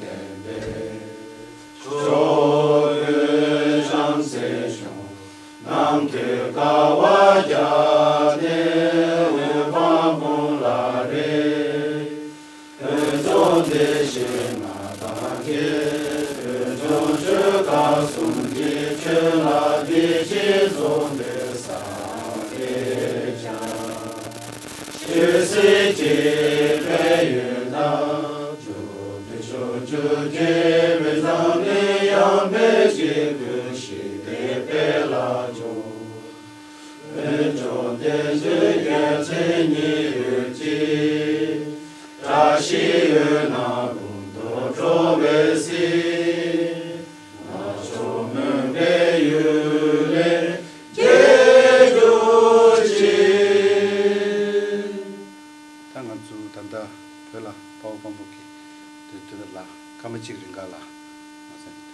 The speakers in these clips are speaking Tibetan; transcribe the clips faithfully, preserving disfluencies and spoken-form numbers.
ལྡན་པའི། ཕྱོགས་ཀུན་བྱང་སེམས་ཤོང་། རྣམ་ཐོས་དཀའ་བ་བརྒྱ་ནས། འོད་དཔག་མེད་ལ་རེག་འོད་སྦྱོང་བདེ་གཤེགས་ང་དང་འགལ། འོད་སྦྱོང་ཆོས་སྐབས་གསུམ་གྱི། ཆོས་ལ་དེ་བཞིན་རྫོགས་པའི་སངས་རྒྱས་ཀྱང་། ཆོས་སྲིད་ཀྱི་ཕན་ཡོན་དང་། བཅོམ་ལྡན་ཕྱོགས་བཅུའི་དགེ་བའི་བཟང་ལས། ཡང་འབད་ཅིང་ཀུན་ཤེས་དེ་སྤེལ་ལ་སྦྱོར། འོད་སྦྱོང་བདེ་གཤེགས་རྒྱལ་མཚན་ཉིད། འོད་ཀྱི་བཀྲ་ཤིས་འོད་རྣམས་ཀུན་ཏུ་འཕྲོ་བས་གཟིགས། ནག་ཕྱོགས་མུན་པའི་ཡུལ་ལས་རྒྱལ་གྱུར་ཅིག། ད་ང་ཚོ་ད་ལྟ་བོད་ལ་དཔའ་བོ་དཔའ་མོ་གི་དེ་དེ་ལ་སྐར་མ་གཅིག་རིང་ག་ལ་མ་ཟད་ད།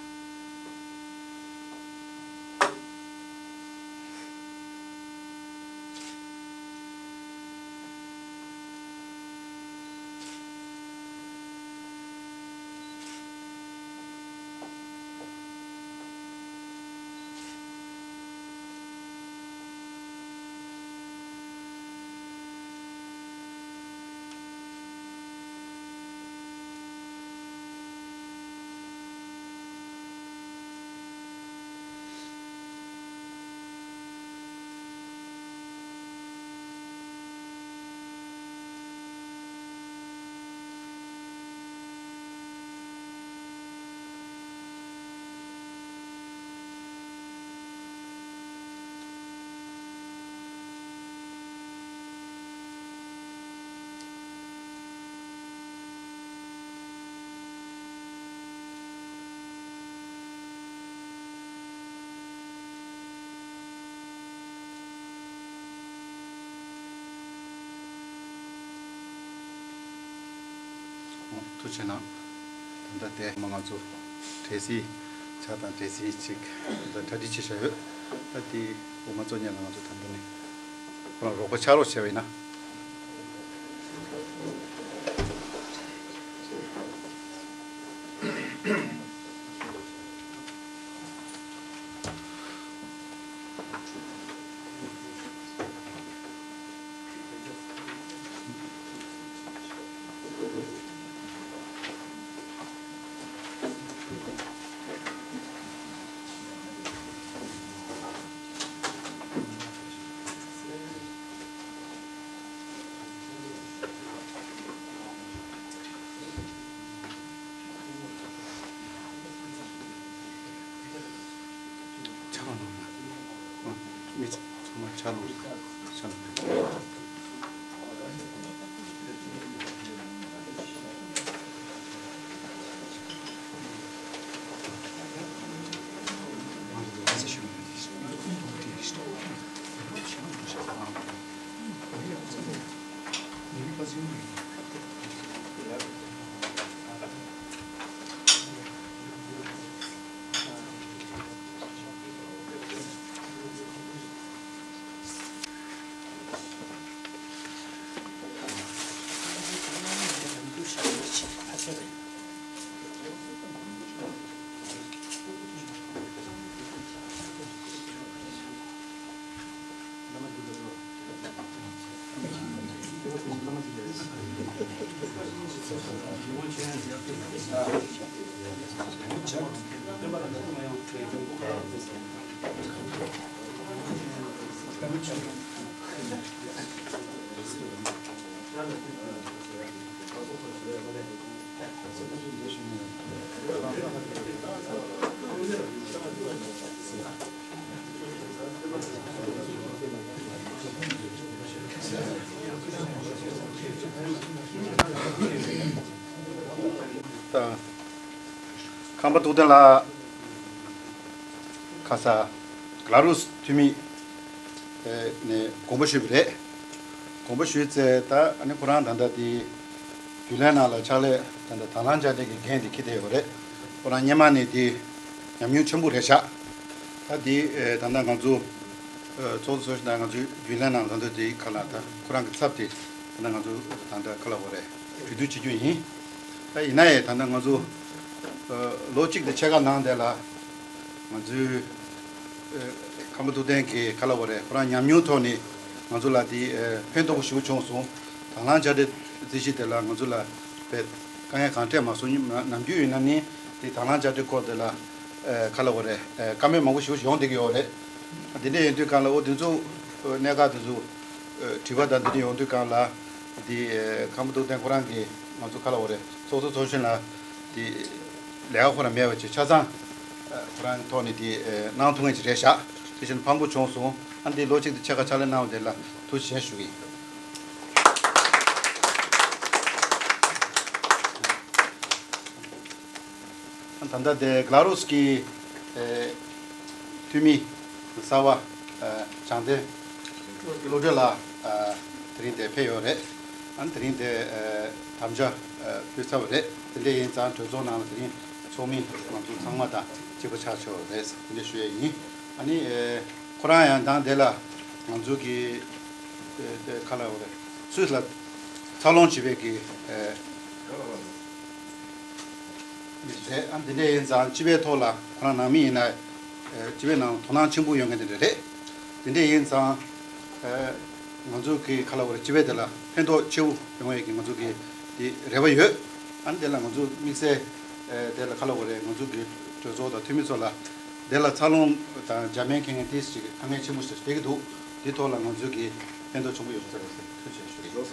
ཐུགས་རྗེ་གནང་། ད་ལྟ་དེ་མ་ང་ཚོ་གྲས་སི་ཆ་དང་གྲས་སི་ཅིག་ད་གྲ་སྒྲིག་བྱེད་བཞག་ཡོད། ད་དེ་འོ་མ་གཙོ་གཉེར་ལ་ང་ཚོ་ད་ལྟ་ནས་ཁོ་རང་རོགས་པ་ཕྱག་རོགས་བྱས་པ་ཡིན་ན། ཆང་ལོངས་ན། མི་ཚང་མ་ཆང་ལོངས་ཆང་ལོངས། ཁམས་པ་རྟོགས་ལྡན་ལགས། ཁ་ས་ག་ལ་རུ་འཐུས་མི་ནས་དགོངས་པ་ཞུས་པ་རེད། དགོངས་པ་ཞུས་ཚེ་ད་ཨ་ནི་ཁོ་རང་ད་ལྟ་དེ་བརྒྱུད་ལས་ནང་ལ་ཕྱག་ལས་ད་ལྟ་དང་བླངས་བཅའ་སྡོད་ཀྱི་འགན་དེ་འཁྱེར་བསྡད་ཡོད་རེད། ཁོ་རང་སྔོན་མ་ནས་དེ་ཉམས་མྱོང་ཆེན་པོ་རེད་ཤག་ད་དེ་ད་ལྟ་ང་ཚོ་ཚོགས་གཙོ་ཚོགས་གཞོན་དང་ང་ཚོའི་བརྒྱུད་ལས་ནང་ད་ལྟ་དེ་ཁ་ལ་ད་ཁོ་རང་གི་ཚབ་དེ་ད་ལྟ་ང་ཚོ་ད་ལྟ་ཁ་ལ་འོ་རེད་གྲོས་བསྡུར་བྱེད་རྒྱུ་ཡིན། ད་ཡིན་ན་ཡང་ད་ལྟ་ང་ཚོ་ ལོ་གཅིག་དང་ཕྱེད་ཀ་ནང་དེ་ལ་ང་ཚོའི་ཁམས་པ་ཐུབ་བསྟན་གྱིས་ག་ལབ་དགོས་རེད། ཁོ་རང་ཉམས་མྱོང་ཐོག་ནས་ང་ཚོ་ལ་དེ་ཕན་ཐོགས་པོ་ཞེ་པོ་བྱུང་སོང་། དང་བླངས་དཔྱ་ཁྲལ་རྩིས་གཞི་དེ་ལ་ང་ཚོ་ལ་དཔེ་དཀའ་ངལ་གང་འཕྲད་མ་སོང་། ནམ་རྒྱུན་ཡིན་ན་ནི་དེ་དང་བླངས་དཔྱ་ཁྲལ་སྐོར་དེ་ལ་ག་ལབ་དགོས་རེད། བཀའ་མོལ་མང་པོ་ཞེ་པོ་ཡོང་བསྡད་ཀྱི་ཡོད་རེད། དེ་འདྲ་ཡིན་དུས་གང་ལ་འོ་དེ་ཚོ་གནད་འགག་དེ་ཚོ་དྲི་བ་དང་དེ་འདྲ་ཡོང་དུས་གང་ལ་དེ་ཁམས་པ་ཐུབ་བསྟན་ཁོ་རང་གིས་ང་ཚོ་ག་ལབ་དགོས་རེད། ཚོགས་གཙོ་ཚོགས་གཞོན་ལ་དེ་ལས་ཀ་ཁོ་རང་མེད་པ་བྱས་ཆ་ཚང་ཁོ་རང་ཐོག་ནས་དེ་གནང་ཐུབ་མཁན་ཅིག་རེད་ཤག་དེ་བཞིན་ཕངས་པོ་བྱུང་སོང་། ཨ་འདི་ལོ་གཅིག་དང་ཕྱེད་ཀ་ཕྱག་ལས་གནང་བ་དེ་ལ་ཐུགས་རྗེ་ཆེ་ཞུ་གི་ཡིན། ད་ལྟ་དེ་ག་ལ་རུས་ཀྱི་འཐུས་མི་གསར་པ་དྲང་བདེན་བློ་གྲོས་ལགས་དེ་རིང་དེ་ཕེབས་ཡོད་རེད། ཨ་ནི་དེ་རིང་དེ་དམ་བཅའ་ཕུལ་ཚར་བ་རེད། དེ་འདྲ་ཡིན་ཙང་གྲོས་ཚོགས་ནང་ལ་དེ་རིང་ཚོགས་མི་ང་ཚོ་ཚང་མ་དང་གཅིག་པ་ཆགས་ཆོག་རེད། དེ་འདྲ་ཞུ་ཡས་ཡིན། ཨ་ནི་ཁོ་རང་ཡང་དང་དེ་ལ་ང་ཚོ་གི་དེ་ག་ལ་འོ་རེད། སུད་ལ་འཚར་ལོངས་བྱེད་པའི་གི་རེད། ཨ་འདི་འདྲ་ཡིན་ཙང་སྤྱི་པའི་ཐོག་ལ་ཁོ་རང་ནང་མི་ཡིན་ན་སྤྱི་པའི་ནང་ལ་དོ་སྣང་ཆེན་པོ་ཡོད་མཁན་དེ་འདྲ་རེད། དེ་འདྲ་ཡིན་ཙང་ང་ཚོ་གི་ག་ལ་འོ་རེད། སྤྱི་པའི་དེ་ལ་ཕན་ཐོགས་ཆེ་བོ་ཡོང་ཡས་ཀྱི་ང་ཚོ་གི་དེ་རེ་བ་ཡོད། ཨ་ནི་དེ་ལ་ང་ཚོ་དམིགས་བསལ་དེ་ལ་ག་ལ་འོ་རེད། ང་ཚོ་གི་གྲོས་ཚོགས་དང་འཐུས་མི་ཚོ་ལ་དེ་ལ་འཚར་ལོངས་དང་འཇར་མན་མཁན་མཁན་ཏིས་ཅིག་དཀའ་ངལ་ཆེན་པོ་ཞིག་བསྡད་ཀྱི་འདུག་དེ་ཐོག་ལ་ང་ཚོ་གི་ཕན་ཐོགས་ཆེན་པོ་ཡོང་ས་རེད་ཟེར་ཐུགས་རྗེ་ཆེ་ཞུ་གི་ཡོད།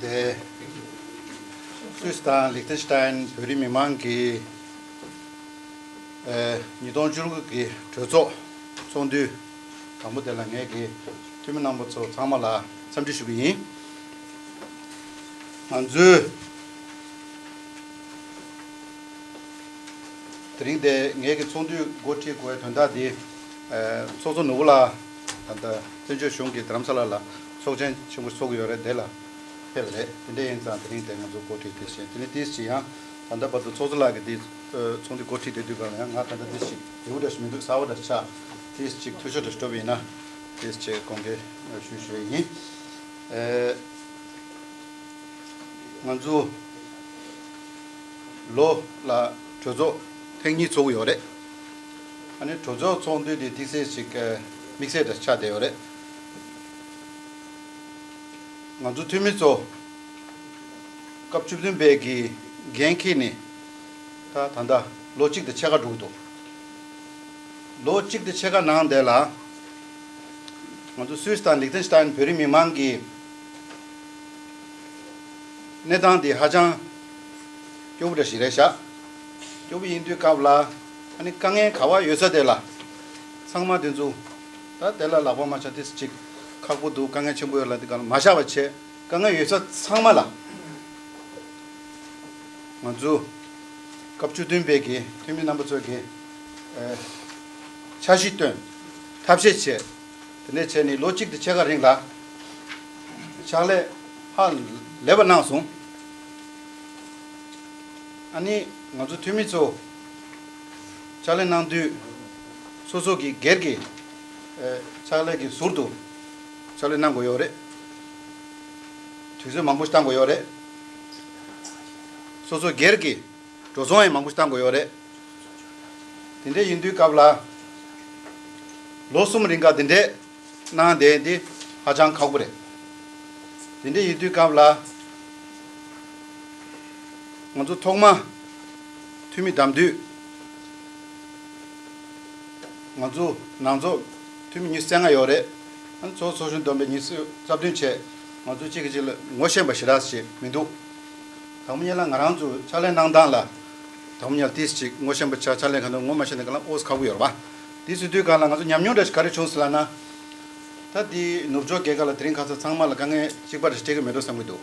དེ་སུད་སི་དང་ལིག་ཏེན་ཤི་ཏན་བོད་རིགས་མི་མང་གི་ཉིས་སྟོང་བཅུ་དགུ་གི་གྲོས་ཚོགས་ཚོགས་འདུ་དང་པོ་དེ་ལ་ངས་ཀྱི་འཐུས་མི་རྣམ་པ་ཚོ་ཚང་མ་ལ་འཚམས་འདྲི་ཞུ་གི་ཡིན། ང་ཚོས་དེ་རིང་དེ་ངེད་ཀྱི་ཚོགས་འདུ་འགོ་ཁྲིད་དགོས་པའི་དོན་དག་འདི། ཚོགས་གཙོ་ནོར་བུ་ལགས་ད་ལྟ་བཙན་བྱོལ་གཞུང་གི་རྡ་རམ་ས་ལ་ལ་ཚོགས་ཆེན་ཆེན་པོ་ཚོགས་ཀྱི་ཡོད་རེད། དེ་ལ་ཕེབས་རེད། དེ་འདྲ་ཡིན་ཙང་དེ་རིང་དེ་ང་ཚོ་འགོ་ཁྲིད་དེ་བཞིན་དེ་ནས་ཏིས་ཅི་ཡང་ད་ལྟ་བར་དུ་ཚོགས་གཙོ་ལགས་ཀྱིས་འདི་ཚོགས་འདུ་འགོ་ཁྲིད་བསྡད་དུས་གང་ལ་ཡང་ང་ད་ལྟ་ཏིས་ཅི་ལེའུ་འདྲ་ཞིག་མི་འདུག་གསར་པ་འདྲ་ཆགས། ཏིས་ཅིག་འཐུས་ཤོར་འདྲ་ཞིག་འགྲོ་བ་ཡིན་ན་ཏིས་ཅིག་དགོངས་འགལ་ཞུ་ཞུ་ཡི་ཡིན། ང་ཚོ་ལོ་ལ་གྲོས་ཚོགས་ཐེངས་གཉིས་ཚོགས་ཀྱི་ཡོད་རེད། ཨ་ནི་གྲོས་ཚོགས་ཚོགས་འདུ་དེ་ཏིག་ཙམ་ཞིག་དམིགས་བསལ་འདྲ་ཆགས་བསྡད་ཡོད་རེད། ང་ཚོ་འཐུས་མི་ཚོ་སྐབས་བཅུ་བདུན་པའི་གི་འགན་འཁྱེར་ནས་ད་ད་ལྟ་ལོ་གཅིག་དང་ཕྱེད་ཀ་འགྲོ་གི་འདུག་ལོ་གཅིག་དང་ཕྱེད་ཀ་ནང་དེ་ལ་ང་ཚོ་སུད་སི་དང་ལིག་ཏེན་ཤི་ཏན་བོད་རིགས་མི་མང་གི་གནས་སྟངས་འདི་ཧ་ཅང་སྐྱོ་པོ་འདྲ་ཞིག་རེད་ཤག་སྐྱོ་པོ་ཡིན་དུས་སྐབས་ལ་ཨ་ནི་དཀའ་ངལ་ག་བ་ཡོད་ས་དེ་ལ་ཚང་མ་དེ་ཚོ་ད་དེ་ལ་ལག་པ་མ་འཆང་དེ་ཅིག་ཁག་པོ་འདུག་དཀའ་ངལ་ཆེན་པོ་ཡོད་ལ་དེ་ག་ལ་མ་བཞག་པ་བྱས། དཀའ་ངལ་ཡོད་ས་ཚང་མ་ལ་ང་ཚོ་སྐབས་བཅུ་བདུན་པའི་གི་འཐུས་མི་རྣམ་པ་ཚོས་གི་ཨེ་འཆར་གཞི་བཏོན། ཐབས་ཤེས་བྱས། དེ་འདྲ་བྱས་ནས་ལོ་གཅིག་དང་ཕྱེད་ཀ་རིང་ལ་ཕྱག་ལས་ཧ་ལས་པ་གནང་སོང་། ཨ་ནི་ང་ཚོ་འཐུས་མི་ཚོ་ཕྱག་ལས་གནང་དུས་སོ་སོ་གི་སྒེར་གྱི་ཨེ་ཕྱག་ལས་ཀྱི་ཟུར་དུ་ཕྱག་ལས་གནང་དགོས་ཡོད་རེད། དུས་ཚོད་མང་པོ་ཞིག་བཏང་དགོས་ཡོད་རེད། སོ་སོ་སྒེར་གྱི་འགྲོ་སོང་ཡང་མང་པོ་ཞིག་བཏང་དགོས་ཡོད་རེད། དེ་འདྲ་ཡིན་དུས་སྐབས་ལ་ལོ་གསུམ་རིང་ག་དེ་འདྲས་གནང་བསྡད་འདི་ཧ་ཅང་ཁག་པོ་རེད། དེ་འདྲ་ཡིན་དུས་སྐབས་ལ་ང་ཚོ་ཐོག་མ་འཐུས་མི་བདམས་དུས་ང་ཚོ་ནང་ཚོགས་འཐུས་མི་ཉི་ཤུ་རྩ་ལྔ་ཡོད་རེད། ཨ་ནི་ཚོགས་ཚོགས་གཞོན་བསྡོམས་པས་ཉི་ཤུ་རྩ་བདུན་བྱས། ང་ཚོ་གཅིག་གིས་གཅིག་ལ་ངོ་ཤེས་པ་ཞེ་དྲག་ཞིག་མི་འདུག་དང་པོ་ཉིད་ལ་ང་རང་ཚོ་ཕྱག་ལས་གནང་སྟངས་ལ་དང་པོ་ཉིད་ལ་ཏིས་ཅིག་ངོ་ཤེས་པ་ཆགས། ཕྱག་ལས་ག་འདྲ་ངོ་མ་ཤེས་ན་ག་ལ་ཨོ་ཁག་པོ་ཡོད་རེད་པ། དེ་སྲིད་དུས་སྒང་ལ་ང་ཚོ་ཉམས་མྱོང་འདྲ་ཞིག་ག་རེ་བྱུང་སོང་ལབ་ན། ད་དེ་ནུབ་ཕྱོགས་རྒྱལ་ཁབ་ལ་དེ་རིང་ཁ་སང་ཚང་མ་ལ་དཀའ་ངལ་གཅིག་པ་རེ་འཕྲད་ཀྱི་མེད་འགྲོ་བསམ་གྱི་འདུག་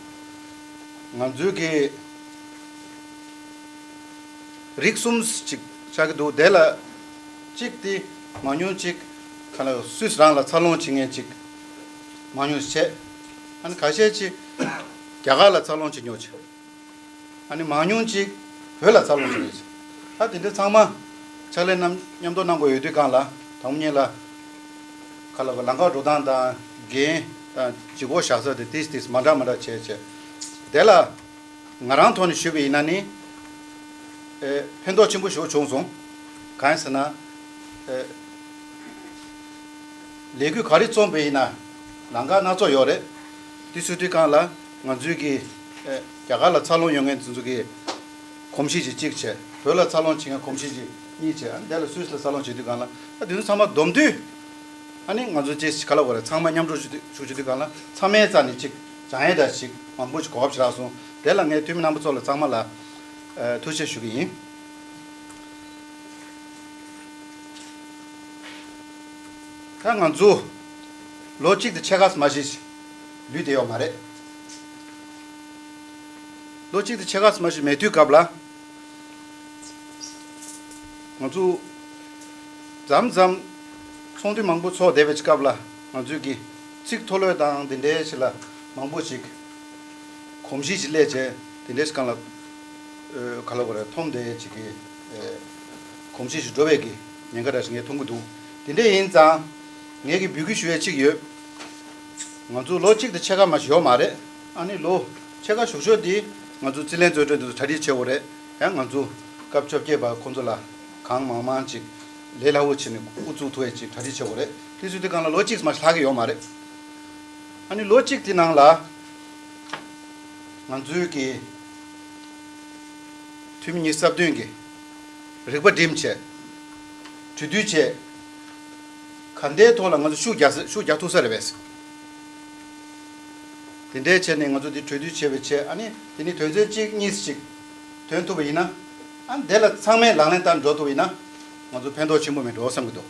ང་ཚོའི་གི་རིགས་གསུམ་ཅིག་ཆགས་ཀྱི་འདུག་དེ་ལ་གཅིག་དེ་མང་ཉུང་ཅིག་ག་ལ་སུད་སི་རང་ལ་འཚར་ལོངས་བྱེད་མཁན་ཅིག་མང་ཉུང་ཅིག་བྱས། ཨ་ནི་ཁ་ཤས་ཅིག་རྒྱ་གར་ལ་འཚར་ལོངས་བྱེད་མྱོང་ཅིག་ཨ་ནི་མང་ཉུང་ཅིག་བོད་ལ་འཚར་ལོངས་བྱེད་མྱོང་ཅིག་ད་དེ་འདྲ་ཚང་མ་ ཕྱག་ལས་རྣམས་མཉམ་དུ་གནང་དགོས་ཡོད་དུས་སྒང་ལ་དང་པོ་ཉིད་ལ་ཁ་ལ་ལམ་ཁ་འགྲོ་སྟངས་དང་འགན་དང་ལྗིད་ཁོག་བཞག་ས་དེ་ཏིས་ཏིས་མ་འདྲ་མ་འདྲ་བྱས་བྱས་དེ་ལ་ང་རང་ཐོག་ནས་ཞུས་པ་ཡིན་ན་ནི་ཨེ་ཕན་ཐོགས་ཆེན་པོ་ཞིག་བྱུང་སོང་། གང་ཡིན་ཟེར་ན་ཨེ་ལས་འགུལ་ག་རེ་རྩོམ་པ་ཡིན་ན་ལམ་ཁ་སྣ་ཚོགས་ཡོད་རེད། དེ་ཚོའི་དུས་སྒང་ལ་ང་ཚོའི་གི་ཨེ་རྒྱ་གར་ལ་འཚར་ལོངས་ཡོང་མཁན་ཚོ་གི་གོམས་གཤིས་ཅིག་གཅིག་བྱས། བོད་ལ་འཚར་ལོངས་བྱེད་མཁན་གོམས་གཤིས་ཅིག་གཉིས་བྱས། ཨ་ནི་དེ་ལ་སུད་སི་ལ་འཚར་ལོངས་བྱེད་དུས་སྒང་ལ་ཨ་དེ་ཚོ་ཚང་མ་བསྡོམས་དུས་ཨ་ནི་ང་ཚོ་ཅིག་ག་ལ་བ་རེད། ཚང་མ་མཉམ་རུབ་ཞུ་དུས་ཞུ་དུས་སྒང་ལ་ཚང་མའི་རྩ་ནས་ཅིག་སྦྱང་ཡས་འདྲ་ཞིག་མང་པོ་ཞིག་གོ་སྐབས་ཞིག་རག་སོང་། དེ་ལ་ངས་འཐུས་མི་རྣམ་པ་ཚོ་ལ་ཚང་མ་ལ་ཨ་ཐུགས་རྗེ་ཆེ་ཞུ་གི་ཡིན། ད་ང་ཚོ་ལོ་གཅིག་དང་ཕྱེད་ཀ་ཙམ་ཞིག་ལུས་བསྡད་ཡོད་མ་རེད། ལོ་གཅིག་དང་ཕྱེད་ཀ་ཙམ་ཞིག་མེད་དུས་སྐབས་ལ་ང་ཚོ་མཚམས་མཚམས་ཚོགས་འདུ་མང་པོ་ཚོགས་བསྡད་པའི་སྐབས་ལ་ང་ཚོས་ཀྱི་ཚིག་མཐོ་ལོས་དང་དེ་འདྲའི་ཞིག་ལ་མང་པོ་ཞིག་གོམས་གཤིས་ཤིག་སླེབས་བྱས་དེ་འདྲའི་སྒང་ལ་ཨ་ག་ལ་གོ་རེ་འཐོམ་བསྡད་ཅིག་གི་ཨ་གོམས་གཤིས་ཤིག་འགྲོ་བའི་གི་ཉེན་ཁ་འདྲ་ཞིག་ངས་མཐོང་གི་འདུག། དེ་འདྲ་ཡིན་ཙང་ངས་གི་འབོད་སྐུལ་ཞུ་ཡས་ཅིག་ཡོད། ང་ཚོ་ལོ་གཅིག་དང་ཕྱེད་ཀ་མ་ཞིག་ཡོད་མ་རེད། ཨ་ནི་ལོ་ཕྱེད་ཀ་ཞུགས་ཞོར་འདི་ང་ཚོ་རྩིས་ལེན་རྩིས་སྤྲོད་འདི་ཚོ་གྲ་སྒྲིག་བྱེད་དགོས་རེད། ཡང་ང་ཚོ་སྐབས་བཅོ་བརྒྱད་པ་ཁོང་ཚོ་ལ་གང་མང་མང་ཅིག་ལས་སླ་བོ་བྱས་ནས་དབུ་བཙུགས་ཐུབ་ཡས་ཅིག་གྲ་སྒྲིག་བྱེད་དགོས་རེད། དེ་ཚོ་དེ་སྒང་ལ་ལོ་གཅིག་མ་ཞིག་ལྷག་གི་ཡོད་མ་རེད། ཨ་ནི་ལོ་གཅིག་དེ་ནང་ལ་ང་ཚོའི་གི་འཐུས་མི་ཉི་ཤུ་རྩ་བདུན་གི་རིག་པ་སྒྲིམ་བྱས། གྲོས་བསྡུར་བྱས། ག་འདྲའི་ཐོག་ལ་ང་ཚོ་ཤུགས་རྒྱག་ས་ཤུགས་རྒྱག་ཐུབ་ས་རེད་པས། དེ་འདྲའི་བྱས་ནས་ང་ཚོ་འདི་གྲོས་བསྡུར་བྱས་པའི་ཆེད་ཨ་ནི་དེ་ནི་དོན་ཚན་གཅིག་གཉིས་ཤིག་ཐོན་ཐུབ་པ་ཡིན་ན། ཨ་ནི་དེ་ལ་ཚང་མས་ལག་ལེན་བསྟར་འགྲོ་ཐུབ་པ་ཡིན་ན་ང་ཚོ་ཕན་ཐོགས་ཆེན་པོ་མེད་འགྲོ་བསམ་གྱི་འདུག།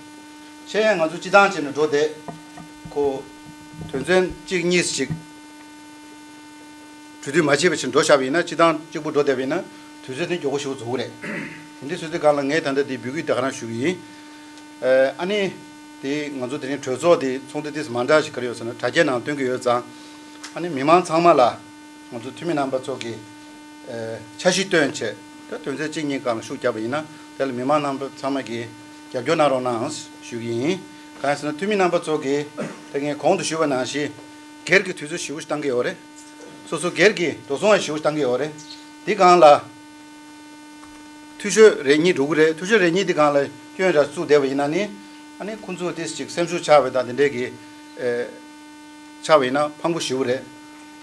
བྱས་ཡང་ང་ཚོ་སྤྱི་བཏང་བྱས་ནས་འགྲོ་བསྡད་ཁོ་དོན་ཚན་གཅིག་གཉིས་ཤིག་གྲོས་བསྡུར་མ་བྱས་པ་ཕྱིར་འགྲོ་བཞག་པ་ཡིན་ན་སྤྱི་བཏང་གཅིག་པུ་འགྲོ་བསྡད་པ་ཡིན་ན་དུས་ཚོད་དེ་མགྱོགས་པོ་ཞེ་པོ་རྫོགས་ཀྱི་རེད། དེ་འདྲའི་ཚོད་ཚོད་སྒང་ལ་ངས་ད་ལྟ་དེ་འབོད་སྐུལ་དེ་ག་རང་ཞུ་གི་ཡིན། ཨ་ནི་དེ་ང་ཚོ་དེ་རིང་གྲོས་ཚོགས་དེ་ཚོགས་འདུ་དེ་མ་འདྲ་ཞིག་ག་རེ་ཡོད་ཟེར་ན་དྲ་རྒྱའི་ནང་སྟོན་གྱི་ཡོད་ཙང་། ཨ་ནི་མི་མང་ཚང་མ་ལ་ང་ཚོ་འཐུས་མི་རྣམ་པ་ཚོ་གི་འཆར་གཞི་བཏོན་བྱས་ད་དོན་ཚན་གཅིག་གཉིས་སྒང་ལ་ཤུགས་བརྒྱབ་པ་ཡིན་ན་དེ་ལ་མི་མང་རྣམ་པ་ཚང་མ་གིས་རྒྱབ་སྐྱོར་གནང་རོགས་གནང་ཞུ་གི་ཡིན། གང་ཡིན་ཟེར་ན་འཐུས་མི་རྣམ་པ་ཚོ་གིས་ད་ངས་གོང་དུ་ཞུས་པ་ནང་བཞིན་སྒེར་གྱི་དུས་ཚོད་ཞེ་པོ་ཞིག་བཏང་གི་ཡོད་རེད། སོ་སོ་སྒེར་གྱི་འགྲོ་སོང་ཡང་ཞེ་པོ་བཏང་གི་ཡོད་རེད། འདི་སྒང་ལ་འཐུས་ཤོར་རེ་གཉིས་འགྲོ་གི་རེད། འཐུས་ཤོར་རེ་གཉིས་འདི་སྒང་ལ་སྐྱོན་ར་བཙུགས་བསྡད་པ་ཡིན་ན་ནི་ཨ་ནི་ཁོང་ཚོ་ཏིས་ཅིག་སེམས་ཤུགས་ཆག་པ་དང་དེ་འདྲས་ཀྱི་ཨེ་ཆག་པ་ཡིན་ན་ཕངས་པོ་ཞེ་པོ་རེད།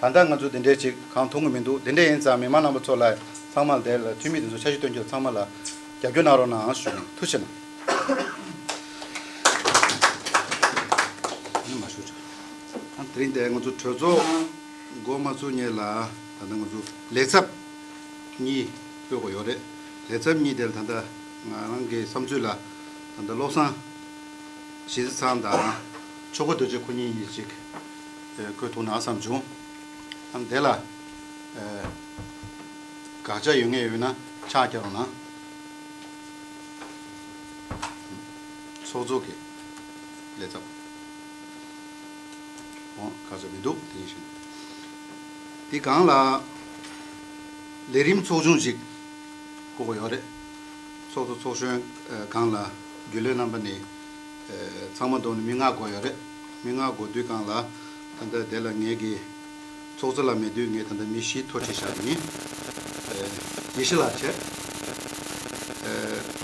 ད་ལྟ་ང་ཚོ་དེ་འདྲས་ཅིག་གང་མཐོང་གི་མི་འདུག། དེ་འདྲས་ཡིན་ཙང་མི་མང་རྣམ་པ་ཚོ་ལ་ཚང་མ་ལ་དེ་ལ་འཐུས་མི་དེ་ཚོ་འཆར་གཞི་སྟོན་རྒྱུ་ཚང་མ་ལ་རྒྱབ་སྐྱོར་གནང་རོགས་གནང་ཞུ་ནས་ཐུགས་རྗེ་གནང་། ཨ་ནི་མ་ཞུ་ཆོག། ཨ་དེ་རིང་དེ་ང་ཚོ་གྲོས་ཚོགས་འགོ་མ་ཚུགས་སྔོན་ལ་ད་ལྟ་ང་ཚོ་ལས་ཚབ་གཉིས་བསྐོ་དགོས་ཡོད་རེད། ལས་ཚབ་གཉིས་དེ་ལ་ད་ལྟ་ང་རང་གི་བསམ་ཚུལ་ལ་ད་ལྟ་བློ་བཟང་ཞི་བདེ་ཚང་དང་ཆོས་འཁོར་རྡོ་རྗེ་ཁོ་གཉིས་གཉིས་ཅིག་བསྐོ་ཐུབ་ན་བསམ་བྱུང་། ཨ་དེ་ལ་དགག་བྱ་ཡོད་ངེས་ཡོད་ན་ཕྱག་རྒྱག་རོགས་གནང་། ཚོགས་གཙོ་གི་ལས་ཚབ། འོང་ཁ་ཚ་མི་འདུག་དེ་ཡིན་ཞིང་། དེ་སྒང་ལ་ལས་རིམ་ཚོགས་ཆུང་ཞིག་བསྐོ་དགོས་ཡོད་རེད། ཚོགས་གཙོ་ཚོགས་གཞོན་སྒང་ལ་རྒྱུན་ལས་རྣམ་པ་ནས་ཚང་མ་བསྡོམས་ནས་མི་ལྔ་དགོས་ཡོད་རེད། མི་ལྔ་དགོས་དུས་སྒང་ལ་ད་ལྟ་དེ་ལ་ངས་ཀྱི་ཚོགས་གཙོ་ལ་མེད་དུས་ངས་ད་ལྟ་མི་བཞི་ཐོ་བྲིས་བཞག་ཡིན། ཡེ་ཤེས་ལགས་བྱས།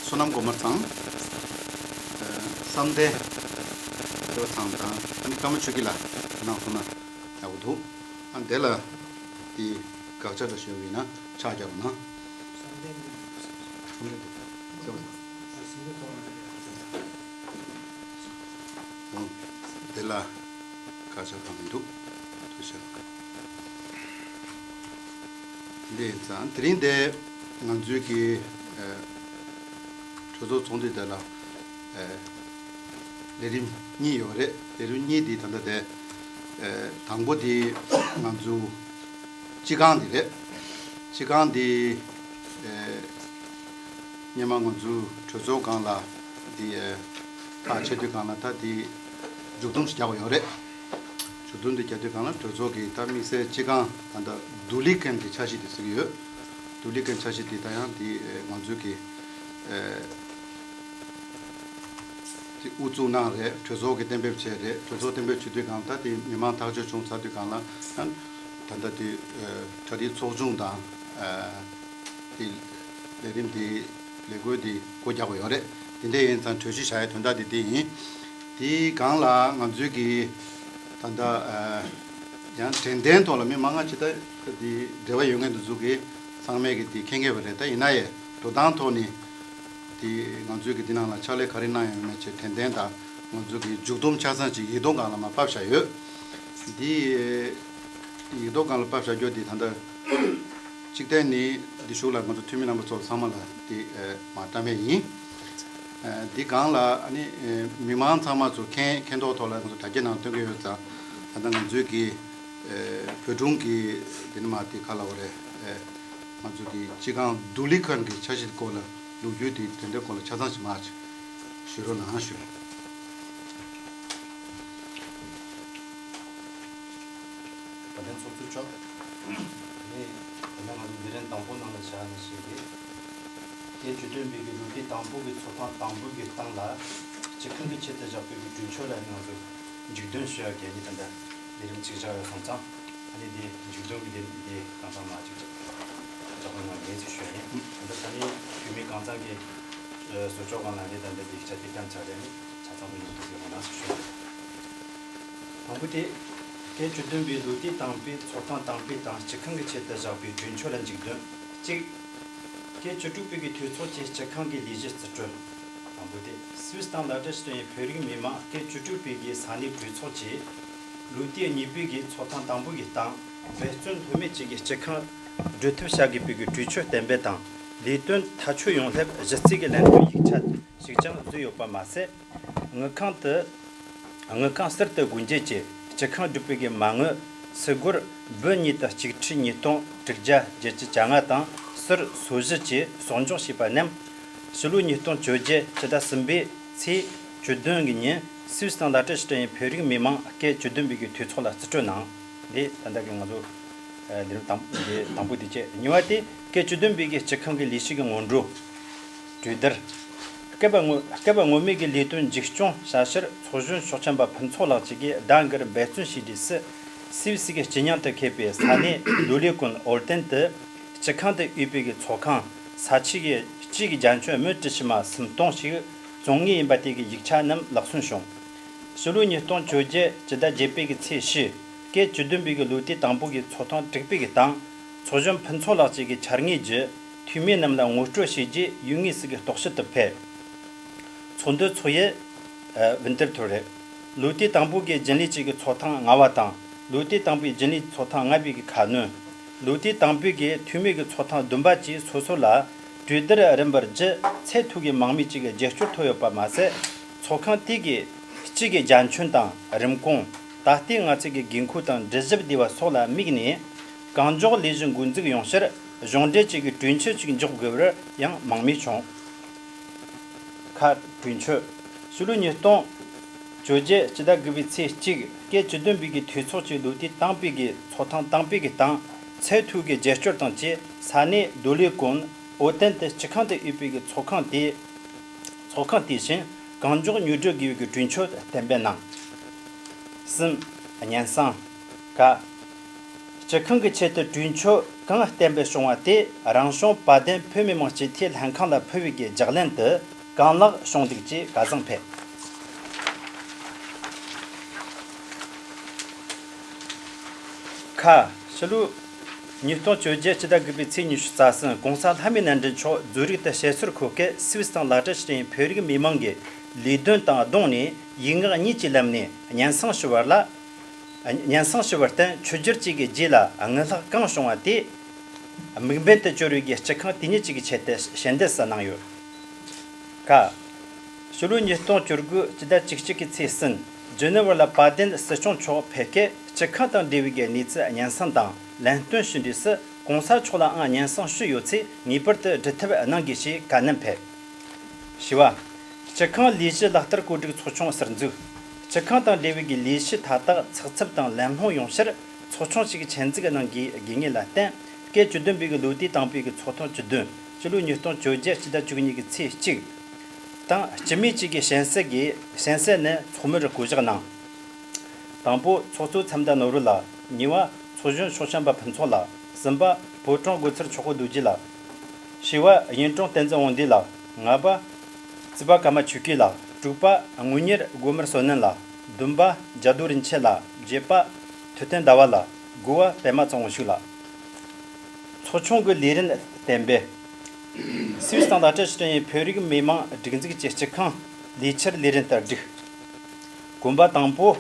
བསོད་ནམས་སྒོ་དམར་ཚང་། བསམ་གཏན་སྒོ་དམར་ཚང་དང་ཨ་ནི་ཀརྨ་ཆོས་སྐྱིད་ལགས་གནང་སོང་ན་ཡག་པོ་འདུག། ཨ་དེ་ལ་དེ་དགག་བྱ་འདྲ་ཞུ་བ་ཡིན་ན་ཕྱག་རྒྱག་རོགས་གནང་། བསམ་གཏན་འདུག། བསམ་གཏན་འདུག། འོང་དེ་ལ། ཁ་ཆག་གང་མི་འདུག། ཐུགས་རྗེ་ཆེ། འདི་ཡིན་ཙང་དེ་རིང་འདི་ང་ཚོའི་གི་ཨ་གྲོས་ཚོགས་ཚོགས་འདུ་དེ་ལ་ཨ་ལས་རིམ་གཉིས་ཡོད་རེད། ལས་རིམ་གཉིས་འདི་ད་ལྟ་དེ་ཨ་དང་པོ་འདི་ང་ཚོ་སྤྱི་ཁང་འདི་རེད། སྤྱི་ཁང་འདི་ཨ་སྔོན་མ་ང་ཚོའི་གྲོས་ཚོགས་སྒང་ལ་འདི་ཐག་བཅད་དུས་སྒང་ལ་ད་འདི་མཇུག་སྡོམ་ཞིག་རྒྱག་པ་ཡོད་རེད། མཇུག་སྡོམ་འདི་རྒྱག་དུས་སྒང་ལ་གྲོས་ཚོགས་ཀྱི་ད་དམིགས་བསལ་སྤྱི་ཁང་ད་ལྟ་ལྡུག་ལི་ཀན་གྱི་འཆར་གཞི་དེ་ཟེར་གྱི་ཡོད། ལྡུག་ལི་ཀན་འཆར་གཞི་དེ་ད་ཡང་འདི་ང་ཚོའི་གི་ཨ་ དབུ་བཙུགས་གནང་རེད། གྲོས་ཚོགས་ཀྱི་གཏན་འབེབས་བྱས་རེད། གྲོས་ཚོགས་གཏན་འབེབས་བྱེད་དུས་སྒང་ད་དེ་མི་མང་ཐག་གཅོད་བྱུང་ཚར་དུས་སྒང་ལ་ད་ད་ལྟ་དེ་གྲ་སྒྲིག་ཚོགས་ཆུང་དང་དེ་ལས་རིམ་དེ་ལས་འགུལ་དེ་སྒོ་རྒྱག་དགོས་ཡོད་རེད། དེ་འདྲ་ཡིན་ཙང་གྲོས་གཞི་བཞག་ཡའི་དོན་དག་དེ་དེ་ཡིན། དེའི་སྒང་ལ་ང་ཚོའི་གི་ད་ལྟ་ཡང་དྲན་རྟེན་ཐོག་ལ་མི་མང་ང་ཅི་ད་དེ་འབྲེལ་བ་ཡོད་མཁན་དེ་ཚོ་གི་ཚང་མས་གི་དེ་མཁྱེན་གྱི་ཡོད་རེད། ད་ཡིན་ན་ཡང་འགྲོ་སྟངས་ཐོག་ནས། དེ་ང་ཚོའི་གི་འདི་ནང་ལ་ཕྱག་ལས་ག་རེ་གནང་ཡོད་མེད་ཅེས་དྲན་རྟེན་དང་ང་ཚོའི་གི་མཇུག་སྡོམ་ཆ་ཚང་ཅིག་ཡིག་ཐོག་སྒང་ལ་མར་ཕབ་བཞག་ཡོད། འདི་ཡིག་ཐོག་སྒང་ལ་ཕབ་བཞག་རྒྱུ་འདི་ད་ལྟ་གཅིག་བརྟན་ནི་འདི་གཞུག་ལ་ང་ཚོ་འཐུས་མི་རྣམ་པ་ཚོ་ཚང་མ་ལ་འདི་མར་བཀྲམ་ཡས་ཡིན། འདི་སྒང་ལ་ཨ་ནི་མི་མང་ཚང་མ་ཚོ་མཁྱེན་མཁྱེན་རྟོགས་ཐོག་ལ་ང་ཚོ་དྲ་རྒྱའི་ནང་སྟོན་གྱི་ཡོད་ཙང་། ད་ལྟ་ང་ཚོའི་གི་བོད་སྒྲུང་གི་འདི་ནི་མ་དེ་ག་ལ་བ་རེད། ང་ཚོ་གི་སྤྱི་ཁང་ལྡུག་ལི་ཁན་གྱི་འཆར་གཞི་སྐོར་ལ་ལོ་རྒྱུས་དེ་དེ་འདྲའི་སྐོར་ལ་ཆ་ཚང་ཞིག་མར་ཞུ་རོགས་གནང་ཞུ། བཀའ་དྲིན་ཚོགས་གཙོ་མཆོག་ནི་ད་ལྟ་ང་ཚོ་འདི་རིང་དང་པོ་ནང་ལ་བཞག་ནས་ཞིག་གི་སྐད་བཅུ་བདུན་པའི་གི་ལོ་དུས་དང་པོ་གི་ཚོགས་ཐེངས་དང་པོ་གི་སྟེང་ལ་སྤྱི་ཁང་གི་ཆེད་དུ་བཞག་པའི་གི་གྲོས་ཆོད་ལ་ནི་ང་ཚོ་མཇུག་སྡོམ་ཞུ་ཡག་གི་ནི་ད་ལྟ་ལས་རིམ་གཅིག་བཞག་ཡོད་སོང་ཙང་། ཨ་ནི་དེ་མཇུག་སྡོམ་གྱི་དེ་དེ་གང་ཚང་མ་གཅིག་ཅག་ཅག་པོ་ནང་ངས་ཅིག་ཞུ་ཡ་ཡིན། ད་ལྟ་ས་གནས་འཐུས་མི་གང་ཚང་གི་བཟོ་ཕྱོགས་སྒང་ལ་ནི་ད་ལྟ་དེ་ཡིག་ཆ་དེ་བཀྲམ་ཚར་རེད། ནི་ཆ་ཚང་པོ་ཡིན་དུས་དེ་ནང་ཞུ་ཡ་ཡིན། དང་པོ་དེ། སྐད་བཅུ་བདུན་པའི་ལོ་དུས་དང་པོའི་ཚོགས་ཐེངས་དང་པོའི་སྟེང་སྤྱི་ཁང་གི་ཆེད་དུ་བཞག་པའི་གྲོས་ཆོད་ལ་མཇུག་སྡོམ། གཅིག་སྐད་བཅུ་དྲུག་པའི་གི་འཐུས་ཚོགས་ཀྱིས་སྤྱི་ཁང་གི་ལས་གཞི་རྩིས་སྤྲོད། དང་པོ་དེ། སུད་སི་དང་ལ་ཏེ་ཤི་ཏན་བོད་རིགས་མི་མང་སྐད་བཅུ་དྲུག་པའི་གི་ས་གནས་གྲོས་ཚོགས་ཀྱིས་ལོ་དུས་གཉིས་པའི་གི་ཚོགས་ཐེངས་དང་པོ་གི་སྟེང་འབད་བརྩོན་ལྷོད་མེད་ཅིག་གིས་སྤྱི་ཁང་སྒྲུབ་ཐབས་བྱ་དགོས་པའི་གི་གྲོས་ཆོད་གཏན་འབེབས་དང་ལས་དོན་མཐའ་མཇུག་ཡོང་སླད་གཞི་རྩའི་གི་ལན་ཐོན་ཡིག་ཆ་ཞིག་ཀྱང་བཟོས་ཡོད་པ་མ་ཟད། དངུལ་ཁང་དུ། དངུལ་ཁང་ཟུར་དུ་སྒོ་འབྱེད་ཀྱིས་སྤྱི་ཁང་སྒྲུབ་པའི་གི་མ་དངུལ་སུ་སྒོར་འབུམ་གཉིས་དང་གཅིག་ཁྲི་ཉིས་སྟོང་དྲུག་བརྒྱ་བརྒྱད་ཅུ་གྱ་ལྔ་དང་ཟུར་སོ་བཞི་བཅས་གསོག་འཇོག་བྱས་པ་རྣམས་ཕྱི་ལོ་ཉིས་སྟོང་བཅོ་བརྒྱད་ཕྱི་ཟླ་གསུམ་པའི་ཚེས་བཅུ་བདུན་གྱི་ཉིན་སུད་སི་དང་ལ་ཏེ་ཤི་ཏན་བོད་རིགས་མི་མང་སྐད་བཅུ་བདུན་པའི་གི་འཐུས་ཚོགས་ལ་རྩིས་སྤྲོད་གནང་། འདི་ད་ལྟ་གི་ང་ཚོ་ལས་རིམ་དང་འདི་དང་པོ་དེ་བཅས། གཉིས་པ་དེ་སྐད་བཅུ་བདུན་པའི་གི་སྤྱི་ཁང་གི་ལས་གཞི་གི་སྔོན་འགྲོ། གྲོས་བསྡུར། སྐབས་སྔོན་སྐབས་སྔོན་མའི་གི་ལས་དོན་མཇུག་སྐྱོང་བྱ་ཕྱིར་ཚོགས་གཞོན་ཤོག་ཆེན་པ་ཕུན་ཚོགས་ལགས་ཀྱིས་ཟླ་འགར་འབད་བརྩོན་བྱས་དུས་སུ་སུད་སི་གི་སྤྱི་མྱིང་དུ་ཁེབས་པའི་ས་གནས་ལྡོ་ལི་ཀོན་ཨོལ་ཏན་དུ་སྤྱི་ཁང་དུ་ཡོད་པའི་གི་ཚོགས་ཁང་ས་ཆའི་གི་སྤྱིའི་གི་རྒྱ་ཁྱོན་མི་ཁྲི་ཕྱེད་མ་སུམ་སྟོང་ཞིག་བཙོང་ངེས་ཡིན་པ་དེ་གི་ཡིག་ཆ་རྣམས་ལག་སོན་བྱུང་། ཕྱི་ལོ་ཉིས་སྟོང་བཅོ་བརྒྱད་སྤྱི་ཟླ་བརྒྱད་པའི་གི་ཚེས་བཞི་སྐད་བཅུ་བདུན་པའི་གི་ལོ་དུས་དང་པོ་གི་ཚོགས་ཐེངས་དྲུག་པའི་གི་སྟེང་ཚོགས་གཞོན་ཕུན་ཚོགས་ལགས་ཀྱིས་གི་འཆར་ངོས་བརྒྱུད་འཐུས་མི་རྣམས་ལ་ངོ་སྤྲོད་བྱས་རྗེས་ཡུལ་དངོས་སུ་གི་རྟོག་ཞིབ་ཏུ་ཕེབས། ཚོགས་འདུ་ཚོགས་ཡུལ་ཨ་ཝིན་ཏེར་ཐོར་རེད། ལོ་དུས་དང་པོ་གི་རྒྱུན་ལས་གཅིག་གི་ཚོགས་ཐེངས་ལྔ་པ་དང་ལོ་དུས་དང་པོའི་རྒྱུན་ལས་ཚོགས་ཐེངས་ལྔ་པའི་གི་ཁ་སྣོན། ལོ་དུས་དང་པོའི་གི་འཐུས་མི་གི་ཚོགས་ཐེངས་བདུན་པ་བཅས་སོ་སོ་ལ་གྲོས་བསྡུར་རིམ་པར་བརྒྱུད་ཚད་མཐོའི་གི་མང་མོས་ཅིག་གི་རྒྱབ་སྐྱོར་ཐོབ་ཡོད་པ་མ་ཟད། ཚོགས་ཁང་དེ་གི་སྤྱི་གི་རྒྱ་ཁྱོན་དང་རིན་གོང་། ད་ལྟའི་ང་ཚོའི་གི་དགོས་མཁོ་དང་འགྲུལ་བཞུད་བདེ་བ་སོགས་ལ་དམིགས་ནས་གང་མགྱོགས་ལས་གཞི་འགོ་འཛུགས་ཡོང་ཕྱིར་གཞུང་འབྲེལ་གཅིག་གི་གྲོས་ཆོད་ཅིག་འཇོག་དགོས་པར་ཡང་མང་མོས་བྱུང་། ཁ་གྲོས་ཆོད། ཕྱི་ལོ་ཉིས་སྟོང་བཅོ་བརྒྱད་སྤྱི་ཟླ་དགུ་པའི་ཚེས་གཅིག་སྐད་བཅུ་བདུན་པའི་གི་འཐུས་ཚོགས་ཀྱི་ལོ་དུས་དང་པོའི་གི་ཚོགས་ཐེངས་དང་པོའི་གི་སྟེང་ཚད་མཐོའི་གི་རྒྱབ་སྐྱོར་དང་བཅས་ས་གནས་ལྡོ་ལི་ཀོན་ཨོ་ཏན་དུ་སྤྱི་ཁང་དུ་ཡོད་པའི་གི་ཚོགས་ཁང་དེ་ཚོགས་ཁང་དེ་བཞིན་གང་མགྱོགས་ཉོ་སྒྲུབ་དགོས་པའི་གི་གྲོས་ཆོད་གཏན་འབེབས་གནང་། གསུམ། སྙན་སེང་། ཀ་སྤྱི་ཁང་གི་ཆེད་དུ་གྲོས་ཆོད་གང་གཏན་འབེབས་བྱུང་བ་དེ་རང་གཞུང་བ་དན་བོད་མི་མང་སྤྱི་འཐུས་ལྷན་ཁང་ལ་ཕུལ་བའི་གི་ལྗགས་ལན་དུ་གང་ལེགས་བྱུང་འདུག་ཅེས་བཀའ་བཟང་ཕེབས། ཁ་ཕྱི་ལོ་ཉིས་སྟོང་བཅོ་བརྒྱད་སྤྱི་ཟླ་དགུ་པའི་ཚེས་ཉི་ཤུ་རྩ་གསུམ་༸གོང་ས་ལྷ་མིའི་རྣམ་འདྲེན་མཆོག་བཟོ་རིག་ཏུ་དཔྱད་བཟོར་འཁོད་སྐབས་སུད་སི་དང་ལ་ཏྲ་ཞི་ཏེན་བོད་རིགས་མི་མང་གི་ལས་དོན་དང་བསྡོངས་ནས་ཡིག་ངག་གཉིས་ཀྱི་ལམ་ནས་སྙན་སེང་ཞུ་བར་ལ། སྙན་སེང་ཞུ་བར་བརྟེན་མཆོད་བརྗོད་ཅིག་གི་རྗེས་ལ་དངུལ་ལྷག་གང་བྱུང་བ་དེ་དམིགས་འབེན་དུ་གྱུར་བའི་གི་སྤྱི་ཁང་དེ་ཉིད་ཅིག་གི་ཆེད་དུ་ཞལ་འདེབས་སུ་གནང་ཡོད། ཀ་ཕྱི་ལོ་ཉིས་སྟོང་བཅུ་དགུ་སྤྱི་ཟླ་བཅུ་གཅིག་གི་ཚེས་གསུམ་ཇི་ནི་ཝར་ལ་བ་དན་སྲིད་སྐྱོང་མཆོག་ཕེབས་སྐབས་སྤྱི་ཁང་དང་འབྲེལ་བའི་གི་གནས་ཚུལ་སྙན་སེང་དང་ལན་སྟོན་ཞུ་དུས་སུ་༸གོང་ས་མཆོག་ལའང་སྙན་སེང་ཞུས་ཡོད་ཚེ་ངེས་པར་དུ་སྒྲུབ་ཐབས་གནང་དགོས་ཞེས་བཀའ་གནང་ཕེབས། བཞི་བ། སྤྱི་ཁང་ལས་གཞི་ལག་བསྟར་བཀོད་སྒྲིག་ཚོགས་ཆུང་ཟུར་འཛུགས། སྤྱི་ཁང་དང་འབྲེལ་བའི་གི་ལས་གཞི་མཐའ་དག་ཚགས་ཚུད་དང་ལན་ལྷུང་ཡོང་ཕྱིར་ཚོགས་ཆུང་ཞིག་ཆེད་འཛུགས་གནང་དགོས་དགོས་ངེས་ལ་བརྟེན་སྐབས་བཅུ་བདུན་པའི་གི་ལོ་དུས་དང་པོའི་གི་ཚོགས་ཐེངས་བཅུ་བདུན་ཕྱི་ལོ་ཉིས་སྟོང་བཅོ་བརྒྱད་སྤྱི་ཟླ་བཅུ་གཉིས་ཀྱི་ཚེས་གཅིག་ དང་སྤྱི་མི་གཅིག་གི་གཤམ་གསལ་གྱི་གཤམ་གསལ་ནས་ཚོགས་མིར་བསྐོ་གཞག་གནང་། དང་པོ་ཚོགས་གཙོ་ཚེམ་མདའ་ནོར་བུ་ལགས། གཉིས་པ་ཚོགས་གཞོན་ཤོག་ཤམ་པ་ཕུན་ཚོགས་ལགས། གསུམ་པ་ཕོ་བྲང་སྒོ་འཚར་ཆོག་པོ་རྡོ་རྗེ་ལགས། བཞི་པ་གཡུང་དྲུང་བསྟན་འཛིན་དབང་འདུས་ལགས། ལྔ་པ་རྩིས་པ་ཀརྨ་ཆོས་སྐྱིད་ལགས། དྲུག་པ་དངུལ་གཉེར་སྒོ་དམར་བསོད་ནམས་ལགས། བདུན་པ་རྒྱ་རྡོ་རིན་ཆེན་ལགས། བརྒྱད་པ་ཐུབ་བསྟན་ཟླ་བ་ལགས། དགུ་པ་པད་མ་ཚེ་དབང་ཕྱུག་ལགས། ཚོགས་ཆུང་གི་ལས་རིམ་གཏན་འབེབས། སུད་སི་དང་ལ་ཏྲ་ཞི་ཏན་ཡི་བོད་རིགས་མི་མང་སྒྲིག་འཛུགས་ཀྱི་སྤྱི་ཁང་ལས་འཆར་ལས་རིམ་ལྟར་སྒྲིག། གོམ་པ་དང་པོ།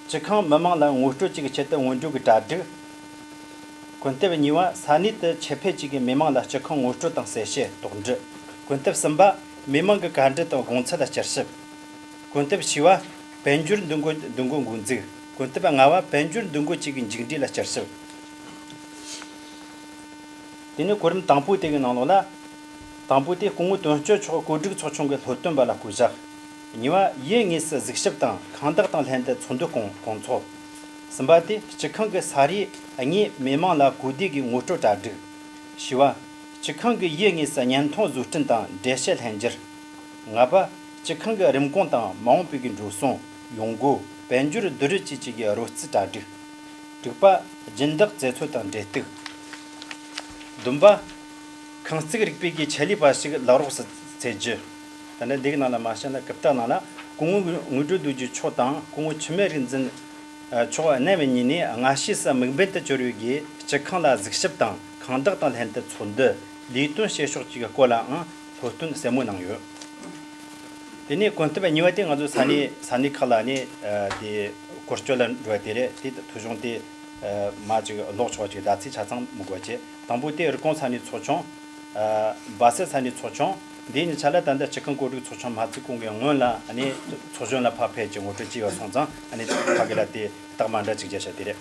སྤྱི་ཁང་མི་མང་ལ་ངོ་སྤྲོད་ཀྱི་ཆེད་དུ་སྔོན་འགྲོ་གི་གྲ་སྒྲིག། གོམ་སྟབས་གཉིས་པ། ས་གནས་དུ་ཆེད་ཕེབས་ཀྱི་མི་མང་ལ་སྤྱི་ཁང་ངོ་སྤྲོད་དང་གསལ་བཤད་དོགས་འདྲི། གོམ་སྟབས་གསུམ་པ། མི་མང་གི་བཀའ་འདྲི་དང་དགོངས་ཚུལ་ལ་བསྐྱར་ཞིབ། གོམ་སྟབས་བཞི་པ། དཔལ་འབྱོར་འདུ་འགོད་འདུ་འགོད་འགོ་འཛུགས། གོམ་སྟབས་ལྔ་པ། དཔལ་འབྱོར་འདུ་འགོད་བཅས་ཀྱི་མཇུག་འབྲས་ལ་བསྐྱར་ཞིབ། དེ་ནས་གོ་རིམ་དང་པོ་དེ་གི་ནང་ལོགས་ལ། དང་པོ་དེ་སྐུ་ངོ་དོན་གཅོད་མཆོག་བཀོད་སྒྲིག་ཚོགས་ཆུང་གི་སློབ་སྟོན་པ་ལ་བསྐོ་བཞག། གཉིས་པ་ཡུལ་དངོས་སུ་གཟིགས་ཞིབ་དང་ཁང་བདག་དང་ལྷན་དུ་ཚོགས་འདུ་སྐོང་སྐོང་ཚོགས། གསུམ་པ་དེ་སྤྱི་ཁང་གི་ས་རིས་དངོས་མི་མང་ལ་གོ་བདེ་གི་ངོ་སྤྲོད་གྲ་སྒྲིག། བཞི་པ། སྤྱི་ཁང་གི་ཡུལ་དངོས་སུ་བརྙན་ཐུང་བཟོ་སྐྲུན་དང་འགྲེལ་བཤད་ལྷན་སྦྱར། ལྔ་པ། སྤྱི་ཁང་གི་རིན་གོང་དང་མ་འོངས་པའི་གི་འགྲོ་སོང་། ཡོང་སྒོ། དཔལ་འབྱོར་བསྡུ་རུབ་བཅས་བཅས་ཀྱི་རོལ་རྩེད་གྲ་སྒྲིག། དྲུག་པ། སྦྱིན་བདག་རྩད་འཚོལ་དང་འབྲེལ་གཏུག། བདུན་པ། ཁང་བརྩེགས་རིག་པའི་གི་ཆེད་ལས་པ་ཞིག་ལག་རོགས་སུ་བཙལ་རྒྱུ། ད་ནི་འདི་གི་ནང་ལ་མ་བཤད་ན་རྐུབ་སྟེགས་ནང་ལ་སྐུ་ངོ་དངོས་གྲུབ་རྡོ་རྗེ་མཆོག་དང་སྐུ་ངོ་འཆི་མེད་རིག་འཛིན་མཆོག་རྣམ་གཉིས་ནས་སྔ་ཕྱིས་སུ་དམིགས་འབེན་དུ་གྱུར་བའི་གི་སྤྱི་ཁང་ལ་གཟིགས་ཞིབ་དང་ཁང་བདག་དང་ལྷན་དུ་ཚོགས་འདུ་ལས་དོན་བྱེད་ཕྱོགས་ཀྱི་སྐོར་ལའང་སློབ་སྟོན་གསལ་མོ་གནང་ཡོད། དེ་ནས་གོམ་སྟབས་གཉིས་པ་དེ་ང་ཚོ་ས་གནས་ས་གནས་ཁག་ལ་ནས་དེ་སྐོར་སྐྱོད་ལ་འགྲོ་བ་དེ་རེད། དེ་ཐོ་གཞུང་དེ་མ་ཅིག་ཀློག་ཆོག་ཅིག་ཟླ་ཚེས་ཆ་ཚང་མི་དགོས་ཅེས། དང་པོ་དེ་རི་ཀོན་ས་གནས་ཚོགས་ཆུང་། སྦ་སེ་ས་གནས་ཚོགས་ཆུང་། འདིའི་ཉེ་ཆར་ལ་ད་ལྟ་སྤྱི་ཁང་བཀོད་སྒྲིག་ཚོགས་ཆུང་མ་བཙུགས་གོང་གི་སྔོན་ལ་ཨ་ནི་ཚོགས་གཞོན་ལ་ཕར་ཕེབས་ཀྱི་ངོ་སྤྲོད་བྱས་ཡོད་སོང་ཙང་ཨ་ནི་ཕ་གི་ལ་དེ་རྟགས་མ་འདྲ་ཅིག་བརྒྱབ་བཞག་དེ་རེད།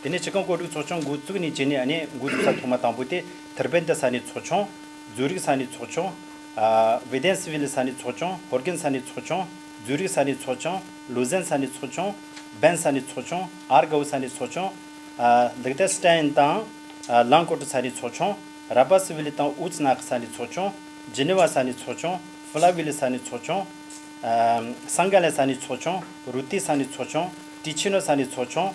དེ་ནས་སྤྱི་ཁང་བཀོད་སྒྲིག་ཚོགས་ཆུང་འགོ་བཙུགས་ནས་བྱས་ནས་ཨ་ནི་འགོ་བཙུགས་ས་ཐོག་མ་དང་པོ་དེ་ཐེར་བན་ཏི་ས་གནས་ཚོགས་ཆུང་། ཛུ་རིག་ས་གནས་ཚོགས་ཆུང་། ཨ། ཝི་དེན་སི་ཝིལ་ས་གནས་ཚོགས་ཆུང་། ཧོར་གན་ས་གནས་ཚོགས་ཆུང་། ཛུ་རིག་ས་གནས་ཚོགས་ཆུང་། ལུ་ཟན་ས་གནས་ཚོགས་ཆུང་། བན་ས་གནས་ཚོགས་ཆུང་། ཨར་གའུ་ས་གནས་ཚོགས་ཆུང་། ཨ། ལིག་ཏེན་སི་ཏན་དང་། ཨ། ལང་ཀོ་ཏི་ས་གནས་ཚོགས་ཆུང་། ར་པ་སི་ཝིལ་དང་ཨུ་ཙི་ན་ཁི་ས་གནས་ཚོགས་ཆུང་། ཇི་ནི་ཝ་ས་གནས་ཚོགས་ཆུང་། ཧྥུ་ལ་ཝིལ་ས་གནས་ཚོགས་ཆུང་། ཨ། སང་ག་ལེ་ས་གནས་ཚོགས་ཆུང་། རུ་ཏི་ས་གནས་ཚོགས་ཆུང་། ཏི་ཆི་ནོ་ས་གནས་ཚོགས་ཆུང་།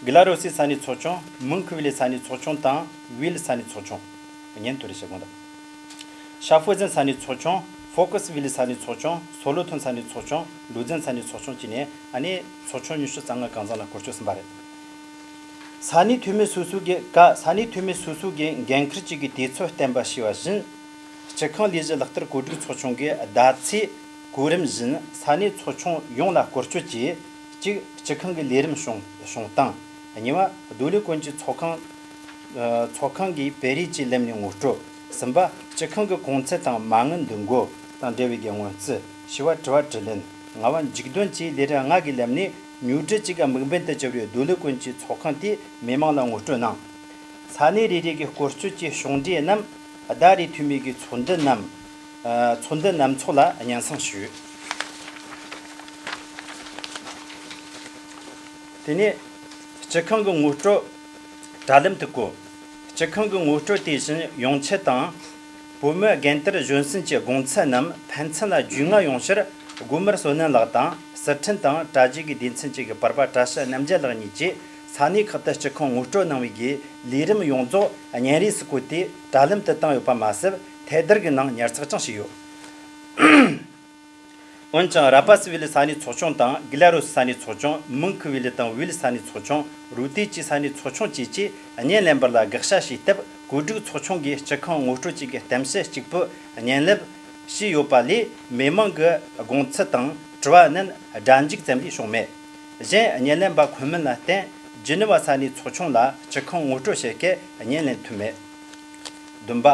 གི་ལ་རོ་སི་ས་གནས་ཚོགས་ཆུང་། མུན་ཁུ་ཝི་ལི་ས་གནས་ཚོགས་ཆུང་དང་ཝིལ་ས་གནས་ཚོགས་ཆུང་། བརྙན་ཐུང་རེ་བྱེད་དགོངས་དག། ཤ་ཧྥུ་ཛན་ས་གནས་ཚོགས་ཆུང་། ཧྥོ་ཀུ་སི་ཝིལ་ས་གནས་ཚོགས་ཆུང་། སོ་ལོ་ཐོན་ས་གནས་ཚོགས་ཆུང་། ལུ་ཛན་ས་གནས་ཚོགས་ཆུང་བཅས་ནས་ཨ་ནི་ཚོགས་ཆུང་ཉི་ཤུ་རྩ་ལྔ་གང་ཟག་ལ་སྐོར་སྐྱོད་ཟིན་པ་རེད། ས་གནས་འཐུས་མི་སོ་སོ་གི་ཀ་ས་གནས་འཐུས་མི་སོ་སོ་གི་འགན་འཁུར་བཅས་ཀྱི་དུས་ཚོད་བསྟན་པ་ཞུས་པ་བཞིན། སྤྱི་ཁང་ལས་གཞི་ལག་བསྟར་བཀོད་སྒྲིག་ཚོགས་ཆུང་གིས་ཟླ་ཚེས་གོ་རིམ་བཞིན་ས་གནས་ཚོགས་ཆུང་ཡོངས་ལ་སྐོར་སྐྱོད་ཀྱིས་གཅིག་སྤྱི་ཁང་གི་ལས་རིམ་བྱུང་བྱུང་སྟངས། གཉིས་པ་སྡོད་ལས་ཀུན་གྱི་ཚོགས་ཁང་། ཚོགས་ཁང་གི་བེ་རིས་ཀྱི་ལམ་ནས་ངོ་སྤྲོད། གསུམ་པ་སྤྱི་ཁང་གི་གོང་ཚད་དང་མ་དངུལ་འདུ་འགོད་དང་འབྲེལ་བའི་གི་སྔོན་རྩིས། བཞི་པ་དྲི་བ་དྲིས་ལན། ལྔ་པ་མཇུག་འདོན་བཅས་ལས་རིམ་ལྔ་གི་ལམ་ནས་ཉོ་སྒྲུབ་ཅིག་གི་དམིགས་འབེན་དུ་གྱུར་བའི་སྡོད་ལས་ཀུན་གྱི་ཚོགས་ཁང་དེས་མི་མང་ལ་ངོ་སྤྲོད་གནང་། ས་གནས་རེ་རེ་གི་སྐོར་སྐྱོད་ཀྱི་གཞུང་འབྲེལ་རྣམས་ཟླ་རེའི་འཐུས་མི་གི་ཚོགས་འདུ་རྣམས། ཚོགས་འདུ་རྣམ་ཚོགས་ལ་སྙན་སེང་ཞུས། དེ་ནས་སྤྱི་ཁང་གི་ངོ་སྤྲོད་དྲ་ལམ་དུ་བཀོད། སྤྱི་ཁང་གི་ངོ་སྤྲོད་དེ་བཞིན་ཡོང་ཆེད་དང་། བོད་མི་རྒན་དར་གཞོན་གསུམ་གྱི་དགོངས་ཚུལ་རྣམས་ཕན་ཚུན་ལ་རྒྱུས་མངའ་ཡོང་ཕྱིར་སྒོ་དམར་བསོད་ནམས་ལགས་དང་། ཟུར་འཕྲིན་དང་དྲ་རྒྱའི་གི་སྡེ་ཚན་གཅིག་གི་བར་པ་བཀྲ་ཤིས་རྣམ་རྒྱལ་ལགས་གཉིས་ཀྱིས་ས་གནས་ཁག་ཏུ་སྤྱི་ཁང་ངོ་སྤྲོད་གནང་བའི་གི་ལས་རིམ་ཡོངས་རྫོགས་བརྙན་རིས་སུ་བཀོད་དེ་དྲ་ལམ་དུ་བཏང་ཡོད་པ་མ་ཟད། ཐད་བརྡར་གྱི་ནང་ཉར་ཚགས་ཀྱང་བྱས་ཡོད། འོན་ཀྱང་། ར་པ་སི་ཝི་ལི་ས་གནས་ཚོགས་ཆུང་དང་། གི་ལ་རོ་སི་ས་གནས་ཚོགས་ཆུང་། མུན་ཁུ་ཝི་ལི་དང་ཝི་ལི་ས་གནས་ཚོགས་ཆུང་། རུ་ཏི་ཅི་ས་གནས་ཚོགས་ཆུང་བཅས་ཀྱིས་བརྙན་ལེན་པར་ལ་དགག་བྱ་བྱས་སྟབས། བཀོད་སྒྲིག་ཚོགས་ཆུང་གིས་སྤྱི་ཁང་ངོ་སྤྲོད་ཅིག་གི་གཏམ་བཤད་གཅིག་པུ་བརྙན་ལེན་བྱས་ཡོད་པ་ལས། མི་མང་གི་དགོངས་ཚུལ་དང་དྲི་བ་རྣམས་སྒྲ་འཇུག་ཙམ་ལས་བྱུང་མེད། གཞན་བརྙན་ལེན་པ་ཁོན་མིན་ལ་བརྟེན། ཇི་ནི་ཝ་ས་གནས་ཚོགས་ཆུང་ལ་སྤྱི་ཁང་ངོ་སྤྲོད་བྱེད་སྐད་བརྙན་ལེན་ཐུབ་མེད། བདུན་པ།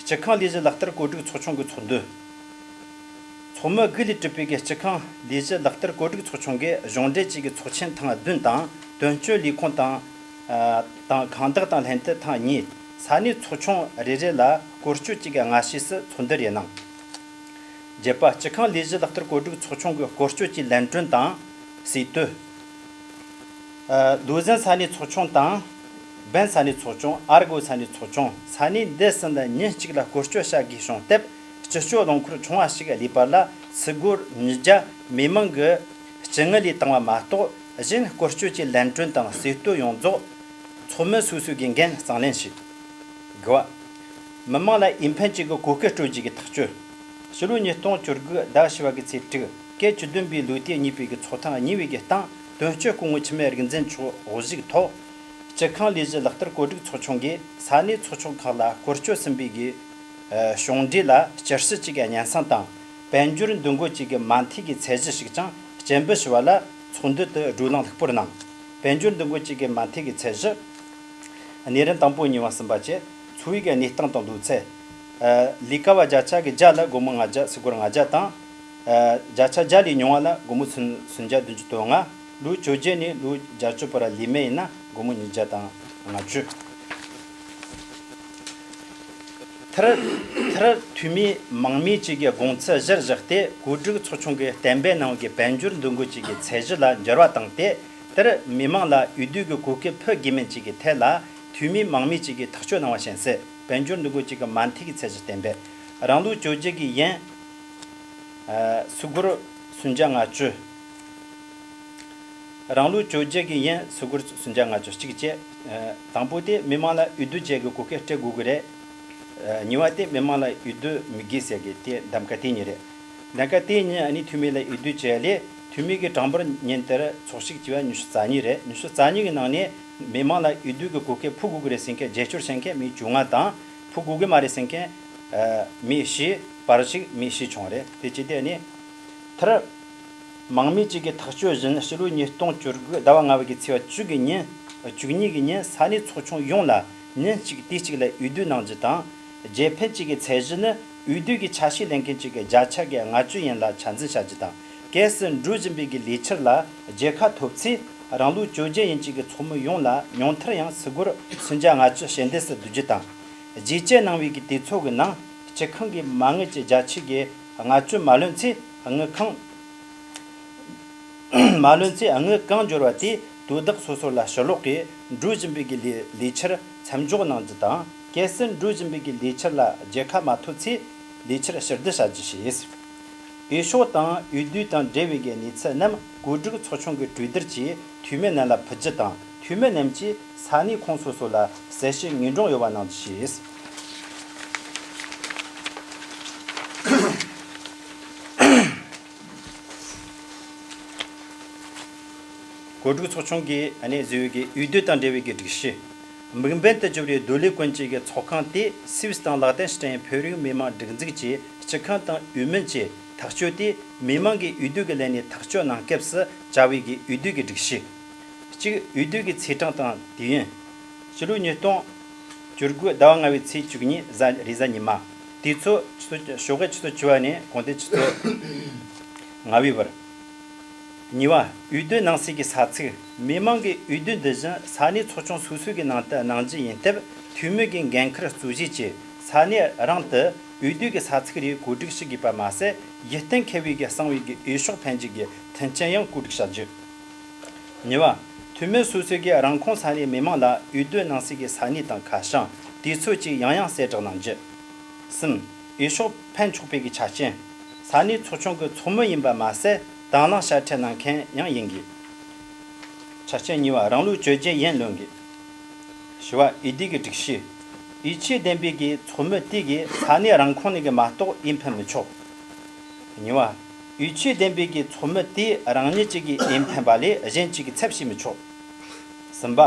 སྤྱི་ཁང་ལས་གཞི་ལག་བསྟར་བཀོད་སྒྲིག་ཚོགས་ཆུང་གི་ཚོགས་འདུ། ཚོགས་མི་དགུ་ལས་གྲུབ་པའི་གི་སྤྱི་ཁང་ལས་གཞི་ལག་བསྟར་བཀོད་སྒྲིག་ཚོགས་ཆུང་གིས་གཞུང་འབྲེལ་གཅིག་གི་ཚོགས་ཆེན་ཐེངས་བདུན་དང་། དོན་གཅོད་ལས་ཁུངས་དང་། ཨ། དང་ཁང་བདག་དང་ལྷན་དུ་ཐེངས་གཉིས། ས་གནས་ཚོགས་ཆུང་རེ་རེ་ལ་སྐོར་སྐྱོད་གཅིག་གི་སྔ་ཕྱིས་སུ་ཚོགས་འདུ་རེ་གནང་། བརྒྱད་པ། སྤྱི་ཁང་ལས་གཞི་ལག་བསྟར་བཀོད་སྒྲིག་ཚོགས་ཆུང་གི་སྐོར་སྐྱོད་ཀྱི་ལན་གྲོན་དང་། སྲིད་དོན། ཨ། ལུའུ་ཟན་ས་གནས་ཚོགས་ཆུང་དང་། བན་ས་གནས་ཚོགས་ཆུང་། ཨར་གོ་ས་གནས་ཚོགས་ཆུང་། ས་གནས་འདི་གསུམ་ལ་ཉིན་གཅིག་ལ་སྐོར་སྐྱོད་བྱ་དགོས་བྱུང་སྟབས། སྤྱི་སྤྱོད་རླངས་འཁོར་ཆུང་བ་ཞིག་ལས་པ་ལ་སུ་སྒོར་ཉིས་བརྒྱ་མི་མང་གི་སྤྱི་དངུལ་ལས་བཏང་བ་མ་གཏོགས། གཞན་སྐོར་སྐྱོད་ཀྱི་ལན་གྲོན་དང་གསོལ་སྟོན་ཡོངས་རྫོགས་ཚོགས་མི་སོ་སོ་གིས་འགན་གཙང་ལེན་བྱེད་དགོས་པ། མི་མང་ལ་འོས་འཕེན་བཅས་ཀྱི་གོ་སྐབས་སྤྲོད་རྒྱུ་གི་ཐག་གཅོད། ཕྱི་ལོ་ཉིས་སྟོང་བཅུ་དགུ་ཟླ་བཞི་པ་གི་ཚེས་དྲུག་གལ་བཅུ་བདུན་པའི་ལོ་དུས་གཉིས་པའི་གི་ཚོགས་ཐེངས་གཉིས་པའི་གི་སྟེང་དོན་གཅོད་སྐུ་ངོ་འཆི་མེད་རིག་འཛིན་མཆོག་དབུ་བཞུགས་ཐོག་སྤྱི་ཁང་ལས་གཞི་ལག་བསྟར་བཀོད་སྒྲིག་ཚོགས་ཆུང་གིས་ས་གནས་ཚོགས་ཆུང་ཁག་ལ་སྐོར་སྐྱོད་ཟིན་པའི་གི་གཞུང་འབྲེལ་ལ་སྤྱི་སྤྱི་གཅིག་གི་སྙན་སེང་དང་། དཔལ་འབྱོར་འདུ་འགོད་གཅིག་གི་མ་མཐའི་གི་ཚད་གཞི་ཞིག་ཀྱང་སྤྱན་འབུལ་ཞུ་བ་ལ་ཚོགས་འདུ་དུ་བགྲོ་གླེང་ལྷུག་པོར་གནང་། དཔལ་འབྱོར་འདུ་འགོད་གཅིག་གི་མ་མཐའི་གི་ཚད་གཞི། གནས་རིམ་དང་པོ་གཉིས་པ་གསུམ་པ་བཅས་འཚོ་བའི་གི་གནས་སྟངས་དང་ལོ་ཚད། ལས་ཀ་བ་བརྒྱ་ཆ་གི་བརྒྱ་ལ་སྒོར་མོ་ལྔ་བརྒྱ་སུ་སྒོར་ལྔ་བརྒྱ་དང་། བརྒྱ་ཆ་བརྒྱ་ལས་ཉུང་བ་ལ་སྒོར་མོ་སུམ་སུམ་བརྒྱ་བདུན་ཅུ་དོན་ལྔ། ལོ་བཅོ་བརྒྱད་ནས་ལོ་བརྒྱད་ཅུ་བར་ལས་མི་ཡིན་ན་སྒོར་མོ་ཉིས་བརྒྱ་དང་ལྔ་བཅུ། མཐར་མཐར་འཐུས་མི་མང་མོས་བཅས་ཀྱི་དགོངས་ཚུལ་གཞིར་བཞག་སྟེ། གོ་སྒྲིག་ཚོགས་ཆུང་གིས་གཏན་འབེབས་གནང་བའི་དཔལ་འབྱོར་འདུ་འགོད་བཅས་ཀྱི་ཚད་གཞི་ལ་འགྱུར་བ་བཏང་སྟེ། དེར་མི་མང་ལ་འོས་བསྡུ་གི་གོ་སྐབས་ཕུལ་དགོས་མིན་བཅས་ཀྱི་ཐད་ལ་འཐུས་མི་མང་མོས་བཅས་ཀྱིས་ཐག་གཅོད་གནང་བ་བཞིན་སྲིད། དཔལ་འབྱོར་འདུ་འགོད་བཅས་ཀྱི་མ་མཐའི་གི་ཚད་གཞི་གཏན་འབེབས། རང་ལོ་བཅོ་བརྒྱད་ཀྱི་ཡན་སུ་སྒོར་སུམ་བརྒྱ་ལྔ་བཅུ། རང་ལོ་བཅོ་བརྒྱད་ཀྱི་ཡན་སུ་སྒོར་སུམ་བརྒྱ་ལྔ་བཅུ་གཅིག་བཅས། དང་པོ་དེ་མི་མང་ལ་འོས་བསྡུ་བྱེད་དགོས་གོ་སྐབས་སྤྲད་དགོས་ཀྱི་རེད། གཉིས་པ་དེ་མི་མང་ལ་འོས་བསྡུ་མི་དགོས་ཟེར་གི་དེ་གདམ་ག་དེ་གཉིས་རེད། གདམ་ག་དེ་གཉིས་ཨ་ནི་འཐུས་མི་ལ་འོས་བསྡུ་བྱས་ལས་འཐུས་མི་གི་གྲངས་འབོར་ཉིན་དེར་ཚོགས་ཞུགས་བྱས་པ་ཉི་ཤུ་རྩ་གཉིས་རེད། ཉི་ཤུ་རྩ་གཉིས་ཀྱི་ནང་ནས་མི་མང་ལ་འོས་བསྡུ་གི་གོ་སྐབས་ཕུལ་དགོས་ཀྱི་རེད་ཟེར་མཁན་རྒྱབ་སྐྱོར་བྱེད་མཁན་མི་བཅོ་ལྔ་དང་། ཕུལ་དགོས་ཀྱི་མ་རེད་ཟེར་མཁན་མི་བཞི། བར་ཞིག་མི་བཞི་བྱུང་རེད། དེ་བྱས་ཏེ་ཨ་ནི་མཐར། མང་མོས་ཅིག་གི་ཐག་གཅོད་བཞིན་ཕྱི་ལོ་ཉིས་སྟོང་བཅུ་དགུ་ཟླ་བ་ལྔ་པ་གི་ཚེས་པ་བཅུ་གི་ཉིན། བཅུ་གཉིས་ཀྱི་ཉིན་ས་གནས་ཚོགས་ཆུང་ཡོངས་ལ་ཉིན་གཅིག་དུས་གཅིག་ལ་འོས་བསྡུ་གནང་རྒྱུ་དང་། རྒྱལ་ཕམ་གཅིག་གི་ཚད་གཞི་ནི་འོས་བསྡུ་གི་ཆ་ཤས་ལེན་མཁན་གཅིག་གི་བརྒྱ་ཆ་གི་ལྔ་བཅུ་ཡན་ལ་ཆ་འཛིན་བྱ་རྒྱུ་དང་། གལ་སྲིད་འགྲོ་བཞིན་པའི་གི་ལས་འཆར་ལ་རྒྱལ་ཁ་ཐོབ་ཚེ་རང་ལོ་བཅོ་བརྒྱད་ཡན་གཅིག་གི་ཚོགས་མི་ཡོངས་ལ་ཉུང་མཐར་ཡང་སུ་སྒོར་སུམ་བརྒྱ་ལྔ་བཅུ་ཞལ་འདེབས་སུ་བསྡུ་རྒྱུ་དང་། རྒྱས་བཅད་གནང་བའི་གི་དུས་ཚོད་ཀྱི་ནང་སྤྱི་ཁང་གི་མ་དངུལ་གྱི་བརྒྱ་ཆ་གི་ལྔ་བཅུ་མ་ལོན་ཚེ་དངུལ་ཁང་། མ་ལོན་ཚེ་དངུལ་གང་འབྱོར་བ་དེ་དོ་བདག་སོ་སོ་ལ་ཕྱིར་སློག་གིས་འགྲོ་བཞིན་པའི་གི་ལས་ལས་འཆར་མཚམས་འཇོག་གནང་རྒྱུ་དང་། གལ་སྲིད་འགྲོ་བཞིན་པའི་གི་ལས་འཆར་ལ་རྒྱལ་ཁ་མ་ཐོབ་ཚེ་ལས་འཆར་ཕྱིར་བསྡུ་བྱ་རྒྱུ་བྱས། འོས་ཤོག་དང་འོས་བསྡུ་དང་འབྲེལ་བའི་གི་གནས་ཚུལ་རྣམས་གོ་སྒྲིག་ཚོགས་ཆུང་གི་གྲོས་བསྡུར་གྱིས་འཐུས་མི་རྣམས་ལ་ཕུལ་རྒྱུ་དང་། འཐུས་མི་རྣམས་ཀྱིས་ས་གནས་ཁོངས་སོ་སོ་ལ་གསལ་བཤད་དངོས་སྒྲུང་ཡོད་པ་གནང་རྒྱུ་བྱས། གོ་སྒྲིག་ཚོགས་ཆུང་གིས་ཨ་ནེ་བཟོས་པའི་གི་འོས་བསྡུ་དང་འབྲེལ་བའི་གི་སྒྲིག་གཞི། དམིགས་འབེན་དུ་གྱུར་བའི་སྡོད་ལས་ཀུན་གྱི་གི་ཚོགས་ཁང་དེ་སུད་སི་དང་ལག་དན་ཞི་ཀྲན་ཕེ་རུའི་མི་དམངས་སྒྲིག་འཛུགས་ཀྱི་སྤྱི་ཁང་དང་འོས་མིན་གྱི་ཐག་གཅོད་དེ་མི་དམངས་ཀྱིས་འོས་བསྡུ་གི་ལས་གནས་ཐག་གཅོད་གནང་སྐབས་སུ་བྱ་བའི་གི་འོས་བསྡུ་གི་སྒྲིག་གཞི། གཅིག་འོས་བསྡུ་གི་ཚེས་གྲངས་དང་དུས་ཡུན། ཕྱི་ལོ་ཉིས་སྟོང་བཅུ་དགུ་ཟླ་བ་ལྔ་པའི་ཚེས་བཅུ་གཉིས་གཟའ་རེས་གཟའ་ཉི་མ། དུས་ཚོད་ཆུ་ཚོད་ཞོགས་ཀས་ཆུ་ཚོད་བཅུ་པ་ནས་དགོང་དྲོ་ཆུ་ཚོད་ལྔ་པའི་བར། གཉིས་པ། འོས་བསྡུ་གནང་སའི་གི་ས་ཚིགས། མི་མང་གིས་འོས་བསྡུ་འདི་བཞིན་ས་གནས་ཚོགས་ཆུང་སོ་སོའི་གི་ནང་དུ་གནང་རྒྱུ་ཡིན་སྟབས། འཐུས་མི་གི་འགན་ཁུར་གཙོ་བཞེས་ཀྱིས་ས་གནས་རང་དུ་འོས་བསྡུ་གི་ས་ཚིགས་རེ་གོ་སྒྲིག་ཞུ་དགོས་པ་མ་ཟད། ཡིད་གཏན་འཁེལ་བའི་གི་གསང་བའི་གི་འོས་ཤོག་འཕེན་རྒྱུ་གི་མཐུན་རྐྱེན་ཡང་གོ་སྒྲིག་བྱ་རྒྱུ། གཉིས་པ། འཐུས་མི་སོ་སོའི་གི་རང་ཁོངས་ས་གནས་མི་མང་ལ་འོས་བསྡུ་གནང་སའི་གི་ས་གནས་དང་ཁ་བྱང་། དུས་ཚོད་བཅས་ཡང་ཡང་གསལ་བསྒྲགས་གནང་རྒྱུ། གསུམ། འོས་ཤོག་འཕེན་ཆོག་པའི་གི་ཆ་རྐྱེན། ས་གནས་ཚོགས་ཆུང་གི་ཚོགས་མི་ཡིན་པ་མ་ཟད། དང་བླངས་དཔྱ་ཁྲལ་གནང་མཁན་ཡང་ཡིན་དགོས། ཆ་རྐྱེན་གཉིས་པ། རང་ལོ་བཅོ་བརྒྱད་ཡན་ལོན་དགོས། བཞི་པ། འོས་བསྡུ་གི་སྒྲིག་གཞི། འོས་ཆོས་ལྡན་པའི་གི་ཚོགས་མི་དེ་གིས་ས་གནས་རང་ཁོངས་ནས་གི་མ་གཏོགས་འོས་འཕེན་མི་ཆོག་གཉིས་པ། འོས་ཆོས་ལྡན་པའི་གི་ཚོགས་མི་དེས་རང་ཉིད་ཀྱི་གི་འོས་འཕེན་པ་ལས་གཞན་གཅིག་གི་ཚབ་བྱེད་མི་ཆོག་གསུམ་པ།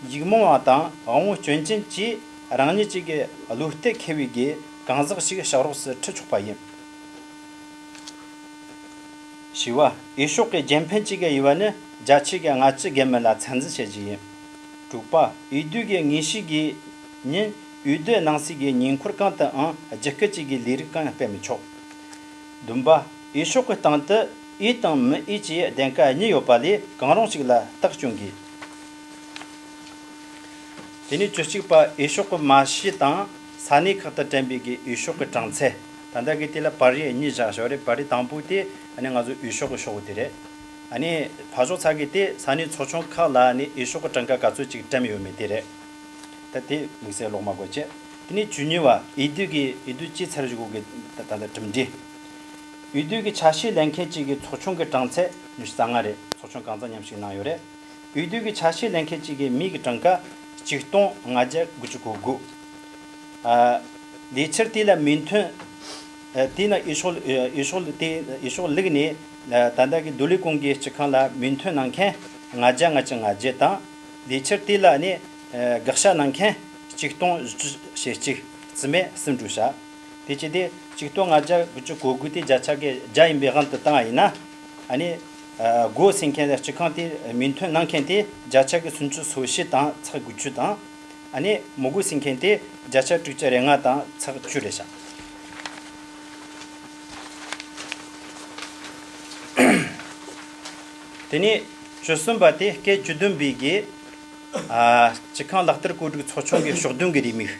ཡིག་རྨོངས་པ་དང་དབང་པོ་སྐྱོན་ཅན་གྱིས་རང་ཉིད་ཀྱི་གི་བློ་གཏད་འཁེལ་བའི་གི་གང་ཟག་ཞིག་ཕྱག་རོགས་སུ་ཁྲིད་ཆོག་པ་ཡིན། བཞི་པ། འོས་ཤོག་གི་རྒྱལ་ཕམ་གཅིག་གི་དབྱེ་བ་ནི་བརྒྱ་ཆ་གི་ལྔ་བཅུ་བརྒལ་མིན་ལ་ཚད་འཛིན་བྱེད་རྒྱུ་ཡིན། དྲུག་པ། འོས་བསྡུ་གི་དངོས་གཞིའི་གི་ཉིན་འོས་བསྡུ་གནང་སའི་གི་ཉིན་འཁོར་གང་དུའང་རྒྱུ་སྐར་གཅིག་གི་ལས་རིགས་གང་ཡང་སྤེལ་མི་ཆོག་བདུན་པ། འོས་ཤོག་གི་སྟེང་དུ་འོས་དང་མི་འོས་ཀྱི་གདེངས་ཀ་གཉིས་ཡོད་པ་ལས་གང་རུང་ཞིག་ལ་རྟགས་སྐྱོན་དགོས། དེ་ནས་བཅུ་གཅིག་པ། འོས་ཤོག་གི་མ་ཕྱི་དང་ས་གནས་ཁག་ཏུ་བཀྲམ་པའི་གི་འོས་ཤོག་གི་གྲངས་ཚད། ད་ལྟ་གི་དེ་ལ་པར་རིས་གཉིས་བཞག་ཡོད་རེད། པར་རིས་དང་པོ་དེ་ཨ་ནི་ང་ཚོ་འོས་ཤོག་གི་ཤོག་བུ་དེ་རེད། ཨ་ནི་ཕར་ཕྱོགས་ཚ་གི་དེ་ས་གནས་ཚོགས་ཆུང་ཁག་ལ་ཨ་ནི་འོས་ཤོག་གི་གྲངས་ཀ་ག་ཚོད་ཅིག་བཀྲམ་ཡོད་མེད་དེ་རེད། ད་དེ་དམིགས་བསལ་ཀློག་མ་དགོས་བྱས། དེ་ནས་བཅུ་གཉིས་པ་འོས་བསྡུ་གི་འོས་བསྡུ་བྱས་ཚར་བཞག་གི་ད་ད་ལྟ་གྲུབ་འབྲས། འོས་བསྡུ་གི་ཆ་ཤས་ལེན་མཁན་གཅིག་གི་ཚོགས་ཆུང་གི་གྲངས་ཚད་ཉི་ཤུ་རྩ་ལྔ་རེད། ཚོགས་ཆུང་གང་ཚང་མཉམ་ཞུགས་གནང་ཡོད་རེད། འོས་བསྡུ་གི་ཆ་ཤས་ལེན་མཁན་གཅིག་གི་མི་གི་གྲངས་ཀ་གཅིག་སྟོང་ལྔ་བརྒྱ་དགུ་བཅུ་གོ་དགུ། ཨ། ལས་འཆར་དེ་ལ་མོས་མཐུན། ཨ། དེ་ནང་འོས་ཤོག་ཨ། འོས་ཤོག་དེ་འོས་ཤོག་བླུགས་ནས། ཨ། ད་ལྟ་གི་རྡོ་ལི་གོང་གི་སྤྱི་ཁང་ལ་མོས་མཐུན་གནང་མཁན་ལྔ་བརྒྱ་ལྔ་བཅུ་ང་བརྒྱད་དང་། ལས་འཆར་དེ་ལ་ནི། ཨ། དགག་བྱ་གནང་མཁན་གཅིག་སྟོང་བཞི་བཅུ་ཞེ་གཅིག་རྩིས་མེད་གསུམ་བསྒྲུབས་བཞག་དེ་བྱས་ཏེ་གཅིག་སྟོང་ལྔ་བརྒྱ་དགུ་བཅུ་གོ་དགུ་དེ་བརྒྱ་ཆ་གི་བརྒྱ་ཡིན་པའི་དབང་དུ་བཏང་བ་ཡིན་ན། ཨ་ནི། ཨ། དགོས་ཟེར་མཁན་སྤྱི་ཁང་དེ་མོས་མཐུན་གནང་མཁན་དེ་བརྒྱ་ཆ་གི་སུམ་ཅུ་སོ་བཞི་དང་ཚེག་དགུ་བཅུ་དང་། ཨ་ནི་མི་དགོས་ཟེར་མཁན་དེ་བརྒྱ་ཆ་དྲུག་ཅུ་རེ་ལྔ་དང་ཚེག་བཅུ་རེད་ཤག་དེ་ནས་བཅུ་གསུམ་པ་དེ་སྐད་བཅུ་བདུན་པའི་གི། ཨ། སྤྱི་ཁང་ལག་བསྟར་བཀོད་སྒྲིག་ཚོགས་ཆུང་གི་ཕྱོགས་བསྡོམས་ཀྱི་རེའུ་མིག་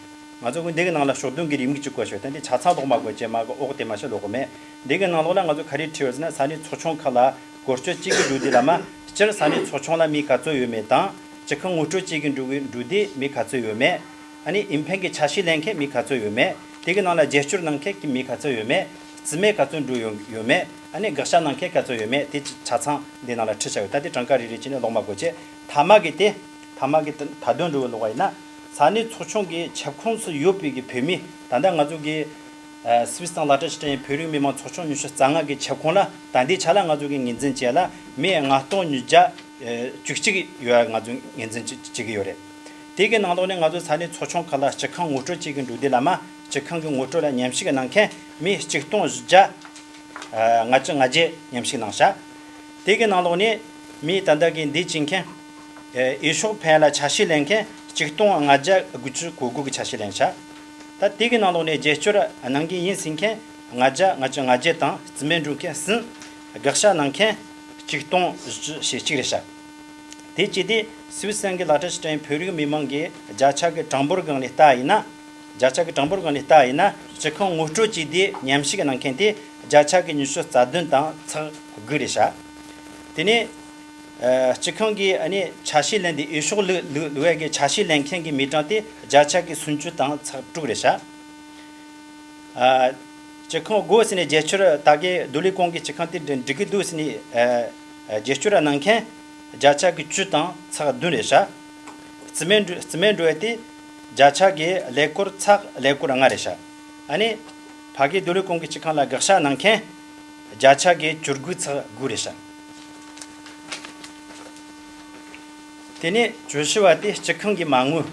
ང་ཚོ་གི་འདི་གི་ནང་ལ་ཕྱོགས་བསྡོམས་ཀྱི་རེའུ་མིག་ཅིག་བཀོད་ཤག་དེ་འདི་ཆ་ཚང་ཀློག་མ་དགོས་ཀྱི་མ་གི་འོག་དེ་མ་ཤེས་ཀློག་གི་མེད། འདི་གི་ནང་ལོགས་ལ་ང་ཚོ་ག་རེ་བྲིས་ཡོད་ཟེར་ན། ས་གནས་ཚོགས་ཆུང་ཁག་ལ་བཀོལ་སྤྱོད་བྱེད་ཀྱི་འགྲོ་དུས་ལ་མ་སྤྱིར་ས་གནས་ཚོགས་ཆུང་ལ་མི་ག་ཚོད་ཡོད་མེད་དང་། སྤྱི་ཁང་ངོ་སྤྲོད་བྱེད་ཀྱི་འགྲོ་གི་འགྲོ་དུས་མི་ག་ཚོད་ཡོད་མེད། ཨ་ནི་ཨིན་ཕན་གྱི་ཆ་ཤས་ལེན་མཁན་མི་ག་ཚོད་ཡོད་མེད། དེ་གི་ནང་ལ་རྒྱབ་སྐྱོར་གནང་མཁན་གྱི་མི་ག་ཚོད་ཡོད་མེད། རྩིས་མེད་ག་ཚོད་འགྲོ་ཡོད་ཡོད་མེད། ཨ་ནི་དགག་བྱ་གནང་མཁན་ག་ཚོད་ཡོད་མེད། དེ་ཆ་ཚང་འདི་ནང་ལ་བྲིས་བཞག་ཡོད། ད་དེ་གྲངས་ཀ་རེ་རེ་བྱས་ནས་ཀློག་མ་དགོས་ཀྱི། མཐའ་མ་གི་དེ། མཐའ་མ་གི་དེ་མཐའ་དོན་འགྲོ་བའི་ཀློག་པ་ཡིན་ན། ས་གནས་ཚོགས་ཆུང་གི་ཁྱབ་ཁོངས་སུ་ཡོད་པའི་གི་བོད་མི་ད་ལྟ་ང་ཚོ་གི། ཨ། སུད་སི་དང་ལ་ཊ་ཤི་ཊན་བོད་རིགས་མི་མང་ཚོགས་ཆུང་ཉི་ཤུ་རྩ་ལྔ་གི་ཁྱབ་ཁོངས་ལ་ད་ལྟའི་ཆ་ལ་ང་ཚོ་གི་ངོས་འཛིན་བྱས་ལ་མི་ལྔ་སྟོང་ཉིས་བརྒྱ་བཅུ་གཅིག་ཡོད་ང་ཚོ་ངོས་འཛིན་བྱེད་ཀྱི་ཡོད་རེད། དེ་གི་ནང་ལོགས་ནས་ང་ཚོ་ས་གནས་ཚོགས་ཆུང་ཁག་ལ་སྤྱི་ཁང་ངོ་སྤྲོད་བྱེད་ཀྱི་འགྲོ་དུས་ལ་མ་སྤྱི་ཁང་གི་ངོ་སྤྲོད་ལ་མཉམ་ཞུགས་གནང་མཁན་མི་གཅིག་སྟོང་བཞི་བརྒྱ་ལྔ་བཅུ་ང་བརྒྱད་མཉམ་ཞུགས་གནང་ཤག་དེ་གི་ནང་ལོགས་ནས་མི་ད་ལྟ་གི་འདི་བྱེད་མཁན། ཨེ། འོས་ཤོག་འཕེན་ལ་ཆ་ཤས་ལེན་མཁན་གཅིག་སྟོང་ལྔ་བརྒྱ་དགུ་བཅུ་གོ་དགུ་གི་ཆ་ཤས་ལེན་ཤག་ད་དེ་གི་ནང་ལོགས་ནས་རྒྱབ་སྐྱོར་གནང་གི་ཡིན་ཟེར་མཁན་ལྔ་བརྒྱ་ལྔ་བཅུ་ང་བརྒྱད་དང་། རྩིས་མེད་འགྲོ་མཁན་གསུམ། དགག་བྱ་གནང་མཁན་གཅིག་སྟོང་བཞི་བཅུ་ཞེ་གཅིག་རེད་ཤག་དེ་བྱས་ཏེ་སུད་སི་གི་ལ་ཊ་ཤི་ཊན་བོད་རིགས་མི་མང་གི་བརྒྱ་ཆ་གི་གྲངས་འབོར་སྒང་ནས་ལྟ་ཡིན་ན། བརྒྱ་ཆ་གི་གྲངས་འབོར་སྒང་ནས་ལྟ་ཡིན་ན། སྤྱི་ཁང་ངོ་སྤྲོད་བྱས་ཏེ་མཉམ་ཞུགས་གནང་མཁན་དེ་བརྒྱ་ཆ་གི་ཉི་ཤུ་རྩ་བདུན་དང་ཚེག་དགུ་རེད་ཤག་དེ་ནས། ཨ། སྤྱི་ཁང་གིས་ཨ་ནི་ཆ་ཤས་ལེན་ཏེ་འོས་ཤོག་བླུགས་བླུགས་བླུགས་ཡས་ཀྱི་ཆ་ཤས་ལེན་མཁན་གྱི་མི་གྲངས་དེ་བརྒྱ་ཆ་གི་སུམ་ཅུ་དང་ཚེག་དྲུག་རེད་ཤག་ཨ། སྤྱི་ཁང་དགོས་ཟེར་ནས་རྒྱབ་སྐྱོར་ད་གའི་རྡོ་ལི་གོང་གི་སྤྱི་ཁང་དེ་འགྲིག་གི་འདུག་ཟེར་ནས། ཨ། རྒྱབ་སྐྱོར་གནང་མཁན་བརྒྱ་ཆ་གི་བཅུ་དང་ཚེག་བདུན་རེད་ཤག་རྩིས་མེད་འགྲོ་རྩིས་མེད་འགྲོ་ཡས་དེ་བརྒྱ་ཆ་གི་ཀླད་ཀོར་ཚེག་ཀླད་ཀོར་ལྔ་རེད་ཤག་ཨ་ནི་ཕ་གི་རྡོ་ལི་གོང་གི་སྤྱི་ཁང་ལ་དགག་བྱ་གནང་མཁན་བརྒྱ་ཆ་གི་བཅུ་དགུ་ཚེག་དགུ་རེད་ཤག་དེ་ནས་བཅུ་བཞི་བ་དེ་སྤྱི་ཁང་གི་མ་དངུལ།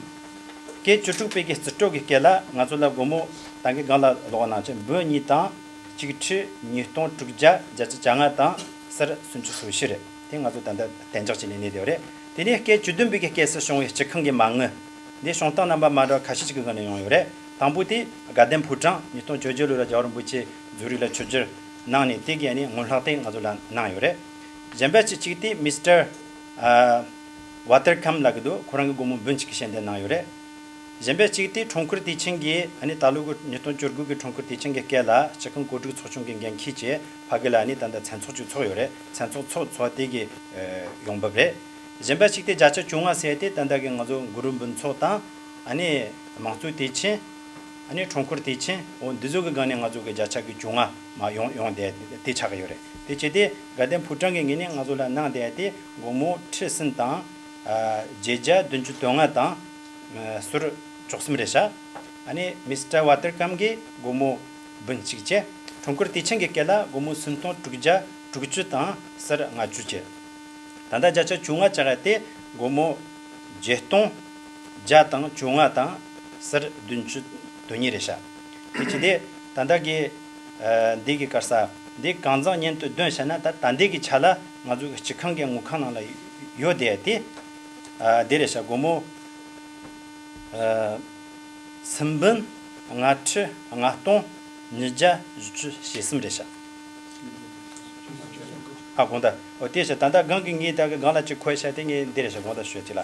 སྐད་བཅུ་དྲུག་པའི་གི་རྩིས་སྤྲོད་ཀྱི་སྐད་ལ་ང་ཚོ་ལ་སྒོར་མོ་ད་གིན་སྒང་ལ་ཀློག་གནང་བྱས་འབུམ་གཉིས་དང་གཅིག་ཁྲི་ཉིས་སྟོང་དྲུག་བརྒྱ་བརྒྱད་ཅུ་གྱ་ལྔ་དང་གསེར་སུམ་ཅུ་སོ་བཞི་རེད། དེ་ང་ཚོ་ད་ལྟ་གཏན་འཇགས་བྱས་ནས་གནས་བསྡད་ཡོད་རེད། དེ་ནས་སྐད་བཅུ་བདུན་པའི་གི་སྐབས་སུ་བྱུང་བའི་སྤྱི་ཁང་གི་མ་དངུལ། འདི་བྱུང་སྟངས་རྣམ་པ་མ་འདྲ་བ་ཁ་ཤས་ཅིག་གི་སྒང་ནས་ཡོང་ཡོད་རེད། དང་པོ་དེ་དགའ་ལྡན་ཕོ་བྲང་ཉིས་སྟོང་བཅོ་བརྒྱད་ལོ་ལ་རྒྱལ་བ་རིན་པོ་ཆེ་རྫོང་རིང་ལ་ཆིབས་བསྒྱུར་གནང་ནས་དེ་གི་ཨ་ནི་སྔོན་ལྷག་དེ་ང་ཚོ་ལ་གནང་ཡོད་རེད། གཞན་པ་གཅིག་གཅིག་དེ་མི་སི་ཊར་ཨ་ཝ་ཏར་ཁམ་ལབ་ཀྱི་འདུག་ཁོ་རང་གི་སྒོར་མོ་འབུམ་གཅིག་གི་ཞལ་འདེབས་གནང་ཡོད་རེད། གཞན་པ་གཅིག་དེ་འཁྲུངས་སྐར་དུས་ཆེན་གྱི་ཨ་ནི་ད་ལོ་གི་ཉིས་སྟོང་བཅུ་དགུ་གི་འཁྲུངས་སྐར་དུས་ཆེན་གྱི་སྐབས་ལ་སྤྱི་ཁང་གོ་སྒྲིག་ཚོགས་ཆུང་གི་འགན་འཁྱེར་བྱས་ཕ་གི་ལ་ཨ་ནི་ད་ལྟ་མཚན་ཚོགས་ཅིག་ཚོགས་ཡོད་རེད། མཚན་ཚོགས་ཚོགས་ཚོགས་དེ་གི་ཨ་ཡོང་འབབ་རེད། གཞན་པ་གཅིག་དེ་བརྒྱ་ཆ་བཅོ་ལྔ་ཟེར་དེ་ད་ལྟ་གི་ང་ཚོ་གུ་རུ་འབུམ་ཚོགས་དང་ཨ་ནི་དམངས་གཙོའི་དུས་ཆེན། ཨ་ནི་འཁྲུངས་སྐར་དུས་ཆེན། འོ་འདི་ཚོ་གི་སྒང་ནས་ང་ཚོ་གི་བརྒྱ་ཆ་གི་བཅོ་ལྔ་མར་ཡོང་ཡོང་བསྡད་དེ་ཆགས་ཀྱི་ཡོད་རེད། དེ་བྱས་ཏེ་དགའ་ལྡན་ཕོ་བྲང་གི་ངོས་ནས་ང་ཚོ་ལ་གནང་བསྡད་དེ་སྒོར་མོ་ཁྲི་གསུམ་དང་ཨ་བརྒྱད་བརྒྱ་བདུན་ཅུ་དོན་ལྔ་དང་ཨ་སོར་བཅུ་གསུམ་རེད་ཤག་ཨ་ནི་མི་སི་ཊར་ཝ་ཏར་ཀམ་གིས་སྒོར་མོ་འབུམ་གཅིག་བྱས། འཁྲུངས་སྐར་དུས་ཆེན་གྱི་སྐབས་ལ་སྒོར་མོ་སུམ་སྟོང་དྲུག་བརྒྱ་དྲུག་ཅུ་དང་སོར་ལྔ་བཅུ་བྱས། ད་ལྟ་བརྒྱ་ཆ་བཅོ་ལྔ་བྱ་ག་དེ་སྒོར་མོ་བརྒྱད་སྟོང་བརྒྱ་དང་བཅོ་ལྔ་དང་སོར་བདུན་ཅུ་དོན་གཉིས་རེད་ཤག་དེ་བྱས་ཏེ་ད་ལྟ་གི་ཨ་འདི་གི་སྐར་ས་འདི་གང་ཚང་མཉམ་དུ་བསྡོམས་བྱས་ན་ད་ད་འདི་གི་ཆ་ལ་ང་ཚོ་གི་སྤྱི་ཁང་གི་དངུལ་ཁང་ནང་ལ་ཡོད་བསྡད་དེ་ཨ་འདི་རེད་ཤག་སྒོར་མོ་ཨ་སུམ་འབུམ་ལྔ་ཁྲི་ལྔ་སྟོང་ཉིས་བརྒྱ་བཞི་བཅུ་ཞེ་གསུམ་རེད་ཤག་ཨ་དགོངས་དག་འོ་དེ་བྱས་ད་ལྟ་སྒང་གི་ངས་ད་གི་སྒང་ལ་ཅིག་འཁོད་བྱས་དེ་ངས་འདི་རེད་ཤག་དགོངས་དག་ཞུ་ཅིག་ལ།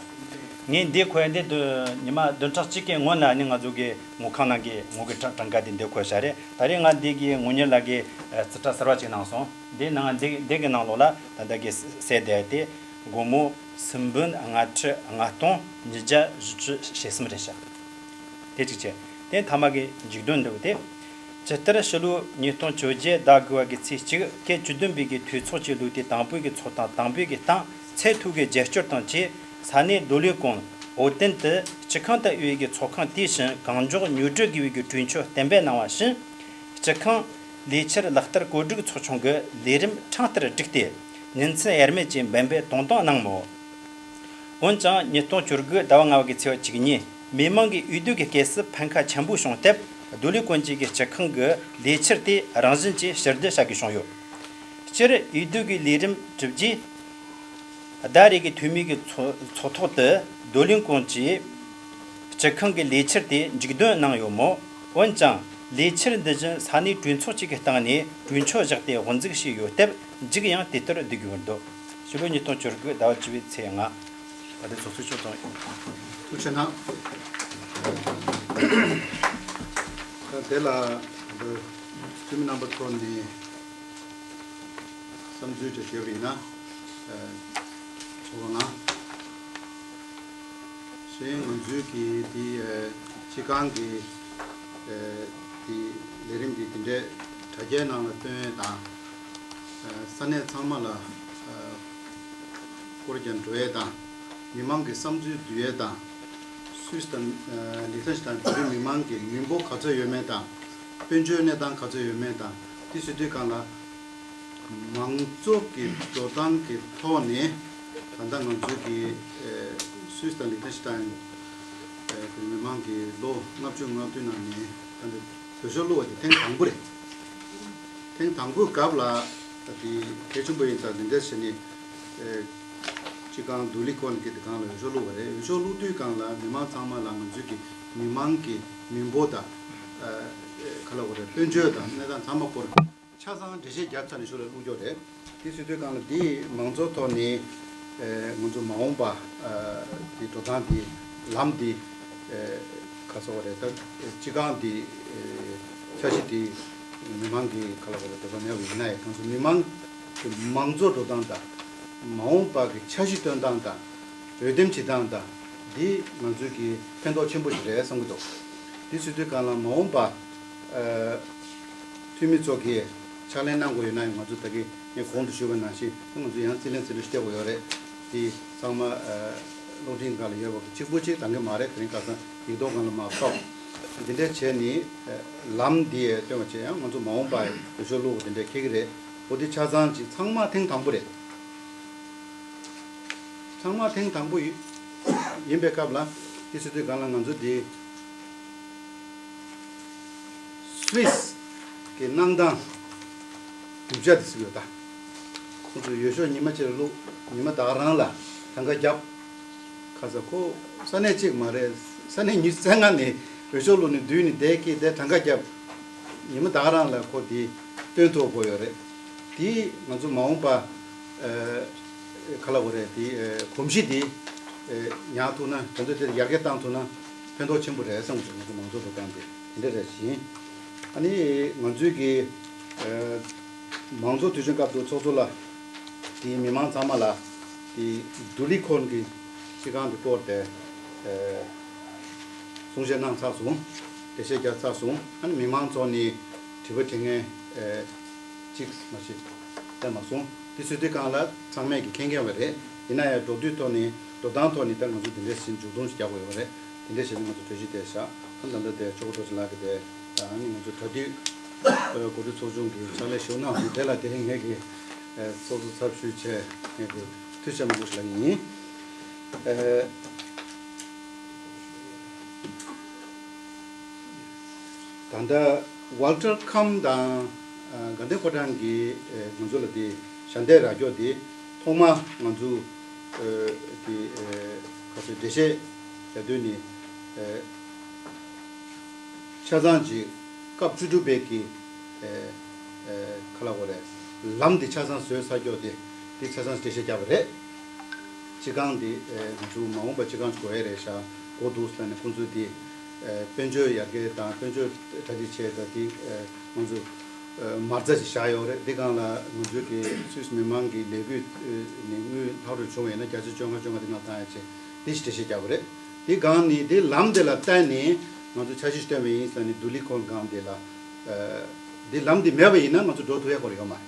ངས་འདི་འཁོད་འདི་དུ་ཉི་མ་བདུན་ཕྲག་གཅིག་གི་སྔོན་ལ་ནི་ང་ཚོ་གི་དངུལ་ཁང་ནང་གི་དངུལ་གི་གྲངས་གྲངས་ཀ་དེ་འདི་འཁོད་བྱས་རེད། ད་རེས་ང་འདི་གི་དངུལ་གཉེར་ལགས་ཀྱིས་ཨ་རྩིས་ཁྲ་གསར་བ་ཅིག་གནང་སོང་། འདི་ནང་འདི་འདི་གི་ནང་ལོགས་ལ་ད་ལྟ་གི་གསལ་བསྡད་དེ་སྒོར་མོ་སུམ་འབུམ་ལྔ་ཁྲི་ལྔ་སྟོང་ཉིས་བརྒྱ་བཞི་བཅུ་ཞེ་གསུམ་རེད་ཤག་དེ་གཅིག་བྱས། དེ་མཐའ་མ་གི་མཇུག་དོན་འདུག་སྟེ། ཇི་ལྟར་ཕྱི་ལོ་ཉིས་སྟོང་བཅོ་བརྒྱད་ཟླ་དགུ་བ་གི་ཚེས་གཅིག་བཀའ་བཅུ་བདུན་པའི་གི་འཐུས་ཚོགས་ཀྱི་ལུགས་དེ་དང་པོའི་གི་ཚོགས་དང་དང་པོའི་གི་སྟངས་ཚད་མཐོའི་གི་རྒྱབ་སྐྱོར་དང་བཅས་ས་གནས་རྡོ་ལེབ་ཀོང་ཨོ་ཏན་ཏི་སྤྱི་ཁང་དུ་ཡོད་པའི་གི་ཚོགས་ཁང་དེ་བཞིན་གང་མགྱོགས་ཉོ་སྒྲུབ་དགོས་པའི་གི་གྲོས་ཆོད་གཏན་འབེབས་གནང་བ་བཞིན། སྤྱི་ཁང་ལས་འཆར་ལག་བསྟར་བཀོད་སྒྲིག་ཚོགས་ཆུང་གི་ལས་རིམ་ཕྲན་ལྟར་བསྒྲིགས་ཏེ་ཉིན་མཚན་དབྱེར་མེད་ཀྱིས་འབད་འབད་ཏོང་ཏོ་གནང་མོད། འོན་ཀྱང་ཉིས་སྟོང་བཅུ་དགུ་ཟླ་བ་ལྔ་པ་གི་ཚེས་པ་བཅུ་གཉིས་མི་མང་གི་འོས་བསྡུ་གི་སྐབས་སུ་ཕན་ཁ་ཆེན་པོ་བྱུང་སྟབས་རྡོ་ལེབ་ཀོང་ཅིག་གི་སྤྱི་ཁང་གི་ལས་འཆར་དེ་རང་བཞིན་གྱིས་ཕྱིར་བསྡུ་བྱ་དགོས་བྱུང་ཡོད། སྤྱིར་འོས་བསྡུ་གི་ལས་རིམ་གྲུབ་རྗེས། ཟླ་རེ་གི་འཐུས་མི་གི་ཚོགས་ཚོགས་ཐོག་ཏུ་རྡོ་ལེབ་ཀོང་ཅིག་སྤྱི་ཁང་གི་ལས་འཆར་དེ་མཇུག་སྡོམ་གནང་ཡོད་མོད། འོན་ཀྱང་ལས་འཆར་འདི་བཞིན་ས་གནས་གྲོས་ཚོགས་གཅིག་གི་སྟེང་ནས་གྲོས་ཆོད་བཞག་སྟེ་དབུ་འཛུགས་བྱས་ཡོད་སྟབས་མཇུག་ཡང་དེ་ལྟར་བསྡུ་དགོས་པར་འདུག་ཕྱི་ལོ་ཉིས་སྟོང་བཅུ་དགུ་ཟླ་བ་བཅུ་པའི་ཚེས་ལྔ། ད་ལྟའི་ཚོགས་གཙོ་མཆོག་དང་། ཐུགས་རྗེ་གནང་། ད་དེ་ལ་འདི་འཐུས་མི་རྣམ་པ་ཚོ་ནས་བསམ་ཚུལ་དེ་བརྗོད་པ་ཡིན་ན། ཨ། ཚོགས་པ་ནང་བཞིན་ང་ཚོའི་གི་དེ་ཨ་སྤྱི་ཁང་གི་ཨ་དེ་ལས་རིམ་དེ་དེ་འདྲའི་དྲ་རྒྱའི་ནང་ལ་བཏོན་ཡས་དང་། ཨ་ས་གནས་ཚང་མ་ལ་ཨ་སྐོར་རྒྱག་འགྲོ་ཡས་དང་། མི་མང་གི་བསམ་ཚུལ་བསྡུ་ཡས་དང་། སུད་སི་དང་ཨ་ལི་ཐན་ཤི་ཏན་བོད་རིགས་མི་མང་གི་མི་འབོར་ག་ཚོད་ཡོད་མེད་དང་། དཔལ་འབྱོར་གནས་སྟངས་ག་ཚོད་ཡོད་མེད་དང་། དེ་བཟོ་དུས་སྒང་ལ། མང་གཙོ་གི་འགྲོ་སྟངས་ཀྱི་ཐོག་ནས་ད་ལྟ་ང་ཚོའི་གི་ཨེ་སུད་སི་དང་ལི་ཐན་ཤི་ཏན་ཨེ་གི་མི་མང་གི་ལོ་ལྔ་བཅུ་ང་བདུན་ནང་ནས་ད་ལྟ་འོས་ཤོག་བླུགས་པ་དེ་ཐེངས་དང་པོ་རེད། ཐེངས་དང་པོའི་སྐབས་ལ་ད་དེ་གལ་ཆེན་པོ་ཡིན་ཙང་འདི་འདྲ་བྱས་ནས་ཨེ་སྤྱི་ཁང་རྡོ་ལེབ་ཀོང་གི་དེ་སྒང་ལ་འོས་ཤོག་བླུགས་པ་རེད། འོས་ཤོག་བླུགས་དུས་སྒང་ལ་མི་མང་ཚང་མ་ལ་ང་ཚོའི་གི་མི་མང་གི་མི་འབོར་དང་ཨེ་ག་ལབ་དགོས་རེད། དཔལ་འབྱོར་དང་གནས་སྟངས་ཚང་མ་སྐོར། ཆ་ཚང་འགྲེལ་བཤད་རྒྱབ་ཚར་ནས་ཤོག་ལ་བླུགས་རྒྱུ་རེད། དེ་བཟོ་དུས་སྒང་ལ་འདི་མང་གཙོ་ཐོག་ནས་ཨེ་ང་ཚོ་མ་འོངས་པ་ཨ་དེ་འགྲོ་སྟངས་འདི་ལམ་འདི་ཨེ་ག་ཟེར་བ་རེད། ད་སྤྱི་ཁང་འདི་ཨེ་འཆར་གཞི་འདི་མི་མང་གི་ག་ལབ་དགོས་རེད། འདོད་པ་མེད་པ་ཡིན་ན་ཡང་ང་ཚོ་མི་མང་གི་མང་གཙོ་འགྲོ་སྟངས་དང་མ་འོངས་པ་གི་འཆར་གཞི་བཏོན་སྟངས་དང་། འོས་འདེམས་བྱེད་སྟངས་དང་འདི་ང་ཚོའི་གི་ཕན་ཐོགས་ཆེན་པོ་ཞིག་རེད་བསམ་གྱི་འདུག་དེ་བཟོ་དུས་སྒང་ལ་མ་འོངས་པ་ཨ་འཐུས་མི་ཚོ་གིས་ཕྱག་ལས་གནང་དགོས་ཡོད་ན་ཡང་ང་ཚོ་ད་གིན་ངས་གོང་དུ་ཞུས་པ་ནང་བཞིན་ང་ཚོ་ཡང་རྩིས་ལེན་རྩིས་སྤྲོད་བྱེད་དགོས་ཡོད་རེད། དེ་ཚང་མ་ཨ་གློག་འཕྲིན་སྒང་ལ་ཡོད་པ་གི་གཅིག་པུ་གཅིག་འདང་གི་མ་རེད། དེ་རིང་ཁ་སང་ཡིག་ཐོག་སྒང་ལ་མར་ཕབ། འདི་འདྲ་བྱས་ནས་ཨ་ལམ་འདི་སྟོན་པ་བྱས་ཡང་ང་ཚོ་མ་འོངས་པ་འོས་ཤོག་བླུགས་པ་འདི་འདྲ་འཁེལ་གི་རེད། འོ་དེ་ཆ་ཚང་ཅིག་ཚང་མ་ཐེངས་དང་པོ་རེད། ཚང་མ་ཐེངས་དང་པོ་ཡིན་ཡིན་པའི་སྐབས་ལ་དེ་བྱེད་དུས་སྒང་ལ་ང་ཚོ་དེ་སུད་སི་གི་གནང་སྟངས་རྒྱུ་ཆ་དེ་ཚོ་ཡོད་ད། ཁོང་ཚོས་འོས་ཤོག་ཉི་མ་གཅིག་ལ་བླུགས། ཉི་མ་ད་ག་རང་ལ་གྲངས་ཀ་བརྒྱབ། ཁ་ས་ཁོ་ས་གནས་གཅིག་མ་རེད། ས་གནས་ཉི་ཤུ་རྩ་ལྔ་ནས་འོས་ཤོག་བླུགས་ནས་བསྡུས་ནས་བསྡད་ཀྱི་དེ་གྲངས་ཀ་བརྒྱབ། ཉི་མ་ད་ག་རང་ལ་ཁོ་དེ་སྟོན་ཐུབ་དགོས་ཡོད་རེད། དེ་ང་ཚོ་མ་འོངས་པ་ཨ་ག་ལབ་དགོས་རེད། དེ་ཨ་གོམས་གཤིས་དེ་ཨ་ཉར་ཐུབ་ན། དེ་ཚོ་དེ་ཡར་རྒྱས་བཏང་ཐུབ་ན་ཕན་ཐོགས་ཆེན་པོ་རེད་བསམ་གྱི། ང་ཚོ་མང་གཙོ་འགྲོ་སྟངས་དེ་དེ་འདྲ་རེད་བཞིན། ཨ་ནི་ང་ཚོའི་གི་ཨ་མང་གཙོ་དུས་ཆེན་སྐབས་དུ་ཚོགས་གཙོ་ལ་དེ་མི་མང་ཚང་མ་ལ་དེ་རྡོ་ལེབ་ཀོང་གི་སྤྱི་ཁང་དེ་སྐོར་དེ་ཨ་གསུང་བཤད་གནང་ཚར་སོང་། འགྲེལ་བཤད་རྒྱབ་ཚར་སོང་། ཨ་ནི་མི་མང་ཚོ་ནས་དྲི་བ་དྲི་མཁན་ཨ་གཅིག་མ་གཏོགས་བསྡད་མ་སོང་། དེ་ཚོ་དེ་སྒང་ལ་ཚང་མས་ཀྱི་མཁྱེན་མཁྱེན་པ་རེད། ཡིན་ན་ཡང་འགྲོ་དུས་ཐོག་ནས་འགྲོ་སྟངས་ཐོག་ནས་ད་ང་ཚོ་དེ་འདྲས་ཞིག་མཇུག་སྡོམ་ཞིག་རྒྱག་དགོས་ཡོད་རེད། དེ་འདྲས་བྱས་ནས་ང་ཚོ་གྲོས་གཞི་དེ་བཞག་ཨ་ད་ལྟ་དེ་ཆོག་གྲོགས་ཅིག་ལགས་ཀྱི་དེ་ད་ཨ་ནི་ང་ཚོ་གྲ་སྒྲིག་ཨ་གོ་སྒྲིག་ཚོགས་ཆུང་གི་ཕྱག་ལས་ཞུ་གནང་སོང་། དེ་ལ་དེ་རིང་ངས་ཀྱི་ཨ་ཚོགས་གཙོ་ཚབ་ཞུས་བྱས་ངས་ཀྱི་ཐུགས་རྗེ་ཆེ་མང་པོ་ཞིག་ལབ་ཀྱི་ཡིན། ཨ་ད་ལྟ་ཝལ་ཊར་ཁམ་དང་ཨ་དགའ་ལྡན་ཕོ་བྲང་གི་ཨ་ང་ཚོ་ལ་དེ་ཞལ་འདེབས་རག་རྒྱུ་དེ་ཐོག་མ་ང་ཚོ་ཨ་དེ་ཨ་ག་ཚོད་འགྲེལ་བཤད་བྱ་དུས་ནི་ཨ་ཆ་ཚང་ཅིག་སྐབས་བཅུ་དྲུག་པའི་གི་ཨ་ཨ་ག་ལབ་དགོས་རེད། ལམ་དེ་ཆ་ཚང་བཟོས་ཚར་རྒྱུ་དེ་དེ་ཆ་ཚང་འགྲེལ་བཤད་བརྒྱབ་པ་རེད། སྤྱི་ཁང་འདི་ཨ་ང་ཚོ་མ་འོངས་པ་སྤྱི་ཁང་ཞིག་དགོས་ཡ་རེད་ཤག་གོ་འདུག་ཟེར་ནས་ཁོང་ཚོས་འདི་ཨ་དཔལ་འབྱོར་ཡར་རྒྱས་དང་དཔལ་འབྱོར་གྲ་སྒྲིག་བྱས་དང་འདི་ཨ་ང་ཚོ་ཨ་མ་རྩ་ཞིག་བཞག་ཡོད་རེད། འདི་སྒང་ལ་ང་ཚོའི་གི་སུད་སི་མི་མང་གི་ལས་འགུལ་ཨ་ནས་དངུལ་ལྷག་རོགས་བྱུང་བ་ཡིན་ན་བརྒྱ་ཆ་བཅོ་ལྔ་བཅོ་ལྔ་འདི་ནང་བཏང་ཡ་བྱས་འདི་ཞིག་འགྲེལ་བཤད་བརྒྱབ་པ་རེད། འདི་སྒང་ནི་འདི་ལམ་འདི་ལ་བལྟས་ནས་ ང་ཚོ་འཆར་གཞི་ཞིག་བཏོན་པ་ཡིན་ཟེར་ནས་ལྡུ་ལི་ཁོང་སྒང་དེ་ལ། འདི་ལམ་འདི་མེད་པ་ཡིན་ན་ང་ཚོ་འགྲོ་ཐུབ་ཡ་སྐོར་ཡོད་མ་རེད།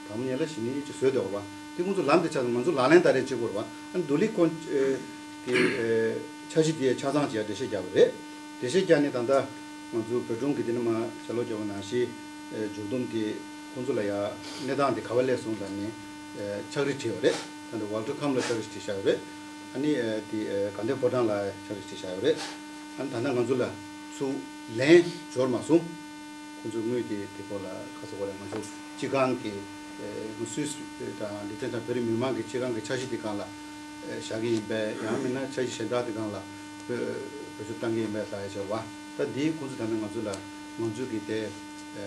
དང་པོ་ཉིད་ལ་གཞི་ནས་ཅིག་བཟོས་འདུག་བ། དེ་ཁོང་ཚོ་ལམ་དེ་ཆགས་སོང་། ང་ཚོ་ལག་ལེན་ད་རེས་བྱེད་དགོས་རེད་བ། ཨ་ནི་ལྡུ་ལི་ཁོང་དེ་འཆར་གཞི་དེ་ཆ་ཚང་བྱས་འགྲེལ་བཤད་བརྒྱབ་པ་རེད། འགྲེལ་བཤད་བརྒྱབ་ནས་ད་ལྟ་ང་ཚོ་བོད་ལྗོངས་ཀྱི་དེ་ནི་མ་ཞལ་ལོ་བརྒྱབ་པ་ནང་བཞིན་མཇུག་བསྡོམས་དེ་ཁོང་ཚོ་ལ་ཡ་གནས་སྟངས་དེ་ག་བ་སླེབས་སོང་ལབ་ནས་ཕྱག་བྲིས་བྲིས་པ་རེད། ད་ལྟ་ཝལ་ཊར་ཁམ་ལ་ཕྱག་བྲིས་བྲིས་བཞག་ཡོད་རེད། ཨ་ནི་དེ་དགའ་ལྡན་ཕོ་བྲང་ལ་ཕྱག་བྲིས་བྲིས་བཞག་ཡོད་རེད། ཨ་ནི་ད་ལྟ་ང་ཚོ་ལ་ཚུར་ལན་འབྱོར་མ་སོང་། ཁོང་ཚོས་དངུལ་དེ་དེ་སྐོར་ལ་ཁ་གསལ་པོ་ལ་ང་ཚོ་སྤྱི་ཁང་གི་ཨེ་སུད་སི་དང་ལི་ཐན་དང་བོད་རིགས་མི་མང་གི་སྤྱི་ཁང་གི་འཆར་གཞི་དེ་སྒང་ལ་ཨེ་བཞག་གི་ཡིན་པས། ཡང་མིན་ན་འཆར་གཞི་གཞན་དག་དེ་སྒང་ལ་བེད་སྤྱོད་བཏང་གི་ཡིན་པས་ལབ་ཡ་བྱས་པ། ད་འདིའི་ཁོང་ཚོ་ད་ནི་ང་ཚོ་ལ་ང་ཚོ་གི་དེ་ཨེ་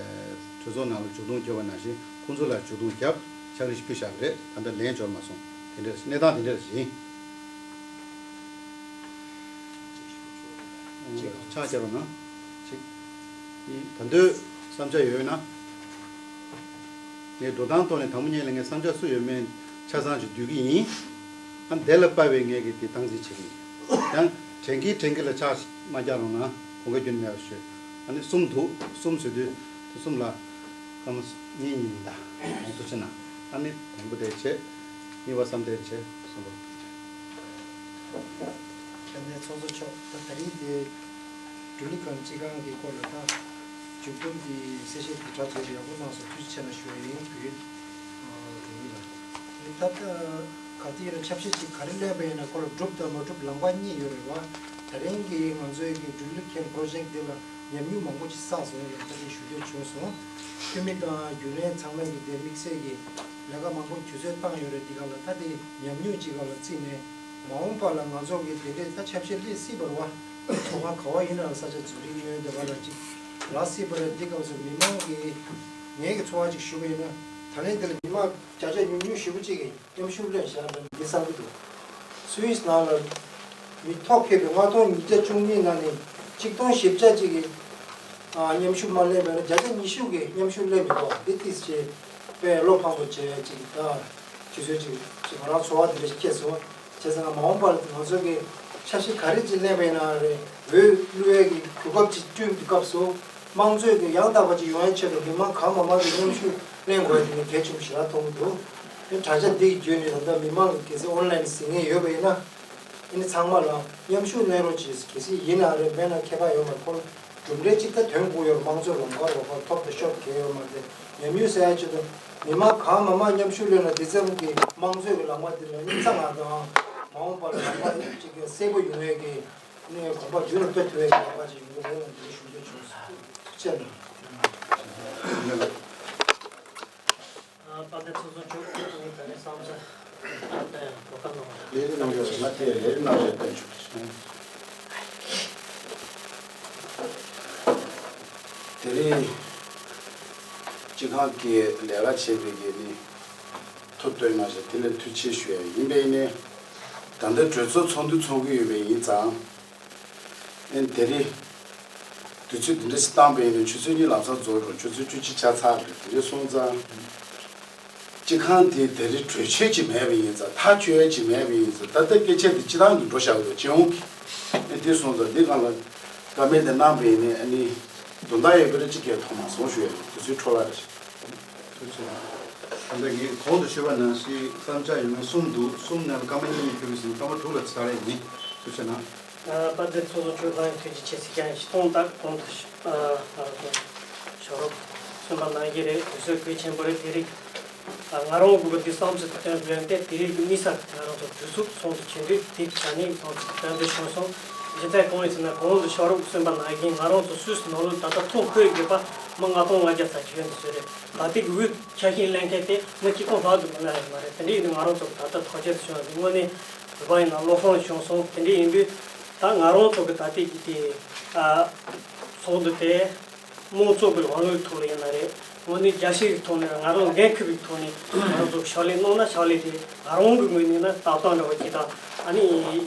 གྲོས་ཚོགས་ནང་ལ་མཇུག་སྡོམ་བརྒྱབ་པ་ནང་བཞིན་ཁོང་ཚོ་ལ་མཇུག་སྡོམ་བརྒྱབ། ཕྱག་བྲིས་ཕུལ་བཞག་པ་རེད། ད་ལྟ་ལན་འབྱོར་མ་སོང་། དེ་འདྲ་གནས་སྟངས་དེ་འདྲ་ཡིན། ཅིག་ཕྱག་བྱ་རོགས་གནང་། ཅིག་ཨི་ད་འདོད་བསམ་འཆར་ཡོད་ན། ངས་འགྲོ་སྟངས་ཐོག་ནས་དང་པོ་ཉིད་ལ་ངས་བསམ་འཆར་སུ་ཡོད་མེད་ཆ་ཚང་ཅིག་བསྡུ་གི་ཡིན། ཨ་འདི་ལ་དཔག་པའི་ངས་ཀྱི་དེ་སྟངས་འཛིན་བྱེད་ཀྱི་ཡིན། ཡང་དྲན་གི་དྲན་གི་ལ་ཆག་མ་རྒྱག་རོགས་གནང་། གོང་ཁ་རྒྱུན་མེད་པ་ཞུ། ཨ་ནི་གསུམ་འདུག་གསུམ་ཟེར་དུས་དེ་གསུམ་ལ་སྐར་མ་གཉིས་གཉིས་མི་འདའ་མང་དུ་ཕྱིན་ན། ཨ་ནི་དང་པོ་དེ་བྱས། གཉིས་པ་བསམ་གཏན་བྱས་གསུམ་པ། དཔལ་ལྡན་ཚོགས་གཙོ་མཆོག་ད་ད་རིང་དེ་ལྡུ་ལི་ཁོང་སྤྱི་ཁང་གི་སྐོར་ལ་ད་མཇུག་སྡོམ་གྱི་གསལ་བཤད་དེ་དྲ་ཐོག་ཏུ་ཡག་པོ་གནང་སོང་། ཐུགས་རྗེ་ཆེ་གནང་ཞུ་ཡ་ཡིན། བོད་ཡིག་ཨ་རེད་ཡིན་ལ། ད་ལྟ་ག་དུས་ཡིན་ན་ཆབ་སྲིད་ཅིག་ག་རེ་ལེན་པ་ཡིན་ན་ཁོ་ལ་སྒྲུབ་དང་མ་སྒྲུབ་ལམ་ཁ་གཉིས་ཡོད་རེད་བ། ད་རིང་གི་ང་ཚོའི་གི་ལྡུ་ལི་ཁོང་པོ་རོ་ཇེག་འདི་ལ་ཉམས་མྱོང་མང་པོ་ཅིག་བསགས་སོང་ལ་ད་དེ་ཞུ་འདོད་བྱུང་སོང་། འཐུས་མི་དང་རྒྱུན་ལས་ཚང་མས་ཀྱི་དེ་དམིགས་བསལ་གྱི་ལས་ཀ་མང་པོ་དུས་ཚོད་བཏང་ཡོད་རེད། འདི་ག་ལ་ད་དེ་ཉམས་མྱོང་ཅིག་ག་ལ་བརྩིས་ནས་མ་འོངས་པ་ལ་ང་ཚོ་གི་དེ་འདྲས་ད་ཆབ་སྲིད་སླེབས་སྲིད་པ་རེད་བ། ཚོགས་ཁང་ག་བ་ཡིན་ནའང་ས་ཆ་ཛུ་རིག་ཡོད་དེ་བ་ལ་ཅིག་ལ་སྲིད་པ་རེད། འདི་སྐབས་སུ་མི་མང་གི་ངེད་ཀྱི་ཚོར་བ་ཅིག་ཞུ་བ་ཡིན་ན་ད་ལན་འདི་ལ་མི་མང་བརྒྱ་ཆ་ཉུང་ཉུང་ཞེ་པོ་ཅིག་གིས་མཉམ་ཞུགས་ལེན་བཞག་པ་འདི་བསམ་གྱི་འདུག་སུད་སི་ནང་ལ་མི་ཐོ་བཀོད་པའི་ལྔ་སྟོང་ཉིས་བརྒྱ་བཅུ་གཉིས་ནང་ནས་ཆིག་སྟོང་བཞི་བརྒྱ་ཅིག་གིས་ཨ་མཉམ་ཞུགས་མ་ལེན་པ་ཡིན་ན་བརྒྱ་ཆ་ཉི་ཤུ་གིས་མཉམ་ཞུགས་ལེན་མི་འདུག་འདི་ཏིས་བྱས་དཔེ་བློ་ཕམ་པོ་བྱས་ཅིག་ད་དུས་ཚོད་ཅིག་ཅིག་ང་རང་ཚོར་བ་འདི་འདྲ་ཞིག་སྐྱེས་སོང་། བྱས་ཙང་མ་འོངས་པར་ང་ཚོ་གི་འཆར་གཞི་ག་རེ་ཅིག་ལེན་པ་ཡིན་ན་རེད། འོས་བླུག་ཡས་ཀྱི་གོ་སྐབས་ཅིག་བསྐྲུན་པའི་སྐབས་སུ་དམངས་གཙོའི་གི་ཡང་དག་པ་ཅིག་ཡོང་ཡས་ཆེད་དུ་མི་མང་གང་མང་མང་གིས་མཉམ་ཞུགས་ལེན་དགོས་ཡ་དེ་ནི་གལ་ཆེན་པོ་ཞེ་དྲག་མཐོང་གི་འདུག་དེ་དྲ་རྒྱ་འདི་གི་བརྒྱུད་ནས་ད་ལྟ་མི་མང་གི་གལ་སྲིད་ཨོན་ལན་གཟིགས་མཁན་ཡོད་པ་ཡིན་ན། ཨ་ནི་ཚང་མ་ལ་མཉམ་ཞུགས་གནང་རོགས་གྱིས། གལ་སྲིད་ཡིན་ན་རེད་མེད་ན་ཁྱད་པར་ཡོད་མ་རེད། ཁོ་གྲུབ་འབྲས་གཅིག་ད་ཐོན་དགོས་ཡོད་རེད། དམངས་གཙོའི་ལམ་ཁ་རོགས་ཁོ་ཐོབ་དང་ཤོར་གང་ཡོད་མ་རེད། ཉམས་མྱོང་ཟེར་ཡ་ཆེད་དུ་མི་མང་གང་མང་མང་མཉམ་ཞུགས་ལེན་ན་དེ་ཙམ་གྱི་དམངས་གཙོའི་གི་ལམ་ཁ་དེ་ལ་ཨ་ནི་རྩ་ང་དང་མ་འོངས་པ་ལ་ལམ་ཁ་གཅིག་གི་གསལ་པོ་ཡོང་ཡས་ཀྱི་ཨ་ནི་གོམ་པ་མདུན་ལ་སྤོས་ཐུབ་ཡས་ཀྱི་ལམ་ཁ་ཅིག་ཡོང་གི་རེད་ལ་འདི་ཞུ་འདོད་བྱུང་སོང་། ཐུགས་རྗེ་ཆེ་གནང་། དཔལ་ལྡན་ཚོགས་གཙོ་མཆོག་ངས་ད་རེས་བསམ་ཚུལ་ད་ལྟ་གོ་སྐབས་གནང་བ། ལས་རིམ་གནང་རྒྱུ་ང་དེ་ལས་རིམ་གནང་རྒྱུ་བསྟན་ཆོག་དེ་རིང་སྤྱི་ཁང་གི་ལས་ཀ་བྱེད་པའི་གི་ནི་ཐུགས་སྟོན་གནང་བཞིན་དེ་ལ་ཐུགས་རྗེ་ཆེ་ཞུ་ཡ་ཡིན་པས་ནི། ད་ལྟ་གྲོས་ཚོགས་ཚོགས་འདུ་ཚོགས་ཀྱི་ཡོད་པ་ཡིན་ཙང་། ཨེ་དེ་རིང་དུས་ཚོད་འདི་འདྲ་ཞིག་བཏང་པ་ཡིན་ན་ཆུ་ཚོད་གཉིས་ལམ་སང་རྫོགས་འགྲོ། ཆུ་ཚོད་བཅུ་གཅིག་ཆགས་ཚར་རེད། དེ་འདྲ་སོང་ཙང་། སྤྱི་ཁང་དེ་དེ་རིང་གྲོས་ཆོད་ཅིག་མེད་པ་ཡིན་ཙང་ཐག་གཅོད་ཅིག་མེད་པ་ཡིན་ཙང་ད་ལྟ་སྐད་ཆ་དེ་སྤྱི་བཏང་གི་འགྲོ་བཞག་འདུག་སྤྱི་ཡོངས་ཀྱི། ཨེ་དེ་སོང་ཙང་འདི་སྒང་ལ་བཀའ་མོལ་དེ་གནང་པ་ཡིན་ན་ཨ་ནི་དོན་དག་ཡོད་པ་རེད། ཅིག་སྐད་མཐོང་མ་སོང་ཞུ་ཡ་ཡིན། དུས་ཚོད་འཕྲོ་བརླག་རེད། ཐུགས་རྗེ་ཆེ། ད་ལྟ་ངས་གོང་དུ་ཞུས་པ་ནང་བཞིན་བསམ་འཆར་ཡོད་མཁན་གསུམ་འདུག་གསུམ་ནང་སྐར་མ་གཉིས་གཉིས་ཕུལ་བ་ཡིན་ཙང་སྐར་མ་དྲུག་ལ་ཚར་ཡ་ཡིན། ཐུགས་རྗེ་གནང་། ཨ་དཔལ་ལྡན་ཚོགས་གཙོ་མཆོག་ལ་ཡང་ཐུགས་རྗེ་ཆེ་ཟེར་མཁན་ཞིག་གཏོང་སྟངས་གོང་དུ་ཨ་ང་རང་ཚོ་ཞོགས་རོགས་གསུངས་པ་ནང་བཞིན་རེད། དུས་ཚོད་གལ་ཆེན་པོ་རེད། དེ་རིང་ཨ་ང་རང་གི་འདི་བསམ་ཚུལ་དེ་སྟོན་དགོས་ཏེ་དེ་རིང་གི་དམིགས་བསལ་ང་རང་ཚོ་གྲོས་ཚོགས་ཚོགས་འདུ་བྱེད་འདོད་དེ་བྱ་ནས་བསམ་ཚུལ་སྟོན་འདོད་བྱུང་སོང་། གཞི་རྩའི་དོན་ཡིན་ཟེར་ན་གོང་དུ་ཞོགས་རོགས་གསུངས་པ་ནང་བཞིན་ང་རང་ཚོ་སུད་སི་ནང་ལོགས་ད་ལྟ་ཐོ་འཁོད་དགོས་པ་མི་ལྔ་སྟོང་ལྔ་བརྒྱ་ཙམ་ཅིག་ཡོད་འདུག་ཟེར་རེད། ད་ལྟའི་གི་དབུས་ཆ་ཤས་ལེན་མཁན་དེ་མི་གཅིག་སྟོང་ལྷག་ཏུ་མི་ན་ཡོད་མ་རེད། དེ་འདྲ་ཡིན་དུས་ང་རང་ཚོ་ད་ལྟ་ཐོ་ཆད་དུ་བྱུང་བ་དེ་དངོས་གནས་བོད་པ་ཡིན་ན་བློ་ཕམ་བྱུང་སོང་། དེ་འདྲ་ཡིན་དུས་ད་ང་རང་ཚོ་གི་ད་ལྟའི་གི་དེ་ཨ་ཚོགས་འདུ་དེ་དམངས་གཙོ་གི་ལམ་ལུགས་ཐོག་ལ་ཡིན་ན་རེད། དངོས་གནས་རྒྱལ་སྤྱིའི་ཐོག་ནས་ང་རང་འགན་འཁུར་བའི་ཐོག་ནས་ང་རང་ཚོ་གི་ཕྱག་ལས་གནང་ན་ཕྱག་ལས་དེ་ང་རང་གི་ངོས་ནས་ན་ལྟ་སྟངས་འདྲ་བ་ཅིག་དང་ཨ་ནི་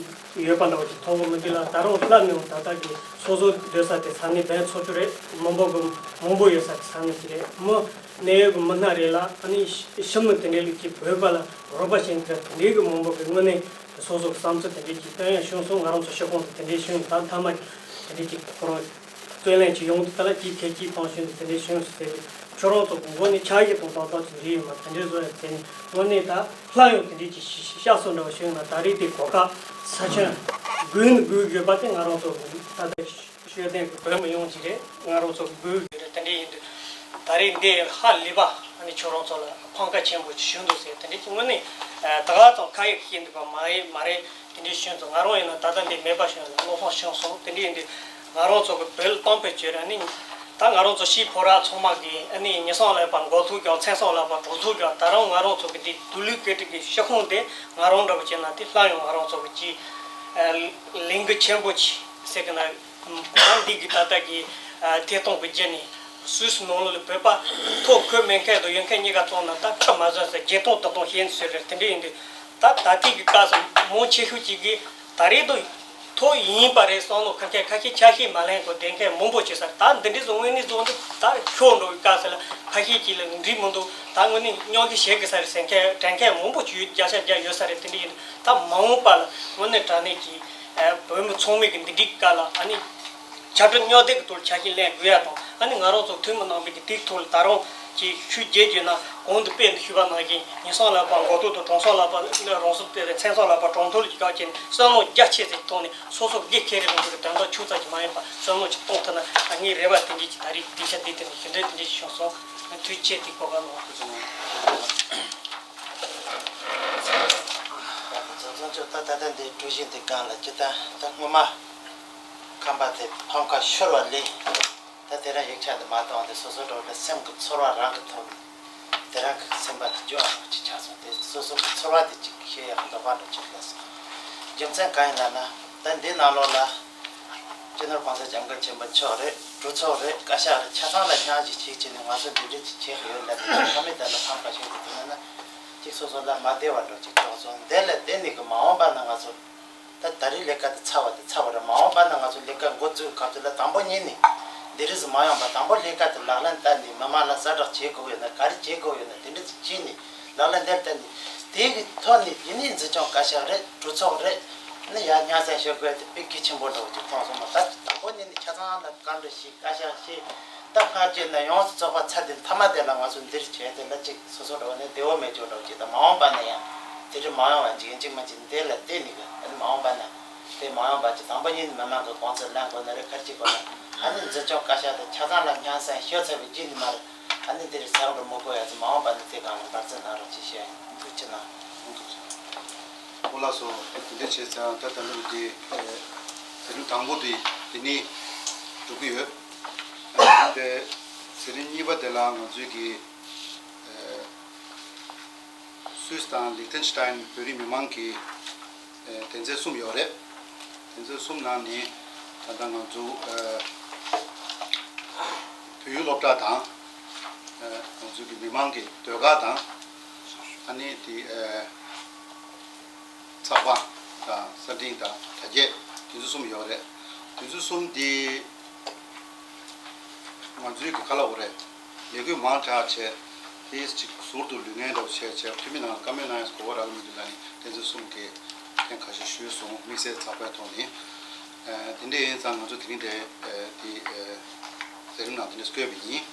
ཡོད་པ་འདྲ་བ་ཅིག་མཐོང་གི་མི་འདུག་ལ། ད་རུང་ལྷག་ནས་ད་ལྟ་གི་ཚོགས་གཙོ་སྡོད་ས་དེ་ས་གནས་བན་ཚོགས་ཆུ་རེད། མི་འབོར་གི་མང་པོ་ཡོད་ས་དེ་ས་གནས་ཅིག་རེད། མི་གནད་ཡོད་གི་མི་སྣ་རེད་ལ། ཨ་ནི་ཤི་མི་དེ་འདྲའི་ལུགས་ཀྱི་བོད་པ་ལ་རོགས་པ་བྱེད་མཁན་དེ་འདྲའི་གི་མང་པོ་གི་དངོས་གནས་སོ་སོ་གི་བསམ་ཚུལ་དེ་འདྲའི་ཅིག་བཏོན་ཡ་བྱུང་སོང་། ང་རང་ཚོ་ཤོག་ཁོངས་དེ་འདྲའི་བྱུང་ད་མཐའ་མ་ དེ་འདྲའི་ཅིག་ཁོ་རང་རྩོད་གླེང་ཅིག་ཡོང་དུས་ད་ལ་དེའི་ཐད་ཀྱི་ཕངས་ཤུལ་དུ་དེ་འདྲའི་ཤུན་སུ་ཟེར་ནས་ཁྱོད་རང་ཚོ་གི་མགོ་ནས་ཆ་ཤས་དང་ཏག་ཏག་ཅིག་འདྲེས་ཡོད་མ་དེ་འདྲའི་བཟོ་ཡ་ཟེར་ནས་དངོས་གནས་ད་སླར་ཡང་དེ་འདྲའི་ཅིག་ཤ་ཤ་སོ་འདྲ་བ་ཤོད་ན་ད་རེས་དེ་གོ་སྐབས་ས་ཆེན་དགོས་ནི་དགོས་ཡོད་པ་དེ་ང་རང་ཚོ་གི་ད་ལྟ་ཤོད་ལྡན་གྱི་བོད་མི་ཡོངས་ཀྱི་རེད། ང་རང་ཚོ་གི་དགོས་ཡོད་རེད། དེ་འདྲ་ཡིན་དུས་ད་རེས་འདི་ཧ་ལས་པ་ཨ་ནི་ཁྱོད་རང་ཚོ་ལ་ཕམ་ཁ་ཆེན་པོ་ཞིག་བྱུང་འདུག་ཟེར། དེ་འདྲ་ཅིག་དངོས་གནས་ད་ག་ཙམ་ཁ་ཡག་བཤད་འདུག་པ་མ་རེད་མ་རེད། དེ་འདྲའི་ཤུན་ཚོ་ང་རང་ཡིན་ན་ད་ལྟ་འདི་མེད་པ་ཤུན་ལ་བློ་ཕམ་བྱུང་སོང་། དེ་འདྲ་ཡིན་དུས་ང་རང་ཚོ་གི་བོད་གཏམ་དཔེ་བརྗོད་ར་ནི་ད་ང་རང་ཚོ་ཕྱིའི་ཕོ་བྲང་ཚང་མ་གི་ཨ་ནི་ཉེས་སམ་ལབ་པ་མགོ་ཐུག་ཀྱང་མཚན་སམ་ལབ་པ་གྲོགས་ཐུག་ཀྱང་ད་རུང་ང་རང་ཚོ་གི་འདི་མདོ་ལུགས་སྐད་རིགས་ཀྱི་ཤོག་ཁུངས་དེ་ང་རང་འདྲ་པོ་བྱས་ན་དེ་སླར་ཡང་ང་རང་ཚོ་གི་ཅི་ལས་འགུལ་ཆེན་པོ་ཅིག་ཟེར་གི་ན། ད་འདི་གི་ད་ལྟ་གི་ཐད་གཏོང་གི་རྒྱུ་ནི་སུད་སི་ནང་ལོགས་ལ་བོད་པ་ཐོ་འགོད་མེད་མཁན་དང་ཡོད་མཁན་གཉིས་ཀ་བཙོང་ན་ད་ཁ་མ་བཟོད་ཟེར་བརྒྱད་སྟོང་དང་སྟོང་ཤེས་ཟེར་རེད། དེ་འདྲ་ཡིན་དུས་ད་ད་ཐེངས་ཀྱི་སྐབས་སུ་མང་ཆེ་ཤོས་ཅིག་གིས་ད་རེས་དུ་ཐོ་ཡིན་པ་རེད་བསམ་བློ་ཁ་མཁན་ཁ་ཤས་ཆ་ཤས་མ་ལེན་གོ་བསྡད་མཁན་མང་པོ་བྱེད་ས་རེད། ད་འདི་འདྲའི་བཟོ་དངོས་གནས་བཟོ་འདུག་ད་ཤོར་འགྲོ་བའི་སྐབས་སུ་ལ་ཁ་ཤས་ཅིག་ལ་འགྲིག་མི་འདུག་ད་དངོས་གནས་སྙོམ་གི་བྱེད་གི་ས་རེད་ཟེར་མཁན་དྲན་མཁན་མང་པོ་ཅིག་ཡོད། བརྒྱ་ཆ་བརྒྱ་ཡོད་ས་རེད། དེ་འདྲ་ཡིན་དུས་ད་མ་འོངས་པ་ལ་དངོས་གནས་དྲང་གནས་ཀྱི་བོད་མི་ཚང་མས་ཀྱི་འདི་འགྲིག་ག་ལ་ཨ་ནི་བྱ་སྤྲོ་སྨྱོ་བསྡད་ཀྱི་ཐོག་ལ་ཆ་ཤས་ལེན་དགོས་ཡ་དང་། ཨ་ནི་ང་རང་ཚོ་འཐུས་མི་རྣམ་པས་ཀྱི་དེའི་ཐོག་ལ་ད་རུང་ཀྱི་ཤུགས་རྒྱས་རྒྱས་ན་གོང་དུ་དཔེ་འདི་ཞུས་པ་ནང་བཞིན་ཉེས་སམ་ལབ་པ་མགོ་ཐོག་ཏུ་གྲོངས་སམ་ལབ་པ་རང་སོ་དེ་རེད། མཚན་སམ་ལབ་པ་གྲོང་ཐོག་ལ་ཀྱི་ཁག་ཅན་བསམ་བློ་རྒྱ་ཆེ་ཚད་ཀྱི་ཐོག་ནས་སོ་སོ་སྒེར་ཁེ་རེ་རང་ཚོ་གི་དོན་དག་ཆུ་ཚད་ཀྱི་མ་ཡིན་པ་བསམ་བློ་ཅིག་གཏོང་ཐུབ་ན་ངའི་རེ་བ་དེ་འདྲས་ཀྱི་ད་རེས་དེ་ཤ་འདི་དེ་ནས་ཞུ་འདྲེ་དེ་འདྲས་ཞིག་བྱུང་སོང་། དུས་ཆད་དེ་གོ་ག་ལོ། ཚང་ཚང་ཆོག་ད་ད་ལྟ་འདི་གྲོས་གཞི་འདི་སྒང་ལ་ཅི་ད་ད་སྔོན་མ་ཁམས་པ་དེ་ཕམ་ཁ་ཤོར་བ་ལས་ད་དེ་རིང་ཡིག་ཆ་འདི་མ་བཏང་དེ་སོ་སོ་འགྲོ་ལ་སེམས་ཀྱི་ཚོར་བ་རང་གི་ཐོག་ནས་དེ་རང་གི་སེམས་པ་ལ་སྐྱོ་བ་ཅིག་ཆགས་སོང་། དེ་སོ་སོ་གི་ཚོར་བ་དེ་ཅིག་བཤད་ཡག་གི་འདོད་པ་འདྲ་ཅིག་སླེབས་སོང་། རྒྱུ་མཚན་གང་ཡིན་ལབ་ན་ད་འདི་ནང་ལོགས་ལ། སྤྱི་ནོར་༸གོང་ས་༸སྐྱབས་མགོན་ཆེན་པོ་མཆོག་རེད། གྲོས་ཚོགས་རེད། བཀའ་ཤག་རེད། ཆ་ཚང་ལ་སྙན་ཞུ་བྱེད་ཀྱི་ནས་ང་ཚོ་འདི་འདྲས་ཅིག་བྱེད་དགོས་ཡོད་ལབ་ནས་ཕ་མེས་དེ་ལ་ཕམ་ཁ་ཤོར་གི་འདུག་ན་ན་ཅིག་སོ་སོ་ལ་མ་བདེ་བ་འདྲ་ཅིག་ཆགས་སོང་། དེ་ལ་བརྟེན་ནས་གི་མ་འོངས་པ་ན་ང་ཚོ་ད་ད་རེས་ལས་ཀ་དེ་ཚར་བ་དེ་ཚར་བ་རེད། མ་འོངས་པ་ན་ང་ཚོ་ལས་ཀ་འགོ་འཛུགས་སྐབས་དེ་ལ་དང་པོ་ཉིད་ནས་འདི་རིགས་སུ་མ་ཡོང་བ་དང་པོ་ལས་ཀ་དེ་ལག་ལེན་བསྟར་ནས་མི་མང་ལ་གསལ་བསྒྲགས་བྱེད་དགོས་ཡོད་ན་ག་རེ་བྱེད་དགོས་ཡོད་ན་དེ་འདྲས་ཅིག་བྱས་ནས་ལག་ལེན་དེར་བསྟར་ནས་དེ་གི་ཐོག་ནས་ཡིན་ནའི་འཛིན་སྐྱོང་བཀའ་ཤག་རེད། གྲོས་ཚོགས་རེད། ནི་ཡ་སྙན་སེང་ཞུ་དགོས་དེ་དཔེ་གལ་ཆེན་པོ་འདྲ་བོ་ཅིག་མཐོང་སོང་། མ་ད་དང་པོ་ཉིད་ནས་ཆ་ཚང་ལ་བཀའ་འདྲི་ཞིག་བཀའ་ཤག་ཞིག་ད་སྔ་རྗེས་ན་ཡོངས་སུ་རྫོགས་པ་ཚར་དེ་མཐའ་མ་དེ་ལ་ང་ཚོ་འདིར་བྱས་དེ་ལ་ཅིག་སོ་སོ་འདྲ་བོ་ནས་བདེ་བོ་མེད་ཅོག་འདྲ་བོ་ཅིག་དང་མ་འོངས་པ་ན་ཡང་དེ་རིགས་མ་ཡོང་བ་ཅིག་ཡིན་གཅིག་མིན་གཅིག་འདི་ལ་བརྟེན་ནས་གི་ཨ་ནི་མ་འོངས་པ་ན་དེ་མ་ཡོང་བ་ཅིག་དང་པོ་ཉིད་ནས་མི་མང་གི་དགོངས་ཚུལ་ལེན་དགོས་ན་རེད། ཁ་ཅིག་དགོས་ན་ཨ་ནི་འཛིན་སྐྱོང་བཀའ་ཤག་དང་ཆ་ཚང་ལ་སྙན་སེང་ཞུ་ཚར་བའི་རྗེས་ནས་མ་རེད། ཨ་ནི་འདིར་ཟ་འགྲོ་མི་དགོས་ཡ་ཚོ་མ་འོངས་པ་ནི་དེ་སྒང་ལ་འབད་བརྩོན་གནང་རོགས་ཅེས་བཤད་ཡིན། ཐུགས་རྗེ་གནང་། ཨོ་ལགས་སོ། དེ་འདྲ་བྱས་ཙང་ད་ལྟ་འདི་ཨེ་ཟི་ལིང་དང་པོ་དེ་དེ་ནས་འགྲོ་གི་ཡོད། ཨ་ནི་དེ་ཟི་ལིང་གཉིས་པ་དེ་ལ་ང་ཚོའི་གི་ཨེ་སུད་སི་དང་ལིག་ཏེན་ཤི་ཏཱན་བོད་རིགས་མི་མང་གི་ཨེ་དོན་ཚན་གསུམ་ཡོད་རེད། དོན་ཚན་གསུམ་ནང་ནས་ད་ལྟ་ང་ཚོ་ཨེ་བོད་ཡིག་སློབ་གྲྭ་དང་ཨེ་ང་ཚོའི་གི་མི་མང་གི་ཟློས་གར་དང་ཨ་ནི་དེ་ཨེ་ཚགས་པར་དང་གསར་འཕྲིན་དང་དྲ་རྒྱ་དེ་ཚོ་གསུམ་ཡོད་རེད། དེ་ཚོ་གསུམ་དེ་ང་ཚོའི་གི་ཁ་ལག་འོ་རེད། ལས་འགུལ་མང་དྲགས་བྱས་དེ་གཅིག་ཟུར་དུ་ལུས་ངན་འདྲ་བོ་བྱས་བྱས་འཐུས་མི་ནང་ལ་བཀའ་མོལ་གནང་ཡས་གོ་བ་རག་གི་མི་འདུག་ལབ་ནས་དེ་ཚོ་གསུམ་གི་ཐེངས་ཁ་ཤས་ཞུས་སོང་། དམིགས་བསལ་ཚགས་པར་ཐོག་ནས། ཨ་དེ་འདྲ་ཡིན་ཙང་ང་ཚོ་དེ་རིང་དེ་ཨ་དེ་ཨ་ཟི་ལིང་ནང་དེ་འདྲ་བསྐོས་པ་ཡིན།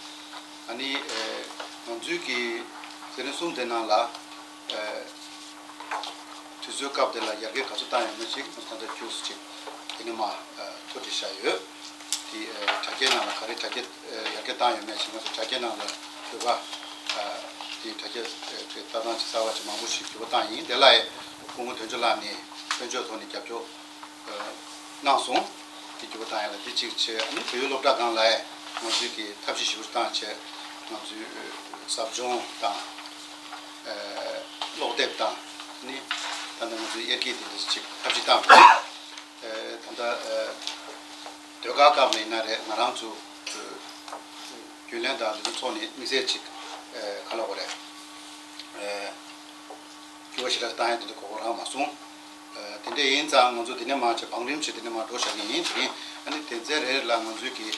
ཨ་ནི་ཨ་ང་ཚོའི་གི་ཟི་ལིང་གསུམ་དེ་ནང་ལ་ཨ་དུས་ཚོད་སྐབས་དེ་ལ་ཡར་རྒྱས་ག་ཚོད་བཏང་ཡོད་མེད་ཅིག་ང་ཚོ་ད་ལྟ་ཁྱུག་ཙམ་ཅིག་དེ་ནས་མར་ཨ་ཐོ་བྲིས་བཞག་ཡོད། དེ་ཨ་དྲ་རྒྱའི་ནང་ལ་ག་རེ་དྲ་རྒྱ་ཨ་ཡར་རྒྱས་བཏང་ཡོད་མེད་ཅིག་ང་ཚོ་དྲ་རྒྱའི་ནང་ལ་འགྱུར་བ་ཨ་དེ་དྲ་རྒྱ་ཨ་གི་ལྟ་སྟངས་ཅིག་གསར་བ་ཅིག་མང་པོ་ཞིག་འགྱུར་བ་བཏང་ཡིན། དེ་ལ་ཨེ་སྐུ་ངོ་དོན་གཅོད་ལགས་ནས་དཔལ་འབྱོར་ཐོག་ནས་རྒྱབ་སྐྱོར་གནང་སོང་། དེ་འགྱུར་བ་བཏང་ཡ་ལ་དེ་གཅིག་བྱས། ཨ་ནི་བོད་ཡིག་སློབ་གྲྭ་སྒང་ལ་ཡ་ང་ཚོའི་གི་ཐབས་ཤེས་ཞེ་པོ་བཏང་བྱས་ང་ཚོའི་ཟབ་སྦྱོང་དང་ཨ་ཀློག་དེབ་དང་ཨ་ནི་ད་ལྟ་ང་ཚོའི་དབྱར་སྐྱིད་དེ་འདྲ་ཅིག་ཐབས་ཤེས་བཏང་བྱས་ཨ་ད་ལྟ་ཨ་ཟློས་གར་སྐབས་ལ་ཡིན་ན་རེད། ང་རང་ཚོ་ཨ་རྒྱུན་ལས་དང་དེ་ཚོ་ཚོགས་ནས་དམིགས་བསལ་ཅིག་ཨ་ག་ལབ་དགོས་རེད། ཨ་འགྱུར་བ་ཞེ་དྲག་བཏང་ཡ་དེ་འདྲ་གོ་སྐབས་རག་མ་སོང་། ཨ་དེ་འདྲ་ཡིན་ཙང་ང་ཚོ་དེ་ནས་མར་བྱས་བང་རིམ་བྱས་དེ་ནས་མར་འགྲོ་བཞག་གི་ཡིན། དེ་རིང་ཨ་ནི་དོན་ཚན་རེ་རེ་ལ་ང་ཚོའི་གི་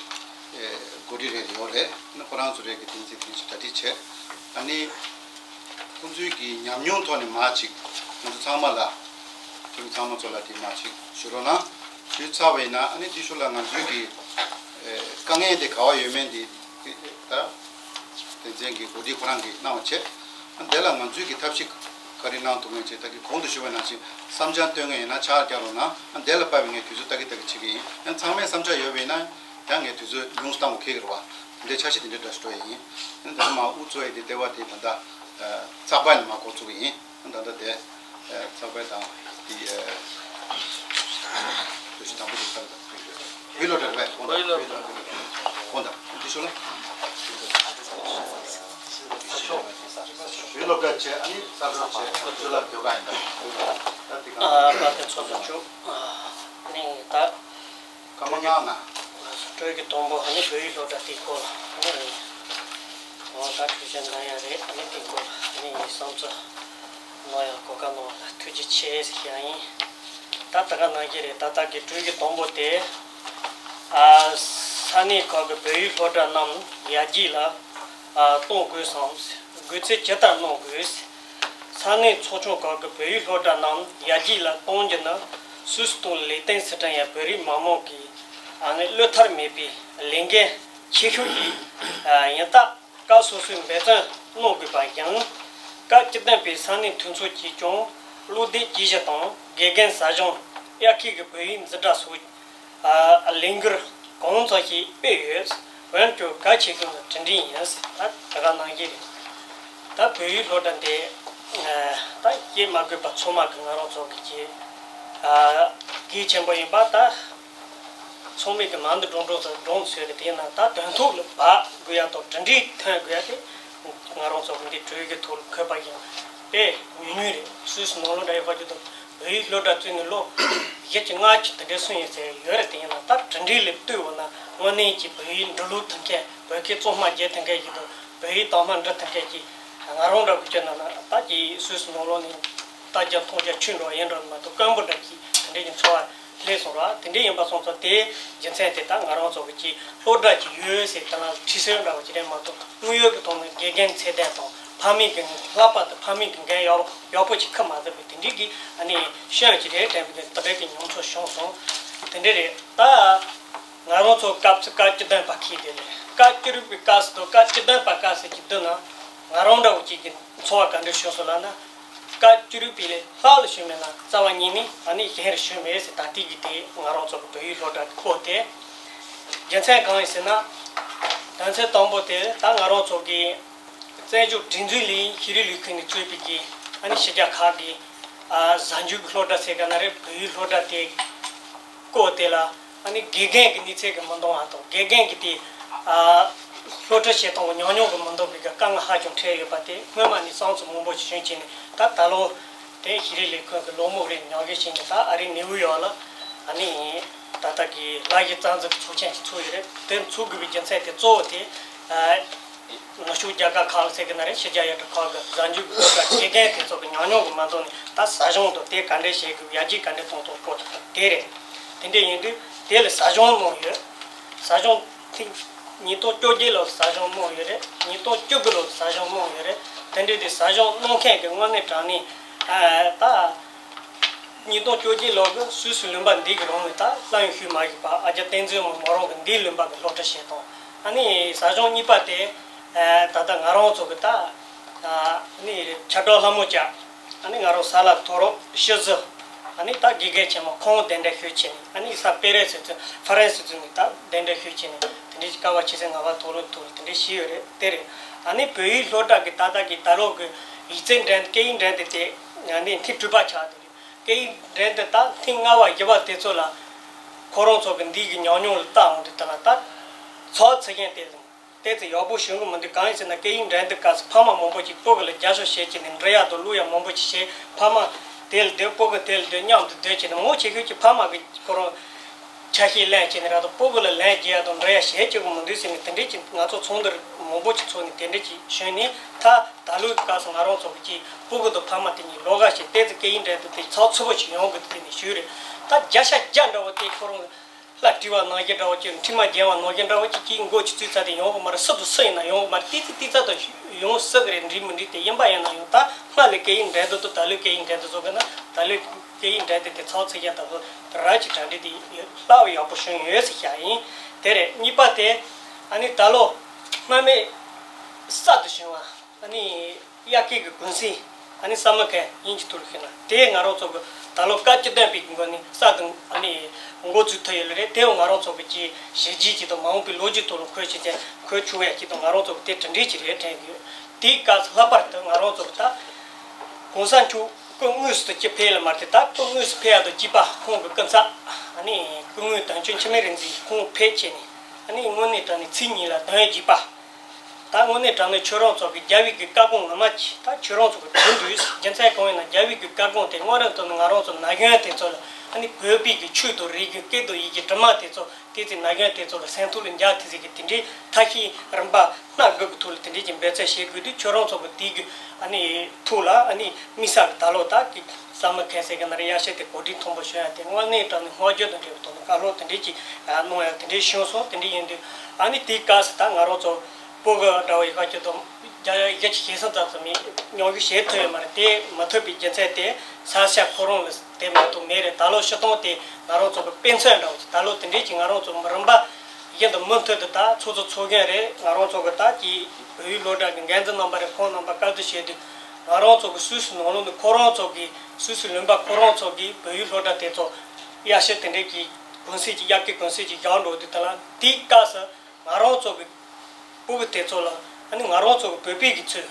ཨེ་འགོ་ཁྲིད་རེ་རེ་ཡོད་རེད། ཨ་ནི་ཁོ་རང་ཚོ་རེ་གི་དོན་ཚན་དེ་ཅིག་གྲ་སྒྲིག་བྱས། ཨ་ནི་ཁོང་ཚོའི་གི་ཉམས་མྱོང་ཐོག་ནས་མར་ཅིག་ང་ཚོ་ཚང་མ་ལ་ཁྱིམ་ཚང་མ་ཚོ་ལ་དེ་མར་ཅིག་ཞུ་རོགས་གནང་། ཞུས་ཚར་བ་ཡིན་ན། ཨ་ནི་དེ་ཤུལ་ལ་ང་ཚོའི་གི་ཨེ་དཀའ་ངལ་དེ་ག་བ་ཡོད་མེད་དེ་ད་དེ་ཚན་གྱི་གོ་སྒྲིག་ཁོ་རང་གིས་གནང་བ་བྱས། ཨ་དེ་ལ་ང་ཚོའི་གི་ཐབས་ཤེས་ག་རེ་གནང་ཐུབ་མིན་བྱས། ད་གི་གོང་དུ་ཞུས་པ་ནང་བཞིན་བསམ་འཆར་བཏོན་མཁན་ཡིན་ན་ཕྱག་རྒྱག་རོགས་གནང་། ཨ་དེ་ལ་དཔག་པའི་ངས་དུས་ཚོད་ཏག་གི་ཏག་གི་བྱེད་ཀྱི་ཡིན། ཡང་ཚང་མས་བསམ་འཆར་ཡོད་པ་ཡིན་ན་ཡང་ངས་དུས་ཚོད་ཉུང་སུ་གཏང་དགོས་ཁེལ་གི་རེད་བ། དེ་འདྲའི་འཆར་གཞི་དེ་འདྲའི་འདྲ་ཞིག་འགྲོ་ཡི་ཡིན། ཨ་ད་མ་དབུ་གཙོ་ཡི་དེ་ལྟེ་བ་དེ་ད་ལྟ་ཚགས་པར་ནས་མར་འགོ་བཙུགས་ཀྱི་ཡིན། ད་ལྟ་དེ་ཚགས་པར་དང་དེ་ལྟོས་ཤིག། དང་པོ་དེ་ཚར་ད་བོད་སློབ་གྲྭ་རེད་པས། ཁོང་དང་བོད་སློབ་གྲྭ། ཁོང་དང་དེ་ཤོག་ལ། བོད་སློབ་གྲྭ་བྱས། ཨ་ནི་གསར་འགྲོ་བྱས། བོད་སློབ་ཟློས་གར་ཡིན་ད། ད་དེ་ག་ཨ་པ་དེ་ཚོ་ཚོ་བྱུང་། ཨ་ནི་ད། སྐར་མ་ལྔ་ལྔ། སྤྲོས་ཀྱི་དང་པོ་ཨ་ནི་བོད་ཡིག་སློབ་གྲྭ་དེའི་སྐོར་ཨ་ནི་ཡིན། འོ་ད་འཕྲོས་བཤད་འདང་ཡ་རེད། ཨ་ནི་དེའི་སྐོར་ཨ་ནི་ཡིན་བསམ་ཚུལ་གནང་ཡ་གོ་སྐབས་གནང་བ་ལ་ཐུགས་རྗེ་ཆེ་ཟེར་ཡ་ཡིན། ད་ད་ག་ནང་བཞིན་རེད། ད་ལྟ་གི་སྤྲོས་ཀྱི་དང་པོ་དེ། ཨ་ས་གནས་ཁག་གི་བོད་ཡིག་སློབ་གྲྭ་རྣམས་ཡར་རྒྱས་ལ་ཨ་གཏོང་དགོས་སམ། དགོས་ཚུལ་ཇི་ལྟར་གནང་དགོས། ས་གནས་ཚོགས་ཆུང་ཁག་གི་བོད་ཡིག་སློབ་གྲྭ་རྣམས་ཡར་རྒྱས་ལ་གཏོང་རྒྱུ་ནི་སུད་སི་དང་ལིག་ཏེན་སི་ཏན་ཡ་བོད་རིགས་མི་མང་གི་ཨ་ནི་བློས་ཐར་མེད་པའི་ལས་འགན་ཆེ་ཤོས་ཤིག་ཡིན་སྟབས། སྐབས་སོ་སོས་འབད་བརྩོན་གནང་དགོས་པ་ཡང་། སྐབས་བཅུ་བདུན་པའི་ས་གནས་འཐུས་ཚོགས་ཀྱིས་ཀྱང་བློ་འདས་ཇུས་གཞི་དང་། དགེ་རྒན་ཟབ་སྦྱོང་དབྱར་ཁའི་བོད་ཡིག་འཛིན་གྲྭ་སོགས་ལས་འགུལ་གང་ཙམ་ཞིག་སྤེལ་ཡོད། འོན་ཀྱང་གལ་ཆེ་ཤོས་ནི་གྲུབ་འབྲས་ཡིན། ད་ད་ག་ནང་བཞིན་རེད། ད་བོད་ཡིག་སློབ་གྲྭ་འདི་ད་བཤད་མ་དགོས་པ་ཚང་མ་གི་ང་རང་ཚོ་གི་གལ་ཆེན་པོ་ཡིན་པ་ད། ཚང་མས་ཀྱི་མང་དུ་སྒྲུང་སྒྲུང་ཚོ་སྒྲུང་ཚོས་རེད། དེས་ན་ད་དོན་ཐོག་ལ་བབ་དགོས་ཡ་དང་གྲུབ་འབྲས་ཐོན་དགོས་ཡ་དེ་ང་རང་ཚོ་གི་འདི་གྲོས་ཀྱི་ཐོག་ལ་འཁོད་པ་ཡིན་པས་ཉུང་ཉུང་རེད། སུད་སི་ནང་ལོགས་འདྲ་ཡོད་པ་ཅིག་ཏུ་བོད་ཡིག་སློབ་གྲྭ་བཙུགས་ནས་ལོ་བཞི་བཅུ་ལྔ་བཅུ་དེ་འདྲའི་སོང་ཡོད་ཚད་ཡོད་རེད། དེ་ཡིན་ན་ད་གྲུབ་འབྲས་ལ་ལྟོས་འོང་ན་དངོས་གནས་ཀྱི་བོད་ཡིག་འབྲི་ཀློག་ཐུབ་མཁན། བོད་སྐད་གཙང་མ་རྒྱག་ཐུབ་མཁན་ཞིག་དང་བོད་ཡིག་དྭངས་མ་འབྲི་ཐུབ་མཁན་ཞིག་ང་རང་འདྲ་བོ་བྱས་ན་ན་ད་ཀྱི་སུད་སི་ནང་ལོགས་ནས་ལྟ་རྒྱ་མཐོང་རྒྱ་ཆུང་འགྲོ་བ་ཡིན་འགྲོ་མ་གཏོགས་དཀོན་པོ་འདྲ་ཅིག་དེ་འདྲ་ཡིན་ཚོར་བ་སླེབས་སོང་ར། དེ་འདྲ་ཡིན་པ་སོང་ཙང་དེའི་རྒྱུ་མཚན་དེ་ད་ང་རང་ཚོ་གི་ཅིག་སློབ་གྲྭ་ཅིག་ཡོད་ཟེར་དེ་ལ་ཁྲིད་སྲོལ་འདྲ་བོ་ཅིག་རེད་མ་གཏོགས། དངོས་ཡོད་ཀྱི་ཐོག་ནས་དགེ་རྒན་ཚད་ལྡན་དང་ཕ་མའི་གི་ལྷག་པར་དུ་ཕ་མའི་གི་འགན་ཡག་ཡག་པོ་ཅིག་ཁུར་མ་ཐུབ་པའི་དེ་འདྲའི་གི་ཨ་ནི་ཤེས་ཡོན་ཅིག་རེད་དྲན་པའི་གི་དེ་འདྲའི་གི་མྱོང་ཚོར་བྱུང་སོང་། དེ་འདྲ་རེད་ད། ང་རང་ཚོ་སྐབས་སུ་སྐབས་བཅུ་བདུན་པ་ཁེལ་དེ་ལས་སྐབས་བཅུ་དྲུག་པའི་སྐབས་སུ་དང་སྐབས་བཅུ་བདུན་པ་སྐབས་སུ་ཅིག་བསྡུར་ན་ང་རང་འདྲ་བོ་ཅིག་གི་ཚོར་བ་ག་འདྲ་བྱུང་སོང་ལབ་ན། སྐབས་བཅུ་དྲུག་པའི་ལས་ལྷག་ལ་ཞུས་མེད་ན་རྩ་བ་ཉིད་ནས་ཨ་ནི་གཞན་རུ་ཞུས་མེད་ཟེར། ད་ལྟའི་གི་དེ་ང་རང་ཚོ་གི་བོད་ཡིག་སློབ་གྲྭ་གི་སྐོར་དེ་རྒྱུ་མཚན་གང་ཡིན་ཟེར་ན། དོན་ཚན་དང་པོ་དེ་ད་ང་རང་ཚོ་གི་བཙན་བྱོལ་སྒྲིག་འཛུགས་ལས་ཤེས་རིག་ལས་ཁུངས་ནས་གཙོས་པའི་གི་ཨ་ནི་ཕྱི་རྒྱལ་ཁག་གི་ཨ་གཟའ་མཇུག་གི་སློབ་གྲྭ་ཟེར་ག་ན་རེད། བོད་ཡིག་སློབ་གྲྭ་དེ་སྐོར་དེ་ལ་ཨ་ནི་དགེ་རྒན་གྱི་གནས་ཚད་ཀྱི་མི་འདང་བ་དང་། དགེ་རྒན་གྱི་དེ་ཨ་སློབ་ཁྲིད་བྱེད་སྟངས་ཀྱི་ཉམས་མྱོང་གི་མི་འདང་བའི་གི་དཀའ་ངལ་ཧ་ཅང་འཕྲད་ཡོད་པ་དེ་སྔོན་མ་ནས་བསམ་ཚུལ་མང་པོ་ཞིག་བྱུང་བྱས་ནས། ད་ད་ལོ་དེ་ཤེས་རིག་ལས་ཁུངས་ཀྱི་སློབ་མ་རེ་ཉོ་གི་བྱས་ནས་ད་ཨ་རིའི་ནེའུ་ཡོག་ལ་ཨ་ནི་ད་ལྟ་གི་ལ་ཡི་རྩ་འཛུགས་ཀྱི་ཚོགས་ཆེན་ཞིག་ཚུགས་ཡོད་རེད། དེ་ཚུགས་དགོས་པའི་རྒྱུ་མཚན་དེ་གཙོ་བོ་དེ་ཨ། ནུབ་ཕྱོགས་རྒྱལ་ཁབ་ཁག་ཟེར་གི་ན་རེད། ཕྱི་རྒྱལ་ཡུལ་གྲུ་ཁག་གི་གཟའ་མཇུག་གི་སློབ་གྲྭ་དགེ་རྒན་དེ་ཚོ་གི་ཉམས་མྱོང་གི་མ་འདང་ནས་ད་ཟབ་སྦྱོང་དང་དེ་ག་འདྲས་བྱེད་དགོས། ཡར་རྒྱས་ག་འདྲས་གཏོང་ཐུབ་སྐོར་དེ་རེད། དེ་འདྲས་ཡིན་དུས་དེ་ལ་ཟབ་སྦྱོང་གནང་ཡོད། ཟབ་སྦྱོང་ཐེངས་ཉིས་སྟོང་བཅོ་བརྒྱད་ལོར་ཟབ་སྦྱོང་གནང་ཡོད་རེད། ཉིས་སྟོང་བཅུ་དགུ་ལོར་ཟབ་སྦྱོང་གནང་ཡོད་རེད། དེ་འདྲས་དེ་ཟབ་སྦྱོང་གནང་མཁན་གི་དངོས་གནས་དྲང་གནས་ད། ཉིས་སྟོང་བཅོ་བརྒྱད་ལོ་གི་སུད་སི་ལུང་པ་འདི་གི་རང་ནས་ད་སླར་ཡང་ཞུས་མ་བཞག་པ་ཨ་ཅག་བསྟན་འཛིན་མོ་མོ་རང་གི་འདིའི་ལུང་པ་གི་སློབ་ཁྲིད་བྱེད་སྟངས། ཨ་ནི་ཟབ་སྦྱོང་གཉིས་པ་དེ་ད་ལྟ་ང་རང་ཚོ་གི་ད་ཨ་ནི་ཁྱབ་བསྒྲགས་ལྷ་མོ་བཅས། ཨ་ནི་ང་རང་ས་ལ་ཐོ་རོ་ཤི་ཟི། ཨ་ནི་ད་དགེ་རྒན་ཆེན་མོ་ཁོང་གདན་འདྲེན་ཞུས་བྱས་ནས། ཨ་ནི་ས་པེ་རེ་སི་ཚུ་ཧྥ་རན་སི་ཚུ་ནས་ད་གདན་འདྲེན་ཞུས་བྱས་ནས། དེ་འདྲའི་སྐབས་བ་ཆེ་ས་ང་བ་ཐོ་རོ་ཐོ་རོ་དེ་འདྲའི་ཞུས་ཡོད་རེད། དེ་རེད། ཨ་ནི་བོད་ཡིག་སློབ་གྲྭ་གི་ད་ལྟ་གི་ད་ལོ་གི་ཡིག་ཚད་འགྲན་སྐད་ཡིག་འགྲན་དེ་དེ་ཨ་ནི་ཐེངས་དྲུག་པ་ཆགས་འདུག་སྐད་ཡིག་འགྲན་དེ་ད་ཐེངས་ལྔ་བ་བཞི་བ་དེ་ཚོ་ལ་ཁོ་རང་ཚོ་གི་འདི་གི་ཉམས་མྱོང་ལ་ལྟ་འོང་དུས་ད་ལ་ད་ཚོགས་ཚུགས་མཁན་དེ་དེ་ཚོ་ཡག་པོ་བྱུང་གི་མི་འདུག་གང་ཡིན་ཟེར་ན་སྐད་ཡིག་འགྲན་དེ་སྐབས་སུ་ཕ་མ་མང་པོ་ཅིག་སྤུ་གུ་ལ་རྒྱབ་སྐྱོར་བྱེད་ཀྱི་ནས་འབྲི་ཡག་དང་ཀློག་ཡག་མང་པོ་ཅིག་བྱེད། ཕ་མ་དེ་ལ་སྡོད། སྤུ་གུ་དེ་ལ་སྡོད། མཉམ་དུ་སྡོད་ཀྱི་ནས་མང་ཆེ་ཤོས་ཀྱི་ཕ་མ་གི་ཁོ་རང་ཆ་ཤས་ལེན་བྱས་ནས་ར་དང་སྤུ་གུ་ལ་ལན་རྒྱག་ཡག་དང་འབྲི་ཡག་བྱེད་ཀྱི་གི་མི་འདུག་ཟེར་ནས་དེ་འདྲས་ཀྱི་ང་ཚོ་ཚོགས་འདུ་མང་པོ་ཅིག་ཚོགས་ནས་དེ་འདྲས་ཀྱི་བྱུང་ནས། ད་ད་ལོའི་སྐབས་སུ་ང་རང་ཚོ་གི་ཅིག་སྤུ་གུ་དང་ཕ་མ་དེ་གཉིས་ལོགས་ཀ་བྱས་ཏེ་ཙི་སྐད་ཡིག་འགྲན་བསྡུར་དེ་ཚགས་ཚུད་པོ་ཞིག་ཡོང་དགོས་དེ་ནས་ཞུས་རེད། ད་བརྒྱ་ཆ་བརྒྱ་འདྲ་བོ་དེ་ཁོ་རང་ལ་བྲིས་པ་ནང་བཞིན་འདྲ་བོ་ཅིག་འཕྲིན་མ་བརྒྱབ་པ་ནང་བཞིན་འདྲ་བོ་ཅིག་གིས་འགོ་ཅིག་བཙུགས་ཚར་དེ་ཡོང་གི་མ་རེད། སུ་དང་སུ་ཡིན་ན་ཡོང་གི་མ་རེད། ཏི་ཙི་ཏི་ཙ་དང་ཡོང་སྲིད་གི་རེད། འགྲིག་མི་འགྲིག་དེ་ཡིན་པ་ཡིན་ན་ཡང་ད་སྔ་ལས་ སྐད་ཡིག་འགྲན་བསྡུར་དང་ད་ལོའི་སྐད་ཡིག་འགྲན་བསྡུར་བཟོ་དགོས་ན་ད་ལོའི་སྐད་ཡིག་འགྲན་བསྡུར་དེ་ཚོགས་ཚུགས་ཡ་ད་བཟོ་དེ་ར་གྱི་གྲ་སྒྲིག་དེ་ལྷག་ཡག་པོ་བྱུང་ཡོད་ཟེར་བཤད་ཡིན། དེ་རེད། གཉིས་པ་དེ་ཨ་ནི་ད་ལོ་སྔ་མའི་གསར་དུ་བྱུང་བ་ཨ་ནི་དབྱར་ཁའི་གི་གུང་སེང་ཨ་ནི་སམ་མར་ཁེམ་དབྱིན་ཇིའི་ཐོག་ལ་ཤོད་ན་དེ་ང་རང་ཚོ་གི་ད་ལོ་སྐབས་བཅུ་བདུན་པའི་གི་སྒོ་ནས་གསར་དུ་ཨ་ནི་འགོ་ཚུགས་ཐུབ་ཡོད་ལ་རེད། དེ་ང་རང་ཚོ་གི་ཅིག་གཞི་རྒྱས་ཅིག་དང་མ་འོངས་པའི་ལོ་རྒྱུས་ཐོག་ལ་འཁོད་ཆེད་དུ་འཁོད་ཆོག་ཡ་ཅིག་དང་ང་རང་ཚོ་གི་དེ་གྲུབ་འབྲས་ཅིག་རེད་དྲན་གི་ཡོད། དེའི་སྐབས་སུ་ལྷག་པར་དུ་ང་རང་ཚོ་གི་ད་གོང་ས་མཆོག་སྐུ་དངོས་སུ་དུ་ཅི་ཕེབས་ལ་མ་རེད། ད་སྐུ་དངོས་སུ་ཕེབས་ཡ་དང་གཅིག་པ་ཁོང་གི་སྐུ་ཚབ་ཨ་ནི་སྐུ་ངོ་དོན་གཅོད་འཆི་མེད་རིག་འཛིན་ཁོང་ཕེབས་བྱས་ནས་ཨ་ནི་དངོས་གནས་དྲང་ནས་ཚིག་གཉིས་ལ་དོན་ཡོད་རྒྱུག་པ། ད་དངོས་གནས་དྲང་ནས་ཁྱོད་རང་ཚོ་གི་རྒྱལ་བའི་གི་བཀའ་དགོངས་ངོ་མ་ཅིག་ད་ཁྱོད་རང་ཚོ་གི་དོན་དུ་རྒྱུ་མཚན་གང་ཡིན་ན་རྒྱལ་བའི་གི་བཀའ་དགོངས་དེ་དངོས་རང་དུ་ནི་ང་རང་ཚོ་ན་གཞོན་དེ་ཚོ་ལ་ཨ་ནི་བོད་པའི་གི་ཆོས་དང་རིག་གི་སྐད་དང་ཡི་གེ་དྲི་མ་དེ་ཚོ་དེ་ཚོའི་ན་གཞོན་དེ་ཚོ་ལ་སེམས་ཐོག་ལ་འཇགས་ཐུབ་ས་གི་དེ་འདྲའི་ཐབས་ཤེས་རིམ་པ་སྣ་དགུ་གི་ཐོག་ལ་དེ་འདྲའི་གི་འབད་བརྩོན་བྱེད་དགོས་དུས་ཁྱོད་རང་ཚོ་གི་དེའི་གི་ཨ་ནི་ཐུགས་ལ་ཨ་ནི་དམིགས་བསལ་གི་ད་ལོ་ད་གི་ཟ་མ་མཁན་ཟེར་གི་ན་རེ་ཡ་ཤེས་དེ་གོ་སྒྲིག་མཐོན་པོ་ཞུ་ཡ་དེ་དངོས་གནས་དྲང་ནས་བསྔགས་བརྗོད་དང་འབྲེལ་བའི་ཐོག་ནས་བཀའ་སློབ་དེ་འདྲའི་གི་གནང་ཡ་དེ་འདྲའི་བྱུང་སོང་། དེ་འདྲའི་ཡིན་དུས་ཨ་ནི་དེའི་སྐབས་སུ་ད་ང་རང་ཚོ་བོད་གི་དགྲ་བོ་ཡི་ཁ་ཁྱོད་དང་རྒྱ་ཡ་གཞི་བྱེད་སེམས་ཙམ་ཙམ་མེད་མཉམ་ཞུགས་བྱེད་ཐུབ་ཡོད་མ་རེད། དེ་མ་ཐུབ་པའི་རྒྱུ་མཚན་དེ་ས་ཆ་ཁོ་རང་ལ་དེ་མ་གཏོགས་མེད་རེད། ད་ལོ་སྤྱིར་བཏང་དེ་ང་རང་ཚོ་གི་དཔེ་མཚོན་འདྲ་བོ་ཅིག་ད་ལོ་དེ་འདྲའི་ཅིག་ང་རང་ཚོ་རིམ་པ་བཞིན་དུ་མུ་མཐུད་དུ་ད་ཚོགས་གཙོ་ཚོགས་མཁན་རེད། ང་རང་ཚོ་གི་ད་ཀྱི་བོད་ཡིག་སློབ་གྲྭ་གི་འགན་འཛིན་རྣམ་པ་རེད། ཁོང་རྣམ་པ་བཀའ་བསྡུར་བྱས་དུས་ང་རང་ཚོ་གི་སུད་སི་ནང་ལོགས་ནས་ཁོ་རང་ཚོ་གི་སུད་སི་ལུང་པ་ཁོ་རང་ཚོ་གི་བོད་ཡིག་སློབ་གྲྭ་དེ་ཚོ་ཡ་ཤེས་དེ་འདྲའི་གི་གུང་སེང་ཅིག་དབྱར་ཁའི་གུང་སེང་ཅིག་བཞག་འགྲོ་དུས་ད་ལ་དེའི་སྐབས་སུ་ང་རང་ཚོ་གི་སྤུ་གུ་དེ་ཚོ་ལ་ཨ་ནི་ང་རང་ཚོ་གི་བོད་པའི་གི་ཚུལ་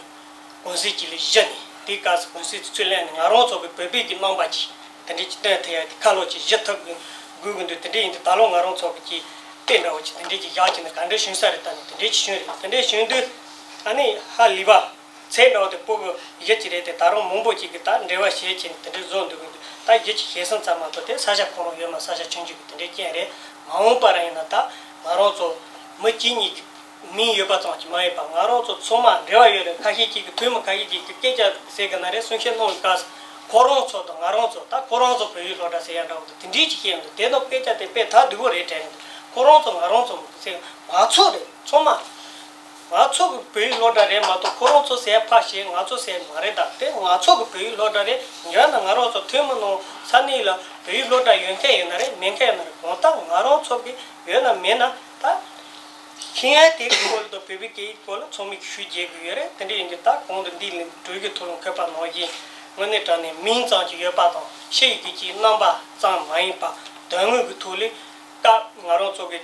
གུང་སེང་ཅིག་ལ་གཞི་ནས་དེའི་སྐབས་སུ་གུང་སེང་ཚུལ་ལེན་ནས་ང་རང་ཚོ་གི་བོད་པའི་གི་རྣམ་པ་ཅིག་དེ་འདྲའི་ཅིག་སྟོན་ཐུབ་ཡ་དེ་ཁ་ལོ་ཅིག་གཞི་ཐུབ་དགོས་དགོས་ཀྱི་འདུག་དེ་འདྲའི་ཡིན་དུས་ད་ལོ་ང་རང་ཚོ་གི་ཅིག་དཔེ་འདྲ་བོ་ཅིག་དེ་འདྲའི་ཅིག་བཞག་ཅིག་ནས་ག་འདྲ་བྱུང་ས་རེད། ད་ནི་དེ་འདྲའི་ཅིག་བྱུང་རེད། དེ་འདྲའི་བྱུང་དུས་ཨ་ནི་ཧ་ལས་པ། ཚེ་འདྲ་བོ་དེ་སྤུ་གུ་གཞི་ཅིག་རེད་དེ་ད་རུང་མང་པོ་ཅིག་གིས་ད་འབྲེལ་བ་བྱེད་ཅིང་དེ་འདྲའི་བཟོ་འདུག་གི་འདུག་ད་གཞི་ཅིག་བྱེད་སེམས་ཙམ་མ་གཏོགས་དེ་ས་ཆ་ཁོ་རང་ཡོད་མ་ས་ཆ་ཆུང་ཆུང་གི་དེ་འདྲའི་རྐྱེན་རེད། མ་འོངས་པ་ར་ཡིན་ན་ད་ང་རང་ཚོ་མི་གཅིག་གཉིས་ཀྱི་མིང་ཡོད་པ་ཙམ་གྱིས་མ་ཡིན་པ་ང་རང་ཚོ་ཚང་མ་འབྲེལ་བ་ཡོད་རེད། ཁ་ཤས་ཅིག་གིས་ཐུན་མོང་ཁ་ཤས་ཅིག་གིས་སྐད་ཆ་ཟེར་གི་ན་རེད། གསུང་བཤད་གནང་བའི་སྐབས་སུ་ཁོ་རང་ཚོ་དང་ང་རང་ཚོ་ད་ཁོ་རང་ཚོ་བོད་ཡིག་སློབ་གྲྭ་ཟེར་ཡ་འདྲ་བོ་དེ་འདྲའི་ཅིག་བཤད་འདུག་དེ་ནོ་སྐད་ཆ་དེ་དཔེ་ཐག་སྡུག་པོ་རེད་དྲན་གི་འདུག་ཁོ་རང་ཚོ་ང་རང་ཚོ་ཟེར་ང་ཚོ་རེད་ཚང་མ། ང་ཚོ་གི་བོད་ཡིག་སློབ་གྲྭ་རེད་མ་གཏོགས་ཁོ་རང་ཚོ་ཟེར་ཕར་བཤད་ང་ཚོ་ཟེར་མ་རེད། ད་དེ་ང་ཚོ་གི་བོད་ཡིག་སློབ་གྲྭ་རེད། ཡང་ན་ང་རང་ཚོ་ཐུན་མོང་ནང་ས་གནས་ལ་བོད་ཡིག་སློབ་གྲྭ་ཡོད་མཁན་ཡོད་ན་རེད་མེད་མཁན་ཡོད་ན་རེད། གང་ལྟར་ང་རང་ཚོ་གི་ཡོད་ན་མེད་ན་ད་མཁྱེན་ཡ་དེ་གི་སྐོར་ལ་དང་བོད་པའི་སྐད་ཡིག་སྐོར་ལ་ཚང་མས་ཤུགས་རྒྱག་གི་ཡོད་རེད། དེ་འདྲ་ཡིན་དུས་ད་གོང་དུ་འདི་ལ་གྲོས་ཀྱི་ཐོག་ལ་འཁོད་པ་ནང་བཞིན་དངོས་གནས་དྲང་གནས་མིང་ཙམ་གྱི་ཡོད་པ་དང་ཕྱི་ཡི་གི་ཅིག་རྣམ་པ་ཙམ་མ་ཡིན་པ་དོན་དངོས་ཀྱི་ཐོག་ལ་སྐབས་ང་རང་ཚོ་གི་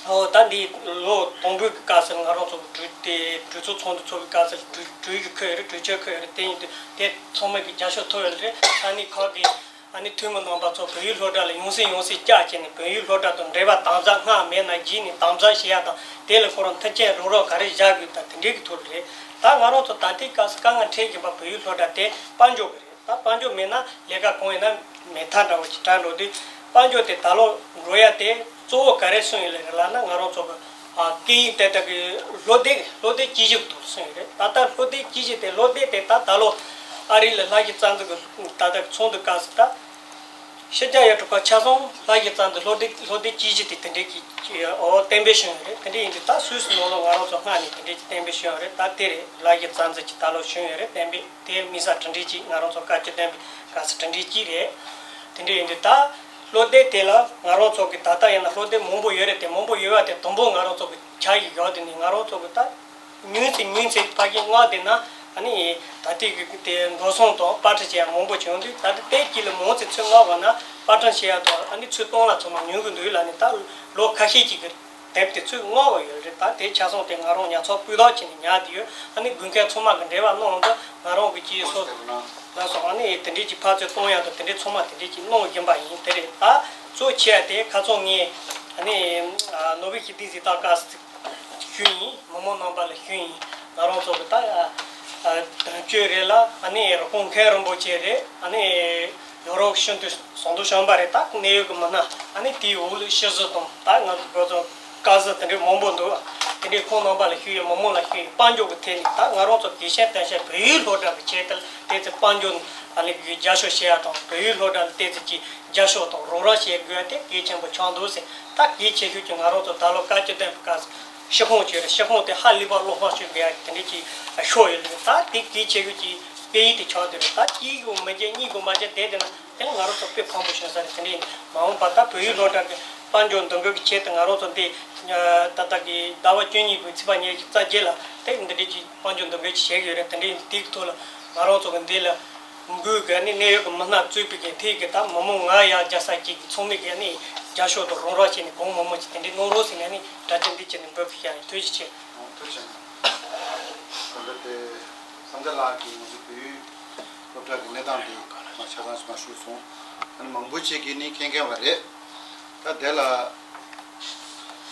ཨོ་ད་འདི་ལོ་དང་པོའི་སྐབས་སུ་ང་རང་ཚོ་གི་གྲོས་དེ་གྲོས་ཚོགས་ཚོགས་འདུ་ཚོགས་པའི་སྐབས་སུ་གྲོས་གྲོས་གཞི་འཁོད་ཡོད་རེད། གྲོས་ཆོད་འཁོད་ཡོད་རེད། དེ་ཡིན་དུས་དེ་ཚང་མས་ཀྱི་རྒྱབ་སྐྱོར་ཐོབ་ཡོད་རེད། ས་གནས་ཁག་གི་ཨ་ནི་འཐུས་མི་རྣམ་པ་ཚོ་བོད་ཡིག་སློབ་གྲྭ་ལ་ཡང་སེ་ཡང་སེ་བཅར་བྱས་ནས་བོད་ཡིག་སློབ་གྲྭ་དང་འབྲེལ་བ་དམ་ཟབ་སྔར་མེད་ན་རྗེས་ནས་དམ་ཟབ་བྱེད་ཡ་དང་དེ་ལ་ཁོ་རང་མཐུན་རྐྱེན་རོགས་རམ་ག་རེ་བྱ་དགོས་ད་དེ་འདྲའི་གི་ཐོག་ལ་རེད། ད་ང་རང་ཚོ་ད་ལྟའི་སྐབས་སུ་དཀའ་ངལ་འཕྲད་བཞིན་པ་བོད་ཡིག་སློབ་གྲྭ་དེ་དཔལ་འབྱོར་གི་རེད། ད་དཔལ་འབྱོར་མེད་ན་ལས་ཀ་གང་ཡིན་ན་མེད་ཐབས་འདྲ་བོ་ཅིག་གྲགས་འགྲོ་དུས་དཔལ་འབྱོར་དེ་ད་ལོ་འགྲོ་ཡ་དེ་གཙོ་བོ་ག་རེ་སོང་ཡོད་ལ་རེད་ལབ་ན་ང་རང་ཚོ་གི་ཨ་སྐད་ཡིག་དེ་དག་གི་སློབ་དེབ་སློབ་དེབ་དཀྱིལ་ཞིབ་ཐོག་སོང་ཡོད་རེད། ད་ལྟ་སློབ་དེབ་དཀྱིལ་ཞིབ་དེ་སློབ་དེབ་དེ་ད་ད་ལོ་ཨ་རི་ལ་ལྷ་ཞི་རྩ་འཛིན་གི་ད་ལྟ་ཚོགས་འདུ་སྐབས་སུ་ད་ཕྱི་རྒྱལ་ཡུལ་གྲུ་ཁག་ཆ་ཚང་ལྷ་ཞི་རྩ་འཛིན་སློབ་དེབ་སློབ་དེབ་དཀྱིལ་ཞིབ་དེ་དེ་འདྲའི་གི་ཨོ་གཏན་འབེབས་བྱུང་ཡོད་རེད། དེ་འདྲ་ཡིན་དུས་ད་སུད་སི་ནང་ལོགས་ང་རང་ཚོ་སྔར་ནས་དེ་འདྲའི་གི་གཏན་འབེབས་བྱུང་ཡོད་རེད། ད་དེ་རེད་ལྷ་ཞི་རྩ་འཛིན་གྱི་ད་ལོ་བྱུང་ཡོད་རེད་གཏན་འབེབས། དེ་དམིགས་བསལ་གྲུབ་འབྲས་གཅིག་ང་རང་ཚོ་བཀའ་བཀྱོན་བཏོན་པའི་སྐབས་སུ་གྲུབ་འབྲས་གཅིག་རེད། དེ་འདྲ་ཡིན་དུས་ད་སློབ་དེབ་དེ་ལ་ང་རང་ཚོ་གི་ད་ལྟ་ཡིན་ན་སློབ་དེབ་མང་པོ་ཡོད་རེད་དེ་མང་པོ་ཡོད་པ་དེ་དང་པོ་ང་རང་ཚོ་གི་ཆ་ཡིག་ཡག་དེ་ནི་ང་རང་ཚོ་གི་ད་ཉུང་ཙམ་ཉུང་ཙམ་ཕ་གི་མངགས་བསྡད་ན་ཨ་ནི་ད་ལྟའི་གི་དེ་འགྲོ་སོང་དང་པར་སྐྲུན་བྱེད་ཡ་མང་པོ་བྱུང་དུས་ད་ལྟ་དེབ་གཅིག་ལ་མང་ཙམ་ཚུར་མངགས་པ་ན་པར་སྐྲུན་བྱེད་ཡ་དང་ཨ་ནི་ཚུར་གཏོང་ལ་ཚང་མ་ཉུང་གི་འདུག་ལ་ནི་ད་ལོ་ཁ་ཤས་ཅིག་གི་དེབ་དེ་ཚུར་མངགས་པ་ཡོད་རེད། ད་དེ་ཆ་ཚང་དེ་ང་རང་ཉར་ཚགས་སྤུས་དག་བྱས་ནས་ཉར་བསྡད་ཡོད། ཨ་ནི་དགོས་མཁན་ཚང་མ་གི་འབྲེལ་བ་གནང་འདུག་ང་རང་གི་ཅིག་སོ་ལ་སོགས་ཨ་ནི་དེ་འདྲས་ཀྱི་ཕར་ཚུར་གཏོང་ཡག་དང་དེ་འདྲས་ཚང་མ་དེ་འདྲས་ཀྱི་གནང་བཞིན་པ་ཡིན། དེ་རེད། ད་གཙོ་ཆེ་བ་དེ་ཁ་སང་ངས་ཨ་ནི་ནོ་བེལ་ཞི་བདེའི་གཟེངས་རྟགས་སྐབས་སུ་ཞུས་ཡིན། མི་མང་རྣམ་པ་ལ་ཞུས་ཡིན། ང་རང་ཚོ་གི་ད་དོན་གཅོད་རེད་ལ་ཨ་ནི་རོགས་པ་མཁན་རིན་པོ་ཆེ་རེད། ཨ་ནི་ཡོ་རོབ་ཤིན་ཏུ་ཟམ་གདོང་བྱམས་པ་རེད། ད་གནད་ཡོད་གི་མི་སྣ་ཨ་ནི་དེའི་འོག་ལ་སྤྱི་ཟུར་དང་ད་ང་ཚོ་གོ་ཚོ་བཀའ་ཟུར་དེ་འདྲའི་མང་པོ་འདུག་དེ་འདྲའི་ཁོང་རྣམ་པ་ལ་ཞུ་ཡི་མི་མང་ལ་ཞུ་ཡི་དཔལ་འབྱོར་གི་ཐད་ནས་ད་ང་རང་ཚོ་དགེ་ཞན་བསྟེན་ཞིང་བོད་ཡིག་སློབ་གྲྭ་གི་ཆེད་དུ་ཏོག་ཙམ་དཔལ་འབྱོར་ཨ་ནི་གི་རྒྱབ་སྐྱོར་བྱེད་ཡ་དང་བོད་ཡིག་སློབ་གྲྭ་ལ་ཏོག་ཙམ་གྱི་རྒྱབ་སྐྱོར་དང་རོགས་རམ་བྱེད་དགོས་ཡ་དེ་གལ་ཆེན་པོ་ཆགས་འདུག་ཟེར། ད་གལ་ཆེ་ཤོས་ཀྱི་ང་རང་ཚོ་ད་ལོ་བཀའ་བཀྱོན་བཏང་བའི་སྐབས་སུ་ཤི་ཁོང་བྱས་རེད། ཤི་ཁོང་དེ་ཧ་ལས་པ་བློ་ཕམ་བྱེད་དགོས་ཡ་དེ་འདྲའི་ཅིག་ཤོར་ཡོད་ལ་ད་དེ་གལ་ཆེ་ཤོས་ཀྱི་ སྐད་ཡིག་དེ་ཆགས་བསྡད་རེད། ད་གཅིག་གིས་མི་བརྗེད་གཉིས་ཀྱིས་མ་བརྗེད་བསྡད་བསྡད་ན་དེ་ང་རང་ཚོ་དཔེ་ཕངས་པོ་ཞིག་ས་རེད། དེ་འདྲ་ཡིན། མ་འོངས་པ་ད་བོད་ཡིག་སློབ་གྲྭ་གི་དཔལ་འབྱོར་འདུ་འགོད་ཀྱི་ཆེད་དུ་ང་རང་ཚོ་འདི་ད་ལྟ་གི་ཟླ་བ་བཅུ་གཉིས་པའི་ཚེས་པ་ཉེར་གཅིག་རྩ་བརྒྱད་ལ་དེ་འདི་འདྲའི་གི་དཔལ་འབྱོར་འདུ་འགོད་ཅིག་བྱེད་ཀྱི་ཡོད་རེད། དེ་འདྲ་ཡིན་དུས་ཀྱི་ཐོག་ལ་ང་རང་ཚོ་གི་འདི་ལ་འགོས་གི་ནི་གནད་ཡོད་ཀྱི་མི་སྣ་བཙུགས་པའི་གི་ཐད་ཀྱི་ད་མི་མང་ང་ཡང་རྒྱལ་ས་གཅིག་གི་ཚང་མས་གི་ནི་རྒྱབ་སྐྱོར་དང་རོགས་རམ་བྱས་ནས་གང་མང་མང་ཅིག་དེ་འདྲའི་གནང་རོགས་ཟེར་ནས་ནི་དྲ་རྒྱ་འདི་བྱས་ནས་འབོད་སྐུལ་བྱ་ཡིན། ཐུགས་རྗེ་ཆེ། ཨོ། ཐུགས་རྗེ་ཆེ། ད་ལྟ་དེ་བསམ་འཆར་ལགས་ཀྱིས་ང་ཚོ་བོད་ཡིག་སློབ་གྲྭ་གི་གནས་སྟངས་དེ་མ་ཆ་ཚང་ཞིག་མ་ཞུས་སོང་། ཨ་ནི་མང་པོ་ཅིག་གིས་ནི་མཁྱེན་མཁྱེན་པ་རེད། ད་དེ་ལ་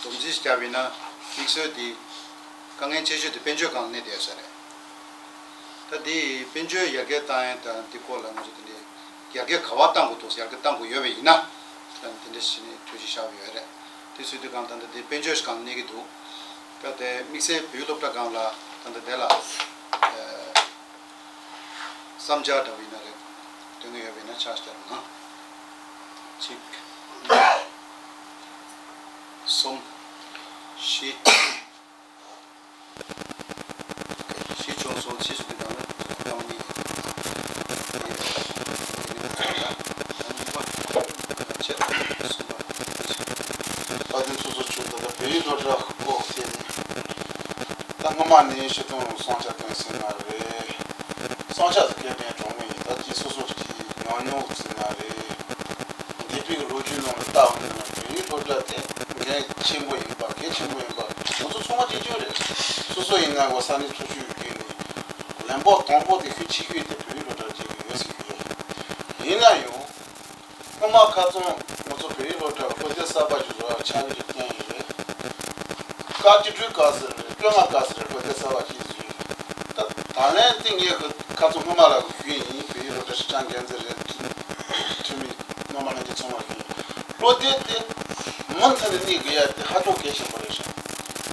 དོམ་ཚིག་བརྒྱབ་ཡིན་ན་དམིགས་བསལ་དེ་དཀའ་ངལ་ཆེ་ཤོས་དེ་དཔལ་འབྱོར་སྒང་ལ་གནས་བསྡད་ཡོད་ས་རེད། ད་དེ་དཔལ་འབྱོར་ཡར་རྒྱས་བཏང་ཡས་དང་དེ་སྐོར་ལ་ང་ཚོ་དེ་འདྲའི་ཡར་རྒྱས་ག་བ་གཏང་དགོས་འདུག་ཡར་རྒྱས་གཏང་དགོས་ཡོད་པ་ཡིན་ན་ད་དེ་འདྲ་ཞིག་ནས་གྲོས་གཞི་བཞག་ཡོད་རེད། དེ་སྲིད་དུས་སྒང་ད་ལྟ་དེ་དཔལ་འབྱོར་སྒང་གནས་ཀྱི་འདུག་ད་དེ་དམིགས་བསལ་བོད་ཡིག་སློབ་གྲྭ་སྒང་ལ་ད་ལྟ་དེ་ལ་ཨ་བསམ་འཆར་འདྲ་བོ་ཡིན་ན་རེད། འདོན་གྱི་ཡོད་པ་ཡིན་ན་ཕྱག་བརྐྱངས་གནང་། གཅིག་གསུམ། བཞི། གཞི་བྱུང་སོང་། ཕྱིས་སུ་དེ་དང་ནི་ཁམས་གཉིས། དེ་ནི་ཁོ་ཚོ་ལ་ཁམས་གཉིས་པ་ཁམས་ཆེ་གསུམ་པ། དཔལ་ལྡན་ཚོགས་གཙོ་མཆོག་ད་ལྟ་བོད་ཡིག་སློབ་གྲྭ་སྐོར་བཤད་ནས་ད་སྔོན་མ་ནས་སྤྱི་དོན་བསམ་འཆར་བཏོན་ཟིན་པ་རེད། བསམ་འཆར་དེ་སྐད་འཕྲིན་གྲོང་མི་ཡིན། ད་ཅི་སོ་སོ་ཀྱི་ཉམས་མྱོང་ཟིན་པ་རེད། འདས་པའི་ལོ་རྒྱུས་ནང་ལ་ལྟ་བ་ཡིན་ན་བོད་ཡིག་སློབ་གྲྭ་དེ་འགན་ཆེན་པོ་ཡིན་པ་གལ་ཆེན་པོ་ཡིན་པ་ང་ཚོ་ཚང་མ་གཅིག་མཐུན་རེད། སོ་སོ་ཡིན་ན་གོ་ས་གནས་ཚོགས་ཆུང་གི་ནས་ལན་པོ་དང་པོ་དེ་ཤུགས་ཆེ་ཤོས་དེ་བོད་ཡིག་སློབ་གྲྭར་བྱེད་ཀྱི་ཡོད་ཟེར་གྱི་ཡོད། ཡིན་ན་ཡང་སྔོན་མ་ཁ་སང་ང་ཚོ་བོད་ཡིག་སློབ་གྲྭར་ཧོ་ཏེ་གསར་པ་ཞིག་བཟོ་བར་ཕྱག་ལས་ཤིག་བསྟན་ཡོད་རེད། སྐར་མ་བཅུ་དྲུག་སྐབས་སུ་རེད། བཅོ་ལྔ་སྐབས་སུ་རེད། ཧོ་ཏེ་གསར་པ་ཞིག་བཟོས། ད་ད་ལན་དེ་ངས་ཁ་སང་སྔོན་མ་ལ་ཞུས་ཡིན། བོད་ཡིག་སློབ་གྲྭ་སྲིད་སྐྱོང་འགན་འཛིན་རེད། འཐུས་མི་སྔོན་མ་ལྷན་རྒྱས་ཚང་མ་ཞུས་ཡིན། སློབ་དེབ་དེ་མུ་མཐུད་ནས་གནས་དགོས་ཡ་དེ་ཧ་ཅང་གལ་ཆེན་པོ་རེད་ཤག་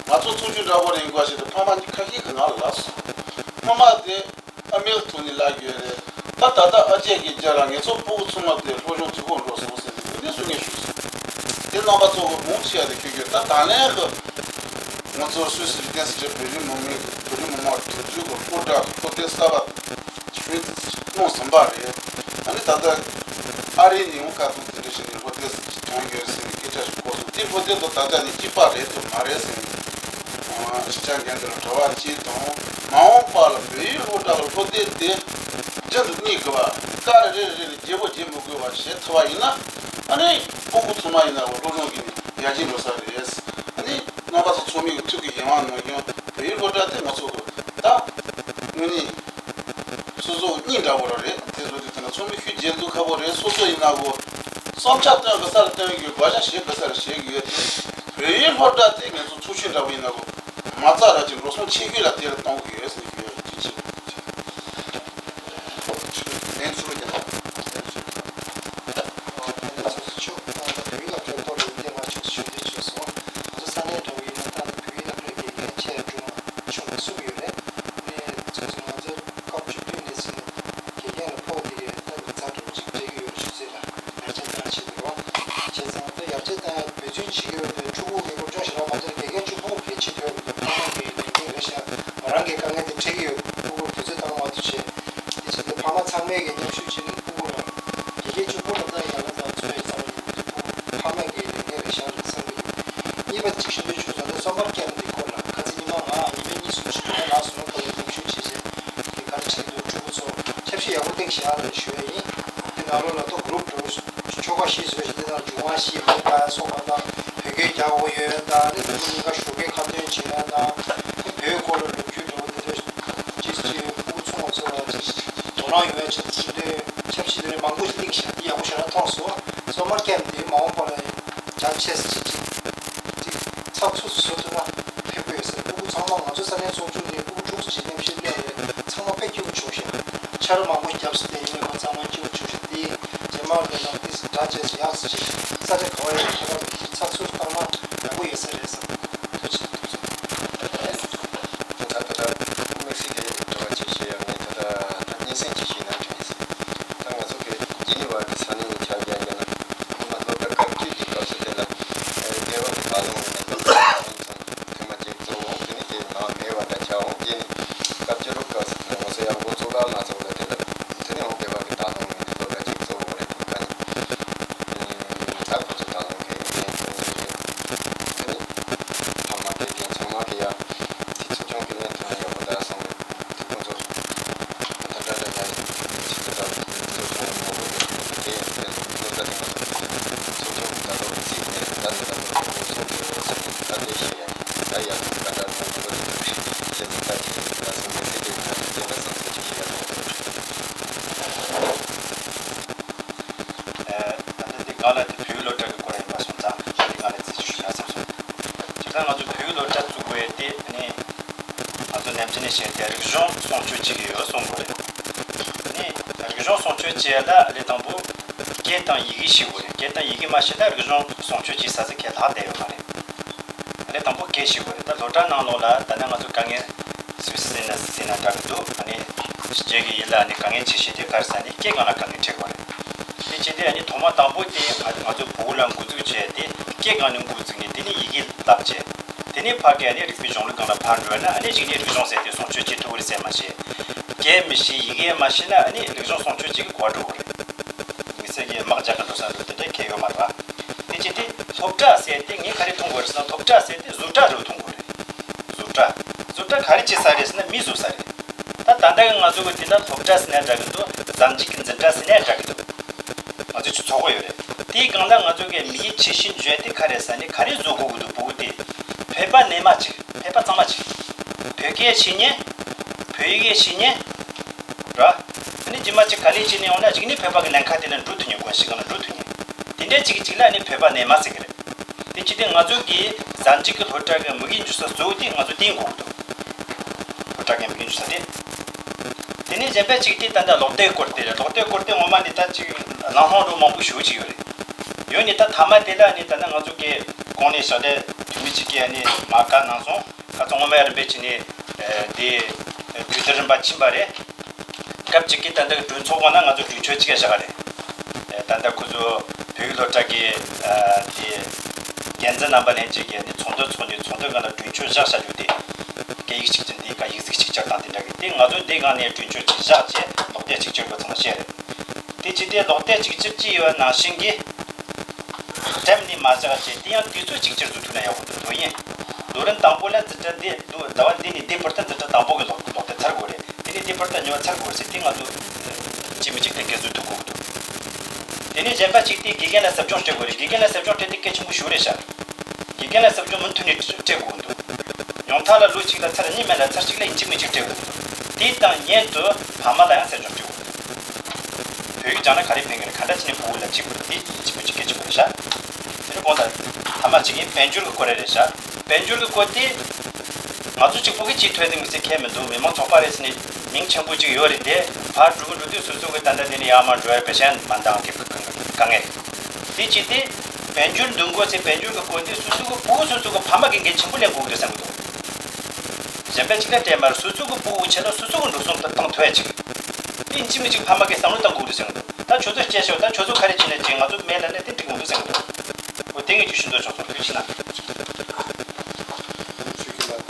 ང་ཚོ་ཚོགས་ཆུང་འདྲ་པོ་རེ་ཡིན་པ་ཞིག་ཏུ་ཕ་མ་ཁ་ཤས་ཀྱིས་ང་ལ་ལབ་སོང་། སྔོན་མ་དེ་ཨ་མའི་ཐོག་ནས་ལབ་ཡོད་རེད། ད་ད་ལྟ་ཨ་ཅག་གི་རྒྱབ་ལ་ངེད་ཚོ་སྤུ་གུ་ཚང་མ་དེ་སློབ་སྦྱོང་བྱེད་དགོས་འགྲོ་སོང་ཟེར་ནས་དེ་ནས་བཟུང་ངས་ཞུས་སོང་། དེ་རྣམ་པ་ཚོ་གི་མང་ཆེ་བ་དེ་ཁྱོད་ཁྱོད་ད་ད་ལན་གི་ང་ཚོ་སུད་སི་ལི་ཏན་སི་ཏྲི་བོད་རིགས་མི་མང་བོད་རིགས་མི་མང་གྲོས་ཚོགས་ཀྱི་སློབ་གྲྭ་ཧོ་ཏེ་གསར་པ་ཆུང་གནང་ཟིན་པ་རེད། ཨ་ནི་ད་ལྟ་ཨ་རིའི་ནས་ཡང་ཁ་སང་དེ་འདྲ་ཞིག་ནས་ཧོ་ཏེ་ཐོན་ཡོད་ཟེར་ནས་སྐད་ཆ་ཞིག་གོ་སོང་། དེ་ཧོ་ཏེ་དང་ད་ལྟ་ནས་གཅིག་པ་རེད་དམ་མ་རེད་ཟེར་ནས་སྤྱི་ཁྱབ་འགན་འདི་ལ་དྲི་བ་གཅིག་དང་། མ་འོངས་པ་ལ་བོད་ཡིག་སློབ་གྲྭ་ལ་ཧོ་ཏེ་དེ་རྒྱུན་དུ་གནས་དགོས་པ། སྐར་རེ་རེ་ལ་བརྗེ་པོ་བརྗེ་མི་དགོས་པ་བྱེད་ཐུབ་པ་ཡིན་ན། ཨ་ནི་སྤུ་གུ་ཚང་མ་ཡིན་ན་སློབ་སྦྱོང་གི་ནི་ཡར་རྒྱས་འགྲོ་ས་རེད། ཨ་ནི་རྣམ་པ་ཚོ་ཚང་མའི་ཐུགས་ཀྱི་ཡིད་དབང་ནང་བཞིན་བོད་ཡིག་སློབ་གྲྭ་དེ་ང་ཚོ་གི་ད་དངོས་གནས་སོ་སོ་གཉིས་འདྲ་བོ་ར་རེད། དེ་བཟོ་དུས་ཐ་ན་ཚང་མས་ཤུགས་རྒྱག་འདུག་ཁ་པོ་རེད། སོ་སོ་ཡིན་ན་གོ་བསམ་འཆར་བཏོན་དགོས་ས་ལ་བཏོན་ཡོད། དགོངས་བཞེས་བྱེད་དགོས་ས་ལ་བྱེད་དགོས་ཡོད་དེ། བོད་ཡིག་སློབ་གྲྭ་དེ་ངེད་ཚོ་ཚོགས་ཆུང་འདྲ་བོ་ཡིན་ན་གོ་མ་རྩ་ར་ཅིག་འགྲོ་སོང་ཆེ་ཤོས་ལ་དེ་ལ་གཏོང་གི་ཡོད་ཟེར་ཞུ་ཡ་ཡིན། ཅི་ཆེ་ལན་ཚུར་རྒྱག་ལན་ཚུར། ཨ་ནི་ཚོགས་གཙོ་མཆོག་ད་ལྟ་བོད་ཡིག་སློབ་གྲྭའི་སྐོར་ལ་ཡིན་ཏེ་ང་ཕྱོགས་སུ་ཞུ་འདོད་བྱུང་སོང་། ང་ཚོ་ས་གནས་འདྲ་བོ་ཡིན་ན་ད་ལྟ་བོད་ཡིག་སློབ་གྲྭའི་དགེ་རྒན་ཆེད་དུ་སློབ་མ་ཆུང་བ་གསུམ་ཡོད་རེད། ཨ་ནི་ཚོགས་གཙོ་ང་ཚོ་སྐབས་བཅུ་བདུན་ནས་ཟིན་དགེ་རྒན་ལ་ཕོགས་དེ་གའི་ད་ལོ་ཙཱ་འདྲ་བོ་ཅིག་སྤྲད་ཀྱི་ཡོད་རེད། ཆུ་ཚོད་ལ་ཡར་རྒྱས་གཏང་བྱེད་དུ་རོགས་བྱས་ཙང་ད་ཡར་རྒྱས་གཏང་ཡ་འབད་བརྩོན་བྱེད་ཀྱི་ཡོད་པའི་ཕྲུ་གུ་གི་སློབ་སྦྱོང་ཞེ་དྲག་མ་བྱས་ན་དགེ་རྒན་གཅིག་པུ་གལ་ཆེ་དོན་ཕ་མ་གི་ལས་འགན་རེད་ཤག་ང་རང་གི་དཀའ་ངལ་དེ་འཕྲད་ཀྱི་ཡོད། ཕྲུ་གུར་དུས་ཚོད་བཏང་མ་ཐུབ་བྱས། དེ་བྱས་ཏེ་ཕ་མ་ཚང་མས་ཀྱི་མཉམ་ཞུགས་བྱས་ནས་ཕྲུ་གུ་ལ་དགེ་རྒན་གཅིག་པུ་ལ་ད་ཡང་ན་ད་འཚོ་བའི་རྩ་བ་ཉིད་དུ་ཕྲུ་གུ་ཕ་མ་གི་ལས་འགན་རེད་ཤག་ལ་བསམ་གྱི་འདུག་གཉིས་པ་གཅིག་ཞུ་འདོད་བྱུང་སོང་། ད་སོ་མར་ཀེམ་འདི་སྐོར་ལ་ཁ་སང་ཉི་མ་ང་ཉི་མ་གཉིས་གསུམ་ཞིག་ཁོ་ན་ལགས་སོ་ན་ཁ་ལ་མཉམ་ཞུགས་བྱས་བྱས་ཀྱི་ག་རེ་བྱེད་འདུག་ཕྲུ་གུ་ཚོ་ཆབ་སྲིད་ཡག་པོ་སྟེང་བཞག་ལ་ཞུ་ཡ་ཡིན། དེ་ནང་ལོགས་ལ་ཏོ་གུ་རུབ་འདྲ་བོ་ཆོ་ག་ཤིག་བཟོས་ཤིག་དེ་ནང་སྒྲུང་བ་ཤིག་མི་ལ་སོགས་པ་དང་བོད་སྐད་རྒྱག་དགོས་ཡོད་དང་ནི་དེ་ཚོ་གཉིས་ཀ་ཞོགས་ཀས་ཁ་ཏོན་བྱེད་ཡ་དང་བོད་སྐོར་ལ་ལོ་རྒྱུས་འདྲ་བོ་དེ་ཚོ་ཅིག་ཅིག་ཕྲུ་གུ་ཚོ་ཚོ་ལ་ཅིག་དོ་སྣང་ཡོང་ཡ་ཆེད་དུ་ཞུ་འདོད་ཆབ་སྲིད་དེ་ནས་མང་པོ་ཞིག་གླེང་ཤག་དེ་ཡག་པོ་ཞེ་དྲག་མཐོང་སོང་། སོ་མར་ཀེམ་དེ་མ་འོངས་པ་ལ་རྒྱ་ཆེ་ས་ཅིག་ཅིག་ཅིག་ཚགས་ཚུད་སུ་བཟོ་ཐུབ་ན་ཕན་པོ་ཡོད་ས་རེད། ཕྲུ་གུ་ཚང་མ་ང་ཚོ་ས་གནས་ཚོགས་ཆུང་དེ་ཕྲུ་གུ་དྲུག་ཅིག་མཉམ་ཞུགས་གནང་རེད། ཚང་མ་དཔེ་སྐྱིད་པོ་བྱུང་ཤག་ཆར་མང་པོ་བརྒྱབ་སོང་། དེ་ཡིན་ནའི་ཁོ་ཚང་མ་སྐྱིད་པོ་བྱུང་ཤག་དེ་རྗེས་མ་དེ་ནང་དེ་སྒྲ་བཅས་སུ་ཡག་སུ་ཅིག་ས་ཆ་ག་བ་ཡོད་ཁྱེད་རང་ཚོ་ཚགས་ཚུད་བཏང་ན་ཡག་པོ་ཡོད་ས་རེད་བསམ། ཐུགས་རྗེ་ཆེ། ཐུགས་རྗེ་ཆེ། ད་ད་ལྟ་དམིགས་བསལ་གྱི་དྲི་བ་ཅིག་བཤད་ཡ། ངས་ད་ལྟ་ད་སྙན་སེང་ཅིག་བྱས་ན་དྲན་སོང་། ད་ང་ཚོ་གི་ཇི་ནི་ཝ་གི་ས་གནས་ནས་ཆ་བཞག་ཡོད་ན་སྔོན་མ་སློབ་གྲྭ་སྐབས་བཅུ་དེ་སྐབས་སུ་དེ་ལ་རྒྱལ་བ་གི་བཀའ་བློན་ནས་སློབ་གྲྭ་ཐེངས་མ་གཅིག་བཙུགས་འོང་། དེ་ནས་དེ་ནང་མེད་པ་འདྲ་ཆགས་འོང་། རྗེས་ནས་སྐབས་བཅུ་དྲུག་སྐབས་སུ་ང་ཚོ་ཡང་འགོ་བཙུགས་ག་མ་བཙུགས་ལ་དེ་ སྤྱོད་བྱེད་ལ་ལས་དང་པོ་སྐད་དང་ཡི་གེ་ཤེས་དགོས་རེད། སྐད་དང་ཡི་གེ་མ་ཤེས་ན་རིག་གཞུང་སྲུང་སྐྱོབ་བྱེད་ས་ཟིག་ཁས་ལྷག་བསྡད་ཡོད་མ་རེད། ལས་དང་པོ་སྐད་ཤེས་དགོས་རེད། ད་སློབ་གྲྭ་ནང་ལོགས་ལ་ད་ནི་ང་ཚོ་དཀའ་ངལ་སུས་སུ་ཟིན་ན་ཟིན་ན་འདྲ་གི་འདུག་ཨ་ནི་ཕྱི་རྒྱལ་གྱི་ཡུལ་ལ་ཨ་ནི་དཀའ་ངལ་ཆེ་ཤོས་དེ་ག་རེ་ཟེར་ན་སྐད་སྒང་ལ་དཀའ་ངལ་འཕྲད་དགོས་རེད། དེ་བྱས་ཏེ་ཨ་ནི་ཐོག་མ་དང་པོ་དེ་ང་ང་ཚོ་བོད་ལ་འགོ་འཛུགས་བྱས་ཏེ་སྐད་སྒང་ནས་འགོ་བཙུགས་ནས་དེ་ནས་ཡི་གེ་བསླབ་བྱས། དེ་ནས་ཕ་གི་ཨ་ནི་རིག་པའི་གཞུང་ལུགས་སྒང་ལ་ཕར་འགྲོ་ན་ཨ་ནི་གཞུག་ནས་རིག་གཞུང་ཟེར་དེ་སྲུང་སྐྱོབ་བྱེད་ཐུབ་ཀྱི་རེད་ཟེར་མ་ཤེས། སྐད་མི་ཤེས་ཡི་གེ་མ་ཤེས་ན་ཨ་ནི་རིག་གཞུང་སྲུང་སྐྱོབ་བྱེད་ཀྱི་གོ་བ་འགྲོ་གི་རེད། དམིགས་བསལ་གྱི་དམག་རྒྱག་གི་འགྲོ་ས་འགྲོ་དེ་འདྲ་ཁེལ་ཡོད་མ་རེད་པ། དེ་བྱས་ཏེ་སློབ་གྲྭ་ཟེར་དེ་ངས་ག་རེ་མཐོང་དགོས་རེད་ཟེར་ན་སློབ་གྲྭ་ཟེར་དེ་བཟོ་གྲྭ་རུ་མཐོང་དགོས་རེད། བཟོ་གྲྭ། བཟོ་གྲྭ་ག་རེ་བྱེད་ས་རེད་ཟེར་ན་མི་བཟོ་ས་རེད། ད་ད་ལྟ་གི་ང་ཚོ་གི་དེ་ན་སློབ་གྲྭ་ཟེར་ན་འདྲ་གི་འདུག་གཟའ་མཇུག་གི་འཛིན་གྲྭ་ཟེར་ན་འདྲ་གི་འདུག་ང་ཚོ་ཆུ་ཚོགས་པ་ཡོད་རེད། དེའི་སྒང་ལ་ང་ཚོ་གི་མི་ཡིས་ཆེ་ཤོས་འཇོན་དེ་ག་རེ་ཟེར་ནས་ག་རེ་བཟོ་དགོས་ཀྱི་འདུག་བོད་དེ་ཕལ་པ་རྣལ་མ་ཅིག་ཕལ་པ་གཙང་མ་ཅིག་བོད་སྐད་ཤེས་མཁན། བོད་ཡིག་ཤེས་མཁན། ར། ཨ་ནི་རྗེས་མ་ཅིག་ག་ལེ་བྱས་ནས་ཡོང་ན་གཅིག་ནི་ཕལ་པ་གི་ལན་ཁ་དེ་ལ་འགྲོ་ཐུབ་མཁན་དགོན་ཤེས་གང་ལ་འགྲོ་ཐུབ་མཁན། དེ་འདྲའི་ཅིག་ཅིག་ལ་ཨ་ནི་ཕལ་པ་རྣལ་མ་ཟེར་གི་རེད། དེ་ཅི་སྟེ་ང་ཚོ་གི་གཟའ་མཇུག་གི་སློབ་གྲྭ་གི་དམིགས་ཡུལ་འཇུག་ས་གཙོ་བོ་དེ་ང་ཚོ་དེ་ཡིན་དགོས་ཀྱི་འདུག་སློབ་གྲྭ་གི་དམིགས་ཡུལ་འཇུག་ས་དེ། དེ་ནས་གཞན་པ་ཅིག་དེ་ད་ལྟ་ཀློག་དེབ་སྐོར་དེ་རེད། ཀློག་དེབ་སྐོར་དེ་ངོ་མ་ནི་ད་ཅིག་གླེང་སློང་འགྲོ་མང་པོ་ཞེ་པོ་ཅིག་ཡོད་རེད། ཡོད་ནི་ད་མཐའ་མ་དེ་ལ་ནི་ད་ལྟ་ང་ཚོ་གི་གོང་ནས་ཞབས་འདེགས་འཐུས་མི་ཅིག་གིས་ནི་མ་བཀའ་གནང་སོང་། ཁ་ཚང་ངོ་མ་རིམ་པས་ཅིག་ནི་དེ་དུས་དེབ་རིམ་པ་ཕྱིན་པ་རེད། སྐབས་གཅིག་གི་ད་ལྟ་གི་གྲོས་ཚོགས་ཁང་ན་ང་ཚོ་གྲོས་ཆོད་གཅིག་བཞག་རེད། ད་ལྟ་ཁོ་ཚོ་བོད་ཡིག་སློབ་གྲྭ་གི་དེ་འགན་འཛིན་རྣམ་པ་ལྷན་རྒྱས་ཀྱིས་ནི་ཚོགས་འདུ་འཚོགས་ནས་ཚོགས་འདུ་སྒང་ལ་གྲོས་ཆོད་བཞག་བྱ་རྒྱུ་དེ། སྐད་ཡིག་གཅིག་གྱུར་འདི་ག་ཡིག་གཟུགས་གཅིག་གྱུར་དང་དེ་འདྲ་གི་དེ་ང་ཚོ་འདི་སྒང་ནས་གྲོས་ཆོད་གཅིག་བཞག་བྱས་ཀློག་དེབ་གཅིག་གྱུར་དགོས་ཚང་མ་བཤད་རེད། དེ་ཅི་སྟེ་ཀློག་དེབ་གཅིག་གྱུར་གྱི་ཡོད་ནང་བཞིན་གྱི། འགྲེམས་ནས་མ་བཞག་བྱས་དེ་ཡང་དུས་ཚོད་གཅིག་གྱུར་བཟོ་ཐུབ་ན་ཡག་པོ་འདུག་ལོ་ཡིན། ལོ་རིམ་དང་པོ་ལ་འཛིན་གྲྭ་འདི་འདུག་ཟླ་བ་འདི་ནས་འདི་བར་དུ་འཛིན་གྲྭ་དང་པོ་གི་ཀློག་ཀློག་དེབ་ཚར་དགོས་རེད། དེ་ནས་འདི་བར་དུ་གཉིས་པ་ཚར་དགོས་རེད་ཟེར་དེ་ང་ཚོ་གཅིག་མིན་གཅིག་གཏན་འཁེལ་བཟོ་ཐུབ་དགོས་ཀྱི་འདུག་དེ་ནས་གཞན་པ་གཅིག་དེ་དགེ་རྒན་ལ་ཟབ་སྦྱོང་སྤྲད་དགོས་རེད། དགེ་རྒན་ལ་ཟབ་སྦྱོང་སྤྲད་དེ་གལ་ཆེན་པོ་ཞིག་རེད་ཤག་དགེ་རྒན་ལ་ཟབ་སྦྱོང་མུ་མཐུད་ནས་སྤྲད་དགོས་འདུག་ཉུང་མཐའ་ལ་ལོ་གཅིག་ལ་ཚར་གཉིས་མེད་ལ་ཚར་གཅིག་ལ་ཡིན་གཅིག་མིན་གཅིག་སྤྲད་དགོས་འདུག་དེ་དང་མཉམ་དུ་ཕ་མ་ལ་ཡང་ཟབ་སྦྱོང་སྤྲད་དགོས་འདུག་བོད་ཡིག་སྦྱང་ན་ག་རེ་ཕན་གི་རེད། ག་འདྲ་བྱས་ནས་ཕྲུ་གུ་ལ་བྱེད་དགོས་རེད། དེ་ཡིན་གཅིག་མིན་གཅིག་གལ་ཆེན་པོ་རེད་ཤག་དེ་རུ་དགོངས་དག་ཕ་མ་གཅིག་ཡིན་དཔལ་འབྱོར་གྱི་སྐོར་རེ་རེད་ཤག་དཔལ་འབྱོར་གྱི་སྐོར་དེ། ང་ཚོ་གཅིག་པོ་གིས་བྱེད་ཐུབ་ཡ་དེ་མི་ཚད་ཁྱད་མི་འདུག་མི་མང་ཚོགས་པ་རེད་ཟེར་ནས་མིང་ཆེན་པོ་གཅིག་ཡོད་རེད་དེ། ཕར་འགྲོ་གི་འགྲོ་དུས་སོ་སོ་གི་ད་ལྟ་འདི་ནས་ཡར་མར་འགྲོ་ཡ་པེ་ཤན་མ་འདང་གི་དཀའ་ངལ་རེད། དེ་བྱས་ཏེ་དཔལ་འབྱོར་འདུ་འགོད་ཚེ་དཔལ་འབྱོར་གྱི་སྐོར་འདི་སོ་སོ་གི་ཕྲུ་གུ་སོ་སོ་གི་ཕ་མ་གི་འགན་ཆེན་པོ་ལེན་དགོས་ཀྱི་འདུག་བསམ་གི་འདུག་གཞན་པ་གཅིག་ལ་སྤྲད་མ་རེད། སོ་སོ་གི་ཕྲུ་གུ་ཆེད་ལ་སོ་སོ་གི་འགྲོ་སོང་བཏང་ཐུབ་ཡ་ཅིག་དེ་ཡིན་གཅིག་མིན་གཅིག་ཕ་མ་གིས་བསམ་བློ་བཏང་དགོས་ཀྱི་འདུག་བསམ་གི་འདུག་ད་ཁྱོད་ཚོ་སྐྱེས་ཤོག་ད་ཁྱོད་ཚོ་ག་རེ་བྱས་ན་བྱས། ང་ཚོ་མེད་ལབ་ན་དེ་འགྲིག་གི་མི་འདུག་བསམ་གི་འདུག་འོ་དེ་ངས་ཀྱི་ཞུ་འདོད་བྱུང་སོང་། ཐུགས་རྗེ་ཆེ་གནང་། ཁོང་དང་ཆུ་ལ་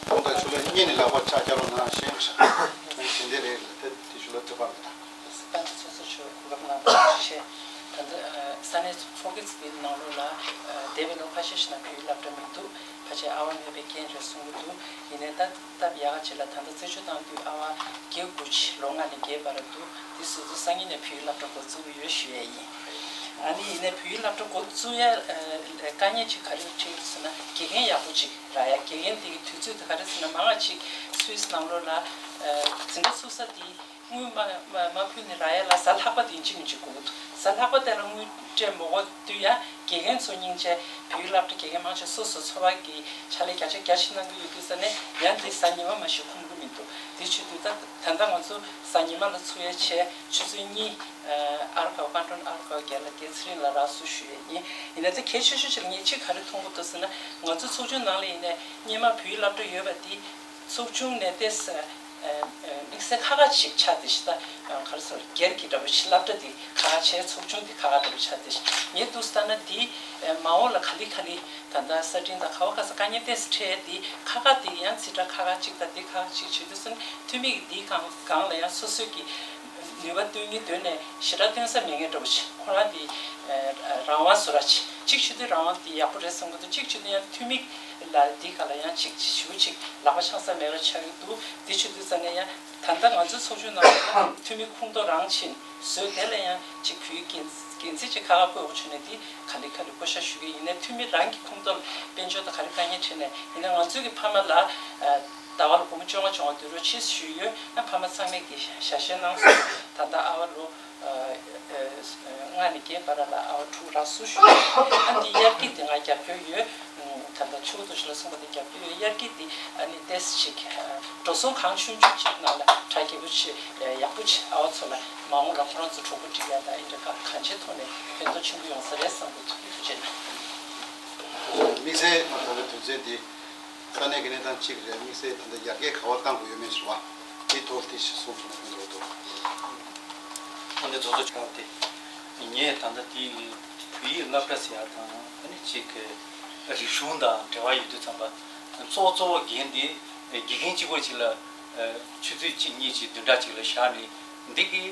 ཁོང་དང་ཆུ་ལ་གཉིས་ནི་ལག་པ་ཕྱག་རྒྱ་ལོ་ན་ཞེས་ཞེས་དེ་འདྲ་རེད་ལ་དེ་དེ་ཆུ་ལ་ཐུབ་པ་མི་དང་། ད་ཚོ་ཚོ་ཆུ་གོ་སྐབས་གནང་བ་ཞེས་ད་ལྟ་ས་གནས་ཚོ་ཕོ་སྐད་ཀྱི་ནང་ལོགས་ལ་འདས་པའི་ལོ་ཁ་ཤས་ཤིག་ནང་བོད་ཡིག་སློབ་གྲྭ་མི་འདུག་ཕལ་ཆེར་ཨ་བ་མེད་པའི་རྐྱེན་རེད་གསུང་གི་འདུག་ཡིན་ནའི་ད་སྟབས་ཡག་ཅིག་ལ་ད་ལྟ་རྩད་གཅོད་བཏང་དུས་ཨ་བ་བརྒྱད་དགུ་ཅིག་ལོ་ལྔ་ནས་བརྒྱད་བར་འདུག་འདི་སོ་སོ་སང་ཉིན་ནས་བོད་ཡིག་སློབ་གྲྭ་འགོ་བཙུགས་ཡོད་ཞུ་ཡས་ཡིན། ཨ་ནི་ཡིན་ནའི་བོད་ཡིག་སློབ་གྲྭ་འགོ་བཙུགས་ཡ་དཀའ་ངལ་ཅིག་ག་རེ་འཕྲད་ཀྱི་ཟེར་ན་དགེ་རྒན་ཡག་པོ་ཅིག་རག་ཡ། དགེ་རྒན་དེ་གི་དུས་ཚོད་དེ་ག་རེ་ཟེར་ན་མང་ང་ཅིག་སུད་སི་ནང་ལོགས་ལ་འཛིན་གྲྭ་ཚུགས་ས་དེ་དངུལ་མ་མ་མ་ཕུལ་ནས་རག་ཡ་ལ་གཟའ་ལྷག་པ་དེ་ཡིན་གཅིག་མིན་གཅིག་དགོས་ཀྱི་འདུག་གཟའ་ལྷག་པ་དེ་ལ་དངུལ་སྤྲད་མ་དགོས་དུས་ཡ། དགེ་རྒན་ཚོ་སྙིང་རྗེ། བོད་ཡིག་སློབ་གྲྭ་དགེ་རྒན་མང་ཆེ་སོ་སོ་འཚོ་བ་གི་ཕྱག་ལས་བརྒྱ་ཆ་བརྒྱ་ཞིག་གནང་གི་ཡོད་དུས་ཙ་ནས་ཡང་འདི་གཟའ་ཉི་མ་མ་ཞིག་ཁོམ་གི་མི་འདུག་དེ་བྱེད་དུས་ད་ད་ལྟ་ང་ཚོ་གཟའ་ཉི་མ་ལ་ཚུགས་ཡ་བྱས་ཆུ་ཚོད་གཉིས་ཨར་ཁའོ་ཀ་འགྲོན་ཨར་ཁའོ་རྒྱལ་ལ་རྒྱལ་ཚེ་རིང་ལ་རག་སུ་ཞུ་ཡས་ཡིན། ཡིན་ན་ད་གལ་ཆེ་ཤོས་ཅིག་ལ་ངས་གཅིག་ག་རེ་མཐོང་གི་འདུག་ཟེར་ན་ང་ཚོ་ཚོགས་ཆུང་ནང་ལ་ཡིན་ནའི་སྔོན་མ་བོད་ཡིག་སློབ་གྲྭ་ཡོད་པ་འདི་ཚོགས་ཆུང་ནས་ཏེས། དམིགས་བསལ་ཁག་ཁག་ཅིག་ཆགས་ཏེ་ཤི་ད་ག་རེ་ཟེར་སྒེར་གྱི་འདྲ་པོ་ཞིག་སློབ་གྲྭ་འདི་ཁག་ཁག་བྱས་ཚོགས་ཆུང་འདི་ཁག་ཁག་འདྲ་པོ་ཆགས་ཏེ་ཤི་ངས་འདུག་ལྟ་ན་འདི་མ་འོངས་ལ་ག་ལེ་ག་ལེ་ད་ལྟ་གསར་འཕྲིན་དང་ག་བ་ག་ས་དཀའ་ངལ་ཏེས་འཕྲད་འདི་ཁག་ཁག་འདི་ཡང་ཚིག་ཕྲ་ཁག་ཁག་ཅིག་དང་འདི་ཁག་ཁག་ཅིག་བྱེད་དུས་ཙམ་འཐུས་མི་གི་འདིའི་སྒང་སྒང་ལ་ཡང་སོ་སོའི་གི་ནུས་པ་བཏོན་གྱི་འདོད་ནས་ཞེ་དྲག་བཏོན་ས་མེད་མཁན་འདྲ་པོ་ཅིག་ཁོ་རང་འདི་རང་དབང་བཟོ་ར་ཅིག་གཅིག་བྱེད་དུས་རང་དབང་འདི་ཡག་པོ་རེད་བསམ་གི་འདུག་གཅིག་བྱེད་དུས་ཡང་འཐུས་མི་ལ་འདི་ག་ལ་ཡང་ཅིག་ཞུ་ཅིག་ལག་པ་འཆང་ས་མེད་པ་ཆགས་ཀྱི་འདུག་འདི་བྱེད་དུས་ཙ་ནས་ཡང་། ད་ལྟ་ང་ཚོའི་ཚོགས་ཆུང་ནང་ལ་འཐུས་མི་ཁོངས་གཏོགས་རང་ཕྱིན་བཟོས་དེ་ལ་ཡང་གཅིག་བོད་འགན་འགན་འཛིན་ཅིག་ཁག་ཁག་བསྐོས་དགོས་བྱུང་ནས་འདི་ག་ལེ་ག་ལེ་བསྐོ་བཞག་ཞུ་གི་ཡིན་ནའི་འཐུས་མི་རང་གི་ཁོངས་གཏོགས་ལ་དཔལ་འབྱོར་དང་ག་རེ་དཀའ་ངལ་འཕྲད་ནས་ཡིན་ན་ང་ཚོའི་གི་ཕ་མ་ལ་ཟླ་བ་ལ་སྒོར་མོ་བཅོ་ལྔ་བཅོ་ལྔ་བསྡུ་རོགས་བྱེད་ཞུས་ཡོད། ཨ་ཕ་མ་ཚང་མས་གི་ཞལ་བཞེས་གནང་སོང་། ད་ལྟ་ཨ་བ་ལོ་ལྔ་ནས་བརྒྱད་བར་ལ་ཨ་བ་ཕྲུ་གུ་རག་སུ་ཞུས་ཡོད། ཨ་འདི་དབྱར་སྐྱིད་དེ་ང་རྒྱབ་སྐྱོར་ཡོད། ད་ལྟ་ཆུ་བོ་རྡོ་རྗེ་ལགས་གསུངས་པ་དེ་རྒྱབ་ཀྱི་ཡོད། དབྱར་སྐྱིད་དེ་ཨ་ནི་ཏོག་ཙམ་ཅིག་འགྲོ་སོང་གང་ཆུང་ཆུང་ཅིག་ནང་ལ་གྲ་རྒྱས་པོ་ཆེ་ཡག་པོ་ཆེ། ཨ་བ་ཚོ་ལ་མ་འོངས་ལ་ཁོ་རང་ཚོ་གྲོགས་པོ་སྒྲིག་ཡ་དང་ཨེ་འདྲ་ཁག་གང་ཅིའི་ཐོག་ནས་ཕན་ཐོགས་ཆེན་པོ་ཡོང་ས་རེད་བསམ་གྱི་འདུག་ཐུགས་རྗེ་ཆེ་གནང་། དམིགས་བསལ་ད་ལྟ་དུས་ཚོད་འདི་ས་གནས་ཀྱི་གནས་སྟངས་གཅིག་རེད། དམིགས་བསལ་ད་ལྟ་ཡར་རྒྱས་ག་བ་བཏང་དགོས་ཡོད་མེད་ཞུ་བ་དེའི་ཐོག་དེ་ཞིག་གསུངས་སོང་ན་ཕན་ཐོགས་འདུག་ཨ་ནི་ཚོགས་གཙོ་ཆགས་ཏེ་ངས་ད་ལྟ་དེ་བོད་ཡིག་སློབ་གྲྭ་ཟེར་ཡ་དང་ཨ་ནི་གཅིག་གི་རིག་གཞུང་དང་འབྲེལ་བ་ཡོད་དུས་ཙམ་པ་གཙོ་བོ་གཙོ་བོ་འགན་དེ་དགེ་རྒན་གཅིག་པོ་གཅིག་ལ་ཆུ་ཚོད་གཅིག་གཉིས་ཀྱི་བདུན་ཕྲག་གཅིག་ལ་བཞག་ནས་འདི་གི་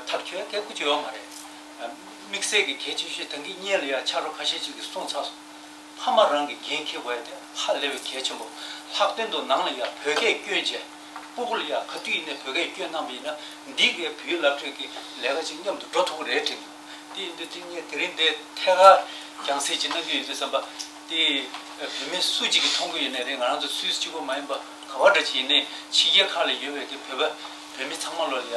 ཐབས་སྐྱོ་སྐད་ཁུ་ཅི་ཡོད་མ་རེད། དམིགས་བསལ་གྱི་གལ་ཆེ་ཤོས་ད་གིན་སྔོན་ལ་ཡ་ཕྱག་རོགས་ཁ་ཤས་ཅིག་གིས་གསུངས་ཚར་སོང་། ཕ་མ་རང་གི་འགན་འཁྱེར་དགོས་ཡ་དེ་ཧ་ལས་པའི་གལ་ཆེན་པོ། ལྷག་དོན་དུ་ནང་ལ་ཡ་བོད་སྐད་སྐྱོན་བྱས། སྤུ་གུ་ལ་ཡ་ག་དུས་ཡིན་ནའི་བོད་སྐད་སྐྱོན་གནང་བ་ཡིན་ན་འདི་གའི་བོད་ཡིག་སློབ་གྲྭའི་གི་ལས་ཀ་ཅིག་མཉམ་དུ་འགྲོ་ཐུབ་ཀྱི་རེད་དྲན་གྱི་འདུག་དེ་ཡིན་དུས་དེ་ངས་དེ་རིང་འདི་ཐད་ཀར་རྒྱང་སྲིང་ཅིག་གནང་རྒྱུ་ཡིན་དུས་བསམ་པ་དེ་བོད་མི་སུ་གཅིག་གིས་མཐོང་གི་ཡོད་ནའི་རེད། ང་རང་ཚོ་སུད་སི་གཅིག་པོ་མ་ཡིན་པ་ག་བ་འདྲ་ཅིག་ཡིན་ནའི་ཕྱི་རྒྱལ་ཁག་ལ་ཡོད་པའི་གི་བོད་པ་བོད་མི་ཚང་མ་ལོ་ལ་ཡ་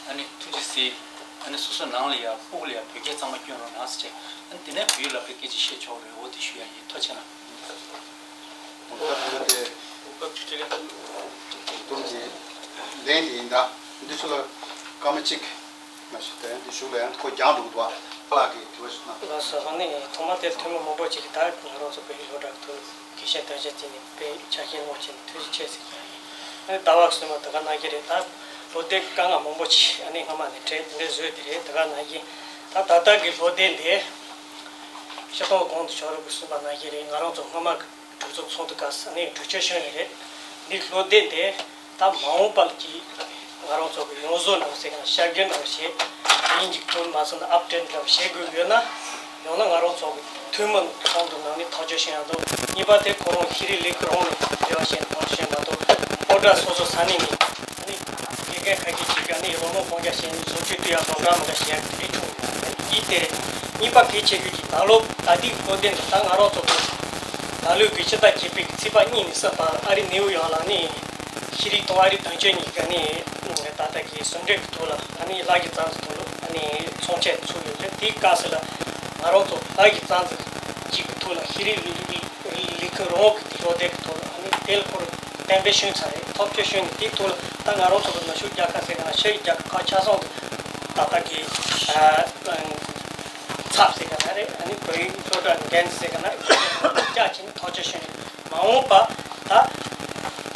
ཨ་ནི་ཐུགས་རྗེ་གཟིགས། ཨ་ནི་སོ་སོའི་ནང་ལ་ཡ་སྤུ་གུ་ལ་ཡ་བོད་སྐད་གཙང་མ་སྐྱོན་རོགས་གནང་ཟེར་བྱས། ཨ་ནི་དེ་ནས་བོད་ཡིག་སློབ་གྲྭའི་སྐད་ཆ་བཤད་ཆོག་རེད། འོ་དེ་ཞུ་ཡ་ཡིན། ཐུགས་རྗེ་གནང་། ད་ལྟ་དེ་དུམ་གྱི་ལན་དེ་ཡིན། ད་འདི་ཚོ་ལ་སྐར་མ་གཅིག་མ་གཏོགས་དེ་འདི་གཞུག་ལ་ཡང་ཁོ་རྒྱང་འགྲོ་གི་འདུག་ལགས་སོ། ཨ་ནི་ཐོག་མ་དེར་ཐུན་མོང་མང་པོ་ཅིག་གིས་ད་ང་རང་ཚོ་བོད་ཡིག་སློབ་གྲྭ་གི་ཐོག་གི་ཤེས་དོན་ཆེད་བརྩིས་ནས་དཔེ་ཆ་ཤས་སྔོག་བྱས་ནས་ཐུགས་རྗེ་ཆེ་ཟེར་གྱི་ཡོད། ཨ་ནི་ཟླ་བ་གསུམ་པ་དེ་ག་ནང་བཞིན་རེད། ད་ལོ་ཟླའི་དཀའ་ངལ་མང་པོ་ཅིག་ཨ་ནི་སྔ་མ་ནས་འཕྲད་དེ་འདྲ་བཟོས་དེ་རེད། དེ་ག་ནང་བཞིན་ད་ད་ལྟ་གི་ལོ་ཟླ་འདི་སྤྱི་ཚོགས་གོང་དུ་ཞོར་གྱིས་གསུངས་པ་ནང་བཞིན་རེད། ང་རང་ཚོ་སྔོན་མ་གི་གྲོས་ཚོགས་ཚོགས་འདུ་སྐབས་སུ་ཨ་ནི་གྲོས་ཆོད་བྱུང་ཡོད་རེད། འདི་ལོ་ཟླ་འདི་ད་མ་འོངས་པར་གྱི་ང་རང་ཚོ་གི་ཡོངས་བཟོ་འདྲ་བོ་ཟེར་གྱི་ན་ཞབས་འདེགས་འདྲ་བོ་བྱེད། དེ་ཡིན་གྱི་ཐུན་མ་སོང་ན་ཨབ་ཌེཊ་འདྲ་བོ་བྱེད་དགོས་ཡོད་ན། ཡང་ན་ང་རང་ཚོ་གི་ཐུན་མོང་ཚོགས་འདུ་ནང་ནས་ཐག་གཅོད་བྱེད་ཡ་དང་། གཉིས་པ་དེ་ཁོ་རང་ཤེས་རིག་ལས་ཁུངས་རང་ནས་འབྲེལ་བ་བྱས་ནས་ཐག་གཅོད་བྱེད་མ་གཏོགས། སློབ་གྲྭ་སོ་སོ་ས་གནས་ནས་ཨ་ནི་དགེ་རྒན་ཁ་ཤས་ཅིག་གིས་ཨ་ནི་རོགས་རམ་གང་རྒྱག་བྱས་ནས་བཟོ་བཅོས་དེ་ཡང་རོགས་རམ་མ་འགའ་བྱེད་ཡ་དེ་འདྲ་བྱུང་ཡོད་རེད། དེའི་དེ་རེད། གཉིས་པ་གལ་ཆེ་ཤོས་ཀྱི་ད་ལོ་ད་ལྟའི་ལོ་ཟླ་འདི་ད་ང་རང་ཚོ་གི་ད་ལོའི་གི་ཕྱི་ཟླ་བརྒྱད་པའི་གི་ཚེས་པ་གཉིས་ནས་གསུམ་བར་ཨ་རི་ནེའུ་ཡོག་ལ་ཨ་ནི་ཤེས་རིག་དང་ཨ་རིའི་དོན་གཅོད་གཉིས་ཀ་ནས་ད་ལྟ་གི་ཟུང་འབྲེལ་གྱི་ཐོག་ལ་ཨ་ནི་ལྷ་རྒྱལ་རྩ་འཛིན་ཐོག་ལ་ཨ་ནི་ཚོགས་ཆེན་ཚུགས་ཡོད་རེད། དེའི་སྐབས་སུ་ལ་ང་རང་ཚོ་ལྷ་རྒྱལ་རྩ་འཛིན་གཅིག་གི་ཐོག་ལ་ཤེས་རིག་ལས་ཁུངས་རང་གི་དེ་ལོ་ཟླའི་གི་ཐོག་ལ་ཨ་ནི་དེ་ལ་ཁོ་རང་གཏན་འབེབས་ཞུས་ཚར་རེད། ཐག་གཅོད་ཞུས་ནས་དེའི་ཐོག་ལ་ད་ང་རང་ཚོ་གི་ནུབ་ཕྱོགས་རྒྱལ་ཁབ་ཟེར་གི་ན་ཕྱི་ཡི་རྒྱལ་ཁབ་ཁག་ཆ་ཚང་གི་ད་ལྟ་གི་ཚབ་ཟེར་གི་ན་རེད། ཨ་ནི་བོད་ཡིག་སློབ་གྲྭ་འགན་ཟེར་གི་ན་རྒྱ་ཆེན་ཐག་གཅོད་ཞུས་ནས། མ་འོངས་པ་ད་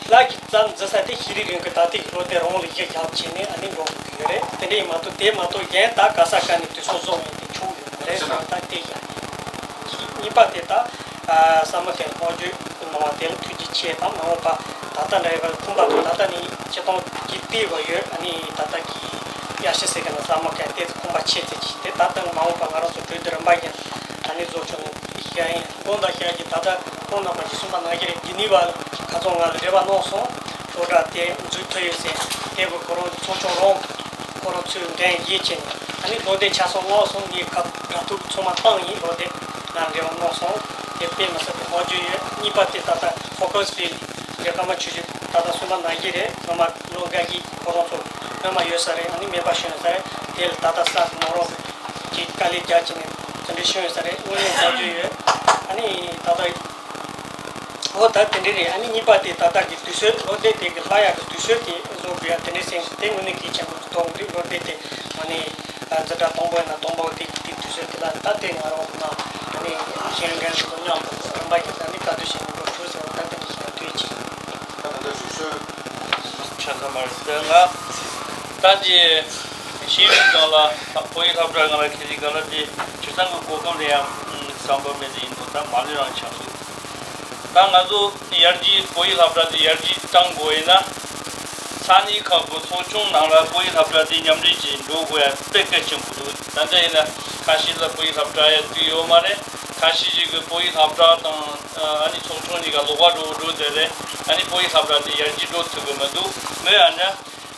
ལྷ་རྒྱལ་རྩ་འཛིན་ས་དེ་ཤེས་རིག་རང་གི་ད་ལྟའི་ལོ་ཟླ་རང་ལ་གཞི་བཞག་བྱས་ནས་ཨ་ནི་འགྲོ་དགོས་ཀྱི་ཡོད་རེད། དེ་འདྲ་ཡིན་མ་གཏོགས་དེ་མ་གཏོགས་གཞན་ད་ག་ས་ག་ནས་དུས་སང་བཟོ་བ་ཡིན་དེ་ཆོག་ཡོད་མ་རེད། ད་ལྟ་དེ་ཡ་ཡིན། གཉིས་པ་དེ་ད་བསམ་བློ་གཏོང་བ་བརྗོད་གནང་བ་དེ་ལ་ཐུགས་རྗེ་ཆེ་དང་། མ་འོངས་པ་ད་ལྟ་འདྲ་ཡོད་པ་ཁོམ་པ་དང་ད་ལྟ་ནས་ཆེ་མཐོང་གི་བལྟས་པ་ཡོད། ཨ་ནི་ད་ལྟ་གི་ཡ་ཤི་ཟེར་གི་ན་བསམ་བློ་གཏོང་དེ་ཁོམ་པ་ཆེ་ཚེ་ཅིག་དེ་ད་ལྟ་མ་འོངས་པ་ང་རང་ཚོ་གྲོས་བསྡུར་རིམ་པ་བཞིན་ཨ་ནི་བཟོ་ཆོག་ནས། ཤ་ཡིན་དགོངས་དག་ཤ་གི་ད་ལྟ་ཁོང་རྣམ་པ་གིས་གསུངས་པ་ནང་བཞིན་རེད། ཇི་ནི་ཝ་ལ་ཁ་སང་ང་ལ་རེ་བ་གནང་སོང་། སློབ་གྲྭ་དེ་འཛུགས་ཐུབ་ཡོད་ཟེར། དེ་བས་ཁོ་རང་ཚོགས་ཆུང་རང་ཁོ་རང་ཚོའི་འགན་བཞེས་བྱས་ནས་ཨ་ནི་ལོ་ཟླ་ཆ་ཚང་བསྔོགས་སོང་། ངས་ཁ་སྒྲ་ཐུག་ཚང་མ་བཏང་ཡིན། ལོ་ཟླ་ང་ལ་རེ་བ་གནང་སོང་། དེ་དཔེ་མི་སྲིད་པའི་བསྔགས་བརྗོད་ཡོད། གཉིས་པ་དེ་ད་ལྟ་ཧོ་ཀར་ཕིལ་ཌི་རེད། ཀརྨ་ཆོས་སྐྱིད་ད་ལྟ་གསུངས་པ་ནང་བཞིན་རེད། སྔོན་མ་ལོ་འགའ་ཞིག་ཁོ་རང་ཚོ་སྔོན་མ་ཡོད་ས་རེད། ཨ་ནི་མེད་པ་བྱུང་ས་རེད། དེ་ལ་ད་ལྟ་ས་མོ་རང་གི་དཀའ་ལས་རྒྱག་བྱས་ནས་དེ་འདྲ་བྱུང་ཡོད་ས་རེད། དངོས་གནས་བསྔགས་བརྗོད་ཡོད། ཨ་ནི་ད་ལྟ་འོ་ད་དེ་འདྲ་རེད། ཨ་ནི་གཉིས་པ་དེ་ད་ལྟ་གི་དུས་ཚོད་ལོ་ཟླ་དེ་གི་ལྷག་ཡག་གི་དུས་ཚོད་དེ་བཟོ་དགོས་ཡ་དེ་འདྲ་སེམས་སུ་དེ་དངོས་གནས་གལ་ཆེན་པོ་མཐོང་གི་འདུག་ལོ་ཟླ་དེ་ཨ་ནི་འཛིན་གྲྭ་དང་པོ་ཡིན་ན་དང་པོ་དེ་དེ་དུས་ཚོད་དེ་ལ་ད་དེ་ང་རང་ཚོ་ན་ཨ་ནི་གཞན་འགན་ཚོ་མཉམ་དུ་རིམ་པ་བཞིན་ཨ་ནི་བཀའ་བསྡུར་བྱེད་མི་དགོས་བྱུང་ཟེར་བ་ད་དེ་འདྲ་ཞིག་ཡང་དུས་ཅིག་ད་ད་ལྟ་ཞུ་སྲོལ། ཆ་ཚང་མ་རེད། ད་ང་ད་དེ་ཤེས་ཡོན་སྒང་ལ་བོད་ཡིག་སློབ་གྲྭ་སྒང་ལ་ཁྱེད་ཀྱི་སྒང་ལ་དེ་བྱས་ཙང་གི་གོ་སྐབས་ལེན་ཡ་བསམ་པ་མེད་དེ་ཡིན་འདུག་ད་མ་ལེན་རང་ཆགས་འདུག་ད་ང་ཚོ་ཡར་རྒྱས་བོད་ཡིག་སློབ་གྲྭ་དེ་ཡར་རྒྱས་གཏང་དགོས་ཡིན་ན། ས་གནས་ཁག་གི་ཚོགས་ཆུང་ནང་ལ་བོད་ཡིག་སློབ་གྲྭ་དེ་མཉམ་འབྲེལ་གྱིས་འགྲོ་དགོས་ཡ་དཔེ་གལ་ཆེན་པོ་འདུག་ད་ལྟ་ཡིན་ན་ཁ་ཤས་ལ་བོད་ཡིག་སློབ་གྲྭ་ཡ་དུས་ཡོད་མ་རེད། ཁ་ཤས་ཤིག་གིས་བོད་ཡིག་སློབ་གྲྭ་དང་ཨ་ནི་ཚོགས་ཆུང་གཉིས་ཀ་ལོགས་ཀ་འགྲོ་འགྲོ་བསྡད་རེད། ཨ་ནི་བོད་ཡིག་སློབ་གྲྭ་དེ་ཡར་རྒྱས་འགྲོ་ཐུབ་ཀྱི་མི་འདུག་མོས་ཨ་ནི་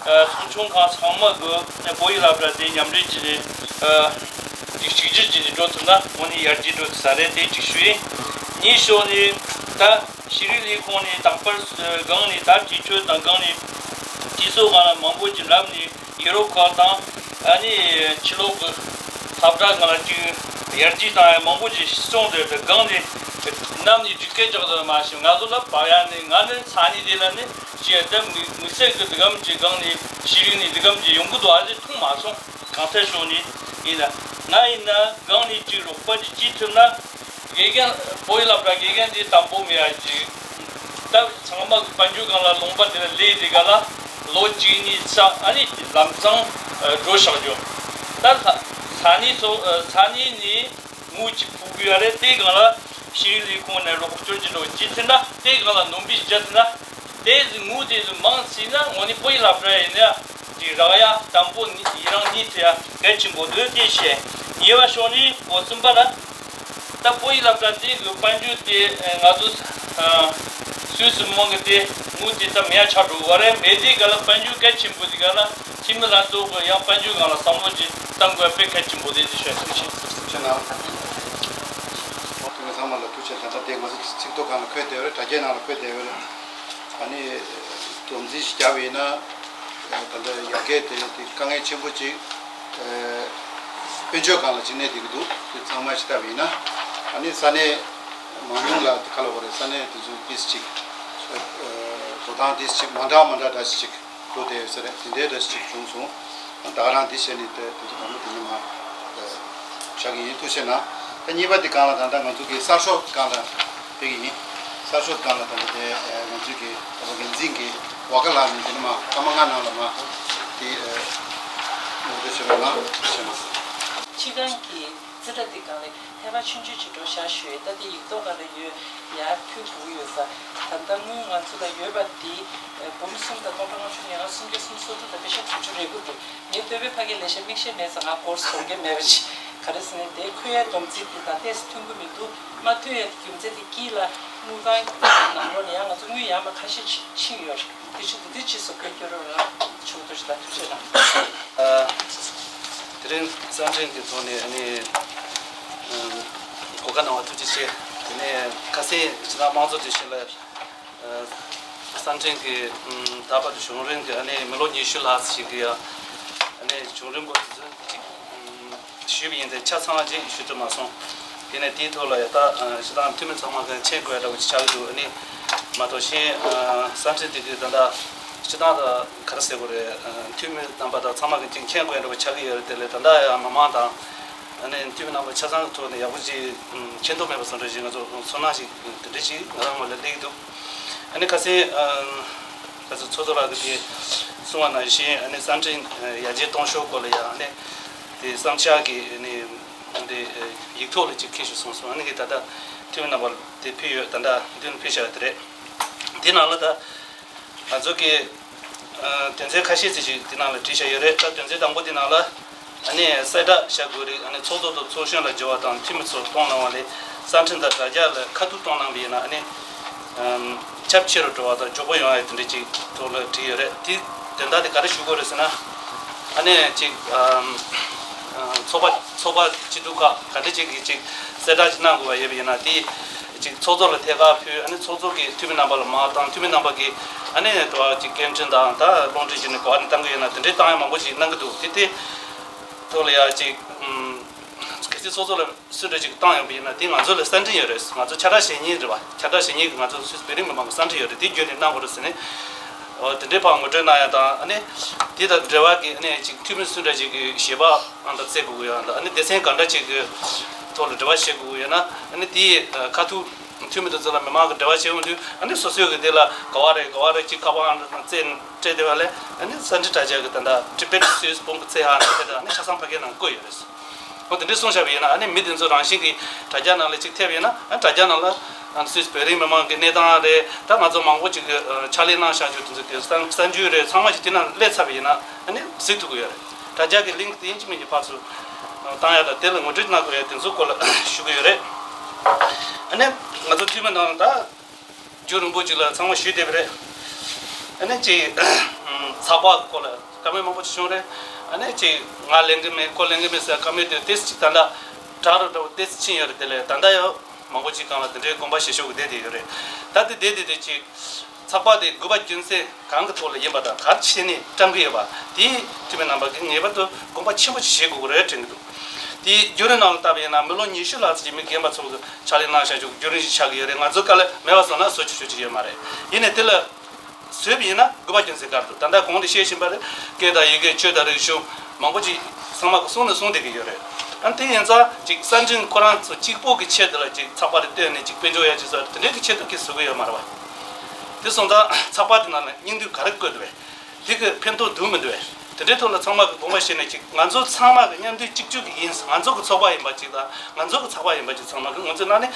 ཚོགས་ཆུང་ཁག་ཚང་མ་གིས་བོད་ཡིག་སློབ་གྲྭ་དེ་མཉམ་འབྲེལ་གྱིས་ཅིག་གཅིག་གྱུར་གྱིས་འགྲོ་ཐུབ་ན་དངོས་གནས་ཡར་རྒྱས་འགྲོ་ཐུབ་ས་རེད། དེ་གཅིག་ཞུ་ཡིན། གཉིས་ཤོག་ནས་ད་ཤེས་རིག་ལས་ཁུངས་ནས་རྟག་པར་སྒང་ནས་ད་གྲོས་ཆོད་དང་སྒང་ནས་དུས་ཚོད་སྒང་ལ་མང་པོ་ཅིག་ལབ་ནས་ཡུ་རོབ་ཁག་དང་ཨ་ནི་ཕྱི་ལོགས་ཀྱི་སློབ་གྲྭ་སྒང་ལ་ཅིག་ ཡར་རྒྱས་བཏང་ཡ་མང་པོ་ཅིག་སོང་དེ་དེ་སྒང་ནས་གནམ་ནས་འགྲིག་སྐད་ཅོག་ཏུ་མ་ཤེས། ང་ཚོ་ལ་བབ་ཡ་ནི་ང་ནི་ས་གནས་དེ་ལ་ནི་ཅི་ཡ་དེ་མི་མི་སེར་གི་འདི་གམ་གྱི་སྒང་ནས་ཤེས་རིག་ནས་འདི་གམ་གྱི་ཡོང་གི་འདུག་ཨ་ཟེར་མཐོང་མ་སོང་། གང་ཐད་ཕྱོགས་ནས་ཡིན་ན་ང་ཡིན་ན་སྒང་ནས་ཅིག་རོགས་པ་ཅིག་བྱེད་ཐུབ་ན། དགེ་རྒན་བོད་ཡིག་སློབ་གྲྭ་དགེ་རྒན་དེ་དམ་པོ་མེད་ཡ་ཅིག་ད་ཚང་མ་གི་དཔལ་འབྱོར་སྒང་ལ་ལུང་པ་དེ་ལ་ལས་དེ་ག་ལ་ལོ་གཅིག་གཉིས་ཙམ་ཨ་ནི་ལམ་སང་འགྲོ་བཞག་རྒྱུ། ད་ལྷ་ས་གནས་ཚོ་ས་གནས་ནས་དངུལ་གཅིག་ཕུལ་གི་ཡོད་རེད། དེ་སྒང་ལ་ཤེས་རིག་ལས་ཁུངས་ནས་རོགས་སྐྱོར་གྱི་འགྲོ་བྱེད་ཐུབ་ན། དེ་སྒང་ལ་ནོར་འབུལ་བྱེད་ཐུབ་ན། དེ་དངུལ་དེ་མང་སྲིད་ན་དངོས་གནས་བོད་ཡིག་སློབ་གྲྭ་ཡིན་ན་དེ་རག་ཡ་དང་པོ་ནི་ཡི་རང་ནི་དེ་ཡ་གལ་ཆེན་པོ་འདུག་དེ་བཤད། ཉེ་བ་ཕྱོགས་ནས་འགོ་གསུམ་པ་ལ། ད་བོད་ཡིག་སློབ་གྲྭ་དེ་གི་དཔལ་འབྱོར་དེ་ང་ཚོ་སུད་སི་མང་གི་དེ་དངུལ་དེ་ད་མེད་ཆགས་འགྲོ་བ་རེད། མེད་དེ་ག་ལ་དཔལ་འབྱོར་གལ་ཆེན་པོ་དེ་ག་ལ་འཐུས་མི་ལ་ཚོགས་གི་ཡང་དཔལ་འབྱོར་སྒང་ལ་བསམ་བློ་ཅིག་གཏང་དགོས་དཔེ་གལ་ཆེན་པོ་དེ་ཅིག་ཤོད་ཐུགས་ཆེ། ཐུགས་ཆེ་གནང་། ཐུགས་ཆེ། ཚང་མ་ལ་ཐུགས་ཆེ། ད་ལྟ་དེ་ང་ཚོ་ཚིག་ཐོ་སྒང་ལ་འཁོད་བསྡད་ཡོད་རེད། དྲ་རྒྱའི་ནང་ལ་འཁོད་བསྡད་ཡོད་རེད། ཨ་ནི་སྡོམ་རྩིས་ཤིག་བརྒྱབ་པ་ཡིན་ན། ད་ལྟ་ཡར་རྒྱས་དེ་དེ་དཀའ་ངལ་ཆེན་པོ་ཅིག་དཔལ་འབྱོར་སྒང་ལ་ཅིག་གནས་བསྡད་ཀྱི་འདུག་དེ་ཚང་མ་ཞིག་བལྟས་པ་ཡིན་ན། ཨ་ནི་ས་གནས་མང་ཉུང་ལ་དེ་ག་ལབ་དགོས་རེད། ས་གནས་དེ་ཚོ་ཏིས་ཅིག་དོ་དང་ཏིས་ཅིག་མ་འདྲ་མ་འདྲ་འདྲ་ཞིག་ཅིག་འགྲོ་བསྡད་ཡོད་ས་རེད། དེ་འདྲའི་འདྲ་ཞིག་བྱུང་སོང་། ད་ག་རང་འདི་བྱས་ནས་དེ་དེ་ཚོ་དང་པོ་དེ་ཉིད་མ་བཞག་གི་ཡིན། ཐུགས་རྗེ་གནང་། ད་གཉིས་པ་དེ་སྒང་ལ་ད་ལྟ་ང་ཚོ་གི་གསར་ཤོག་སྒང་ལ་ཕེབས་ཀྱི་ཡིན། གསར་ཤོག་སྒང་ལ་ད་ལྟ་དེ་ང་ཚོ་གི་ད་ལྟ་འགན་འཛིན་གྱི་ཝ་ཀ་ལགས་ནས་དེ་ནི་མ་སྐར་མ་ལྔ་ནང་ལ་མ་དེ་ངོ་སྤྲོད་བྱེད་རོགས་གནང་། ཐུགས་རྗེ་གནང་། སྤྱི་ཁང་གི་རྩིས་ཁྲ་དེ་སྒང་ལ་ཐེ་བ་ཆུང་ཆུང་ཅིག་འགྲོ་བཞག་ཞུས། ད་དེ་ཡིག་ཐོག་སྒང་ལ་ཡོད། ཡར་ཕུལ་དགོས་ཡོད་ས། ད་ལྟ་དངུལ་ང་ཚོ་ལ་ཡོད་པ་དེ་འབུམ་གསུམ་དང་སྟོང་ཕྲག་ལྔ་བཅུ་ང་ལྔ། སུམ་བརྒྱ་སུམ་ཅུ་སོ་དྲུག་དང་པེ་ཤ་དྲུག་ཅུ་རེ་དགུ་འདུག་ངས་བསྟོད་པའི་ཕ་གིར་ལས་བྱེད་མིག་ཤེལ་མེད་ཙང་ང་སྐོར་སོང་གི་མེད་པ་ཅིག་ག་རེ་ཟེར་ན་དེ་འཁོད་ཡའི་སྡོམ་རྩིས་དེ་དང་ཏོག་ཙམ་མཐུན་གྱི་མི་འདུག་མ་མཐུན་ཡའི་རྒྱུ་མཚན་དེ་དཀྱིལ་ལ་དངུལ་ཁང་ནང་ལོགས་ནས་ཡང་ང་ཚོ་དངུལ་ཡར་མར་ཁ་ཤས་ཕྱིན་ཡོད་རེད། དེ་ཆུ་དེ་དུས་ཕྱིས་སུ་བཀོད་སྐྱོར་རོགས་རམ་ཞུ་དོ་ཞུ་ད། ཐུགས་རྗེ་གནང་། ཨ། དེ་རིང་གསར་འཕྲིན་གྱི་ཐོག་ནས་ཨ་ནི་ཨམ་གོ་སྐབས་གནང་བ་ཐུགས་རྗེ་ཆེ། དེ་ནས་ཁ་སང་ཕྱི་ནང་དམངས་གཙོ་དེ་བཞིན་ལ་ཨ་གསར་འཕྲིན་གྱི་ཨམ་ད་བར་དུ་བྱུང་རིམ་གྱི་ཨ་ནི་མི་ལོ་ཉི་ཤུ་ལྷག་ཞིག་གི་ཨ་ནི་བྱུང་རིམ་སྐོར་དེ་ཚོ་ཅིག་ཨམ་ཞུས་པ་ཡིན་ཏེ་ཆ་ཚང་ཅིག་ཞུ་ཐུབ་མ་སོང་། དེ་ནས་དེའི་ཐོག་ལ་ཡ་ད་ཨ་སྤྱི་བཏང་འཐུས་མི་ཚང་མ་གི་མཁྱེན་དགོས་ཡ་འདྲ་བོ་ཅིག་ཆགས་ཀྱི་འདུག་ཨ་ནི་མ་གཏོགས་གཞན་ཨ་གསར་འཕྲིན་དེ་གི་ད་ལྟ་སྤྱི་བཏང་ད་ག་རེ་ཟེར་དགོས་རེད། ཨ་འཐུས་མི་རྣམ་པ་དང་ཚང་མ་གི་ཅིག་མཁྱེན་དགོས་ཡ་འདྲ་བོ་ཆགས་ཀྱི་ཡོད་རེད། དེ་ལས་ད་ལྟ་ཡ་མི་མང་དང་ཨ་ནི་འཐུས་མི་རྣམ་པ་ཆ་ཚང་གི་ཐོག་ནས་ཡག་པོ་ཅིག་མཁྱེན་རྟོགས་མེད་པ་བཟོ་འདྲ་ཞིག་ང་ཚོ་ཚོར་སྣང་ཞིག་དེ་འདྲ་ཅིག་ང་རང་ངོས་ལ་སླེབས་ཀྱི་འདུག་ཨ་ནི་ཁ་སང་ཨ་ང་ཚོ་ཚོགས་གཙོ་ལགས་ཀྱིས་དེ་གསུངས་པ་ནང་བཞིན་ཨ་ནི་གསར་འཕྲིན་ཡར་རྒྱས་གཏོང་ཕྱོགས་སྐོར་ལ་ཡ་ཨ་ནི་དེ་བསམ་འཆར་གྱི་ཨ་ནི། འདི་ཡིག་ཐོག་ལ་ཅིག་འཁྱེར་ཞུ་སོང་སོང་། ཨ་ནི་གི་ད་ལྟ་འཐུས་མི་རྣམ་པར་དེ་ཕུལ་ཡོད། ད་ལྟ་མདུན་ཕུལ་བཞག་ཡོད་དེ་རེད། དེ་ནང་ལ་ད་ང་ཚོ་གི་དོན་ཚན་ཁ་ཤས་ཅིག་ཅིག་དེ་ནང་ལ་བྲིས་བཞག་ཡོད་རེད། ད་དོན་ཚན་དང་པོ་དེ་ནང་ལ་ཨ་ནི་གསལ་བསྒྲགས་བྱ་དགོས་རིགས། ཨ་ནི་ཚོགས་གཙོ་དང་ཚོགས་གཞོན་ལ་འབྱོར་བ་དང་འཐུས་མི་ཚོར་གཏོང་གནང་བ་ལས་གསར་འཕྲིན་དང་དྲ་རྒྱ་ལ་ཁ་ཐུག་གཏོང་གནང་བ་ཡིན་ན་ཨ་ནི། ཁྱབ་ཆེ་རུ་འགྲོ་བ་དང་མགྱོགས་པོ་ཡོང་ཡ་དེ་འདྲ་ཅིག་ཐོག་ལ་བྲིས་ཡོད་རེད། དེ་དོན་དག་དེ་ག་རེ་ཞུ་དགོས་རེད་ཟེར་ན། ཨ་ནི་ཅིག་ཚོགས་པ་ཚོགས་པ་སྐྱིད་སྡུག་ཁག་ག་འདྲ་ཅིག་གིས་ཅིག་གསལ་བསྒྲགས་ཅིག་གནང་དགོས་པ་ཡོད་པ་ཡིན་ན་དེ་ཅིག་ཚོགས་གཙོ་ལ་ཐད་ཀར་ཕུལ། ཨ་ནི་ཚོགས་གཙོ་གིས་འཐུས་མི་རྣམ་པ་ལ་མར་བཏང་། འཐུས་མི་རྣམ་པ་གིས་ཨ་ནི་དུ་བ་ཅིག་སྐད་འཕྲིན་དང་ད་རླུང་འཕྲིན་བརྒྱུད་ནས་ག་བ་ནས་བཏང་གི་ཡོད་ན་དེ་འདྲའི་བཏང་ཡ་མང་པོ་ཅིག་གནང་གི་འདུག་དེ་དེ་ཐོག་ལ་ཡ་ཅིག་གལ་སྲིད་ཚོགས་གཙོ་ལ་སུ་འདྲ་ཅིག་བཏང་ཡོང་པ་ཡིན་ན་དེ་ང་ཚོ་ལ་གསར་འཕྲིན་ཡོད་རེད། ང་ཚོ་ཁྱབ་བསྒྲགས་བྱེད་མཁན་རེད་བ། ཁྱབ་བསྒྲགས་བྱེད་མཁན་གྱི་ང་ཚོ་སུད་སི་བོད་རིགས་མི་མང་གི་གསར་འཕྲིན་ཡོད་རེད། དེ་བརྒྱུད་ནས་གནང་དགོས་རེད་ཟེར་ནས། འོ་དེ་འདྲའི་ཕར་ངོ་སྤྲོད་གནང་ཡ་དང་ཨ་ནི་དེ་དང་འབྲེལ་བ་གི་ཨ་ནི་ཅིག་འཐུས་མི་སུ་འདྲ་ཅིག་གི་ཞལ་པར་ཨང་དང་བཙལ་དགོས་ཀྱི་ཡོད་ཨང་དང་ཨ་ནི་སྡེ་ཚན་ག་འདྲ་ཅིག་གི་ཐོག་ལ་འབྲེལ་བ་བྱེད་དགོས་ཀྱི་ཡོད་ན་ཨ་ནི་དེའི་ཁ་ཐུག་འཐུས་མི་དེ་ཚོ་ལ་མི་མང་གི་འབྲེལ་བ་བྱེད་ཡོང་དུས་ཨ་ནི་སོ་སོའི་གི་དེ་ལ་ག་བ་རེད་ག་བ་རེད་ཅིག་ཁ་པར་ཨང་དང་བཙལ་ནས་སྤྲད་བསྡད་པ་ལས་ཨ་ནི་གསར་འཕྲིན་དྲ་རྒྱ་གི་ད་ལྟ་Tibet Swiss Bund Zeithanger དེ་ལ་ཨ་ནི་ཆ་ཚང་ཕ་གིའི་ནང་བཀོད་ཡོད་རེད། འོ་དེ་འདྲའི་གསུངས་བཞག་པ་ཡིན་ན་ཨ་ནི་མི་དེ་ཚོ་རང་བཞིན་གྱིས་དྲ་རྒྱ་ནང་ལ་ཅིག་ཐེབས་ཡོད་ན་ཨ་དྲ་རྒྱ་ནང་ལ་ཨ་སུད་སི་བོད་རིགས་མི་མང་གི་གནས་སྟངས་རེད། ད་ང་ཚོ་མང་པོ་ཅིག་གི་ཕྱག་ལས་གནང་བཞག་རྒྱུ་དེ་ཚོ་དེ་གསར་གསར་འགྱུར་རེད། ཚང་མ་ཅིག་དེ་ནང་སླེབས་ཚར་བ་ཡིན་ན་ཨ་ནི་གཟིགས་ཐུབ་ཀྱི་ཡོད་རེད། དྲ་རྒྱ་གི་ལིང་ཀི་དེ་ཡིན་གཅིག་མིན་གཅིག་ཕར་ཚུར་བཏང་ཡ་དང་དེ་ལ་ངོ་སྤྲོད་གནང་དགོས་ཡ་དེ་ཚོ་སྐོར་ལ་ཞུ་གི་ཡོད་རེད། ཨ་ནི་ང་ཚོ་འཐུས་མི་ནང་ལ་ད། རྒྱུན་རིང་པོ་ཅིག་ལ་ཚང་མ་ཞུས་བསྡད་པ་རེད། ཨ་ནི་ཅིག་ཚགས་པར་གྱི་སྐོར་ལ་བཀའ་མོལ་མང་པོ་ཅིག་བྱུང་རེད། ཨ་ནི་ཅིག་ང་ལེན་གི་མེད་ཁོ་ལེན་གི་མེད་ཟེར་བཀའ་མོལ་དེ་ཏོག་ཙམ་ཅིག་ད་ལྟ་དྲག་རུ་འགྲོ་ཏོག་ཙམ་ཕྱིན་ཡོད་རེད། དེ་ལས་ད་ལྟ་ཡང་མང་པོ་ཅིག་སྒང་ལ་དེ་འདྲའི་དགོངས་པ་བཞེས་ཕྱོགས་ཀྱི་བསྡད་བསྡད་ཡོད་རེད། ད་དེ་བསྡད་བསྡད་དེ་ཅིག་ཚགས་པར་དེ་དགོས་པ་རྒྱུ་མཚན་གང་གི་ཐོག་ལ་ཡིན་པ་དང་ག་རེ་བྱས་ནས་བཀྲམ་གི་ཡོད་པ་དེ་འཐུས་མི་རྣམ་པ་གིས་ངེས་པར་དུ་དགོངས་པ་ཆེན་པོ་ཅིག་བཞེས་དགོས་ཀྱི་རེད་དྲན་གི་འདུག་དེའི་བརྒྱུད་རིམ་ནང་ལ་བལྟས་པ་ཡིན་ན་མི་ལོ་ཉི་ཤུ་ལྷག་ཙམ་གྱི་མི་རྒན་པ་ཚོ་གི་ཕྱག་ལས་གནང་བཞག་ཆོག་གི་བརྒྱུད་རིམ་ཞིག་ཆགས་ཀྱི་ཡོད་རེད། ང་ཚོའི་སྐབས་ལ་མེད་པ་སོང་ན་བཟོ་ཆོག་ཆོག་ཅིག་ཡོད་མ་རེད། ཡིན་ནའི་དེ་ལ་བཟོས་པ་ཡིན་ན་དགོས་པ་རྒྱུ་མཚན་ག་རེ་འདུག་ད་ལྟ་གོང་དུ་བཤད་བཞིན་པ་རེད། སྐད་དང་ཡི་གེ་ཆོས་དང་རིག་གཞུང་མང་པོ་ཅིག་ཚང་མ་གི་གསུང་ནས་གསུང་བསྡད་ཀྱི་ཡོད་རེད། ཨ་དེ་ཡིན་ཙང་ཅིག་གསར་འཕྲིན་ཁོ་རང་ཚོ་གཅིག་པོ་གི་ཆེད་དུ་ལ་ཅིག་ཚགས་པར་རེ་བཏོན་ནས་ཅིག་དཔལ་འབྱོར་ཡག་ཅིག་བཟོ་རེད། དེ་འདྲའི་གི་ཆེད་དུ་གི་བཟོ་གི་ཡོད་མ་རེད་བ། དེ་སོང་ཙང་ཚགས་པར་དེ་ནང་ལ་སྙིང་བསྡུས་ག་རེ་བཀོད་འདུག་བས། དེ་གི་ཕན་ཐོགས་འདུག་མི་འདུག་བས། དེ་འདྲའི་ཐོག་ལ་ཚང་མ་གི་དགོངས་པ་བཞེས་ནས་ཅིག་ང་ཚོ་ཚང་མ་གི་མཉམ་འདུས་གཅིག་གྱུར་གྱི་ཡིན། ང་ཚོ་གི་ཚོགས་པ་ཡིན་པ་ཅིག་དང་ང་ཚོ་གི་ཚགས་པར་ཡིན་པ་ཅིག་ཚང་མ་གི་ངོས་འཛིན་གནང་ནས་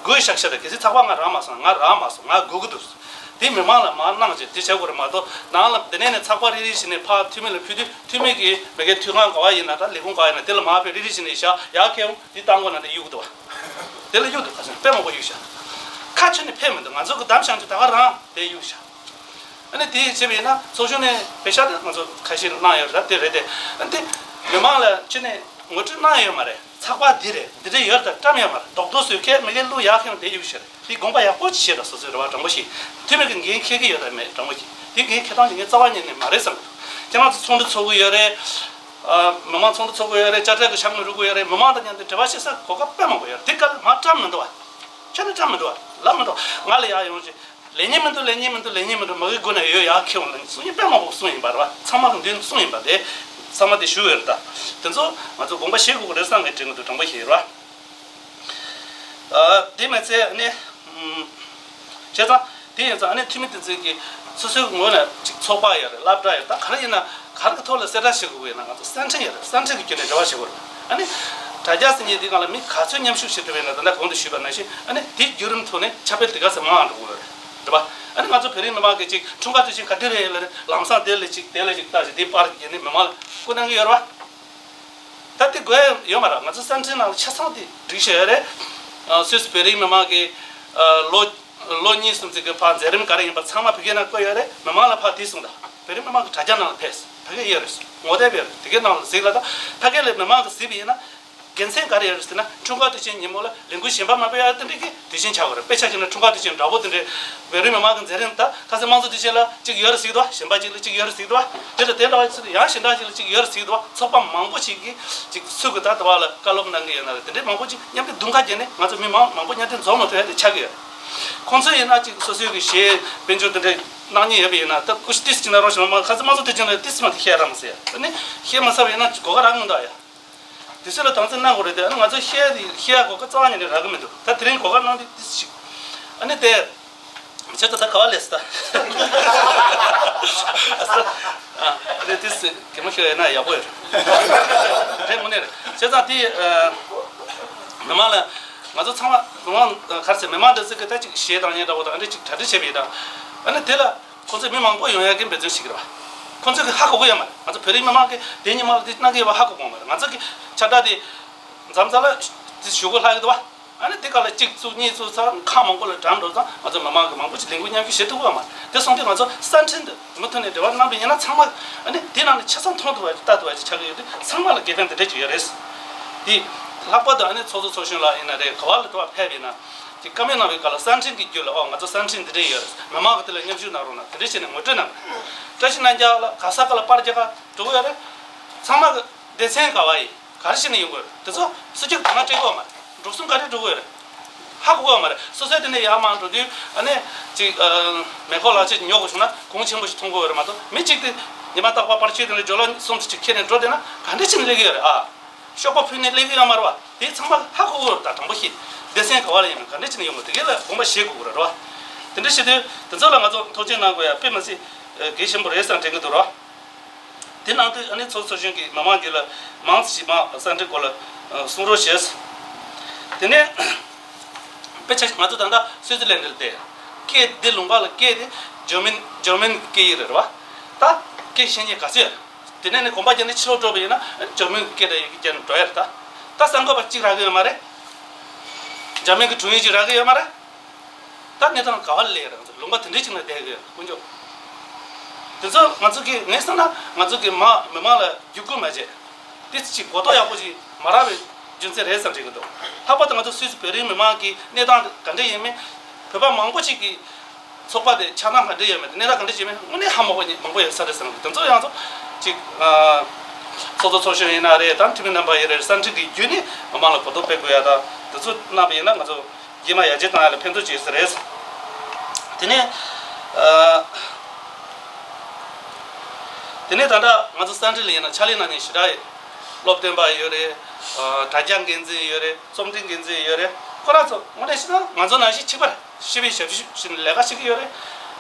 དགོས་ཤག་ཤག་དང་། གལ་སྲིད་ཚགས་པར་ང་རག་མ་སོང་། ང་རག་མ་སོང་། ང་དགོས་ཀྱི་འདུག་དེ་མི་མང་ལ་མར་གནང་བྱས་དེ་བྱ་དགོས་རེད་མ་གཏོགས། ནང་ལ་འདི་ནས་ནས་ཚགས་པར་རེ་རེ་བྱས་ནས་ཕར་འཐུས་མི་ལ་ཕུལ་དུས་འཐུས་མི་གིས་མ་གིའི་འཐུས་ཁང་ག་བ་ཡིན་ན་ད་ལས་ཁུངས་ག་བ་ཡིན་ན་དེ་ལ་མར་ཕར་རེ་རེ་བྱས་ནས་བཞག་ཡར་ཁྱེར་འོང་། འདི་བཏང་དགོས་ན་དེ་གཡུག་འདུག་བ། དེ་ལ་གཡུག་འདུག་ཁ་སང་དཔེ་མང་པོ་གཡུག་ཤག་ཁ་ཆེ་ནས་ཕེབས་མི་འདུག་ང་ཚོ་གི་བདམས་བཞག་རྒྱུ་ད་ག་རང་དེ་གཡུག་ཤག་ཨ་ནི་དེ་བྱས་པ་ཡིན་ན་ཚོགས་ཆུང་ནས་པེ་ཤག་དེ་ང་ཚོ་ཁ་ཤས་གནང་ཡོད་རེད། ད་དེ་རེད་དེ། ཨ་ནི་དེ་མི་མང་ལ་ཁྱོན་ནས་ངོ་སྤྲོད་གནང་ཡོད་མ་རེད། ཚགས་པར་འདི་རེད། འདི་འདྲ་ཡོད་རེད། ད་བཀྲམ་ཡོད་མ་རེད། རྡོག་རྡོག་བཟོས་ཁས་མི་ལས་བླུག་ཡག་ཁེངས་དེ་གཡུག་ཤག་དེ་དགོངས་པ་ཡག་པོ་ཅིག་བཞེས་ར། སོ་སོའི་རེ་བ་དྲང་པོ་ཞིག་འཐུས་མི་གི་འགན་འཁྱེར་གི་ཡོད་དམ་མེད་དྲང་པོ་ཞིག་དེ་འགན་འཁྱེར་སྟངས་ཀྱི་ངས་རྩ་བ་ཉིད་ནས་མ་རེད་བསམ་གི་འདུག་ཁྱེད་རང་ཚོ་ཚོགས་འདུ་ཚོགས་གི་ཡོད་རེད། ཨ། མི་མང་ཚོགས་འདུ་ཚོགས་གི་ཡོད་རེད། དཔྱ་ཁྲལ་གི་ཞབས་ནས་རུག་གི་ཡོད་རེད། མི་མང་དང་མཉམ་དུ་འབྲེལ་བ་བྱེད་ས་གོ་སྐབས་དཔེ་མང་པོ་ཡོད་རེད། དེ་ག་ལ་མར་བཀྲམ་མི་འདུག་བ། ཁྱོན་ནས་བཀྲམ་མི་འདུག་བ། ལབ་མི་འདུག་བ། ང་ལ་ཡག་ཡོང་ཞིག་ལེགས་ཉེས་མི་འདུག་ལེགས་ཉེས་མི་འདུག་ལེགས་ཉེས་མི་འདུག་མ་གི་སྒོ་ནས་ཡོད་ཡག་ཁེ་འོང་ལ་གསུང་མཁན་དཔེ་མང་པོ་གསུངས་ཡིན་པ་རེད་བ། ཚང་མ་གི་མདུན་གསུངས་ཡིན་པ་དེ་ཚང་མ་དེ་ཞུ་ཡོད་རེད། ད་དེ་ཚོ་ང་ཚོ་དགོངས་པ་བཞེས་དགོས་ཀྱི་རེད་བསམ་ངས་དྲན་གྱི་འདུག་དྲང་པོ་ཞིག་རེད་བ། ཨ། དེ་མ་ཚད་ཨ་ནི། ཨམ། བྱས་ཙང་དེ་ཡིན་ཙང་ཨ་ནི་འཐུས་མི་དེ་ཚོས་ཀྱི་སོ་སོའི་ངོས་ནས་ཅིག་ཚོགས་པ་ཡོད་རེད། སློབ་གྲྭ་ཡོད་རེད། ད་ག་རེ་ཡིན་ན་ག་རེ་གི་ཐོག་ལ་གསལ་བསྒྲགས་བྱེད་དགོས་ཡིན་ན་ང་ཚོ་གསར་འཕྲིན་ཡོད་རེད། གསར་འཕྲིན་གྱི་བརྒྱུད་ནས་འབྲེལ་བ་བྱེད་དགོས་རེད། ཨ་ནི་དྲ་རྒྱ་ཟེར་མཁན་འདི་སྒང་ལ་མི་ག་ཚོད་མཉམ་ཞུགས་བྱེད་ཐུབ་ཡིན་ན། ད་ལྟ་གོང་དུ་ཞུས་པ་ནང་བཞིན་ཨ་ནི་དེའི་བརྒྱུད་རིམ་ཐོག་ནས་ཁྱབ་སྤེལ་དེ་ག་ཚོད་མང་འགྲོ་གི་ཡོད་རེད། རེད་པ། ཨ་ནི་ང་ཚོ་བོད་རིགས་མི་མང་གིས་ཅིག་འཁྲུངས་སྐར་དུས་ཆེན་ག་དུས་རེད་ལབ་ནས་ལམ་སང་དེ་ལ་ཅིག་དེ་ལ་ཅིག་ལྟ་ཞིག་དེའི་པར་གྱི་ནི་མི་མང་ལ་བསྐུར་གནང་གི་ཡོད་རེད་པ། ད་དེ་དགོས་ཡ་ཡོད་མ་རེད། ང་ཚོ་གསར་འཕྲིན་ནང་ལ་ཆ་ཚང་དེ་སྒྲིག་བཞག་ཡོད་རེད། ཨ། སུད་སི་བོད་རིགས་མི་མང་གི་ཨ། ལོ་ལོ་གཉིས་གསུམ་ཙམ་གྱི་བར་མཛད་རིམ་ག་རེ་ཡིན་པ་ཚང་མ་བོད་སྐད་ནང་བཀོད་ཡོད་རེད། མི་མང་ལ་ཕར་དེ་གསུངས་དང་། བོད་རིགས་མི་མང་གི་དྲ་རྒྱ་ནང་ལ་ཕེབས། ཕ་གི་ཡོད་རེད། ངོ་དེབ་ཡོད་རེད། དེ་གའི་ནང་ལ་གཟིགས་ལ། ད་ཕ་གི་ལ་མི་མང་གིས་གཟིགས་པ་ཡིན་ན་དགེ་མཚན་ག་རེ་ཡོད་རེད་ཟེར་ན། འཁྲུངས་སྐར་དུས་ཆེན་ཉིན་མོ་ལ་ལས་འགུལ་གཞན་པ་མ་སྤེལ་ཡ་དེ་འདྲ་གི་དུས་ཆེན་ཆགས་ཡོད་རེད། དཔེ་ཆ་བཞག་ན་འཁྲུངས་སྐར་དུས་ཆེན་འདྲ་པོ་དེ་འདྲའི་བོད་རིགས་མི་མང་གི་མཛད་རིམ། ད་ཁ་སང་དམངས་གཙོ་དུས་ཆེན་ལ་གཅིག་ཡོད་རེད་ཟེར་གི་འདུག་བ། གཞན་པ་གཅིག་ལ་གཅིག་ཡོད་རེད་ཟེར་གི་འདུག་བ། དེ་ལ་དེ་ལ་ཡང་གཞན་དག་ཅིག་ལ་གཅིག་ཡོད་རེད་ཟེར་གི་འདུག་བ། ཚོགས་པ་མང་པོ་ཞིག་གིས་ཅིག་ཚུར་གི་ད་དེ་བ་ལ་བཀའ་སློབ་གནང་གི་ཡོད་ན་རེད། དེ་འདྲའི་མང་པོ་ཅིག་མཉམ་དུ་དུང་ཁ་བརྒྱབ་ནས་ང་ཚོ་མི་མང་མང་པོ་མཉམ་དུ་འཛོམས་མ་ཐུབ་ཡ་དེ་ཆགས་ཀྱི་ཡོད། ཁོང་ཚོས་ཡིན་ན་ཅིག་སོ་སོའི་གི་གཞས་དཔལ་འབྱོར་དེ་འདྲའི་གནང་མཁན་ཡོད་པ་ཡིན་ན། ད་ཀུ་ཤུ་ཏིས་ཅིག་ན་རོགས་ཞིག་ལ་མ། ཁ་སང་དམངས་གཙོ་དུས་ཆེན་ལ་ཏིས་མ་དེ་བཤད་ར་མ་ཟེར་ཡ། ཨ་ནི་བཤད་མ་ཚར་བ་ཡིན་ན་གོ་སྐབས་རག་མི་འདུག་ཡ། དེ་ཚོ་ལ་དམ་ཚིག་གནང་དགོས་རེད་དེ། ཨ་ནི་ང་ཚོ་བཤད་དེ་བཤད་ཡ་གོ་སྐབས་རྩ་བ་ཉིད་ནས་རག་གི་མི་འདུག་ད་དེ་རིང་གོ་སྐབས་གནང་དུས་ཏིས་ཅིག་ཨ་ནི་དེ། བྱས་ཙང་ད་ག་བ་ལས་སི་ད། ཨ་རེ་ཏིས་གད་མོ་ཤོར་ཡ་ན་ཡག་པོ་ཡོད་རེད། དངོས་གནས་རེད། བྱས་ཙང་དེ་མི་མང་ལ་ང་ཚོ་ཚང་མ་མི་མང་ག་རེ་ཟེར། མི་མང་འདི་ཚོ་གི་ད་ཅིག་གཞས་བཏང་མཁན་འདྲ་པོ་དང་ཨ་འདྲ་ཅིག་གྲ་སྒྲིག་བྱས་པ་ཡིན་ད། ཨ་ནི་དེ་ལ་ཁོང་ཚོས་མི་མང་པོ་ཡོང་ཡ་གི་འབད་བརྩོན་བྱེད་ཀྱི་རེད་པ། ཁོང་ཚོས་གི་ཧ་གོ་གི་ཡོད་མ་རེད། ང་ཚོ་བོད་རིགས་མི་མང་གི་དེ་ཉི་མ་ལ་དེ་གནང་གི་ཡོད་པ་ཧ་གོ་གི་ཡོད་མ་རེད། ང་ཚོ་གི་ཁྱབ་བསྒྲགས་དེ་མཚམས་མཚམས་ལ་དེ་ཞུ་གི་ལྷག་གི་འདུག་པ། ཨ་ནི་དེ་ག་ལ་གཅིག་བཙུགས་གཉིས་བཙུགས་ཚར་ཁག་མང་པོ་ལ་གྲམ་འགྲོ་ཙང་ང་ཚོ་མི་མང་གི་མང་པོ་ཞིག་ལས་འགུལ་མཉམ་ཞུགས་བྱེད་ཐུབ་ཀྱི་ཡོད་མ་རེད། དེ་སོང་དུས་ང་ཚོ་གསར་འཕྲིན་དུ་མུ་མཐུད་ནས་འབྲེལ་བ་གནང་པ་ཡིན་ན་ཚང་མ་ཨ་ནི་དེ་ནང་ནས་ཆ་ཚང་མཐོང་ཐུབ་པ་ལྟ་ཐུབ་པ་ཞིག་ཆགས་ཀྱི་ཡོད་དུས་ཚང་མ་ལ་དགེ་ཕན་དེ་འདྲ་ཅིག་ཡོད་རེད། དེ་ལྷག་པར་དུ་ཨ་ནི་ཚོགས་གཙོ་ཚོགས་གཞོན་ལགས་ཡིན་ན་རེད། ག་བ་ལ་དུ་བ་ཕེབས་ཡིན་ན་ཅིག་བཀའ་མོལ་གནང་བའི་སྐབས་ལ་གསར་འཕྲིན་གྱི་བརྒྱུད་ལ་ཨོ་ང་ཚོ་གསར་འཕྲིན་འདི་འདྲ་ཡོད་རེད། མི་མང་གི་དེ་ལ་མཉམ་ཞུགས་གནང་རོགས་གནང་། དེ་འདྲ་བྱས་ནས་ངོ་སྤྲོད་གནང་། བཀྲ་ཤིས་རྣམ་རྒྱལ་ལགས་ག་ས་ག་ལ་པར་རྒྱག་ག་འགྲོ་གི་ཡོད་རེད། ཚང་མ་གི་སྡེ་ཚན་ག་བ་ཡིན། ག་རེ་བྱས་ནས་ཡོང་དགོས་རེད། དེ་ཚོ་སྲིད་ཇུས་གང་ལ་སྤྲད་དགོས་མ་རེད། འགྲོ་སོང་ག་རེ་འགྲོ་དགོས་རེད། ཧ་གོ་གི་མ་རེད། སོ་སོའི་དེ་ནས་ཡར་མར་འགྲོ་དུས་ཨ་ནི་ཅིག་ཨ། མེ་འཁོར་ལག་ཆས་ཉོ་དགོས་བྱུང་ན་གོང་ཆེན་པོ་ཞིག་མཐོང་དགོས་རེད་མ་གཏོགས། མི་གཅིག་དེ་ཉི་མ་རྟག་པར་པར་ཆས་དེ་འདྲ་ཇོ་ལ་གསུམ་ཙམ་ཅིག་ཁྱེར་ནས་འགྲོ་བསྡད་ན་ག་འདྲ་བྱས་ནས་སླེབས་ཀྱི་ཡོད་རེད་ཨ། གཤོག་པ་ཕུལ་ནས་སླེབས་ཀྱི་ཡོད་མ་རེད་བ། དེ་ཚང་མ་ཧ་གོ་གི་ཡོད་རེད། ད་དྲང་པོ་བཤད། སྡེ་ཚན་ག་བ་ལ་ཡིན་ན་ག་འདྲ་བྱས་ནས་ཡོང་དགོས། དེ་གའི་ལ་དགོངས་པ་བཞེས་དགོས་ཀྱི་རེད་བ། དེ་འདྲ་བྱེད་དུས་དེ་ཚོ་ལ་ང་ཚོ་མཐོང་ཆེན་གནང་དགོས་ཡ་དཔེ་མི་སྲིད་གལ་ཆེན་པོ་རེད་བསམ་དྲན་གྱི་འདུག་ར། དེ་གནང་དུས་ཨ་ནི་ཚོགས་གཙོ་ཚོགས་གཞོན་གྱིས་མི་མང་རྒྱུད་ལ་མང་ཙམ་ཞིག་མར་གསར་འཕྲིན་སྐོར་ལ་གསུང་རོགས་བྱས། དེ་ནས་དཔེ་ཆ་ང་ཚོ་ད་ལྟ་སུད་སི་ལན་ཌན་ལ་བསྡད། སྐད་འདི་ལུང་པ་ལ་སྐད་དེ་འཇར་མན་འཇར་མན་སྐད་ཡིག་རེད་བ། ད་སྐད་ཤེས་མཁན་ག་ཚོད་ཡོད་རེད། དེ་ནས་ནི་གོམ་པ་བརྒྱབ་ནས་ཕྱི་ལོགས་འགྲོ་བ་ཡིན་ན་འཇར་མན་སྐད་དང་ཡི་གེ་བརྒྱབ་ནས་འགྲོ་ཡ་རེད་ད། ད་གསར་འགོད་པ་གཅིག་རག་གི་ཡོད་མ་རེད། འཇར་མན་གྱི་དྲུང་ཡིག་ཅིག་རག་གི་ཡོད་མ་རེད། ད་གནས་སྟངས་ག་བ་ལ་སླེབས་ཡོད་རེད། ང་ཚོ་ལུང་པ་དེ་འདྲའི་ཅིག་ན་བསྡད་ཀྱི་ཡོད་དཀོན་མཆོག་དེ་ཚོ་ང་ཚོ་གི་ངས་བསམ་ན་ང་ཚོ་གི་མ་མི་མང་ལ་བརྒྱུད་སྐུལ་མ་བྱས། དེ་ཅིག་གོ་རྟོགས་ཡག་པོ་ཅིག་མ་རག་པའི་རྒྱུ་མཚན་རེད་བསམ་དྲན་གྱི་འདུག་ལྷག་པར་དུ་ང་ཚོ་སུད་སི་བོད་རིགས་མི་མང་གི་གནས་སྟངས་ག་འདྲ་ཡིན་མིན། བོད་པ་མང་པོ་ཅིག་གི་ཚོགས་པ་དེ་ཆགས་སྟངས་ག་འདྲ་ཡོད་མེད། གནས་སྟངས་ག་འདྲ་ཡོད་མེད་དངོས་གནས་ཧ་མ་གོ་མཁན་མང་པོ་ཡོད་ས་རེད་བསམ་གྱི་འདུག་དེ་ཚོ་ཡང་ཚོ་ཅིག་ཨ། ཚོགས་གཙོ་ཚོགས་གཞོན་ཡིན་ན་རེད། ད་འཐུས་མི་རྣམ་པ་ཡིན་རེད། གསར་འགྲིག་གི་བརྒྱུད་ནས་མི་མང་ལ་གོ་རྟོགས་སྤེལ་དགོས་ཡ་དང་། དེ་ཚོ་གནང་བ་ཡིན་ན་ང་ཚོ་རྗེས་མ་ཡར་རྒྱས་གཏོང་ཡ་ལ་ཕན་ཐོགས་ཆེ་ས་རེད། དེ་ནས་ཨ། དེ་ནས་ད་ལྟ་ང་ཚོ་གསར་འགྲིག་ལ་ཡིན་ན་ཕྱག་ལས་གནང་མཁན་ཞེ་དྲག་ཡོད། སློབ་སྟོན་པ་ཡོད་རེད། ཨ། དྲ་རྒྱ་འགན་འཛིན་ཡོད་རེད། རྩོམ་སྒྲིག་འགན་འཛིན་ཡོད་རེད། ཁོ་རང་ཚོ་དངོས་གནས་བཤད་ན་ང་ཚོ་ནང་བཞིན་གཅིག་པ་རེད། སྤྱི་པའི་ཞབས་ཞུ་བྱས་ནས་ལས་ཀ་བྱེད་ཀྱི་ཡོད་རེད།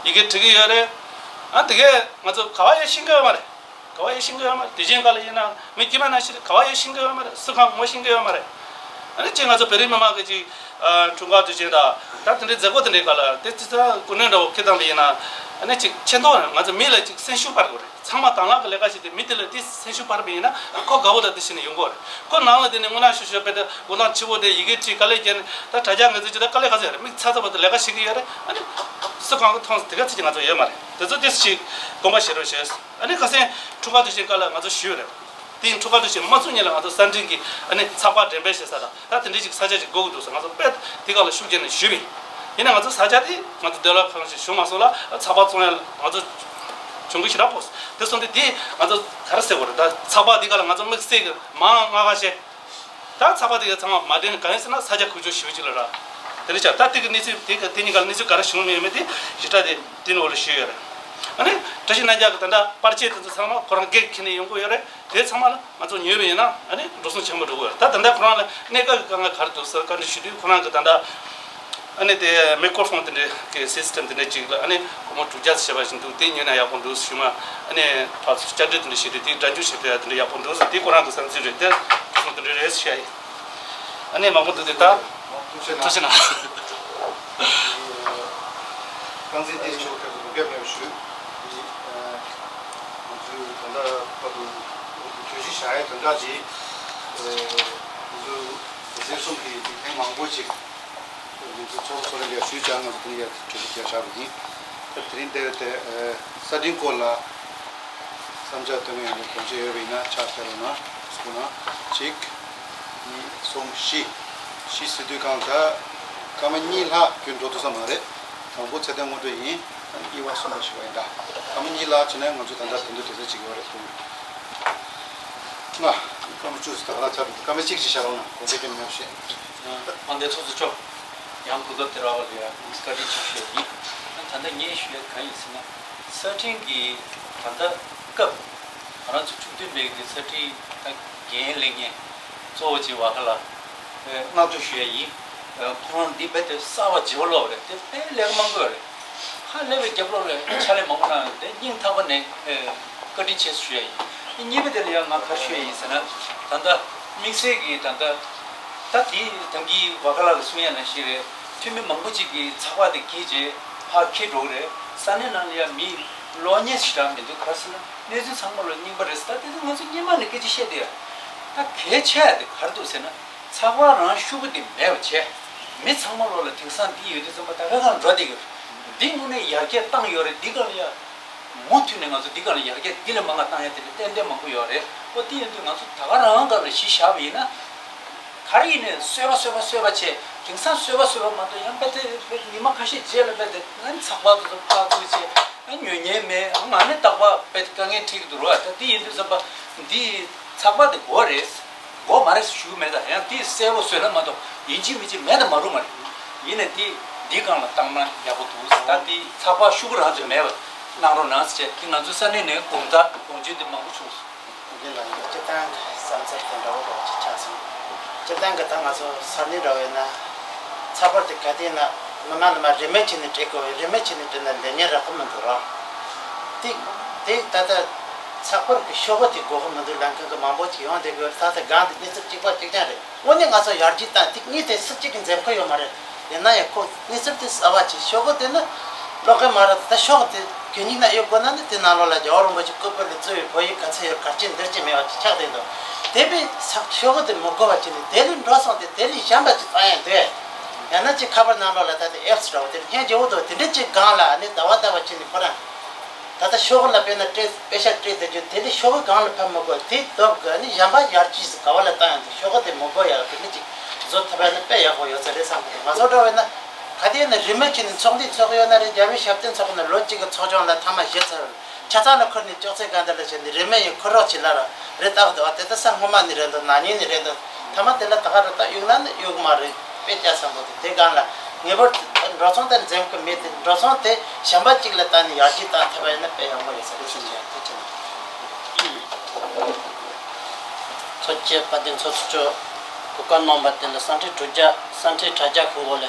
ཡི་གེ་འབྲི་གི་ཡོད་རེད། ཨ། དེ་གས་ང་ཚོ་ག་བ་ཡང་ཤེས་ཀྱི་ཡོད་མ་རེད། ག་བ་ཡང་ཤེས་ཀྱི་ཡོད་མ་རེད། དུས་ཆེན་སྐབས་ལ་ཡིན་ན་མི་དཀྱུས་མ་ནང་བཞིན་ག་བ་ཡང་ཤེས་ཀྱི་ཡོད་མ་རེད། སུ་གང་ངོ་ཤེས་ཀྱི་ཡོད་མ་རེད། ཨ་ནི་གཅིག་ང་ཚོ་བོད་རིགས་མི་མང་གི་གཅིག་ཨ། འཁྲུངས་སྐར་དུས་ཆེན་དང་ད་དེ་འདྲའི་མཛད་སྒོ་དེ་འདྲའི་སྐབས་ལ་དེ་ཙི་ཙི་སྐུ་མགྲོན་འདྲ་བོ་ཁྱེད་རང་ལ་ཡིན་ན་ཨ་ནི་གཅིག་ཆེ་མདོག་ང་ཚོ་མི་ལ་གཅིག་སེམས་ཤུགས་སྤར་དགོས་རེད། ཚང་མ་དང་བླངས་ཀྱི་ལས་ཀ་བྱེད་དེ་མི་དེ་ལ་དེ་སེམས་ཤུགས་སྤར་བ་ཡིན་ན་ཁོ་དགའ་བོ་དང་དེ་བྱས་ནས་ཡོང་གི་རེད། ཁོ་ནང་ལ་དེ་ནས་དངོས་གནས་ཤུ་ཤུ་དཔེ་དེ་འགོ་ཐང་ཆེ་བོ་དེ་ཡི་གེ་བྲིས་དཀའ་ལས་བརྒྱབ་ནས་ད་དྲ་རྒྱ་འགན་འཛིན་བྱས་ད་དཀའ་ལས་ག་ཚོད་ཡོད་རེད། མིག་ཚ་ཚ་བ་དེ་ལས་ཀ་བྱེད་ཀྱི་ཡོད་རེད། ཨ་ནི་སུ་གང་གི་མཐོང་དེ་ག་ཚོད་ཀྱི་ང་ཚོ་ཡོད་མ་རེད། དེ་ཚོ་དེ་ཅིག་དགོངས་པ་བཞེས་རོགས་བྱས། ཨ་ནི་ཁ་སང་འཁྲུངས་སྐར་དུས་ཆེན་སྐབས་ལ་ང་ཚོ་ཞུས་རེད། དེ་ཡིན་འཁྲུངས་སྐར་དུས་ཆེན་མ་ཚུགས་ཉིན་ལ་ང་ཚོ་གསར་འཕྲིན་གྱི་ཨ་ནི་ཚགས་པར་འགྲེམས་སྤེལ་བྱེད་ས་དང་ད་དེ་འདྲའི་ཅིག་ས་ཆ་ཅིག་དགོས་ཀྱི་འདུག་ཟེར་ང་ཚོ་དཔེ་དེ་ག་ལ་ཤུགས་རྒྱབ་ནས་ཞུས་པ་ཡིན། ཡིན་ན་ང་ཚོ་ས་ཆ་དེ་ང་ཚོ་འདོད་ལ་ཁང་ཞིག་ཞུ་མ་སོང་ལ་ཚགས་པར་བཙོང་ཡ་ང་ཚོ་གྱོང་གུད་ཞེ་དྲག་ཕོག་སོང་། དེ་སོང་དུས་དེ་ང་ཚོ་ག་རེ་ཟེར་དགོས་རེད། ད་ཚགས་པར་དེ་ག་ལ་ང་ཚོ་དམིགས་བསལ་གྱི་མང་ང་ག་བྱས། ད་ཚགས་པར་དེ་ག་ཚང་མ་མ་འདྲེན་གང་ཡིན་ཟེར་ན་ས་ཆ་ཁུག་ཀྱོག་ཞེ་པོ་ཅིག་ལ་རག་དེ་འདྲ་ཆགས། ད་དེ་གི་གནས་ཚུལ་དེ་ག་དེ་གཉིས་ཀ་ལ་གནས་ཚུལ་ག་རེ་བྱུང་མེད་མེད་དེ་ཞེ་དྲག་དེ་དེ་ནི་འོག་ལ་ཞུས་ཡོད་རེད། ཨ་ནི་བཀྲ་ཤིས་རྣམ་རྒྱལ་གི་ད་ལྟ་པར་ཆས་དེ་ཚོ་ཚང་མ་ཁོ་རང་སྒེར་གྱིས་ཁྱེར་ནས་ཡོང་གི་ཡོད་རེད། དེ་ཚང་མ་ལ་ང་ཚོ་ཉོས་པ་ཡིན་ན་ཨ་ནི་འགྲོ་སོང་ཆེན་པོ་འགྲོ་གི་ཡོད་རེད། ད་ད་ལྟ་ཁོ་རང་ལ་གནས་སྐབས་ཀྱི་དཀའ་ངལ་ག་རེ་འདུག་ཟེར་བཀའ་འདྲི་ཞུ་དུས་ཁོ་རང་གི་ད་ལྟ་ཨ་ནི་དེ་མེ་ཀོ་ཧྥོན་དེ་འདྲའི་གི་སིས་ཊེམ་དེ་འདྲ་ཅིག་ལ་ཨ་ནི་སྒོར་མོ་དྲུག་བརྒྱ་ཙམ་བྱས་པ་ཞིག་འདུག་དེ་ཉོས་ན་ཡག་པོ་འདུག་ཞུས་མ། ཨ་ནི་ཕར་ཚུར་བཅར་འདྲི་དེ་འདྲ་བྱས་ཏེ་དེ་སྒྲ་འཇུག་བྱེད་ཐུབ་ཡ་དེ་འདྲ་ཡག་པོ་འདུག་ཟེར་དེ་ཁོ་རང་གི་བསམ་ཚུལ་རེད། དེ་སོང་དེ་འདྲ་རེད་ཟེར་ཡ་ཡིན། ཨ་ནི་མང་པོ་འདུག་དེ་ད། ཐུགས་རྗེ་གནང་། ཐུགས་རྗེ་གནང་། རྐང་འཛིན་ལྟེ་གནས་ཕྱོགས་ཁག་ཏུ་ལོ་རྒྱུས་ཕེབས་ཞུས། ང་ཚོས་ད་ལྟ་བར་དུ་གྲོས་གཞི་བཞག་ཡ་དོན་དག་ཅིག་ང་ཚོས་སྡེ་ཚན་གསུམ་གྱིས་ཐེངས་མང་པོ་ཅིག་ང་ཚོ་ཚོགས་གཙོ་ལ་ཡར་ཞུས་ཀྱང་ང་ཚོ་དེ་ནས་ཡར་གྲོས་གཞི་ཡར་བཞག་པ་ཡིན། ད་དེ་རིང་འདིར་དེ་གསར་འཕྲིན་སྐོར་ལ་བསམ་འཆར་བཏོན་མཁན་ཡང་དགོངས་འཆར་ཡོད་པ་ཡིན་ན་ཕྱག་འཚལ་རོགས་གནང་། གསུངས་ན་གཅིག་གཉིས། གསུམ། བཞི། བཞི་ཟེར་དུས་གང་ལྟར་སྐར་མ་གཉིས་ལྷག་རྒྱུན་འགྲོ་ཐུབ་ས་མ་རེད། དང་པོ་ཚེ་བརྟན་དངོས་གྲུབ་ཡིན། གཉིས་པ་སུམ་པ་ཞུ་བ་ཡིན་ད། སྐར་མ་གཉིས་ལྷག་བྱས་ན་ང་ཚོ་ད་ལྟ་དོན་དུ་དེ་ཚོ་བྱེད་ཀྱི་ཡོད་རེད་འདུག་ལྔ། སྐར་མ་བཅུ་ཟེར་ད་ག་ལ་ཚར་འདུག་སྐར་མ་གཅིག་ཅིག་བཞག་རོགས་གནང་། དགོངས་འཆར་རྒྱུན་མེད་བཤད། དཔལ་ལྡན་ཚོགས་གཙོ་མཆོག་ཡང་གོ་སྐབས་དེ་རག་པ་ལ་ཡང་བཀའ་དྲིན་ཆེ་ཞུ་ཡ་ཡིན། ད་ལྟ་ངས་ཞུ་ཡ་གང་ཡིན་ཟེར་ན། གསར་འཕྲིན་གྱི་ད་ལྟ་སྐབས་ང་རང་ཚོ་བཅུ་བདུན་པའི་གི་གསར་འཕྲིན་ད་འགན་ལེན་མཁན་གཙོ་བོ་ཅིག་ཝ་ཁ་ལ་བསྔགས་བརྗོད་ཞུ་ཡ་ཡིན། ཁོ་རང་འདི་རྦད་དེ་གསར་བ་བརྗེ་པོ་ལོག་རེད། དེ་དཔེ་ལས་ཀ་མང་པོ་ཡོད་རེད། ཧ་ལས་པའི་རྒྱབ་ལོགས་ལ་ཕྱག་ལས་མང་པོ་གནང་ཡོད་དེ་སྙིང་ཐག་པ་ནས་བཀའ་དྲིན་ཆེ་ཞུ་ཡ་ཡིན། གཉིས་པ་དེ་ལ་ཡང་ང་ག་རེ་ཞུ་ཡ་ཡིན་ཟེར་ན། ད་ལྟ་དམིགས་བསལ་གྱི་ད་ལྟ་ད་དེ་ད་གིན་ཝ་ཁ་ལ་གི་གསུང་ཡ་ནང་བཞིན་རེད། འཐུས་མི་མང་པོ་ཅིག་གིས་ཚགས་པར་དེ་གིས་རྗེས་ཕར་འཁྱེར་འགྲོ་གི་རེད། ས་གནས་ནང་ལ་ཡང་མི་གློག་བརྙན་ཞེ་དྲག་མི་འདུག་ག་རེ་ཟེར་ན་གནས་ཚུལ་ཚང་མ་ལ་རྙིང་པ་རེད་ཟེར། ད་དེ་ཚོ་ང་ཚོ་སྔོན་མ་ནས་སྐད་ཆ་བཤད་བསྡད་ཡོད། ད་གལ་ཆེ་ཡ་དེ་ག་རེ་འདུག་ཟེར་ན། ཚགས་པར་རང་ཤོག་བུ་དེ་མེད་པ་བྱས། མི་ཚང་མ་ལོག་ལ་དེང་སང་འདི་ཡོད་དུས་ཙམ་པ་ད་ག་གང་འགྲོ་བསྡད་ཡོད། འདི་དངོས་གནས་ཡར་རྒྱས་བཏང་ཡོད་རེད། འདི་ག་ལ་ཡ། མུ་མཐུད་ནས་ང་ཚོ་འདི་ག་ལ་ཡར་རྒྱས་འདི་ལས་མང་བ་བཏང་ཡ་དེ་ལ་ཏན་ཏན་མང་པོ་ཡོད་རེད། ཨོ་དེ་ཡིན་དུས་ང་ཚོ་ད་ག་རང་ག་ལ་གཞི་བཞག་པ་ཡིན་ན། ག་རེ་ཡིན་ནའི་གསོལ་བ་གསོལ་བ་གསོལ་བ་བྱས། དེང་སང་གསོལ་བ་གསོལ་བ་མ་གཏོགས་ཡང་དཔེ་དེ་དཔེ་ཉི་མ་ཁ་ཤས་རྗེས་ལ་དཔེ་དེ་ང་ཚགས་པར་དེ་ཚོ་ཕར་བཙུགས་བྱས། ཨ་ཉོ་མཁན་མེད། ཨ་ང་ནི་རྟག་པར་དཔེ་དཀའ་ངལ་འཕྲད་ཀྱི་འདུག་རོ། ད་དེ་ཡིན་དུས་ཙམ་པ་འདི་ཚགས་པར་དེ་དགོས་རེད། དགོས་མ་རེད་ཞུ་གི་མེད། ད་ཡང་དེ་གསལ་པོ་བཟོས་ན་མ་གཏོགས་ཡིན་གཅིག་མིན་གཅིག་མེད་ད་མ་རུང་མ་རེད། ཡིན་ནའི་དེ་འདི་སྒང་ལ་བཏང་ན་ཡག་པོ་འདུག་ད་དེ་ཚགས་པར་ཤོག་གུ་རང་ཚོས་མེད་པ་གནང་རོགས་གནང་ཟེར་བྱས་དེ་ང་ཚོའི་ས་གནས་ནས་དགོངས་དག་དགོངས་བཅོལ་དེ་མང་པོ་བྱུང་སོང་། དེ་ལ་ཡང་སྤྱིར་བཏང་གི་བསམ་འཆར་དེ་འདྲ་བོ་འདྲ་བོ་ཅིག་ཆགས་སོང་། སྤྱིར་བཏང་གི་ད་ང་ཚོ་ས་གནས་འདྲ་བོ་ཡིན་ན། ཚགས་པར་དེ་ག་དུས་ཡིན་ན་མི་མང་ལ་མར་རིན་མེད་བྱས་ནས་སྤྲད་དགོས་པས། རིན་མེད་བྱས་ནས་སྤྲད་ན་ལེགས་ཉེས་རག་གི་མི་འདུག་ར། དེ་དེ་ད་ལྟ་ཚགས་པར་གི་ཤོག་བུ་དེ་དགོས་གི་མི་འདུག་ལབ་མཁན་གི་མང་པོ་ཅིག་ཡོང་བསྡད་དགོས། ད་ལྟ་སྒང་དེ་གནས་ཚུལ་གཅིག་པ་གཅིག་རྐྱང་རེད། དངོས་གནས་ང་ཚོ་ཡར་རྒྱས་བཏང་། དེ་གཉིས་དེ་སུ་གཅིག་གིས་འཛེམ་ཁུལ་ཡོད་མ་རེད། ཡིན་ན་ཡང་ཁོ་གནས་ཚུལ་དེ་གསར་པ་ཅིག་ཤོག་གུ་དེ་ནི་ཀློག་གི་མ་རེད། ད་ཤོག་དེ་གད་སྙིགས་ན་གཡུག་དགོས་ན་ནི་དེ་ནང་ལོགས་ལ་རྒྱལ་བ་རིན་པོ་ཆེ་སྐུ་པར་ལས་གཙོས་པའི་བོད་ཡིག་ག་ཚད་ཡོད་ག་ཅི་འདིར་ཅི་མེད་པ་ཅིག་ཆགས་བསྡད་འདུག་དེ་བས་ས་ཤོག་གུ་དེ་མི་དགོས་པ་ཅིག་ནི་དེ་ལས་འགྲོ་སོང་དེ་དེ་ལས་གཞན་པ་ཅིག་བཏང་ཡང་འདོད། ཡང་ན་ཅིག་ཁ་པར་ནང་ལོགས་ལ་ད་དེ་ཨེབ་སི་འདྲ་བོ་དེ་སྙན་རྗེ་བོ་འདུག་དེ་འདྲ་ཅིག་སྒང་ལ་ནི་ཟླ་བ་ཟླ་བ་ཅིག་ནི་ཁོ་རང་། ད་ལྟ་ཤོག་གུ་ལ་དཔེར་ན་སྤྲད་པེ་ཤག་སྤྲད་བསྡད་རྒྱུ་དེ་ལས་ཤོག་གུ་སྒང་ལ་ཕབ་མི་དགོས། དེ་སྟབས་ཀྱིས་ནི་གཞན་པ་ཡར་རྒྱས་སུ་ག་བ་ལ་བཏང་ཡང་འདུག་ཤོག་གུ་དེ་མི་དགོས་ཡག་དེ་འདྲ་ཅིག་བཟོ་ཐུབ་ཡ་ནི་དཔེ་ཡག་པོ་ཡོད་ས་རེད་བསམ་གི་འདུག་ང་ཚོ་འདྲ་བས་ན་ག་དུས་ཡིན་ན་རིན་མེད་བྱས་ནས་ཚོགས་འདུ་ཚོགས་ཡོད་ན་རེད། རྒྱལ་བའི་ཞབས་བརྟན་ཚོགས་ན་ལོ་གཅིག་གི་ཚོགས་ཆུང་ལ་ཐེངས་མ་བཞི་ཚར། ཆ་ཚང་ལ་ཁུར་ནས་ཅོག་ཙེ་གང་དེ་ལ་བྱས་ནས་རེ་མེད་ཡིན་ཁུར་རོགས་བྱེད་ལ་ར་རེ་བཏགས་འདུག་བ། དེ་ལྟ་ས་སྔོན་མ་ནས་རེད་འདུག་ན་ནིང་ནས་རེད་འདུག་ཐ་མ་དེ་ལ་ད་ག་རེ་ད་གཡུག་ན་ནི་གཡུག་མ་རེད། དཔེ་སྐྱ་བཟང་པོ་དེ་དེ་གང་ལ་ངེས་པར་དུ་འགྲོ་སོང་དེ་འཛེམ་གི་མེད་དེ། འགྲོ་སོང་དེ་གཞན་པ་གཅིག་ལ་བཏང་ནས་ཡར་རྒྱས་བཏང་ཐུབ་པ་ཡིན་ན་དཔེ་ཡག་པོ་ཡོད་ས་རེད་ཟེར་གྱི་ཡོད། ཐུགས་རྗེ་ཆེ། ཐུགས་རྗེ་ཆེ། དཔལ་ལྡན་ཚོགས་གཙོ་མཆོག་གོ་སྐབས་གནང་བ་དེ་ལ་སེམས་ཁྲལ་དྲ་རྒྱ་སེམས་ཁྲལ་དྲ་རྒྱ་གི་ངོས་ལས་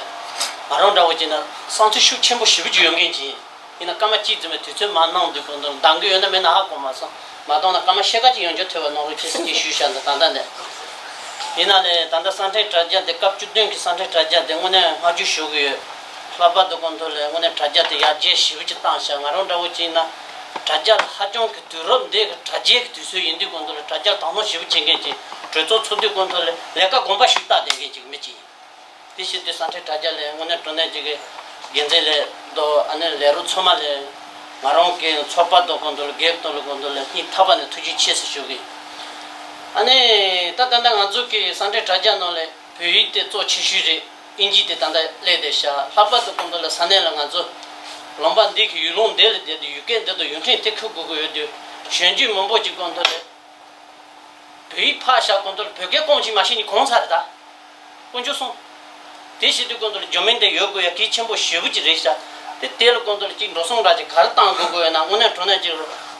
ང་རང་འདྲ་བོ་བྱས་ན་སེམས་ཁྲལ་ཤུགས་ཆེན་པོ་ཞེ་པོ་ཅིག་ཡོད་མཁན་ཅིག་ཡིན། ཡིན་ན་སྐར་མ་གཅིག་ཙམ་པའི་དུས་ཚོད་མ་གནང་དུས་གོང་དུ་འདང་གི་ཡོད་ན་མེད་ན་ཧ་གོ་མ་སོང་། མ་གཏོང་ན་སྐར་མ་ཕྱེད་ཀ་ཅིག་ཡོང་རྒྱུ་ཐུབ་པ་གནང་རོགས་བྱེད་ཟེར་གྱི་ཞུས་བཞག་འདུག་ད་ལྟ་ནས། ཡིན་ན་ལས་ད་ལྟ་སེམས་ཁྲལ་དྲ་རྒྱ་འདི་སྐབས་བཅུ་བདུན་གྱི་སེམས་ཁྲལ་དྲ་རྒྱ་འདི་དངོས་གནས་བསྔགས་བརྗོད་ཞུ་གི་ཡོད། ལྷག་པར་དུ་གོང་དུ་ལས་དངོས་གནས་དྲ་རྒྱ་དེ་ཡར་རྒྱས་ཞེ་པོ་ཅིག་བཏང་ཤག་ང་རང་འདྲ་བོ་ཅིག་ཡིན་ན་དྲ་རྒྱ་ལ་ཧ་ཅང་གི་དུས་རབས་འདི་གི་དྲ་རྒྱའི་གི་དུས་ཚོད་ཡིན་དུས་གོང་དུ་ལས་དྲ་རྒྱ་ལ་དོ་སྣང་ཞེ་པོ་བྱེད་མཁན་གྱི་གྲོས་ཚོགས་ཚོགས་དུས་གོང་དུ་ལས་ལས་ཀ་དགོངས་པ་ཞིག་བལྟ་བསྡད་མཁན་ཅིག་མི་ཅིག་ཡིན། དེ་བཞིན་དུ་སེམས་ཁྲལ་དྲ་རྒྱ་ལས་དངོས་གནས་དྲང་གནས་ཅིག་གི་འགན་འཛིན་ལས་དོ་ཨ་ནི་ལས་རོགས་ཚང་མ་ལས་ང་རང་གི་ཚོགས་པ་དང་གོང་དུ་ལ་སྒེར་དང་ལ་གོང་དུ་ལ་སྙིང་ཐག་པ་ནས་ཐུགས་རྗེ་ཆེ་ཟེར་ཞུ་གི། ཨ་ནི་ད་ད་ལྟ་ང་ཚོ་གི་སེམས་ཁྲལ་དྲ་རྒྱ་ནང་ལས་བོད་ཡིག་དེ་གཙོ་ཆེ་ཤོས་རེད། ཨིན་ཇི་དེ་ད་ལྟ་སླེབས་བསྡད་ཤག་ལྷག་པར་དུ་གོང་དུ་ལ་ས་གནས་ལ་ང་ཚོ་ལུང་པ་འདི་གི་ཡུལ་ལུང་འདི་ལ་བསྡད་དུས་ཡུལ་སྐད་འདི་དང་ཡུལ་ཕྲན་དེ་ཁུར་དགོས་ཀྱི་ཡོད་དུས་གཞོན་སྐྱེས་མང་པོ་ཅིག་གོང་དུ་ལ། བོད་ཡིག་ཕར་བཞག་གོང་དུ་ལ་བོད་སྐད་ཀོང་ཅིག་མ་ཤེས་ནི་གོང་ཚར་རེད་ད། དཀོན་མཆོག་གསུམ། དེ་བྱེད་དུས་གོང་དུ་ལ་འགྱུར་མེད་འདི་ཡོད་དགོས་ཡ་གལ་ཆེན་པོ་ཞེ་པོ་ཅིག་རེད་ཤག་དེ་དེ་ལ་གོང་དུ་ལ་ཅིག་འགྲོ་སོང་འདྲ་ཅིག་ག་རེ་བཏང་དགོས་དགོས་ཡོད་ན་དངོས་གནས་དྲང་གནས་ཅིག་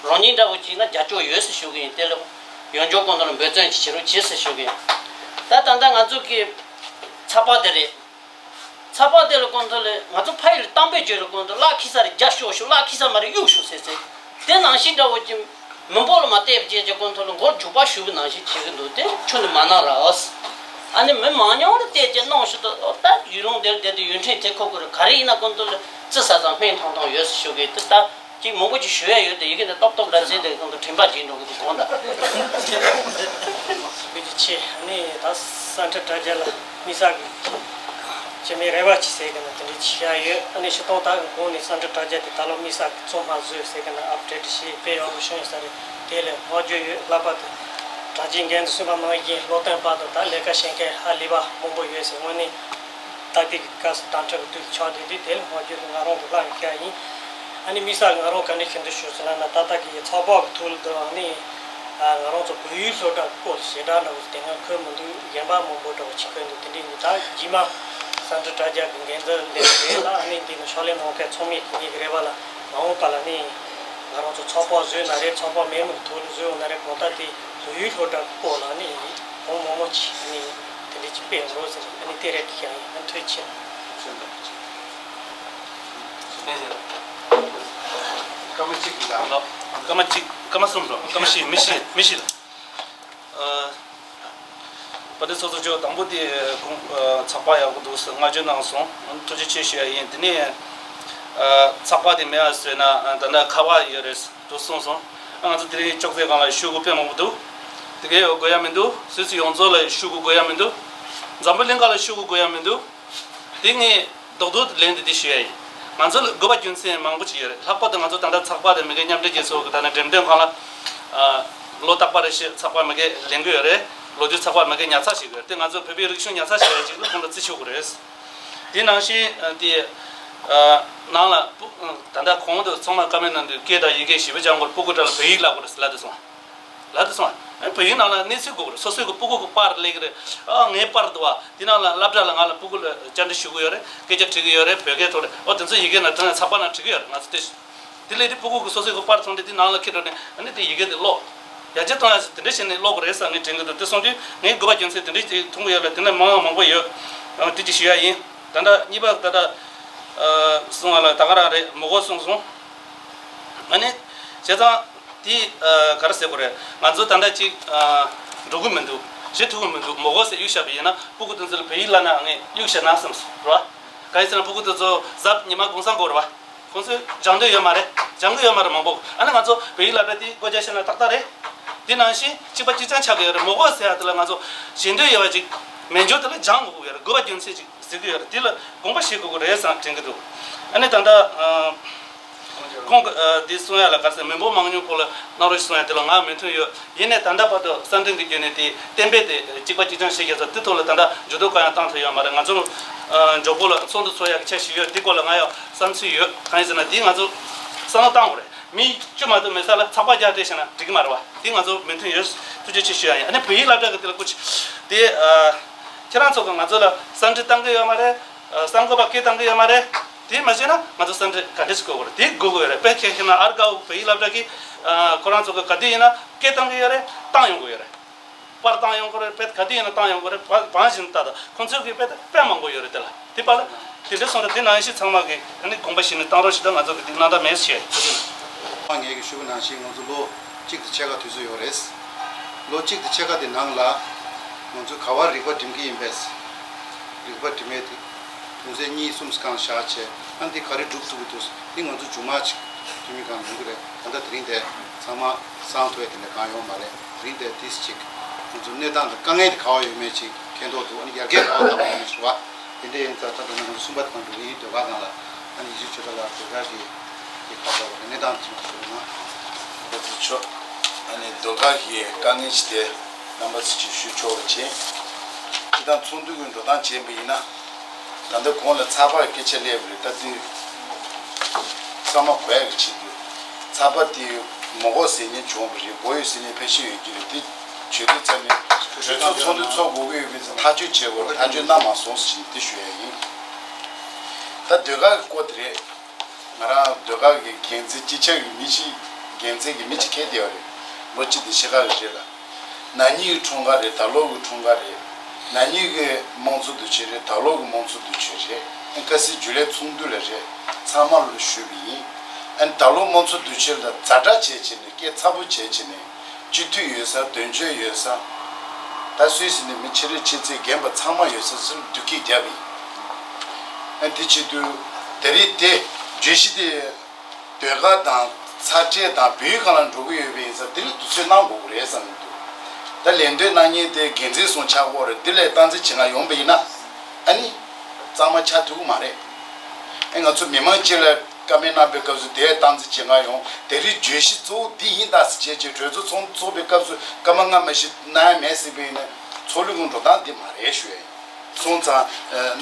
རང་ཉིད་འདྲ་བོ་ཅིག་ན་རྒྱབ་སྐྱོར་ཡོད་ཟེར་ཞུ་གི་ཡིན། དེ་ལ་ཡོང་རྒྱུ་གོང་དུ་ལ་འབད་བརྩོན་ཅིག་བྱེད་རོགས་བྱེད་ཟེར་ཞུ་གི་ཡིན། ད་ད་ལྟ་ང་ཚོ་གི་ཚགས་པར་དེ་རེད། ཚགས་པར་དེ་ལ་གོང་དུ་ལ་ང་ཚོ་ཕ་ཡུལ་གཏམ་དཔེ་བརྗོད་ལ་གོང་དུ་གླགས་ཁེ་ས་རེ་རྒྱ་ཤོག་ཤོག་གླགས་ཁེ་ས་མ་རེ་གཡུག་ཤོག་ཟེར་ཟེར། དེ་ནང་བཞིན་འདྲ་བོ་ཅིག་མི་འབོར་ལ་མ་བལྟས་པ་བྱས་ཀྱི་གོང་དུ་ལ་མགོར་འཇུག་པ་ཞུ་གི་ནང་བཞིན་བྱེད་ཀྱི་འདུག་དེ་ཁྱོན་ནས་མ་གནང་ར་ཨོ། ཨ་ནི་མི་མང་ཉུང་ལ་བལྟས་ཀྱི་གནང་ཞུ་དུ་ཨོ་ད་ཡུལ་ལུང་དེར་བསྡད་དུས་ཡུལ་ཕྲན་དེ་ཁོ་ཁོ་རུ་ག་རེ་ཡིན་ན་གོང་དུ་ལ་བརྩི་ས་ཙམ་སྨན་ཐང་ཐང་ཡོད་ཟེར་ཞུ་གི་དེ་ལྟ། ཅིག་མང་པོ་ཅིག་ཞུ་ཡ་ཡོད་དེ་ཡི་གེ་འདི་ཏོག་ཏོག་འདྲ་ཟེར་དེ་གང་དུ་དྲན་པ་བརྗེད་འགྲོ་གི་འདུག་དགོངས་དག་དགོངས་དག་ཆེ། ཨ་ནི་ད་སེམས་ཁྲལ་དྲ་རྒྱ་ལ་དམིགས་བསལ་གྱི་སྤྱི་མི་རེ་བ་ཅིག་ཟེར་གི་ན་དེ་འདྲའི་ཆེ་ཡ་ཡོད། ཨ་ནི་སྤྱི་བཏང་ད་གི་གོང་ནས་སེམས་ཁྲལ་དྲ་རྒྱ་དེ་ད་ལོ་དམིགས་བསལ་གྱི་ཚོད་མ་བཟོས་ཟེར་གི་ན་ཨབ་ཌེ་ཊི་བྱས་དཔེ་ཡག་པོ་བྱུང་ཡོད་ས་རེད། དེ་ལས་བསྔགས་བརྗོད་ཡོད། ལྷག་པར་དུ་དྲ་རྒྱའི་འགན་འཛིན་གསུམ་པ་མང་ཡིན་བློ་བརྟན་པ་དང་ད་ལས་ཀ་བྱེད་མཁན་ཧ་ལས་པ་མང་པོ་ཡོད་ཟེར་དངོས་གནས། ད་ལྟའི་གི་སྐབས་སུ་དྭངས་ཁྲག་གི་དུས་ཆགས་དུས་དུས་དེ་ལ་ངོ་རྒོལ་ང་རང་གི་བླ་ཡི་ཁ་ཡིན། ཨ་ནི་དམིགས་བསལ་ང་རང་ག་འདྲ་ཞུ་འདོད་ཞུ་ཟེར་ན་ན་ད་ལྟ་གི་ཚགས་པར་གི་ཐོག་ལ་དུ་ཨ་ནི་ང་རང་ཚོ་བོད་ཡིག་སློབ་གྲྭ་སྐོར་ཞེ་དྲག་འདྲ་བོ་དེ་སྔ་འཁོད་མི་འདུག་གཞན་པ་མང་པོ་འདྲ་བོ་ཅིག་འཁོད་འདུག་དེ་འདྲའི་ནི་ད་རྗེས་མ་སེམས་ཁྲལ་དྲ་རྒྱ་གི་འགན་འཛིན་ལས་རེད་ལ་ཨ་ནི་འདི་ནི་ཕྱག་ལས་གནང་མཁན་ཚང་མས་ངེད་ཀྱི་རེ་བ་ལ་མ་འོངས་པ་ལ་ནི་ང་རང་ཚོ་ཚགས་པར་བཟོས་ན་རེད། ཚགས་པར་མེད་མི་གི་ཐོག་ལ་བཟོས་ཡོང་ན་རེད། གང་ལྟར་དེ་བོད་ཡིག་སློབ་གྲྭ་སྐོར་ལ་ནི་གང་མང་མང་ཅིག་ནི། དེ་འདྲ་ཅིག་སྤེལ་འགྲོ་ཟེར། ཨ་ནི་དེ་རེད་ཀྱི་ཡང་ཡིན། ཐུགས་རྗེ་ཆེ། སྐར་མ་གཅིག་གི་ལ། སྐར་མ་གཅིག་སྐར་མ་གསུམ་རོ། སྐར་མ་བཞི་མི་བཞི་མི་བཞི་ལ། ཨ། དཔལ་ལྡན་ཚོགས་གཙོ་མཆོག་དང་པོ་དེ་གོང་ཚགས་པར་ཡག་པོ་འདུག་ཟེར་བསྔགས་བརྗོད་གནང་སོང་། ཐུགས་རྗེ་ཆེ་ཞུ་ཡ་ཡིན། དེ་ནས་ཨ་ཚགས་པར་དེ་མེད་ཨ་ཟེར་ན་ད་ལྟ་ཁ་པར་ཡོད་རེད། དུ་སོང་སོང་། ང་ཚོ་དེ་རིང་ཅོག་ཙེ་སྒང་ལ་ཤོག་གུ་དཔེ་མང་པོ་འདུག་དེ་གའི་འོག་དགོས་ཡ་མི་འདུག་སུད་སི་ཡོངས་རྫོགས་ལ་ཤོག་གུ་དགོས་ཡ་མི་འདུག་འཛམ་བུ་གླིང་ག་ལ་ཤོག་གུ་དགོས་ཡ་མི་འདུག་དེ་ངས་རྡོག་རྡོག་ལན་དེ་འདི་ཞུ་ཡ་ཡིན། ང་ཚོ་ལ་དགོས་པ་རྒྱུ་མཚན་མང་པོ་ཅིག་ཡོད་རེད། ལྷག་པར་དུ་ང་ཚོ་ད་ལྟ་ཚགས་པར་དང་མི་སྒེར་མཉམ་འབྲེལ་རྒྱལ་ཚོགས་ཀྱི་ད་ནི་འགྲེམས་སྟོན་ཁང་ལ་ལོ་རྟག་པ་རེ་བཞིན་ཚགས་པར་མི་སྒེར་ལེན་གི་ཡོད་རེད། ལོ་རྒྱུས་ཚགས་པར་མི་སྒེར་ཉར་ཚགས་བྱེད་གི་ཡོད་རེད། དེ་ང་ཚོ་བོད་པའི་རིག་གཞུང་ཉར་ཚགས་བྱེད་ཡ་ཅིག་ལ་ཁོང་ལ་བརྩི་ཆོག་གི་རེད། དེ་ནང་བཞིན་དེ་ནང་ལ་ད་ལྟ་གོང་དུ་ཚང་མ་བཀའ་མོལ་གནང་དུས་སྐད་དང་ཡི་གེ་ཞེ་པོ་སྦྱང་དགོས། སྤུ་གུ་དག་ལ་བོད་ཡིག་བསླབ་དགོས་རེད་ལབ་དུས་སོང་། ལབ་དུས་སོང་། ཨ་བོད་ཡིག་ནང་ལ་གནས་ཚུལ་དགོས་རེད། སོ་སོའི་གི་སྤུ་གུ་གི་པར་སླེབས་ཀྱི་རེད། ཨ་ངའི་པར་འདུག་བ། དེ་ནང་ལ་སློབ་གྲྭ་ལ་ང་ལ་སྤུ་གུ་ལ་བཅར་འདྲི་ཞུ་གི་ཡོད་རེད། སྐད་ཆ་དྲི་གི་ཡོད་རེད། བོད་སྐད་ཐོག་ལ་ཨོ་དེ་ཚོ་ཡི་གེ་ནང་དྲངས་ནས་ཚགས་པར་ནང་བྲིས་གི་ཡོད་རེད། ང་ཚོ་དེ་དེ་སླེབས་དུས་སྤུ་གུ་གི་སོ་སོའི་གི་པར་བཙོང་སྟེ་དེ་ནང་ལ་འཁྱེར་འགྲོ་ནས་ཨ་ནི་དེ་ཡི་གེ་དེ་ཀློག་ཡར་རྒྱས་གཏོང་ཡ་ཟེར་དེ་འདྲ་བྱས་ནས་ཀློག་གི་རེད་ཟེར་ངས་དྲན་གི་འདུག་དེ་སོང་དུས་ངས་དགོས་པ་རྒྱུ་མཚན་དེ་འདྲ་ཅིག་མཐོང་གི་ཡོད་ལ་དེ་ནས་མང་བ་མང་པོ་ཡོད། ཨ་དེ་ཅིག་ཞུ་ཡ་ཡིན། ད་ལྟ་གཉིས་པ་ད་ལྟ་ཨ་གསུང་བ་ལ་ད་ག་རང་རེད། མོ་གོ་གསུང་སོང་། ཨ་ནི་བྱས་ཙང་། དེ་ཨ་ག་རེ་ཟེར་དགོས་རེད། ང་ཚོ་ད་ལྟ་ཅིག་ཨ་འགྲོ་གི་མི་འདུག་བྱེད་ཐུབ་ཀྱི་མི་འདུག་མོ་གོ་ཟེར་གཡུག་བཞག་པ་ཡིན་ན་སྤུ་གུ་དེ་ཚོ་ལ་བོད་ཡིག་བསླབ་ན་ངས་གཡུག་བཞག་ན་བསམ་སོང་རེད་བ། གང་ཡིན་ཟེར་ན་སྤུ་གུ་དེ་ཚོ་གཟའ་ཉི་མ་གུང་སེང་དགོས་རེད་བ། ཁོང་ཚོས་སྦྱང་འདོད་ཡོད་མ་རེད། སྦྱང་གི་ཡོད་མ་རེད་མང་པོ། ཨ་ནི་ང་ཚོ་བོད་ཡིག་བསླབ་གྲྭ་དེ་སྒོ་རྒྱག་ཤེས་ན་ཏག་ཏག་རེད། དེ་ནང་བཞིན་གཅིག་པ་གཅིག་རྐྱང་ཆགས་ཀྱི་ཡོད་རེད། མོ་གོ་ཟེར་ཡ་དེ་ལ་ང་ཚོ་ཞེ་འདོད་ཡོད་པ་ཅིག་མེད་འཇོག་དེ་ལ་སྦྱང་དགོས་ཀྱི་ཡོད་རེད། དགོས་པ་རྒྱུ་མཚན་ཅིག་ཟེར་གྱི་ཡོད་རེད། དེ་ལ་དགོངས་པ་བཞེས་དགོས་ཀྱི་རེད་བསམ་དྲན་གྱི་འདུག་ཨ་ནི་ད་ལྟ་ཨ། ཁོང་གི་ཨ་འདི་གསུང་ཡ་ལ་ག་རེ་ཟེར། མི་འབོར་མང་ཉུང་སྐོར་ལ་གནང་རོགས་ཞེས་གསུང་ཡ་དེ་ལ་ང་མོས་མཐུན་ཡོད། ཡིན་ནའི་ད་ལྟ་བར་དུ་གསར་འདོན་གྱི་བརྒྱུད་ནས་དེ་གཏན་འབེབས་དེ་གཅིག་པ་གཅིག་རྐྱང་བྱེད་རྒྱུ་ཚོ་དེ་ཐོག་ལ་ད་ལྟ་འགྱུར་ལྡོག་གང་ཡང་བཏང་ཐུབ་ཡོད་མ་རེད། ང་ཚོ་ཨ་མགྱོགས་པོ་ལ་ཚོགས་འདུ་ཚོགས་ཡ་གི་འཆར་གཞི་ཡོད། དེ་སྐོར་ལ་ང་ཡང་བསམ་ཚུལ་ཡོད། གང་ཡིན་ཟེར་ན་དེ་ང་ཚོ་བསམ་བློ་བཏང་དགོས་རེད། མི་བཅུ་མ་གཏོགས་མེད་ས་ལ་ཚགས་པར་རྒྱག་སྤྲད་བྱས་ན་འགྲིག་གི་མ་རེད་བ། དེ་ང་ཚོ་མོས་མཐུན་ཡོད། ཐུགས་རྗེ་ཆེ་ཞུ་ཡ་ཡིན། ཨ་ནི་བོད་ཡིག་སློབ་གྲྭ་གི་དེ་ལ་སྐུ་མཁྱེན། དེ་ཨ། ཁྱེད་རང་ཚོ་གི་ང་ཚོ་ལ་ས་འབྲུ་བཏང་གི་ཡོད་མ་རེད། ཨ། གསར་འགོད་པ་སྐད་བཏང་གི་ཡོད་མ་རེད། དེ་མ་བྱས་ན་ང་ཚོ་ས་འབྲུ་ག་འདྲ་ཞིག་དགོས་དགོས་རེད། དེ་དགོས་དགོས་ཡོད་རེད། དཔེ་ཁྱེད་ཁྱེད་ན་ཨར་དགའ་བོ་བོད་ཡིག་སློབ་གྲྭ་གི་ཨ། ཁོ་རང་ཚོ་གི་ག་དུས་ཡིན་ན་སྐད་བཏང་གི་ཡོད་རེད། བཏང་ཡོང་གི་ཡོད་རེད། པར་བཏང་ཡོང་གི་རེད། དཔེ་ག་དུས་ཡིན་ན་བཏང་ཡོང་གི་རེད། བ་བང་བཞིན་ལྟ་དང་ཁོང་ཚོས་ཀྱི་དཔེ་དཔེ་མང་པོ་ཡོད་རེད། དེ་ལ་དེ་པ་ལ་དེ་འདྲ་སོང་ཙང་དེ་ནང་བཞིན་ཚང་མ་གི་ཨ་ནི་དགོངས་པ་བཞེས་ནས་བཏང་རོགས་ཞེས་དང་ང་ཚོ་གི་དེ་གནང་ད་མེད་ཞེས། ངས་ཀྱི་ཞུ་བ་ནང་བཞིན་ང་ཚོ་ལོ་གཅིག་དང་ཕྱེད་ཀ་དུས་ཚོད་ཡོད་རེད། ལོ་གཅིག་དང་ཕྱེད་ཀ་དེ་ནང་ལ་ང་ཚོ་ག་བར་རིག་པ་སྒྲིམ་གྱི་ཡིན་པས། རིག་པ་སྒྲིམ་ཡས་དེ་དུང་སེ་གཉིས་གསུམ་སྒང་བཞག་བྱས་ཨ་ནི་དེ་ག་རེ་སྒྲུབ་ཐུབ་ཀྱི་འདུག་དེ་ང་ཚོ་མཇུག་མ་ཅིག་འཐུས་མི་སྒང་ཡོང་གི་རེད། ད་ལྟ་དེ་རིང་དེ་ཚང་མ་གསང་ཐུབ་ཡ་དེ་འདྲ་གང་ཡོང་མ་རེད། དེ་རིང་དེ་ཏིས་ཅིག་ང་ཚོ་གནས་སྟངས་དང་དཀའ་ངལ་དེ་ག་བ་ཡོད་མེད་ཅིག་མཁྱེན་རྟོགས་འདུག་ཨ་ནི་ཡར་རྒྱས་ག་བ་བཏང་བ་ཡོད་མེད་ཅིག་བ། དེ་འདྲ་ཡིན་ཙང་ད་ལྟ་ང་ཚོ་གསུམ་པ་དང་འགྲོ་གི་ཡིན། ཟློས་གར་སྒང་ལ་ཨ་ནི་ཡིད་ཆེས་ཆོས་དར་ལགས་ཟློས་གར་གྱི་དེ་ག་བ་གནས་སྟངས་ཅིག་ཞུ་ན། ང་ཚོ་ཆོ་ཨ་ནི་ཟློས་གར་གྱི་དཀའ་ངལ་ཅིག་དེ་རྣམ་པ་ཚོ་ཅིག་ཞུ་ཆོག་པ་བྱས། ཁྱེད་དང་ཚོགས་འདུ་གི་འགྲོ་སྟངས་བྱས་པ་ཡིན་ན། ད་ལྟ་གོང་ལ་ཚགས་པར་སྐད་ཆ་སླེབས་པ་རེད། ད་དེ་ཚང་མ་གོ་ཡག་གི་ཆེད་དུ་ཚགས་པར་དེ་མི་དགོས་ཟེར་མཁན་བྱུང་བ་རེད། དགོས་ཡོད་ཟེར་མཁན་ཕལ་ཆེར་ཡོད་ཀྱི་རེད། དེ་བྱེད་དུས་ཚར་ནས་གྲོས་ཚོགས་ཚོགས་འདུ་ཚོགས་དགོས་ཀྱི་ཡོད་པའི་ཚེ་ཐག་གཅོད་བྱེད་དགོས་རེད། ཐག་གཅོད་གནང་མ་སོང་ཟེར་ནས་དེ་ཞུ་ཡ་ཡིན། ད་ཟློས་གར་གྱི་སྐོར་དེ་རེད། ང་རང་ཟློས་གར་གྱི་འགན་འཛིན་སྤྱི་ཁྱབ་ཀྱི་མི་གཅིག་འགན་འཛིན་གྱི་མི་གཅིག་ཁེལ་བསྡད་ཡོད་རེད། ལོ་གཅིག་དེ་ཕྱེད་ཀ་གི་རིང་ལ། ན་ནིང་གི་འཁྲུངས་སྐར་རེད། ད་ལོ་གི་འཁྲུངས་སྐར་རེད། ན་ནིང་གི་དམངས་གཙོ་དུས་ཆེན་རེད། ད་ལོ་གི་དམངས་གཙོ་དུས་ཆེན་རེད། ཨ་ཁ་སང་འཇུ་ལའི་ཚོགས་འདུ་ལ་རེད། ཚང་མ་ལ་ཞུས་པ་ཡིན། ཨ་ད་ལོ་དམངས་གཙོ་དུས་ཆེན་ལ་ཛ་དྲག་བྱས་བྱས་ནས་སྐད་ཚ་པོ་བྱས་བྱས་ནས་སྤྱི་འཐུས་ཡོད་ས། དོན་གཅོད་ཡོད་ས། ད་སུད་སི་ནས་མི་ཕྱི་རེད་ཕྱི་ཚེས་རྒན་པ་ཚང་མ་ཡོད་ས་ཚུར་བསྡུ་སྐད་བརྒྱབ་པ་ཡིན། ཨ་དེ་བྱེད་དུས་དེ་རིང་དེ་བརྗོད་གཞི་དེ། ཟློས་གར་དང་ཚ་དྲོད་དང་བོད་ཡིག་སྒང་ལ་འགྲོ་གི་ཡོད་པ་ཡིན་ཙང་འདི་ལ་དུས་ཚོད་གནང་དགོས་ཀྱི་རེད་བསམ་གྱི་འདུག་ད་ལན་འདེབས་གནང་མཁན་དེ་འགན་འཛིན་ཚོ་ཆགས་ཀྱི་ཡོད་རེད། འདི་ལས་སྟངས་འཛིན་བྱེད་མཁན་ཡོང་པ་ཡིན་ན་ཨ་ནི་གཙང་མ་ཆགས་ཐུབ་ཀྱི་མ་རེད། ཨེ་ང་ཚོ་མི་མང་སྤྱི་ལ་བཀའ་མོལ་གནང་པའི་སྐབས་སུ་དེ་སྟངས་འཛིན་བྱེད་མཁན་ཡོང་། དེ་རིང་བརྗོད་གཞི་གཙོ་བོ་འདི་ཡིན་ད་ཟེར་བྱས་བྱས་གྲོས་ཚོགས་ཚོགས་ཚོགས་པའི་སྐབས་སུ་སྐར་མ་ལྔ་མ་ཞིག་གནང་ཡ་མེད་ཟེར་བ་ཡིན་ན་ཚོགས་ལུགས་ཀྱི་འགྲོ་སྟངས་འདི་མ་རེད་ཞུ་ཡ་ཡིན། སོང་ཙང་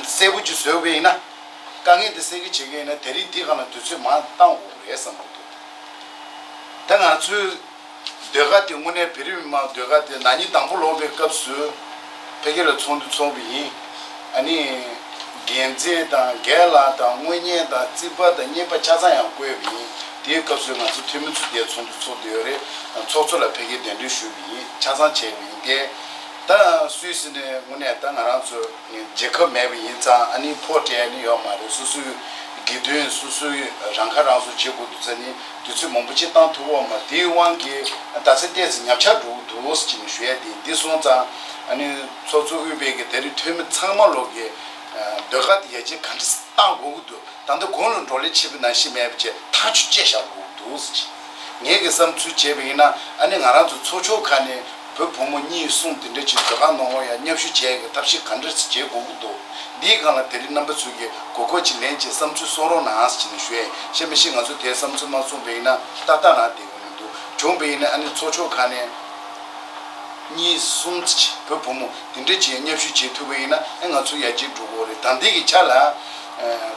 གསལ་པོ་ཅིག་བཟོས་པ་ཡིན་ན། དཀའ་ངལ་འདི་སེལ་གྱི་བྱེད་ཀྱི་ཡིན་ན་དེ་རིང་འདི་སྒང་ལ་དུས་ཚོད་མང་བཏང་དགོས་རེད་བསམ་གྱི་འདུག་ད་ང་ཚོའི་ཟློས་གར་དེ་དངོས་གནས་བོད་རིགས་མི་མང་ཟློས་གར་དེ་ན་ནིང་དང་པོ་ལོག་པའི་སྐབས་སུ་ཕ་གི་ལ་ཚོགས་འདུ་ཚོགས་པ་ཡིན། ཨ་ནི་རྒྱལ་མཚན་དང་རྒན་ལགས་དང་དངོས་གཉེར་དང་རྩིས་པ་དང་བརྙན་པ་ཆ་ཚང་ཡང་བསྐོས་པ་ཡིན། དེའི་སྐབས་སུ་ང་ཚོ་འཐུས་མི་ཚོ་དེ་ཚོགས་འདུ་ཚོགས་བསྡད་ཡོད་རེད། ཚོགས་གཙོ་ལ་ཕ་གིར་གདན་འདྲེན་ཞུས་པ་ཡིན། ཆ་ཚང་བྱས་པ་ཡིན། དེ་ད་སུད་སི་ནས་དངོས་གནས་ད་ང་རང་ཚོ་རྒྱལ་ཁབ་མེད་པ་ཡིན་ཙང་ཨ་ནི་ཕོ་སྤྲད་ནི་ཡོད་མ་རེད། སོ་སོའི་དགེ་འདུན་སོ་སོའི་རང་ཁ་རང་གསོ་བྱེད་དགོས་འདུག་ཙང་ནི་དུས་ཚོད་མང་པོ་ཅིག་བཏང་ཐུབ་ཀྱི་ཡོད་མ་རེད། དེའི་དབང་གིས་ད་ཚེ་ཏོག་ཙམ་ཉམས་ཆག་འགྲོ་གི་འདུག་ཟེར་ནས་ཞུ་ཡ་དེ་འདི་སོང་ཙང་ཨ་ནི་ཚོགས་གཙོ་དབུས་པའི་གི་ད་རེས་འཐུས་མི་ཚང་མ་ལོག་གི་ཟློས་གར་དེ་ཡར་རྒྱས་ག་འདྲ་བཏང་དགོས་ཀྱི་འདུག་ད་ལྟ་གོང་ལ་འགྲོ་ལས་ཆེ་བའི་ནང་བཞིན་མེད་པ་བྱས་ཐག་གཅོད་བཅད་བཞག་དགོས་འདུག་ཟེར། ངས་ཀྱི་བསམ་ཚུལ་བྱས་པ་ཡིན་ན་ཨ་ནི་ང་རང་ཚོ་ཚོགས་ཆུང་ཁག་ནས་བུ་བུ་མོ་གཉིས་གསུམ་དེ་འདྲ་ཅིག་ཟློས་གར་སྣང་བ་ཡང་མཉམ་ཞུགས་བྱས་ཀྱི་ཐབས་ཤེས་ག་འདྲ་ཞིག་བྱེད་དགོས་ཀྱི་འདུག་འདིའི་སྒང་ལ་དེ་རིང་རྣམ་པ་ཚོས་ཀྱི་གོ་སྐབས་ཅིག་ལེན་བྱས་བསམ་ཚུལ་གསུང་རོགས་གནང་ཟེར་ནས་ཞུ་ཡས། གཞན་མི་ཤེས་ང་ཚོ་དེའི་བསམ་ཚུལ་མ་གསུངས་པ་ཡིན་ན་ཏག་ཏག་རང་བསྡད་ཀྱི་མི་འདུག་བྱུང་བ་ཡིན་ན་ཨ་ནི་ཚོགས་ཆུང་ཁག་ནས་གཉིས་གསུམ་ཅིག་བུ་བུ་མོ་དེ་འདྲ་ཅིག་མཉམ་ཞུགས་བྱེད་ཐུབ་པ་ཡིན་ན་ཨ་ང་ཚོ་ཡར་རྒྱས་འགྲོ་གི་རེད། ད་ལྟའི་གི་ཆ་ལ་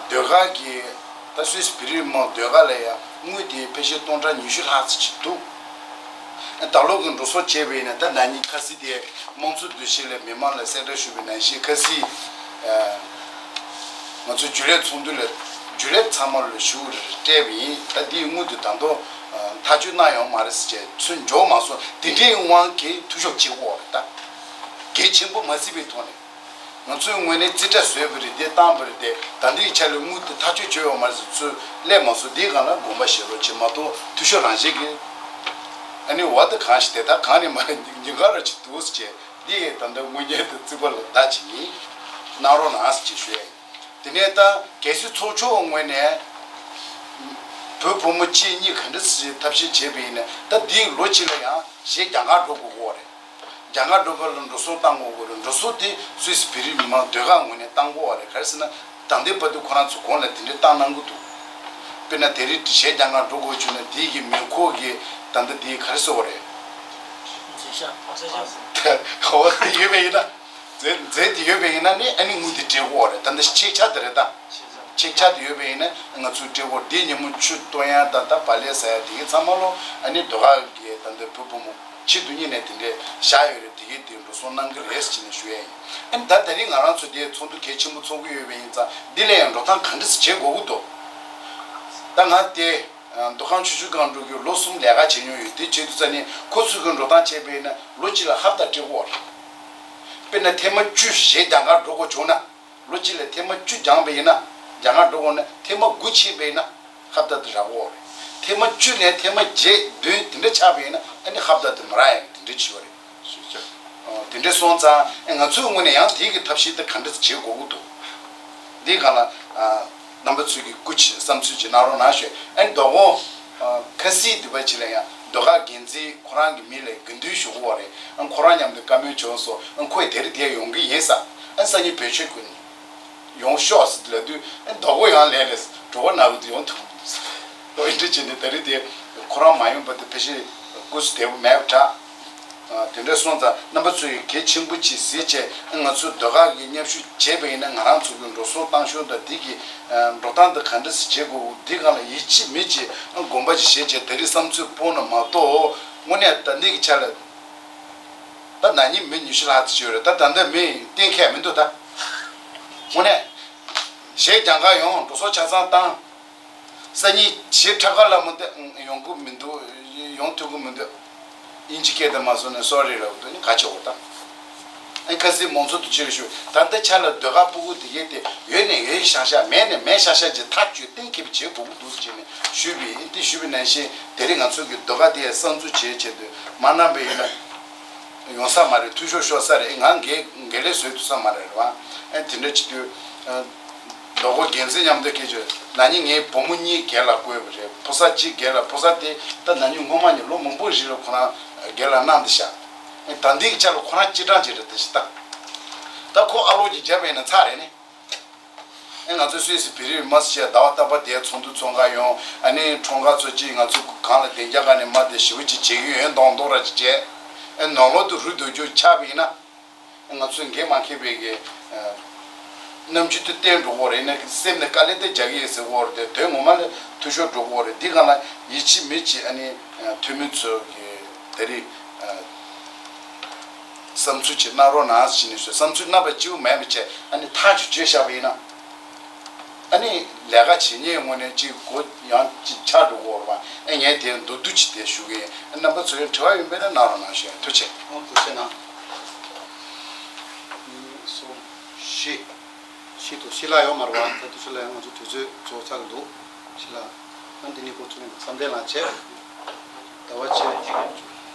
ཟློས་གར་གྱི་ད་སུད་སི་བོད་རིགས་མི་མང་ཟློས་གར་ལ་ཡང་དངུལ་དེ་ཕལ་ཆེར་སྟོང་ཕྲག་ཉི་ཤུ་ལྷག་ཙམ་ཅིག་འདུག་ད་ལོ་གི་འགྲོ་སོང་བྱས་པ་ཡིན་ན་ད་ན་ནིང་ཁ་སང་དེ་དམངས་གཙོ་འདུ་ཤེས་ལས་མི་མང་ལ་གསལ་བསྒྲགས་ཞུས་པའི་ནང་བཞིན་ཁ་སང་ང་ཚོ་འཇུ་ལས་ཚོགས་འདུ་ལ་འཇུ་ལས་ཚང་མ་ལ་ཞུ་སྤྲད་པ་ཡིན། ད་འདིའི་དངུལ་དེ་ད་དུང་ཐག་གཅོད་གནང་ཡོད་མ་རེད་ཟེར་བྱས་ཚུར་འབྱོར་མ་སོང་། དེ་འདྲའི་དབང་གིས་འཐུས་ཤོར་བྱེད་དགོས་རེད། ད་གལ་ཆེན་པོ་མ་བརྩིས་པའི་ཐོག་ནས། ང་ཚོའི་ངོས་ནས་རྩིས་ཁྲ་བཟོས་པ་རེད་དེ་བཏང་པ་རེད་དེ་ད་ལྟའི་ཆ་ལ་དངུལ་དེ་ཐག་གཅོད་བྱས་ཡོད་མ་རེད་ཟེར་ཚུར་སླེབས་མ་སོང་། དེའི་སྒང་ལ་དགོངས་པ་བཞེས་རོགས་བྱེད་མ་གཏོགས་འཐུས་ཤོར་རང་བཞིན་གྱིས་ཨ་ནི་འོ་ད་གང་ཞིག་དེ་ད་གང་ནས་མ་ཉིན་གང་ར་ཅིག་འདུག་ཟེར་བྱས་འདི་ད་ལྟ་དངུལ་གཉེར་དང་རྩིས་པ་ལ་བརྡ་ཅིག་ཡིན་གནང་རོགས་གནང་ཟེར་ཅིག་ཞུ་ཡ་ཡིན། དེ་ནས་ད་གལ་སྲིད་ཚོགས་ཆུང་ངོས་ནས་བུ་བུ་མོ་གཅིག་གཉིས་ག་འདྲ་ཞིག་ཐབས་ཤེས་བྱས་པ་ཡིན་ན་ད་འདིའི་ལོ་གཅིག་ལ་ཡང་གཞས་རྒྱ་གར་འགྲོ་དགོས་ཀྱི་ཡོད་རེད། རྒྱ་གར་འགྲོ་སྐབས་ལ་འགྲོ་སོང་བཏང་དགོས་ཀྱི་རེད། འགྲོ་སོང་དེ་སུད་སི་བོད་རིགས་མི་མང་ཟློས་གར་ངོས་ནས་བཏང་དགོས་པ་རེད། ག་རེ་ཟེར་ན་ད་ལྟའི་བར་དུ་ཁོ་རང་ཚོ་གོང་ལ་དེ་འདྲའི་བཏང་གནང་གི་འདུག་དཔེར་ན་དེ་རིང་གཞས་རྒྱ་གར་འགྲོ་དགོས་བྱུང་ན་དེའི་གི་མི་མཁོ་གི་ད་ལྟ་དེ་ག་རེ་ཟེར་བ་རེད། འོ་དེ་ཡོད་པ་ཡིན་ན་རྫས་རྫས་དེ་ཡོད་པ་ཡིན་ན་ནི་ཨ་ནི་དངུལ་དེ་སྤྲད་དགོས་པ་རེད། ད་ལྟ་ཆེད་ཆག་དེ་རེད་ད། ཆེད་ཆགས་དེ་ཡོད་པ་ཡིན་ན་ང་ཚོའི་སྤྲེལ་སྒོར་འདིའི་ཉིན་མོ་ཆུ་གཏོར་ཡ་དང་ད་བག་ལེབ་ཟ་ཡ་དེ་གའི་ཚང་མ་ལོ་ཨ་ནི་ཟློས་གར་གི་ད་ལྟ་བུ་བུ་མོ་ཆེད་དུ་གཉེར་ནས་དེ་འདྲས་བཞག་ཡོད་རེད། དེ་གའི་དེ་འགྲོ་སོང་གནང་གི་རེད་ཟེར་ནས་ཞུ་ཡ་ཡིན། ཨ་ནི་ད་ད་རིང་ང་རང་ཚོ་དེ་ཚོགས་འདུ་གལ་ཆེན་པོ་ཚོགས་ཀྱི་ཡོད་པ་ཡིན་ཙང་འདི་ལ་ཡང་འགྲོ་སྟངས་ག་འདྲས་བྱེད་དགོས་ཀྱི་འདུག་ད་ང་དེ་མདོ་ཁམས་ཆུ་བཞི་སྒང་དྲུག་གི་ལོ་གསུམ་ལས་ཀ་བྱེད་མྱོང་ཡོད། དེ་བྱེད་དུས་ཙ་ནས་ཁོ་ཚོས་ཀྱི་འགྲོ་སྟངས་བྱས་པ་ཡིན་ན་ལོ་གཅིག་ལ་ཧབ་ཏ་སྤྲད་དགོས་རེད། དཔེར་ན་ཐེངས་མ་བཅུ་གཞས་སྦྱང་གར་འགྲོ་དགོས་བྱུང་ན། ལོ་གཅིག་ལ་ཐེངས་མ་བཅུ་སྦྱངས་པ་ཡིན་ན། སྦྱང་གར་འགྲོ་དགོས་ན་ཐེངས་མ་དགུ་ཕྱིན་པ་ཡིན་ན་ཧབ་ཏ་དེ་རག་གི་ཡོད་རེད། ཐེངས་མ་བཅུ་ནས་ཐེངས་མ་བརྒྱད་བདུན་དེ་འདྲ་ཆགས་པ་ཡིན་ན་ཨ་ནི་ཧབ་ཏ་དེ་མ་རག་ཡ་གི་དེ་འདྲ་བྱེད་ཀྱི་ཡོད་རེད། ཞུ་ཆ། ཨོ། དེ་འདྲ་སོང་ཙང་ཨ་ང་ཚོའི་ངོས་ནས་ཡང་དེ་གི་ཐབས་ཤེས་དེ་ག་འདྲ་བྱེད་དགོས་ཀྱི་འདུག་འདིའི་སྒང་ལ་ཨ་རྣམ་པ་ཚོས་ཀྱི་སྐུ་མཁྱེན་བསམ་ཚུལ་ཅིག་གནང་རོགས་གནང་ཞུ། ཨ་ནི་རྡོ་སྒོ་ཨ་ཁ་སིའི་འདུས་པ་ཅིག་ལ་ཡང་ཟློས་གར་འགན་འཛིན་ཁོ་རང་གི་མིང་ལ་དགེ་འདུན་ཞུ་གི་ཡོད་རེད། ཨ་ཁོ་རང་མཉམ་དུ་བཀའ་མོལ་བྱུང་སོང་། ཨ་ཁོས་དེ་རིང་དེར་ཡོང་གི་ཡིན་ས། ཨ་སང་ཉིན་བེད་སྤྱོད་ཀྱི་ཡོང་ཤོག་ཟེར་ལབ་དུས་ཨ་རྡོ་སྒོ་ཡང་ལས་ལས་གྲོགས་པོ་ནག་པོ་དེ་ཡོང་ཐུབ་ཀྱི་འདུག་ཨོ་འདི་འདྲ་བྱས་ནས་ད་རེས་དེ་ཁོ་རང་མ་ཡོང་བར་དུ་ཕལ་ཆེར་སྐུ་གཟུགས་བདེ་པོ་མེད་པ་འདྲ། ཨ་དེ་འདྲ་སོང་ཙང་རྣམ་པ་ཚོས་གལ་ཆེན་པོ་ཅིག་གཟིགས་བྱས་ང་ཚོས་ཟློས་གར་གྱི་མཉམ་ཞུགས་བྱས་པ་ཡིན་ན་ང་རང་ཚོ་གི་འགྲོ་སོང་བཏང་ཤོག་དང་འདི་གི་འགྲོ་སྟངས་འདི་ག་འདྲ་སེ་བྱེད་དགོས་འདི་སྒང་ལ་ཡིད་ཆེས་མེད་ཅེས་དགོངས་པ་ཅིག་བཞེས་བྱས་ད་རེས་བསམ་ཚུལ་སྤུངས་ན་མ་གཏོགས་དངོས་གནས་ད་འདི་གི་ཆ་ལ་ད་ན་ནིང་མི་ཉི་ཤུ་ལྷག་ཙམ་ཅིག་ཡོད་རེད། ད་ད་ལྟ་མི་གཏན་འཁེལ་མི་འདུག་ད་དངོས་གནས་གཞས་སྦྱང་གར་ཡོང་འགྲོ་སོང་ཆ་ཚང་བཏང་། སང་ཉིན་གཞས་འཁྲབ་གར་ལ་མི་འདུག་ཡོང་གི་མི་འདུག་ཡོང་ཐུབ་ཀྱི་མི་འདུག་དབྱིན་ཇི་སྐད་དུ་མ་སོང་ནས་སོ་རི་ལབ་འདུག་ནི་ག་ཆོག་གོ་ད། ཨ་ཁ་སིའི་མང་ཚོགས་དུ་ཅི་རེ་ཞུ་ད་ལྟ་ཆ་ལ་ཟློས་གར་སྤུ་གུ་དེ་གས་དེ་ཡོད་ནས་ཡོད་ཤག་ཤག་མེད་ནས་མེད་ཤག་ཤག་ཅེས་ཐག་གཅོད་གཏན་འཁེལ་བྱེད་དགོས་ཀྱི་འདུག་ཅེས་ནས་ཞུས་པའི་ཨིན་དེ་ཞུས་པའི་ནང་བཞིན་དེ་རིང་ང་ཚོ་གི་ཟློས་གར་དེ་གསར་འཛུགས་བྱེད་ཆེད་དུ་མ་གནང་པ་ཡིན་ན། ཡོང་ས་མ་རེད། འཐུས་ཤོར་ཤོར་ས་རེད། ང་འགན་འགན་ལས་བཟོད་ཐུབ་ས་མ་རེད་རེད་བ། ཨེ་དེ་འདྲ་བྱེད་དུས་ཨ་ཟློས་གར་འགན་འཛིན་མཉམ་དུ་སྐད་ཆ་ན་ནིང་ངའི་བུ་མོ་གཉིས་སྒེར་ལ་བསྐོས་པ་རེད། ཕོ་གསར་གཅིག་སྒེར་ལ། ཕོ་གསར་དེ་ད་ན་ནིང་སྔོན་མ་ནས་ལོ་མང་པོ་རིང་ལ་ཁོ་རང་སྒེར་ལ་གནང་བསྡད་ཤག་ཨེ་ད་འདི་གི་ཆ་ལ་ཁོ་རང་གཅིག་གྲངས་ཅིག་རེད་དེ་ཤི་ད། ད་ཁོ་ཨ་ལོ་གཅིག་བརྒྱབ་པ་ཡིན་ན་ཚར་རེད་ནི། ཨེ་ང་ཚོ་སུད་སི་བོད་རིགས་མི་སེར་ཟླ་བ་རྟག་པར་དེར་ཚོགས་འདུ་ཚོགས་ག་ཡོང་། ཨ་ནི་ཁྲོམ་ག་ཚོ་གཅིག་ང་ཚོ་གང་ལ་བདེ་འཇགས་ག་ནས་མ་བསྡད་ཞེ་པོ་ཅིག་བྱེད་ཀྱི་ཡོད་མདོག་མདོག་ར་ཅིག་བྱས། ཨེ་ནང་ལོག་ཏུ་རུལ་འགྲོ་རྒྱུ་ཆགས་པ་ཡིན་ན་ཨེ་ང་ཚོས་འགན་མ་འཁྱེར་བའི་གི་ཨེ་རྣམ་འགྱུར་དུ་བསྟན་འགྲོ་གི་རེད་ན་སེམས་ནས་དཀའ་ལས་དེ་རྒྱག་གི་ཡིན་ཟེར་གི་རེད་དེ་དོན་ངོ་མ་ལ་འཐུས་ཤོར་འགྲོ་གི་རེད། འདི་གང་ལ་ཡིད་ཆེས་མེད་ཅིག་ཨ་ནི་ཨེ་འཐུས་མི་ཚོ་གི་དེ་རིང་ཨེ་བསམ་ཚུལ་ཅིག་གནང་རོགས་གནང་ཟེར་ནས་ཞུས། བསམ་ཚུལ་གནང་བ་གཅིག་པུ་མེད་པ་བྱས་ཨ་ནི་ཐག་ཆོད་བྱས་བཞག་པ་ཡིན་ན། ཨ་ནི་ལས་ཀ་བྱེད་མཁན་ངོས་ནས་ཅིག་སྒོ་ཡང་ཅིག་ཆགས་འགྲོ་གི་ཡོད་རེད་པ། ཨ་ངས་དེ་མདོར་བསྡུས་ཅིག་དེ་ཞུ་གི་ཡིན། ཨ་རྣམ་པ་ཚོ་ཡང་དྲི་བ་ཡོད་པ་ཡིན་ན་གནང་རོགས་གནང་ཞུ་ཡ། ཐུགས་རྗེ་ཆེ། ཨོ་ཐུགས་རྗེ་གནང་། གཉིས་གསུམ་བཞི། བཞི་འདུག་བཞི་ལྷག་ཡོད་མ་རེད་པ། ད་དུས་ཚོད་ལ་ཡང་ང་ཚོ་དུས་ཚོད་རྫོགས་ཚར་གི་འདུག་བཞི་ལྷག་ཨ་འདི་ནས་འགོ་ཚུགས་ནས་བསམ་གཏན་ལགས་བྱས། ཟླ་བ་ཕྱེད་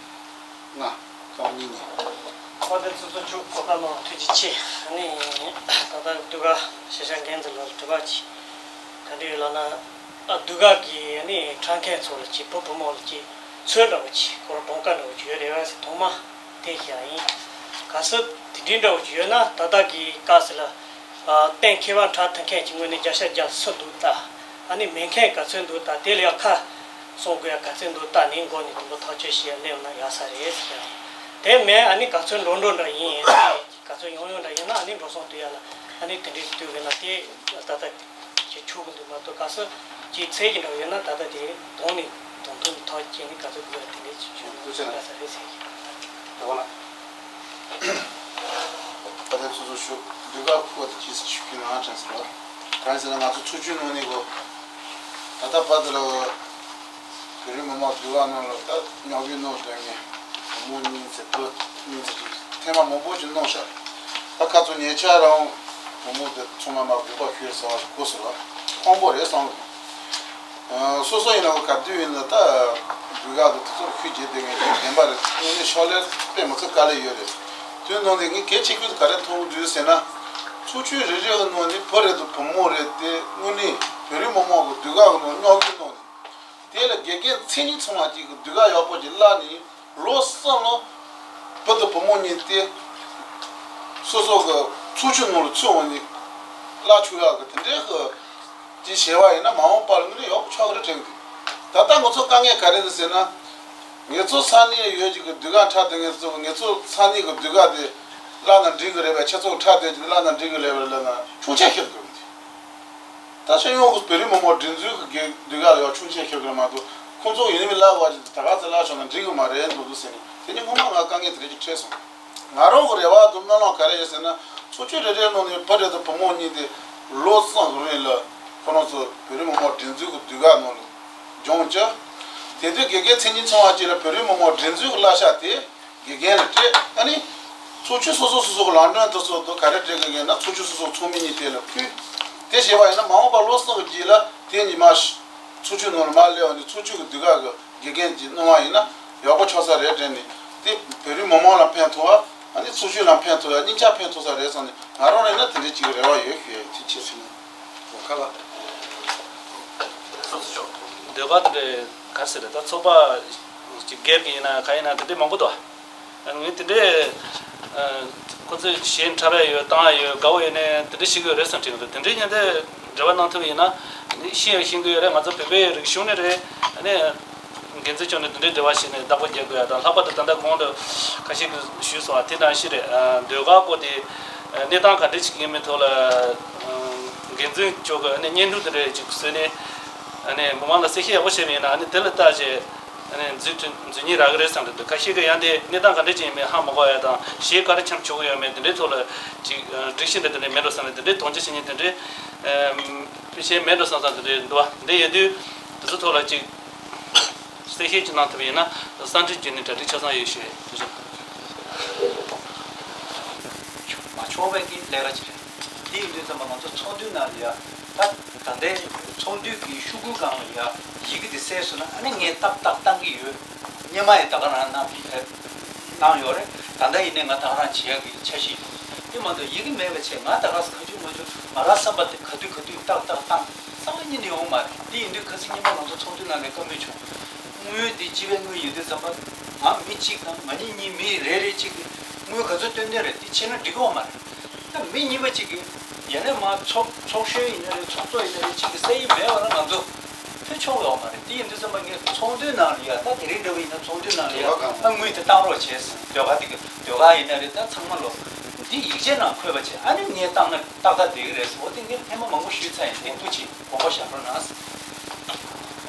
ལྔ་ཀའོ་གཉིས་ནས། ཨོ་དེ་ཚོ་ཚོ་ཆུ་ཁོ་ཁ་ནང་ཐུགས་རྗེ་ཆེ། ཨ་ནི་ད་ལྟ་ཟློས་གར་གཞིས་ཆགས་འགན་འཛིན་ལ་དྲི་བ་ཅིག་ག་འདྲ་ཡོད་ལབ་ན། ཨ་ཟློས་གར་གི་ཨ་ནི་འཁྲབ་མཁན་ཚོ་ལ་ཅིག་བུ་བུ་མོ་ལ་ཅིག་ཚོད་འདྲ་བོ་ཅིག་ཁོ་རང་གྲངས་ཀ་འདྲ་བོ་ཅིག་ཡོད་རེད་བས་ཟེར་ཐོག་མ་དེ་བཤད་ཡིན། གལ་སྲིད་དེ་འདྲའི་འདྲ་བོ་ཅིག་ཡོད་ན་ད་ལྟ་གི་སྐབས་སུ་ལ། ཨ་གཏན་འཁེལ་བ་འཁྲབ་ཐུབ་མཁན་གྱི་ངོས་ནས་བརྒྱ་ཆ་བརྒྱ་སུ་འདུག་ལྟ། ཨ་ནི་མེད་མཁན་ག་ཚོད་འདུག་ལྟ། དེ་ལ་ཡང་ཁ་གསོ་དགོས་ཡ་ག་ཚོད་འདུག་ལྟ་ནས་མགོ་ནས་དུམ་བུ་ཐག་གཅོད་བྱས་ཡ་སླེབས་ན་ཡག་ས་རེད་ཟེར། དེ་མེད་ཨ་ནི་ག་ཚོད་འགྲོ་འགྲོ་འདྲ་ཡིན། ག་ཚོད་ཡོང་ཡོང་འདྲ་ཡིན་ན་ཨ་ནི་འགྲོ་སོང་བསྡུ་ཡ་ལ་ཨ་ནི་དེ་འདྲའི་བསྡུ་དགོས་ན་དེ་ད་ལྟ་ཅིག་ཆོག་གི་འདུག་མ་གཏོགས་ག་ཚོད་ཅིག་ཚད་ཀྱི་འདྲ་ཡོད་ན་ད་ལྟ་དེ་གདོང་ནས་གདོང་ཐུག་ནས་ཐག་བཅད་ནས་ག་ཚོད་དགོས་ཡ་དེ་འདྲའི་ཅིག་ཆོད་ན་ཡག་ས་རེད་ཟེར་གྱི། ད་ག་ལ། ད་ལྟ་ཚོ་ཚོ་ཞུ། ཟློས་གར་སྐོར་དེ་ཅིས་ཞུ་གི་ང་དྲན་སོང་། གང་ཡིན་ཟེར་ན་ང་ཚོ་ཚོ་ཆུང་ནང་ནས་གོ། ད་ལྟ་བར་དུ་ལ་བོད་རིགས་མི་མང་ཟློས་གར་ནང་ལ་ད་རྙོག་གི་གནོན་སྡོད་མཁན་བུ་མོ་གཉིས་ཚེ་བུ་གཉིས་ཚེ་ཅིག་ཐེངས་མ་མང་པོ་ཅིག་གནང་ཤག་ད་ཁ་ཚོ་ཉེ་ཆར་རང་བུ་མོ་དེ་ཚང་མ་མ་དགོས་པ་ཤོར་ཟེར་བ་ཞིག་གོ་སོང་བ། ཁོང་པོ་རེད་བསམ་གི། སོ་སོ་ཡིན་ན་ག་དུས་ཡིན་ན་ད་ཟློས་གར་དུ་དེ་ཚོར་ཤུགས་རྒྱས་བསྡད་མཁན་དེ་བདེན་པ་རེད། དངོས་གནས་ཕྱག་ལས་དཔེ་མི་སྲིད་དཀའ་ལས་ཡོད་རེད། དུས་ནང་ནས་ངས་གལ་ཆེ་ཤོས་ག་རེ་མཐོང་གི་འདུག་ཟེར་ན། ཚོ་ཆུང་རེ་རེ་གི་ནང་ནས་བུ་རེད་དང་བུ་མོ་རེད་དེ་དངོས་གནས་བོད་རིགས་མི་མང་གི་ཟློས་གར་གི་ནང་རྙོག་གི་ནང་ནས། དེ་ལ་དགེ་རྒན་མཚན་ཉིད་ཚང་མ་གཅིག་གི་ཟློས་གར་ཡག་པོ་ཅིག་བསླབས་ནས། ལོ་གསུམ་ལོ། བུ་དང་བུ་མོ་གཉིས་ཏེ། སོ་སོ་གི་ཚོ་ཆུང་ནང་ལ་ཚུད་འོང་ནས། བསླབ་ཆོག་ཡག་གི་དེ་འདྲའི་གི། ཅིག་བྱས་པ་ཡིན་ན་མ་འོངས་པ་ལ་ངས་ཡག་པོ་ཆགས་ཀྱི་རེད་དྲན་གི། ད་ལྟ་ང་ཚོ་དཀའ་ངལ་ག་རེ་རེད་ཟེར་ན། ངེད་ཚོ་ས་གནས་ཡོད་ཅིག་གི་ཟློས་གར་འཁྲབ་སྡོད་མཁན་ཚོ་ངེད་ཚོ་ས་གནས་གི་ཟློས་གར་དེ་བསླབ་ན་འགྲིག་གི་རེད་པས། ཁྱེད་ཚོ་འཁྲབ་སྡོད་ཅིག་བསླབ་ན་འགྲིག་གི་རེད་པས་ལབ་ན་ཆུང་ཆ་ཤེས་དགོས་མི་འདུག་ད་ ད་ཆ་ཡོང་གི་བོད་རིགས་མི་མང་སྒྲིག་འཛུགས་ཀྱི་དུས་སྐབས་ལ་ཡང་ཆུང་ཆེ་ཁྱོད་ཀྱི་མ་གཏོགས་ཁོང་ཚོ་ཡིན་མིན་ལབ་པ་ཅིག་ད་ག་ཚོད་ལབ་བྱུང་ན་འགྲིག་གི་མ་རེད་འདུག་འདུག་ཟེར་ནས་དེ་ནི་སྔོན་མ་ང་དཀའ་ངལ་དེ་རིགས་ཀྱི་འཕྲད་སོང་། ང་རང་གི་རེ་བ་དང་སྨོན་ལམ་ག་རེ་ཡོད་ཟེར་ན་ཚོགས་ཆུང་རེ་རེའི་ནང་ནས་བུ་རེ་དང་བུ་མོ་གཉིས་དེ་ལོ་གསུམ་གི་རིང་ལ་ཁོ་རང་ཚོ་བོད་རིགས་མི་མང་སྒྲིག་འཛུགས་ཀྱི་དུས་སྐབས་ནང་ལ་སྦྱོང་བྱ། དེ་དུས་དགེ་རྒན་མཚན་ཉིད་ཚང་བ་གཅིག་ལ་བོད་རིགས་མི་མང་སྒྲིག་འཛུགས་ཀྱི་བསླབ་བྱ་དེ། དགེ་རྒན་ལ་སྤྲད། ཨ་ནི། ཚོགས་ཆུང་སོ་སོ་སོ་སོ་གི་ལམ་སྟོན་དེ་ཚོ་དང་ག་རེ་སྤྲད་དགོས་ན་ཚོགས་ཆུང་སོ་སོ་ཚོགས་མི་གཉིས་དེ་ལ་ཕུལ། དེ་བྱས་པ་ཡིན་ན་མ་འོངས་པ་ལོ་གསུམ་གྱི་རྗེས་ལ་དེ་ཉི་མ་ཚོགས་ཆུང་ནང་ལ་མར་སླེབས་པ་ནི་ཚོགས་ཆུང་གི་དུས་སྐབས་ཀྱི་དགེ་རྒན་གྱིས་གནང་བ་ཡིན་ན་ཡག་པོ་ཆགས་ས་རེད་དྲན་ནས་དེ་བོད་རིགས་མི་མང་ལ་ཕན་ཐོགས་པ་ཨ་ནི་ཚོགས་ཆུང་ལ་ཕན་ཐོགས་ཡ་གཉིས་ཆ་ཕན་ཐོགས་ས་རེད་བསམ་ནས་ང་རང་རེད་ན་དེ་འདྲའི་ཅིག་རེ་བ་ཡོད་ཞུ་ཡ་ཡོད་ཐུགས་རྗེ་ཆེ་ཞུ་ནས་ལོ་ཁ་ལ། ཚོགས་གཙོ་མཆོག་ཟློས་གར་དེ་འདྲའི་ག་རེ་ཟེར་རེད་ད་ཚོགས་པ་ཅིག་སྒེར་གྱི་ཡིན་ན་ག་ཡིན་ན་དེ་འདྲའི་མང་པོ་འདུག་ངས་དེ་འདྲའི་ཁོ་ཚོས་གཞས་འཁྲབ་ཡ་ཡོད་བཏང་ཡ་ཡོད་དགའ་བོ་ཡོད་ནས་དེ་འདྲ་ཞིག་ཡོད་རེད་བསམ་དྲན་གྱི་འདུག་དེ་འདྲའི་ཉན་དེ་འབྲེལ་བ་གནང་ཐུབ་ཡིན་ན་ཤེས་ཡང་ཤེས་ཀྱི་ཡོད་རེད། ང་ཚོ་བོད་པའི་རིག་གཞུང་ནས་རེད། ཨ་ནི་འགན་འཛིན་མཆོག་ནས་དེ་འདྲའི་འབྲེལ་བ་ཞིག་ནས་བདག་པོ་རྒྱག་དགོས་ཡ་དང་ལྷག་པར་དུ་ད་ལྟ་གོང་དུ་ཁ་ཤས་ཀྱིས་ཞུས་སོང་བ་དེ་ནང་བཞིན་རེད། ཟློས་གར་སྐོར་དེ་གནས་སྟངས་ག་འདྲ་ཞིག་ཡིན་མིན་ཐོག་ལ་འགན་འཛིན་མཆོག་གིས་ཨ་ནི་བརྙན་ཐུང་དེ་འདྲ་ཅིག་བཟོས་ནས་ཨ་ནི་མི་མང་ལ་གསལ་བཤད་ཡག་པོ་བྱས་པ་ཡིན་ན་ཨ་ནི་དེ་ལ་བལྟས་རྗེས། ཨ་ནི་འཛུལ་ཐུབ་འཛུལ་ཉེན་རག་གི་རེད་བསམ་གྱི་འདུག་ཁ་ཤས་ཀྱིས་ཡང་དེ་གནས་སྟངས་ག་འདྲ་ཅིག་ཡིན་མིན་ཧ་མ་གོ་ཡ་དང་གཞས་ག་རེ་འཁྲབ་ཆོག་གི་ཡོད་མེད་དེ་འདྲའི་ཐོག་ལ་ཅིག་སྒྲིག་གཞི་འདྲ་དེ་འདྲ་མེད་འགྲོ་བསམ་ནས་དེ་འདྲའི་དོགས་འཆར་བྱེད་མཁན་དེ་འདྲའི་ཕལ་ཆེར་མེད་འགྲོ་བསམ་བསམ་དེ་འདྲའི་འདུག་བ། དེ་འདྲ་ཡོད་དུས་དེ་ཚོ་ཐོག་ལ་ཅིག་གསལ་བཤད་ཅིག་གནང་ཐུབ་པ་ཡིན་ན་སེམས་ཁྲལ་བརྗོད་ནས་གྲ་སྒྲིག་ཆ་ཚང་ཡོད་ཞུ་ཡས་དེ་ཚོ། མ་ཆོག་པའི་གི་ལས་ཀ་ཅིག་རེད། དེ་ཡིན་དུས་ཙམ་པ་ང་ཚོ་ཚོགས་འདུའི་ནང་ལ་ཡ་ད་ད་ལྟའི་ཚོགས་འདུའི་གི་ཤོག་གུའི་སྒང་ལ་ཡ་ཡི་གེ་དེ་གསལ་སོང་ན་ཨ་ནི་ངས་ཏག་ཏག་བཏང་གི་ཡོད། སྔོན་མ་ཡི་ད་ག་རང་གནང་གནང་ཡོད་རེད། ད་ལྟ་ཡིན་ནའི་ང་ད་ག་རང་བྱེད་ཡག་གི་འཆར་གཞི་ཡོད། དེ་མ་གཏོགས་ཡི་གེ་མེད་པ་བྱས་ང་ད་ག་ས་ཁ་ཆུ་མ་ཆུ་ང་རང་བསམ་པ་དེ་ག་དུས་ག་དུས་ཏག་ཏག་བཏང་རྩ་བ་ཉིད་ནས་ཡོང་མ་རེད། དེ་ཡིན་དུས་ཁ་སང་ཉིན་མོ་ང་ཚོ་ཚོགས་འདུ་ནང་ལ་བཀའ་མོལ་བྱུང་། དངུལ་འདི་སྤྱི་པའི་དངུལ་ཡིན་དུས་ཙམ་པ་ང་མི་གཅིག་དང་ང་གཉིས་གཉིས་མི་རེ་རེ་གཅིག་གིས་དངུལ་ག་ཚོད་བཏོན་ནས་རེད་དེ་བྱས་ན་འགྲིག་གི་ཡོད་མ་རེད། ད་མི་གཉིས་པ་གཅིག་གིས་ཡ་ནས་མ་ཚོགས་ཚོགས་གཞོན་ཡིན་ན་རེད་ཚོགས་གཙོ་ཡིན་ན་རེད་གཅིག་གིས་སེ་ཡིན་མེད་པ་ལ་ང་ཚོ་ཕུལ་ཆོག་ཡོད་མ་རེད། དེ་ཡིན་དུས་ཙམ་པ་ངས་ཚོགས་འདུའི་ནང་ལ་ཡ་ད་དེ་རིང་འདྲ་བ་ཡིན་ན་ཚོགས་འདུའི་ནང་ལ་ཡ་ད་དངུལ་དེ་བཏང་རོགས་བྱས་ཟེར་ཟློས་གར་དེ་གི་ཟློས་གར་ཡིན་ན་རེད་ད་ཚང་མ་ལོ་འདི་ཡིག་ཆའི་ནང་འཁོད་པ་བྱས་ཨ་ནི་ངས་བཏང་ན་ཏག་ཏག་བསྡད་ཀྱི་རེད་ཟེར་འོ་དེ་ངས་ཐེངས་མ་མང་པོ་ཞུས་ཚར་ཡིན་དེ་ཐུགས་རྗེ་ཆེ་དགོངས་པ་བཞག་རོགས་གནང་།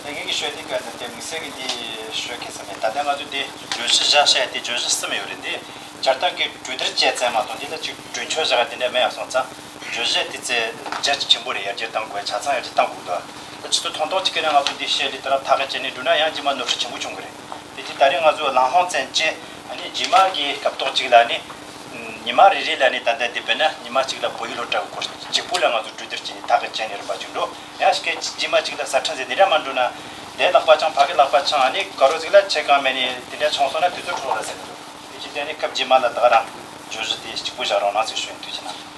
ད་ངེད་ཀྱི་ཤོད་དེ་ག་ནས་དེ་དམིགས་བསལ་གྱི་དེ་ཤོད་མཁན་ཙམ་མེད། ད་ལྟ་ང་ཚོ་དེ་བརྗོད་གཞི་བཞག་བཤད་དེ་བརྗོད་གཞི་གསུམ་ཡོད་རེད། འདི་སྤྱིར་བཏང་གི་གྲོས་བསྡུར་བྱས་ཙམ་མ་གཏོགས་འདི་ལ་ཅིག་གྲོས་ཆོད་བཞག་དེ་འདྲ་མེད་ཡ་སོང་ཙང་བརྗོད་གཞི་དེ་ཚེ་རྒྱ་ཆེན་པོ་རེད་ཡར་རྒྱས་གཏང་དགོས་ཆ་ཚང་ཡར་རྒྱས་གཏང་དགོས་འདུག་ད་ཆུ་ཚོད་ཐུང་ཐུང་གཅིག་གི་ནང་ང་ཚོ་འདི་བཤད་ལི་དེ་ར་ཐག་གི་བཅད་ནས་འགྲོ་ན་ཡང་རྗེས་མ་ནོར་འཁྲུལ་ཆེན་པོ་བྱུང་གི་རེད། དེ་དུས་ད་རེས་ང་ཚོ་ལམ་ལྷོང་བཙན་བྱས་ཨ་ནི་རྗེས་མ་གི་སྐབས་ཐོག་གཅིག་ལ་ནི་ཉི་མ་རེ་རེ་ལ་ནི་ད་ལྟ་འདི་དཔེར་ན་ཉི་མ་གཅིག་ལ་བོད་ཡིག་སློབ་གྲྭ་གི་སྐོར་གཅིག་པུ་ལ་ང་ཚོ་གྲོས་བསྡུར་བྱས་ནས་ཐག་གི་བཅད་ནས་རིམ་པ་གཅིག་འགྲོ། ཡང་སྐད་རྗེས་མ་གཅིག་ལ་གསར་ཁྲིད་ཟེར་འདི་འདྲ་མ་འགྲོ་ན་འདིའི་ལག་པ་འཆང་ཕ་གི་ལག་པ་འཆང་ཨ་ནི་ག་རོ་ཟིག་ལ་ཆེ་གང་མེད་ནི་དེ་འདྲ་བྱུང་སོང་ན་དུས་ཚོད་འཕྲོ་བ་ཟེར་གི་འདུག་དེ་བྱས་ཏེ་ཨ་ནི་སྐབས་རྗེས་མ་ལ་ད་ག་རང་བརྗོད་གཞི་དེ་གཅིག་པུ་བཞག་རོགས་གནང་ཟེར་ཞུ་ཡིན། དུས་ཕྱིན་ན།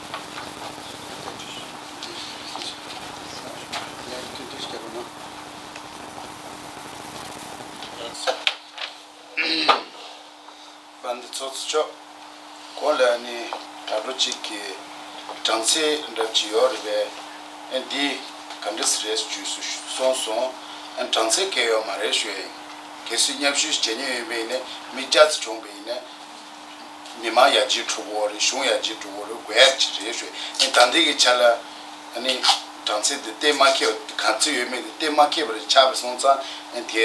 པ་འདི་ཚོགས་གཙོ་མཆོག་གོང་ལ་ནི་དྲ་གྲོགས་གཅིག་གིས་གྲངས་ཚད་འདྲ་ཅིག་ཡོད་རེད་པས། ཨེ་འདི་ག་འདྲ་སི་རེད་ཞུས་སུ་གསུངས་སོང་། ཨེ་གྲངས་ཚད་གལ་ཡོད་མ་རེད་ཞུ་ཡ་ཡིན། གལ་སྲིད་མཉམ་ཞུགས་བྱེད་མྱོང་ཡོད་པ་ཡིན་ན་མི་བརྒྱ་ཙམ་བྱུང་བ་ཡིན་ན་མི་མང་ཡར་རྒྱས་འགྲོ་གི་ཡོད་རེད། གཞུང་ཡར་རྒྱས་འགྲོ་གི་ཡོད་རེད། དགོས་ཡ་ཅིག་རེད་ཞུ་ཡ་ཡིན། ད་ལྟའི་གི་ཆ་ལ། ཨ་ནི་གྲངས་ཚད་འདི་གཏན་མ་འཁེལ་བ་ག་ཚོད་ཡོད་མེད་འདི་གཏན་མ་འཁེལ་བ་རེ་ཆགས་པ་སོང་ཙང་ཨ་ནི་དེ་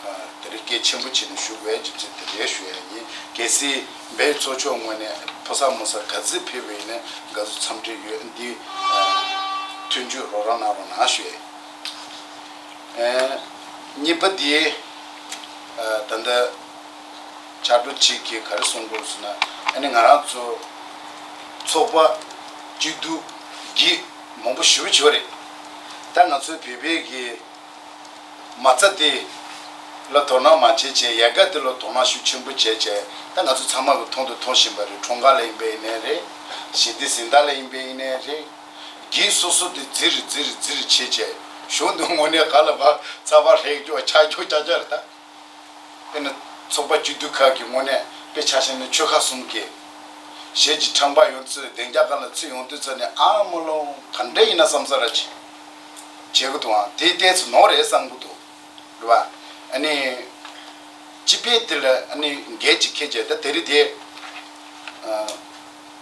ཨ་དེ་རིང་སྐད་ཆེན་པོ་བྱས་ནས་ཞུ་དགོས་ཡ་རྒྱུ་མཚན་དེ་རེད་ཞུ་ཡ་ཡིན། གལ་སྲིད་བོད་ཚོགས་ཆུང་ངོས་ནས་ཕོ་གསར་མོ་གསར་ག་ཚོད་ཕེབས་པ་ཡིན་ན་དགའ་བསུ་འཚམས་འདྲི་ཡོད། འདི་ཨ་མཐུན་འགྱུར་རོགས་རམ་གནང་རོགས་གནང་ཞུ་ཡ་ཡིན། ཨ་གཉིས་པ་འདི་ཨ་ད་ལྟ་ཕྱག་དྲུག་གཅིག་གིས་ག་རེ་གསུངས་འདུག་ཟེར་ན། ཨ་ནི་ང་རང་ཚོ་ཚོགས་པ་སྐྱིད་སྡུག་བགྱིས་མང་པོ་ཞེ་པོ་བྱས་པ་རེད། ད་ང་ཚོའི་བོད་པའི་གི་མ་རྩ་དེ་ལ་དོ་སྣང་མ་བྱས་བྱས་ཡལ་ག་དེ་ལ་དོ་སྣང་ཤུགས་ཆེན་པོ་བྱས་བྱས་ད་ང་ཚོ་ཚང་མ་གི་མཐོང་དུ་མཐོང་བཞིན་པ་རེད། འཁྲུངས་སྐར་ལ་ཡིན་པ་ཡིན་ནའི་རེད། ཞི་བདེ་གཟེངས་རྟགས་ལ་ཡིན་པ་ཡིན་ནའི་རེད། སྒེར་སོ་སོ་དེ་རྫིར་རྫིར་རྫིར་བྱས་བྱས་གཞུང་དུ་དངོས་གནས་ག་ལ་བ་ཚ་བ་རེག་ཀྱོག་ཆག་ཀྱོག་ཅག་ཅག་རེད་ད། དཔེར་ན་ཚོགས་པ་སྐྱིད་སྡུག་ཁག་གི་ངོས་ནས་དཔེ་ཆ་བཞག་ན་ཆོལ་ཁ་གསུམ་གྱི་གཞས་ཀྱི་ཁྲམ་པ་ཡོང་དུས་བདེ་འཇགས་སྒང་ལ་ཚུར་ཡོང་དུས་ཚོད་ནས་ཨ་མ་ལོ་ག་འདྲ་ཡིན་ན་བསམ་ས་ར་ཅིག་བྱེད་ཀྱི་འདུག་ཨང་། དེ་ཏོག་ཙམ་ནོར་རེད་བསམ་གྱི་འདུག་རེད་བ། ཨ་ནི་སྤྱི་པའི་དེ་ལ་ཨ་ནི་འགན་ཅིག་འཁྱེར་བྱས་ད་དེ་རིང་དེ་ཨ།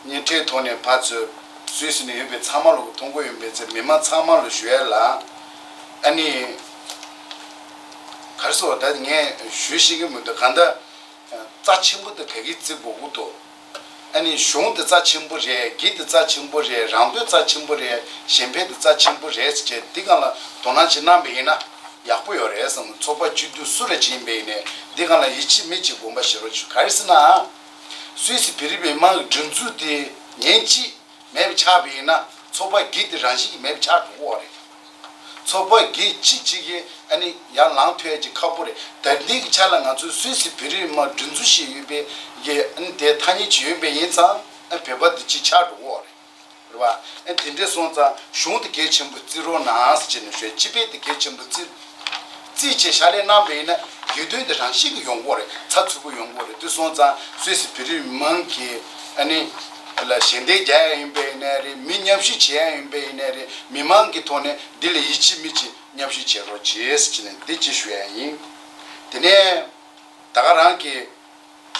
བརྙན་འཕྲིན་ཐོག་ནས་ཕར་ཚུར་ སུད་སི་ནས་ཡོད་པའི་ཚང་མ་ལ་གི་མཐོང་གི་ཡོད་པའི་ཚེ་མི་མང་ཚང་མ་ལ་ཞུ་ཡ་ལ། ཨ་ནི། ག་རེ་ཟེར་བ་ད་ངས་ཞུ་ཤེས་ཀྱི་མི་འདུག་གང་ལྟར། རྩ་ཆེན་པོ་དེ་ག་གིས་བརྩི་དགོས་ཀྱི་འདུག་ཨ་ནི་གཞུང་དེ་རྩ་ཆེན་པོ་རེད། འགན་དེ་རྩ་ཆེན་པོ་རེད། རང་དོན་རྩ་ཆེན་པོ་རེད། གཞན་ཕན་དེ་རྩ་ཆེན་པོ་རེད་ཟེར་བྱས་འདི་སྒང་ལ་དོ་སྣང་ཅིག་གནང་པ་ཡིན་ན་ཡག་པོ་ཡོད་རེད་བསམ། ཚོགས་པ་སྤྱི་འཐུས་སུ་རེ་ཅིག་ཡིན་པ་ཡིན་ནའི་འདི་སྒང་ལ་ཡིད་ཆེས་མི་གཅིག་དགོངས་པ་བཞེས་རོགས་ཞུ། ག་རེ་ཟེར་ན། སུད་སི་བོད་རིགས་མི་མང་གི་སྒྲིག་འཛུགས་དེ་ཉིན་གཅིག་མེད་པ་ཆགས་པ་ཡིན་ན་ཚོགས་པ་འགན་དེ་རང་བཞིན་གྱིས་མེད་པ་ཆགས་འགྲོ་གི་ཡོད་རེད། ཚོགས་པ་འགན་གཅིག་གཅིག་གིས་ཨ་ནི་ཡར་ལངས་ཐུབ་ཡ་ཅིག་ཁག་པོ་རེད། ད་ལྟའི་གི་ཆ་ལ་ང་ཚོའི་སུད་སི་བོད་རིགས་མི་མང་སྒྲིག་འཛུགས་ཤིག་ཡོད་པའི་གི་ཨ་ནི་དེ་ཐ་སྙད་ཅིག་ཡོད་པ་ཡིན་ཙང་ཨ་བོད་པ་དེ་གཅིག་ཆགས་འགྲོ་གི་ཡོད་རེད། རེད་བ། ཨ་དེ་འདྲ་སོང་ཙང་གཞུང་དེ་གལ་ཆེན་པོ་བརྩི་རོགས་གནང་ཟེར་བྱས་ནས་ཞུས། སྤྱི་པའི་དེ་གལ་ཆེན་པོ་བརྩི། རྩིས་བྱས་ཕྱག་ལས་གནང་པ་ཡིན་ན་དགོས་དོན་དེ་རང་བཞིན་གྱིས་ཡོང་གི་ཡོད་རེད། ཚགས་ཚུད་པོ་ཡོང་གི་ཡོད་རེད། དེ་སོང་ཙང་སུད་སི་བོད་རིགས་མི་མང་གིས་ཨ་ནི་ལ་ཞལ་འདེབས་རྒྱག་ཡ་ཡིན་པ་ཡིན་ནའི་རེད། མི་མཉམ་ཞུགས་བྱེད་ཡ་ཡིན་པ་ཡིན་ནའི་རེད། མི་མང་གི་ཐོག་ནས་འདི་ལ་ཡིད་ཆེས་མི་གཅིག་མཉམ་ཞུགས་བྱེད་རོགས་བྱེད་ཟེར་ནས་འདི་གཅིག་ཞུ་ཡ་ཡིན། དེ་ནས་ད་ག་རང་གི་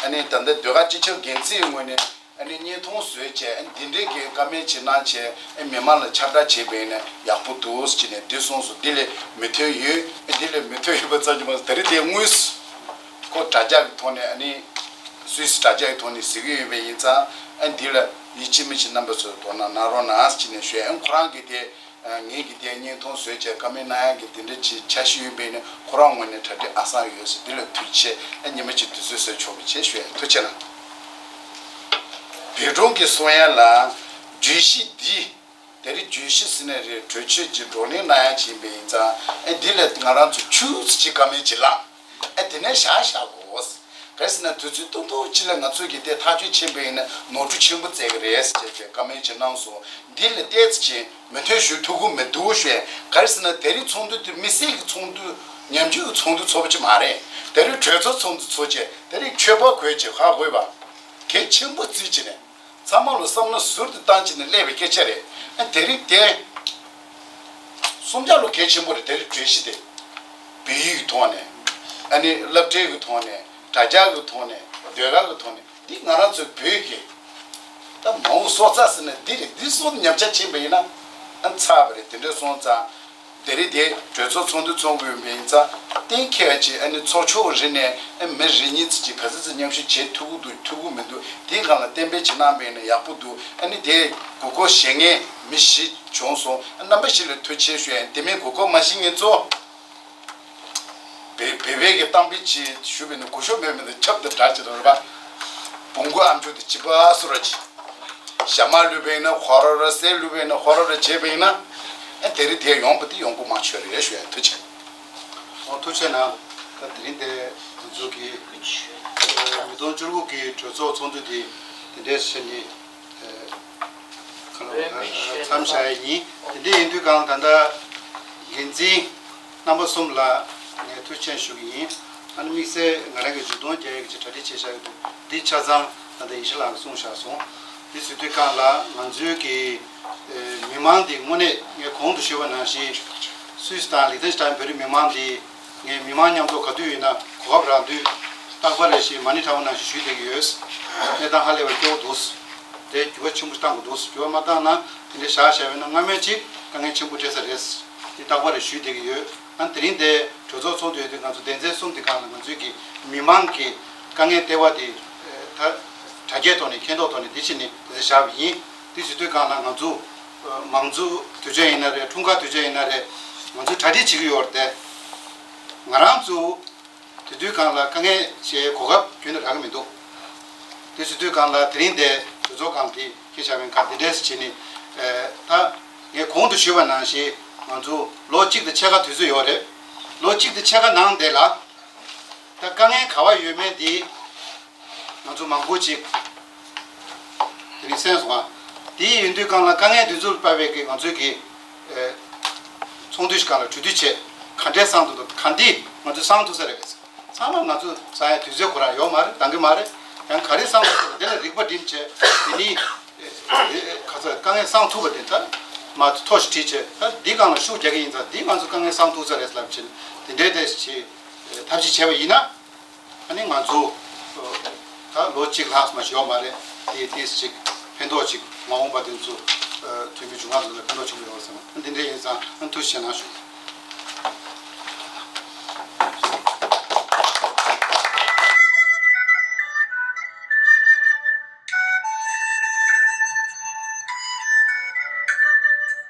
ཨ་ནི་ད་ལྟ་ཟློས་གར་སྤྱི་ཁྱབ་འགན་འཛིན་ངོས་ནས་ཨ་ནི་བརྙན་ཐུང་བཟོས་བྱས་ཨ་ནི་འདི་འདྲའི་གི་བཀའ་མོལ་ཅིག་གནང་བྱས་ཨ་མི་མང་ལ་ཁྱབ་བསྒྲགས་བྱས་པ་ཡིན་ན་ཡག་པོ་འདུག་ཟེར་ནས་འདི་གསུངས་སོང་། འདི་ལས་མི་མཐུན་ཡོད། ཨ་འདི་ལས་མི་མཐུན་ཡོད་པ་ཙམ་གྱིས་མ་ཟད་ད་རེས་དེ་དངོས་སུ་ཁོ་དྲ་རྒྱ་གི་ཐོག་ནས་ཨ་ནི་སུད་སི་དྲ་རྒྱ་གི་ཐོག་ནས་གཟིགས་ཀྱི་ཡོད་པ་ཡིན་ཙང་ཨ་འདི་ལ་ཡིད་ཆེས་མི་བྱེད་རྣམ་པ་ཚོས་དོ་སྣང་གནང་རོགས་གནང་ཟེར་ནས་ཞུས། ཨ་ཁོ་རང་གིས་དེ་ངེད་ཀྱིས་དེ་བརྙན་ཐུང་བཟོས་བྱས་བཀའ་མོལ་གནང་ཡག་གི་དེ་འདྲ་ཅིག་འཆར་གཞི་ཡོད་པས་ནི་ཁོ་རང་ངོས་ནས་གྲ་སྒྲིག་ཨ་སང་ཡོད་ཟེར། འདི་ལ་ཐུགས་རྗེ་ཆེ། ཨ་ཉི་མ་གཅིག་དུས་ཚོད་བཟོས་ཆོག་པའི་ཆེད་ཞུ། ཐུགས་རྗེ་ཆེ་གནང་། བོད་ལྗོངས་ཀྱི་གསུང་ཡ་ལ་བརྗོད་གཞི་འདི་དེ་རིང་བརྗོད་གཞི་ཟེར་ནའི་རེད། གྲོས་ཆོད་ཀྱི་བགྲོ་གླེང་གནང་ཡ་ཅིག་ཡིན་པ་ཡིན་ཙང་ཨ་འདི་ལ་ང་རང་ཚོ་ཆུ་ཚོད་གཅིག་བཀའ་མོལ་ཅིག་བླངས། ཨ་དེ་ནས་བཞག་བཞག་དགོས། གལ་སྲིད་ན་དུས་ཚོད་ཏོག་ཏོག་ཅིག་ལ་ང་ཚོས་ཀྱི་དེ་ཐག་གཅོད་ཕྱིན་པ་ཡིན་ན་ནོར་འཁྲུལ་ཆེན་པོ་བཙལ་གི་རེད་ཟེར་བྱས་བཀའ་མོལ་ཅིག་གནང་སོང་། འདི་ལ་ཏོག་ཙམ་ཅིག་མོས་མཐུན་ཞུ་ཐུབ་ཀྱི་མི་འདུག་ཞུས། གལ་སྲིད་ན་དེ་རིང་ཚོགས་འདུ་དེ་དམིགས་བསལ་གྱི་ཚོགས་འདུ་ཉམས་འགྱུར་གྱི་ཚོགས་འདུ་ཚོགས་པ་ཅིག་མ་རེད། དེ་རིང་གྲོས་ཚོགས་ཚོགས་འདུ་ཚོགས་བྱས་དེ་རིང་ཆོས་པ་གོས་ཅིག་ཧ་གོ་བ་གལ་ཆེན་པོ་བརྩིས་བྱས་ནས། ཚང་མ་ལ་བསམ་བློ་ཟུར་དུ་བཏང་བྱས་ནས་སླེབས་པའི་སྐད་ཆ་རེད། ཨ་དེ་རིང་དེ་གསུམ་ཆར་ལོ་གལ་ཆེན་པོ་རེད། དེ་རིང་གྲོས་གཞི་དེ་བོད་ཡིག་གི་ཐོག་ནས་ཨ་ནི་སློབ་གྲྭའི་གི་ཐོག་ནས་དྲ་རྒྱ་གི་ཐོག་ནས་ཟློས་གར་གི་ཐོག་ནས་འདི་ང་རང་ཚོའི་བོད་ཀྱི་ད་མ་འོངས་སྲོག་རྩ་ཟེར་ན་འདི་རེད། འདི་སོགས་ཉམས་ཆག་ཕྱིན་པ་ཡིན་ན་ཨ་ཚར་བ་རེད། དེ་འདྲ་སོང་ཙང་། དེ་རིང་དེ་གྲོས་ཚོགས་ཚོགས་འདུ་ཚོགས་དགོས་པ་ཡིན་ཙང་གཏན་འཁེལ་བ་ཅིག་ཨ་ནི་ཚོགས་ཆོག་རེད་ནས་ཨ་མི་རེ་གཉིས་ཙམ་ཅིག་ག་ཚོད་ཙམ་མཉམ་ཞུགས་བྱེད་ཐུབ་ཀྱི་འདུག་ཐུབ་ཀྱི་མི་འདུག་དེའི་སྒང་ལ་གཏན་འབེབས་ཅིག་གནང་པ་ཡིན་ན་ཡག་པོ་འདུག་ཨ་ནི་དེ་དགོས་མཁོ་བཞེས་མཁན་མི་བཞི་བྱུང་སོང་། ཨ་རྣམ་པ་བཞི་ལ་ཐུགས་རྗེ་ཆེ་ཞུ་ཡ་ཡིན། དེ་མིན་དགོས་མཁོ་མ་བཞེས་མཁན་ཚོ་བེ་བེ་བེ་གི་གཏམ་དཔེ་ཅིག་ཞུ་བ་ཡིན་ན་སྒུལ་ཤུགས་མེད་མི་འདུག་ཁྱབ་དང་སྒྲ་ཅིག་དང་རེད་པ། བོང་གུ་ཨ་མཆོག་དེ་ཅི་པ་སུ་ར་ཅི། ཞྭ་དམར་བླུགས་པ་ཡིན་ན་ཧོ་ར་ར། གསེར་བླུགས་པ་ཡིན་ན་ཧོ་ར་ར་བྱས་པ་ཡིན་ན། ཨ་དེ་རིང་དེ་ཡོང་པ་དེ་ཡོང་སྒོ་མང་ཆེ་རེད་ཞུ་ཡ། ཐུགས་རྗེ་ཆེ། ཨོ་ཐུགས་རྗེ་གནང་། ད་དེ་རིང་དེ་ང་ཚོ་གི་ཨ་མི་སྟོང་བཅུ་དགུ་གི་གྲོས་ཚོགས་ཚོགས་འདུ་དེ་དེ་འདྲས་བྱས་ནས་ཨ་ག་ལ་མཚམས་བཞག་ཡ་ཡིན། དེ་འདྲས་ཡིན་དུས་གང་ད་ལྟ་འགན་འཛིན་རྣམ་པ་གསུམ་ལ་ངས་ཐུགས་རྗེ་ཆེ་ཞུ་གི་ཡིན། ཨ་ནི་དམིགས་བསལ་ང་རང་གི་མཇུག་སྡོམ་རྒྱག་ཡག་གི་གྲ་སྒྲིག་བྱས་བཞག་ཡོད་འདུག་འདི་ཆ་ཚང་ད་ལྟ་ཡེ་ཤེས་ལགས་ཀྱིས་གསུངས་བཞག་སོང་། འདི་ཟེར་དུས་གང་ལ་ང་ཚོའི་གི་ཨེ་མི་མང་འདི་དངོས་གནས་ངས་གོང་དུ་ཞུས་པ་ནང་བཞིན་སུད་སི་དང་ལིག་ཏེན་ཤི་ཏན་བོད་རིགས་མི་མང་འདི་ངས་མི་མང་མཉམ་དུ་ག་དུས་ཡིན་ན་གོ་སྐབས་རག་དུས་རྟག་པར་རེ་བཞིན་མ་ཎི་བགྲང་བ་ནང་བཞིན་ཞུས་བསྡད་ཀྱི་ཡོད། གནས་སྟངས་ཧ་ལས་པ་སྐྱོ་བོ་འདུག་དེ་འགྱུར་བ་ཆེན་པོ་བཏང་དགོས་འདུག་འགྱུར་བ་མ་བཏང་ན་དེ་འདྲའི་བཞག་བཞག་པ་ཡིན་ན་སྔ་མོ་ཅིག་དཀའ་ངལ་ཆེན་པོ་འཕྲད་ས་རེད། འདི་རྟག་པར་རེ་ཞུས་བསྡད་ཀྱི་ཡོད། ཨ་དེ་རིང་དེ་གྲོས་ཚོགས་ཚོགས་འདུ་ཡོད་དུས་ང་ཚོ་སྡེ་ཚན་གསུམ་དེ་སྒང་ལ་ང་ཚོའི་གི་མི་མང་གི་དཀའ་ངལ་ལྟེ་བ་དེ་ད་དྲ་རྒྱའི་ཐོག་ནས་མཁྱེན་རྟོགས་ཐོག་ནས་འདི་ཕྱིན་ནས་དེ་ཚོ་བཞག་པ་ཡིན། དེ་ཟེར་དུས་སྒང་ལ་ང་ཚོ་མང་གཙོ་དུས་ཆེན་ཡིན་ན་རེད། འཁྲུངས་སྐར་དུས་ཆེན་ཡིན་ན་རེད། ང་ཚོས་གྲ་སྒྲིག་བྱེད་ཀྱི་ཡོད་རེད་དེ། ང་རང་ཚོ་དེ་དུས་སྒང་ལ་དཀའ་ངལ་བྱེད་གོ་སྐབས་ཁྱོན་ནས་རག་གི་མི་འདུག་དེ་ཟེར་དུས་སྒང་ལ་དེ་རིང་དེ་གྲོས་ཚོགས་སྒང་དེ་ཁྱེད་བྱ་བའི་ཁ་འདི་འདྲས་བྱས་ནས་ད་ངས་གོང་དུ་ཞུས་པ་ནང་བཞིན་ང་ཚོ་ལོ་གཅིག་དང་ཕྱེད་ཀ་དུས་ཚོད་ཡོད་རེད། ལོ་གཅིག་དང་ཕྱེད་ཀ་ནང་དེ་ལ་ད་དཀའ་ངལ་ག་བ་ཡོད་མེད་འདི་ང་ཚོ་མང་པོ་ཅིག་དེ་རིང་གསན་སོང་ང་། དེ་ཡིན་དུས་སྒང་ལ་དཀའ་ངལ་འདི་ཚོར་དཔག་པའི་གི་ང་ཚོའི་གི་ཚོགས་འདུ་ཞིག་སྒང་ལ་གྲོས་བསྡུར་བྱས་ག་འདྲས་གསང་ཐུབ་འདུག་ག་འདི་ང་ཚོས་གསང་ཐུབ་ས་རེད་པས། ཚང་མ་ང་ཚོ་གསང་ཡ་དུས་ཚོད་ཁོ་རང་ཡོད་མ་རེད། འདང་གི་མ་རེད། ཡང་ག་རེ་གསང་ཐུབ་ས་རེད། དེ་ལ་རིག་པ་སྒྲིམ་བྱས་དེ་ནི་ཁ་ཚ་དཀའ་ངལ་གསང་ཐུབ་པ་དེ་ད་མ་ཐོ་ཞིག་བྲིས་བྱས་ད་འདི་སྒང་ལ་ཤུགས་རྒྱག་གི་ཡིན་ཙང་འདི་ང་ཚོ་དཀའ་ངལ་གསང་ཐུབ་ས་རེད་ལབ་བྱས་དེ་འདྲའི་དེ་ཞིག་ཐབས་ཤེས་བྱས་པ་ཡིན་ན། ཨ་ནི་ང་ཚོ་ད་ལོ་གཅིག་ལྷག་མ་ཞིག་ཡོད་མ་རེད། དེ་དེ་ཅིག་ཕན་ཐོགས་ཅིག་མ་འོངས་པ་དེ་ཚོ་ འཐུས་མི་བྱུང་བ་ལ་ཕན་ཐོགས་ཆེན་པོ་ཡོད་བསམ། འདི་འདྲ་ཡིན་ཙང་ཐུགས་རྗེ་གནང་ཞུ།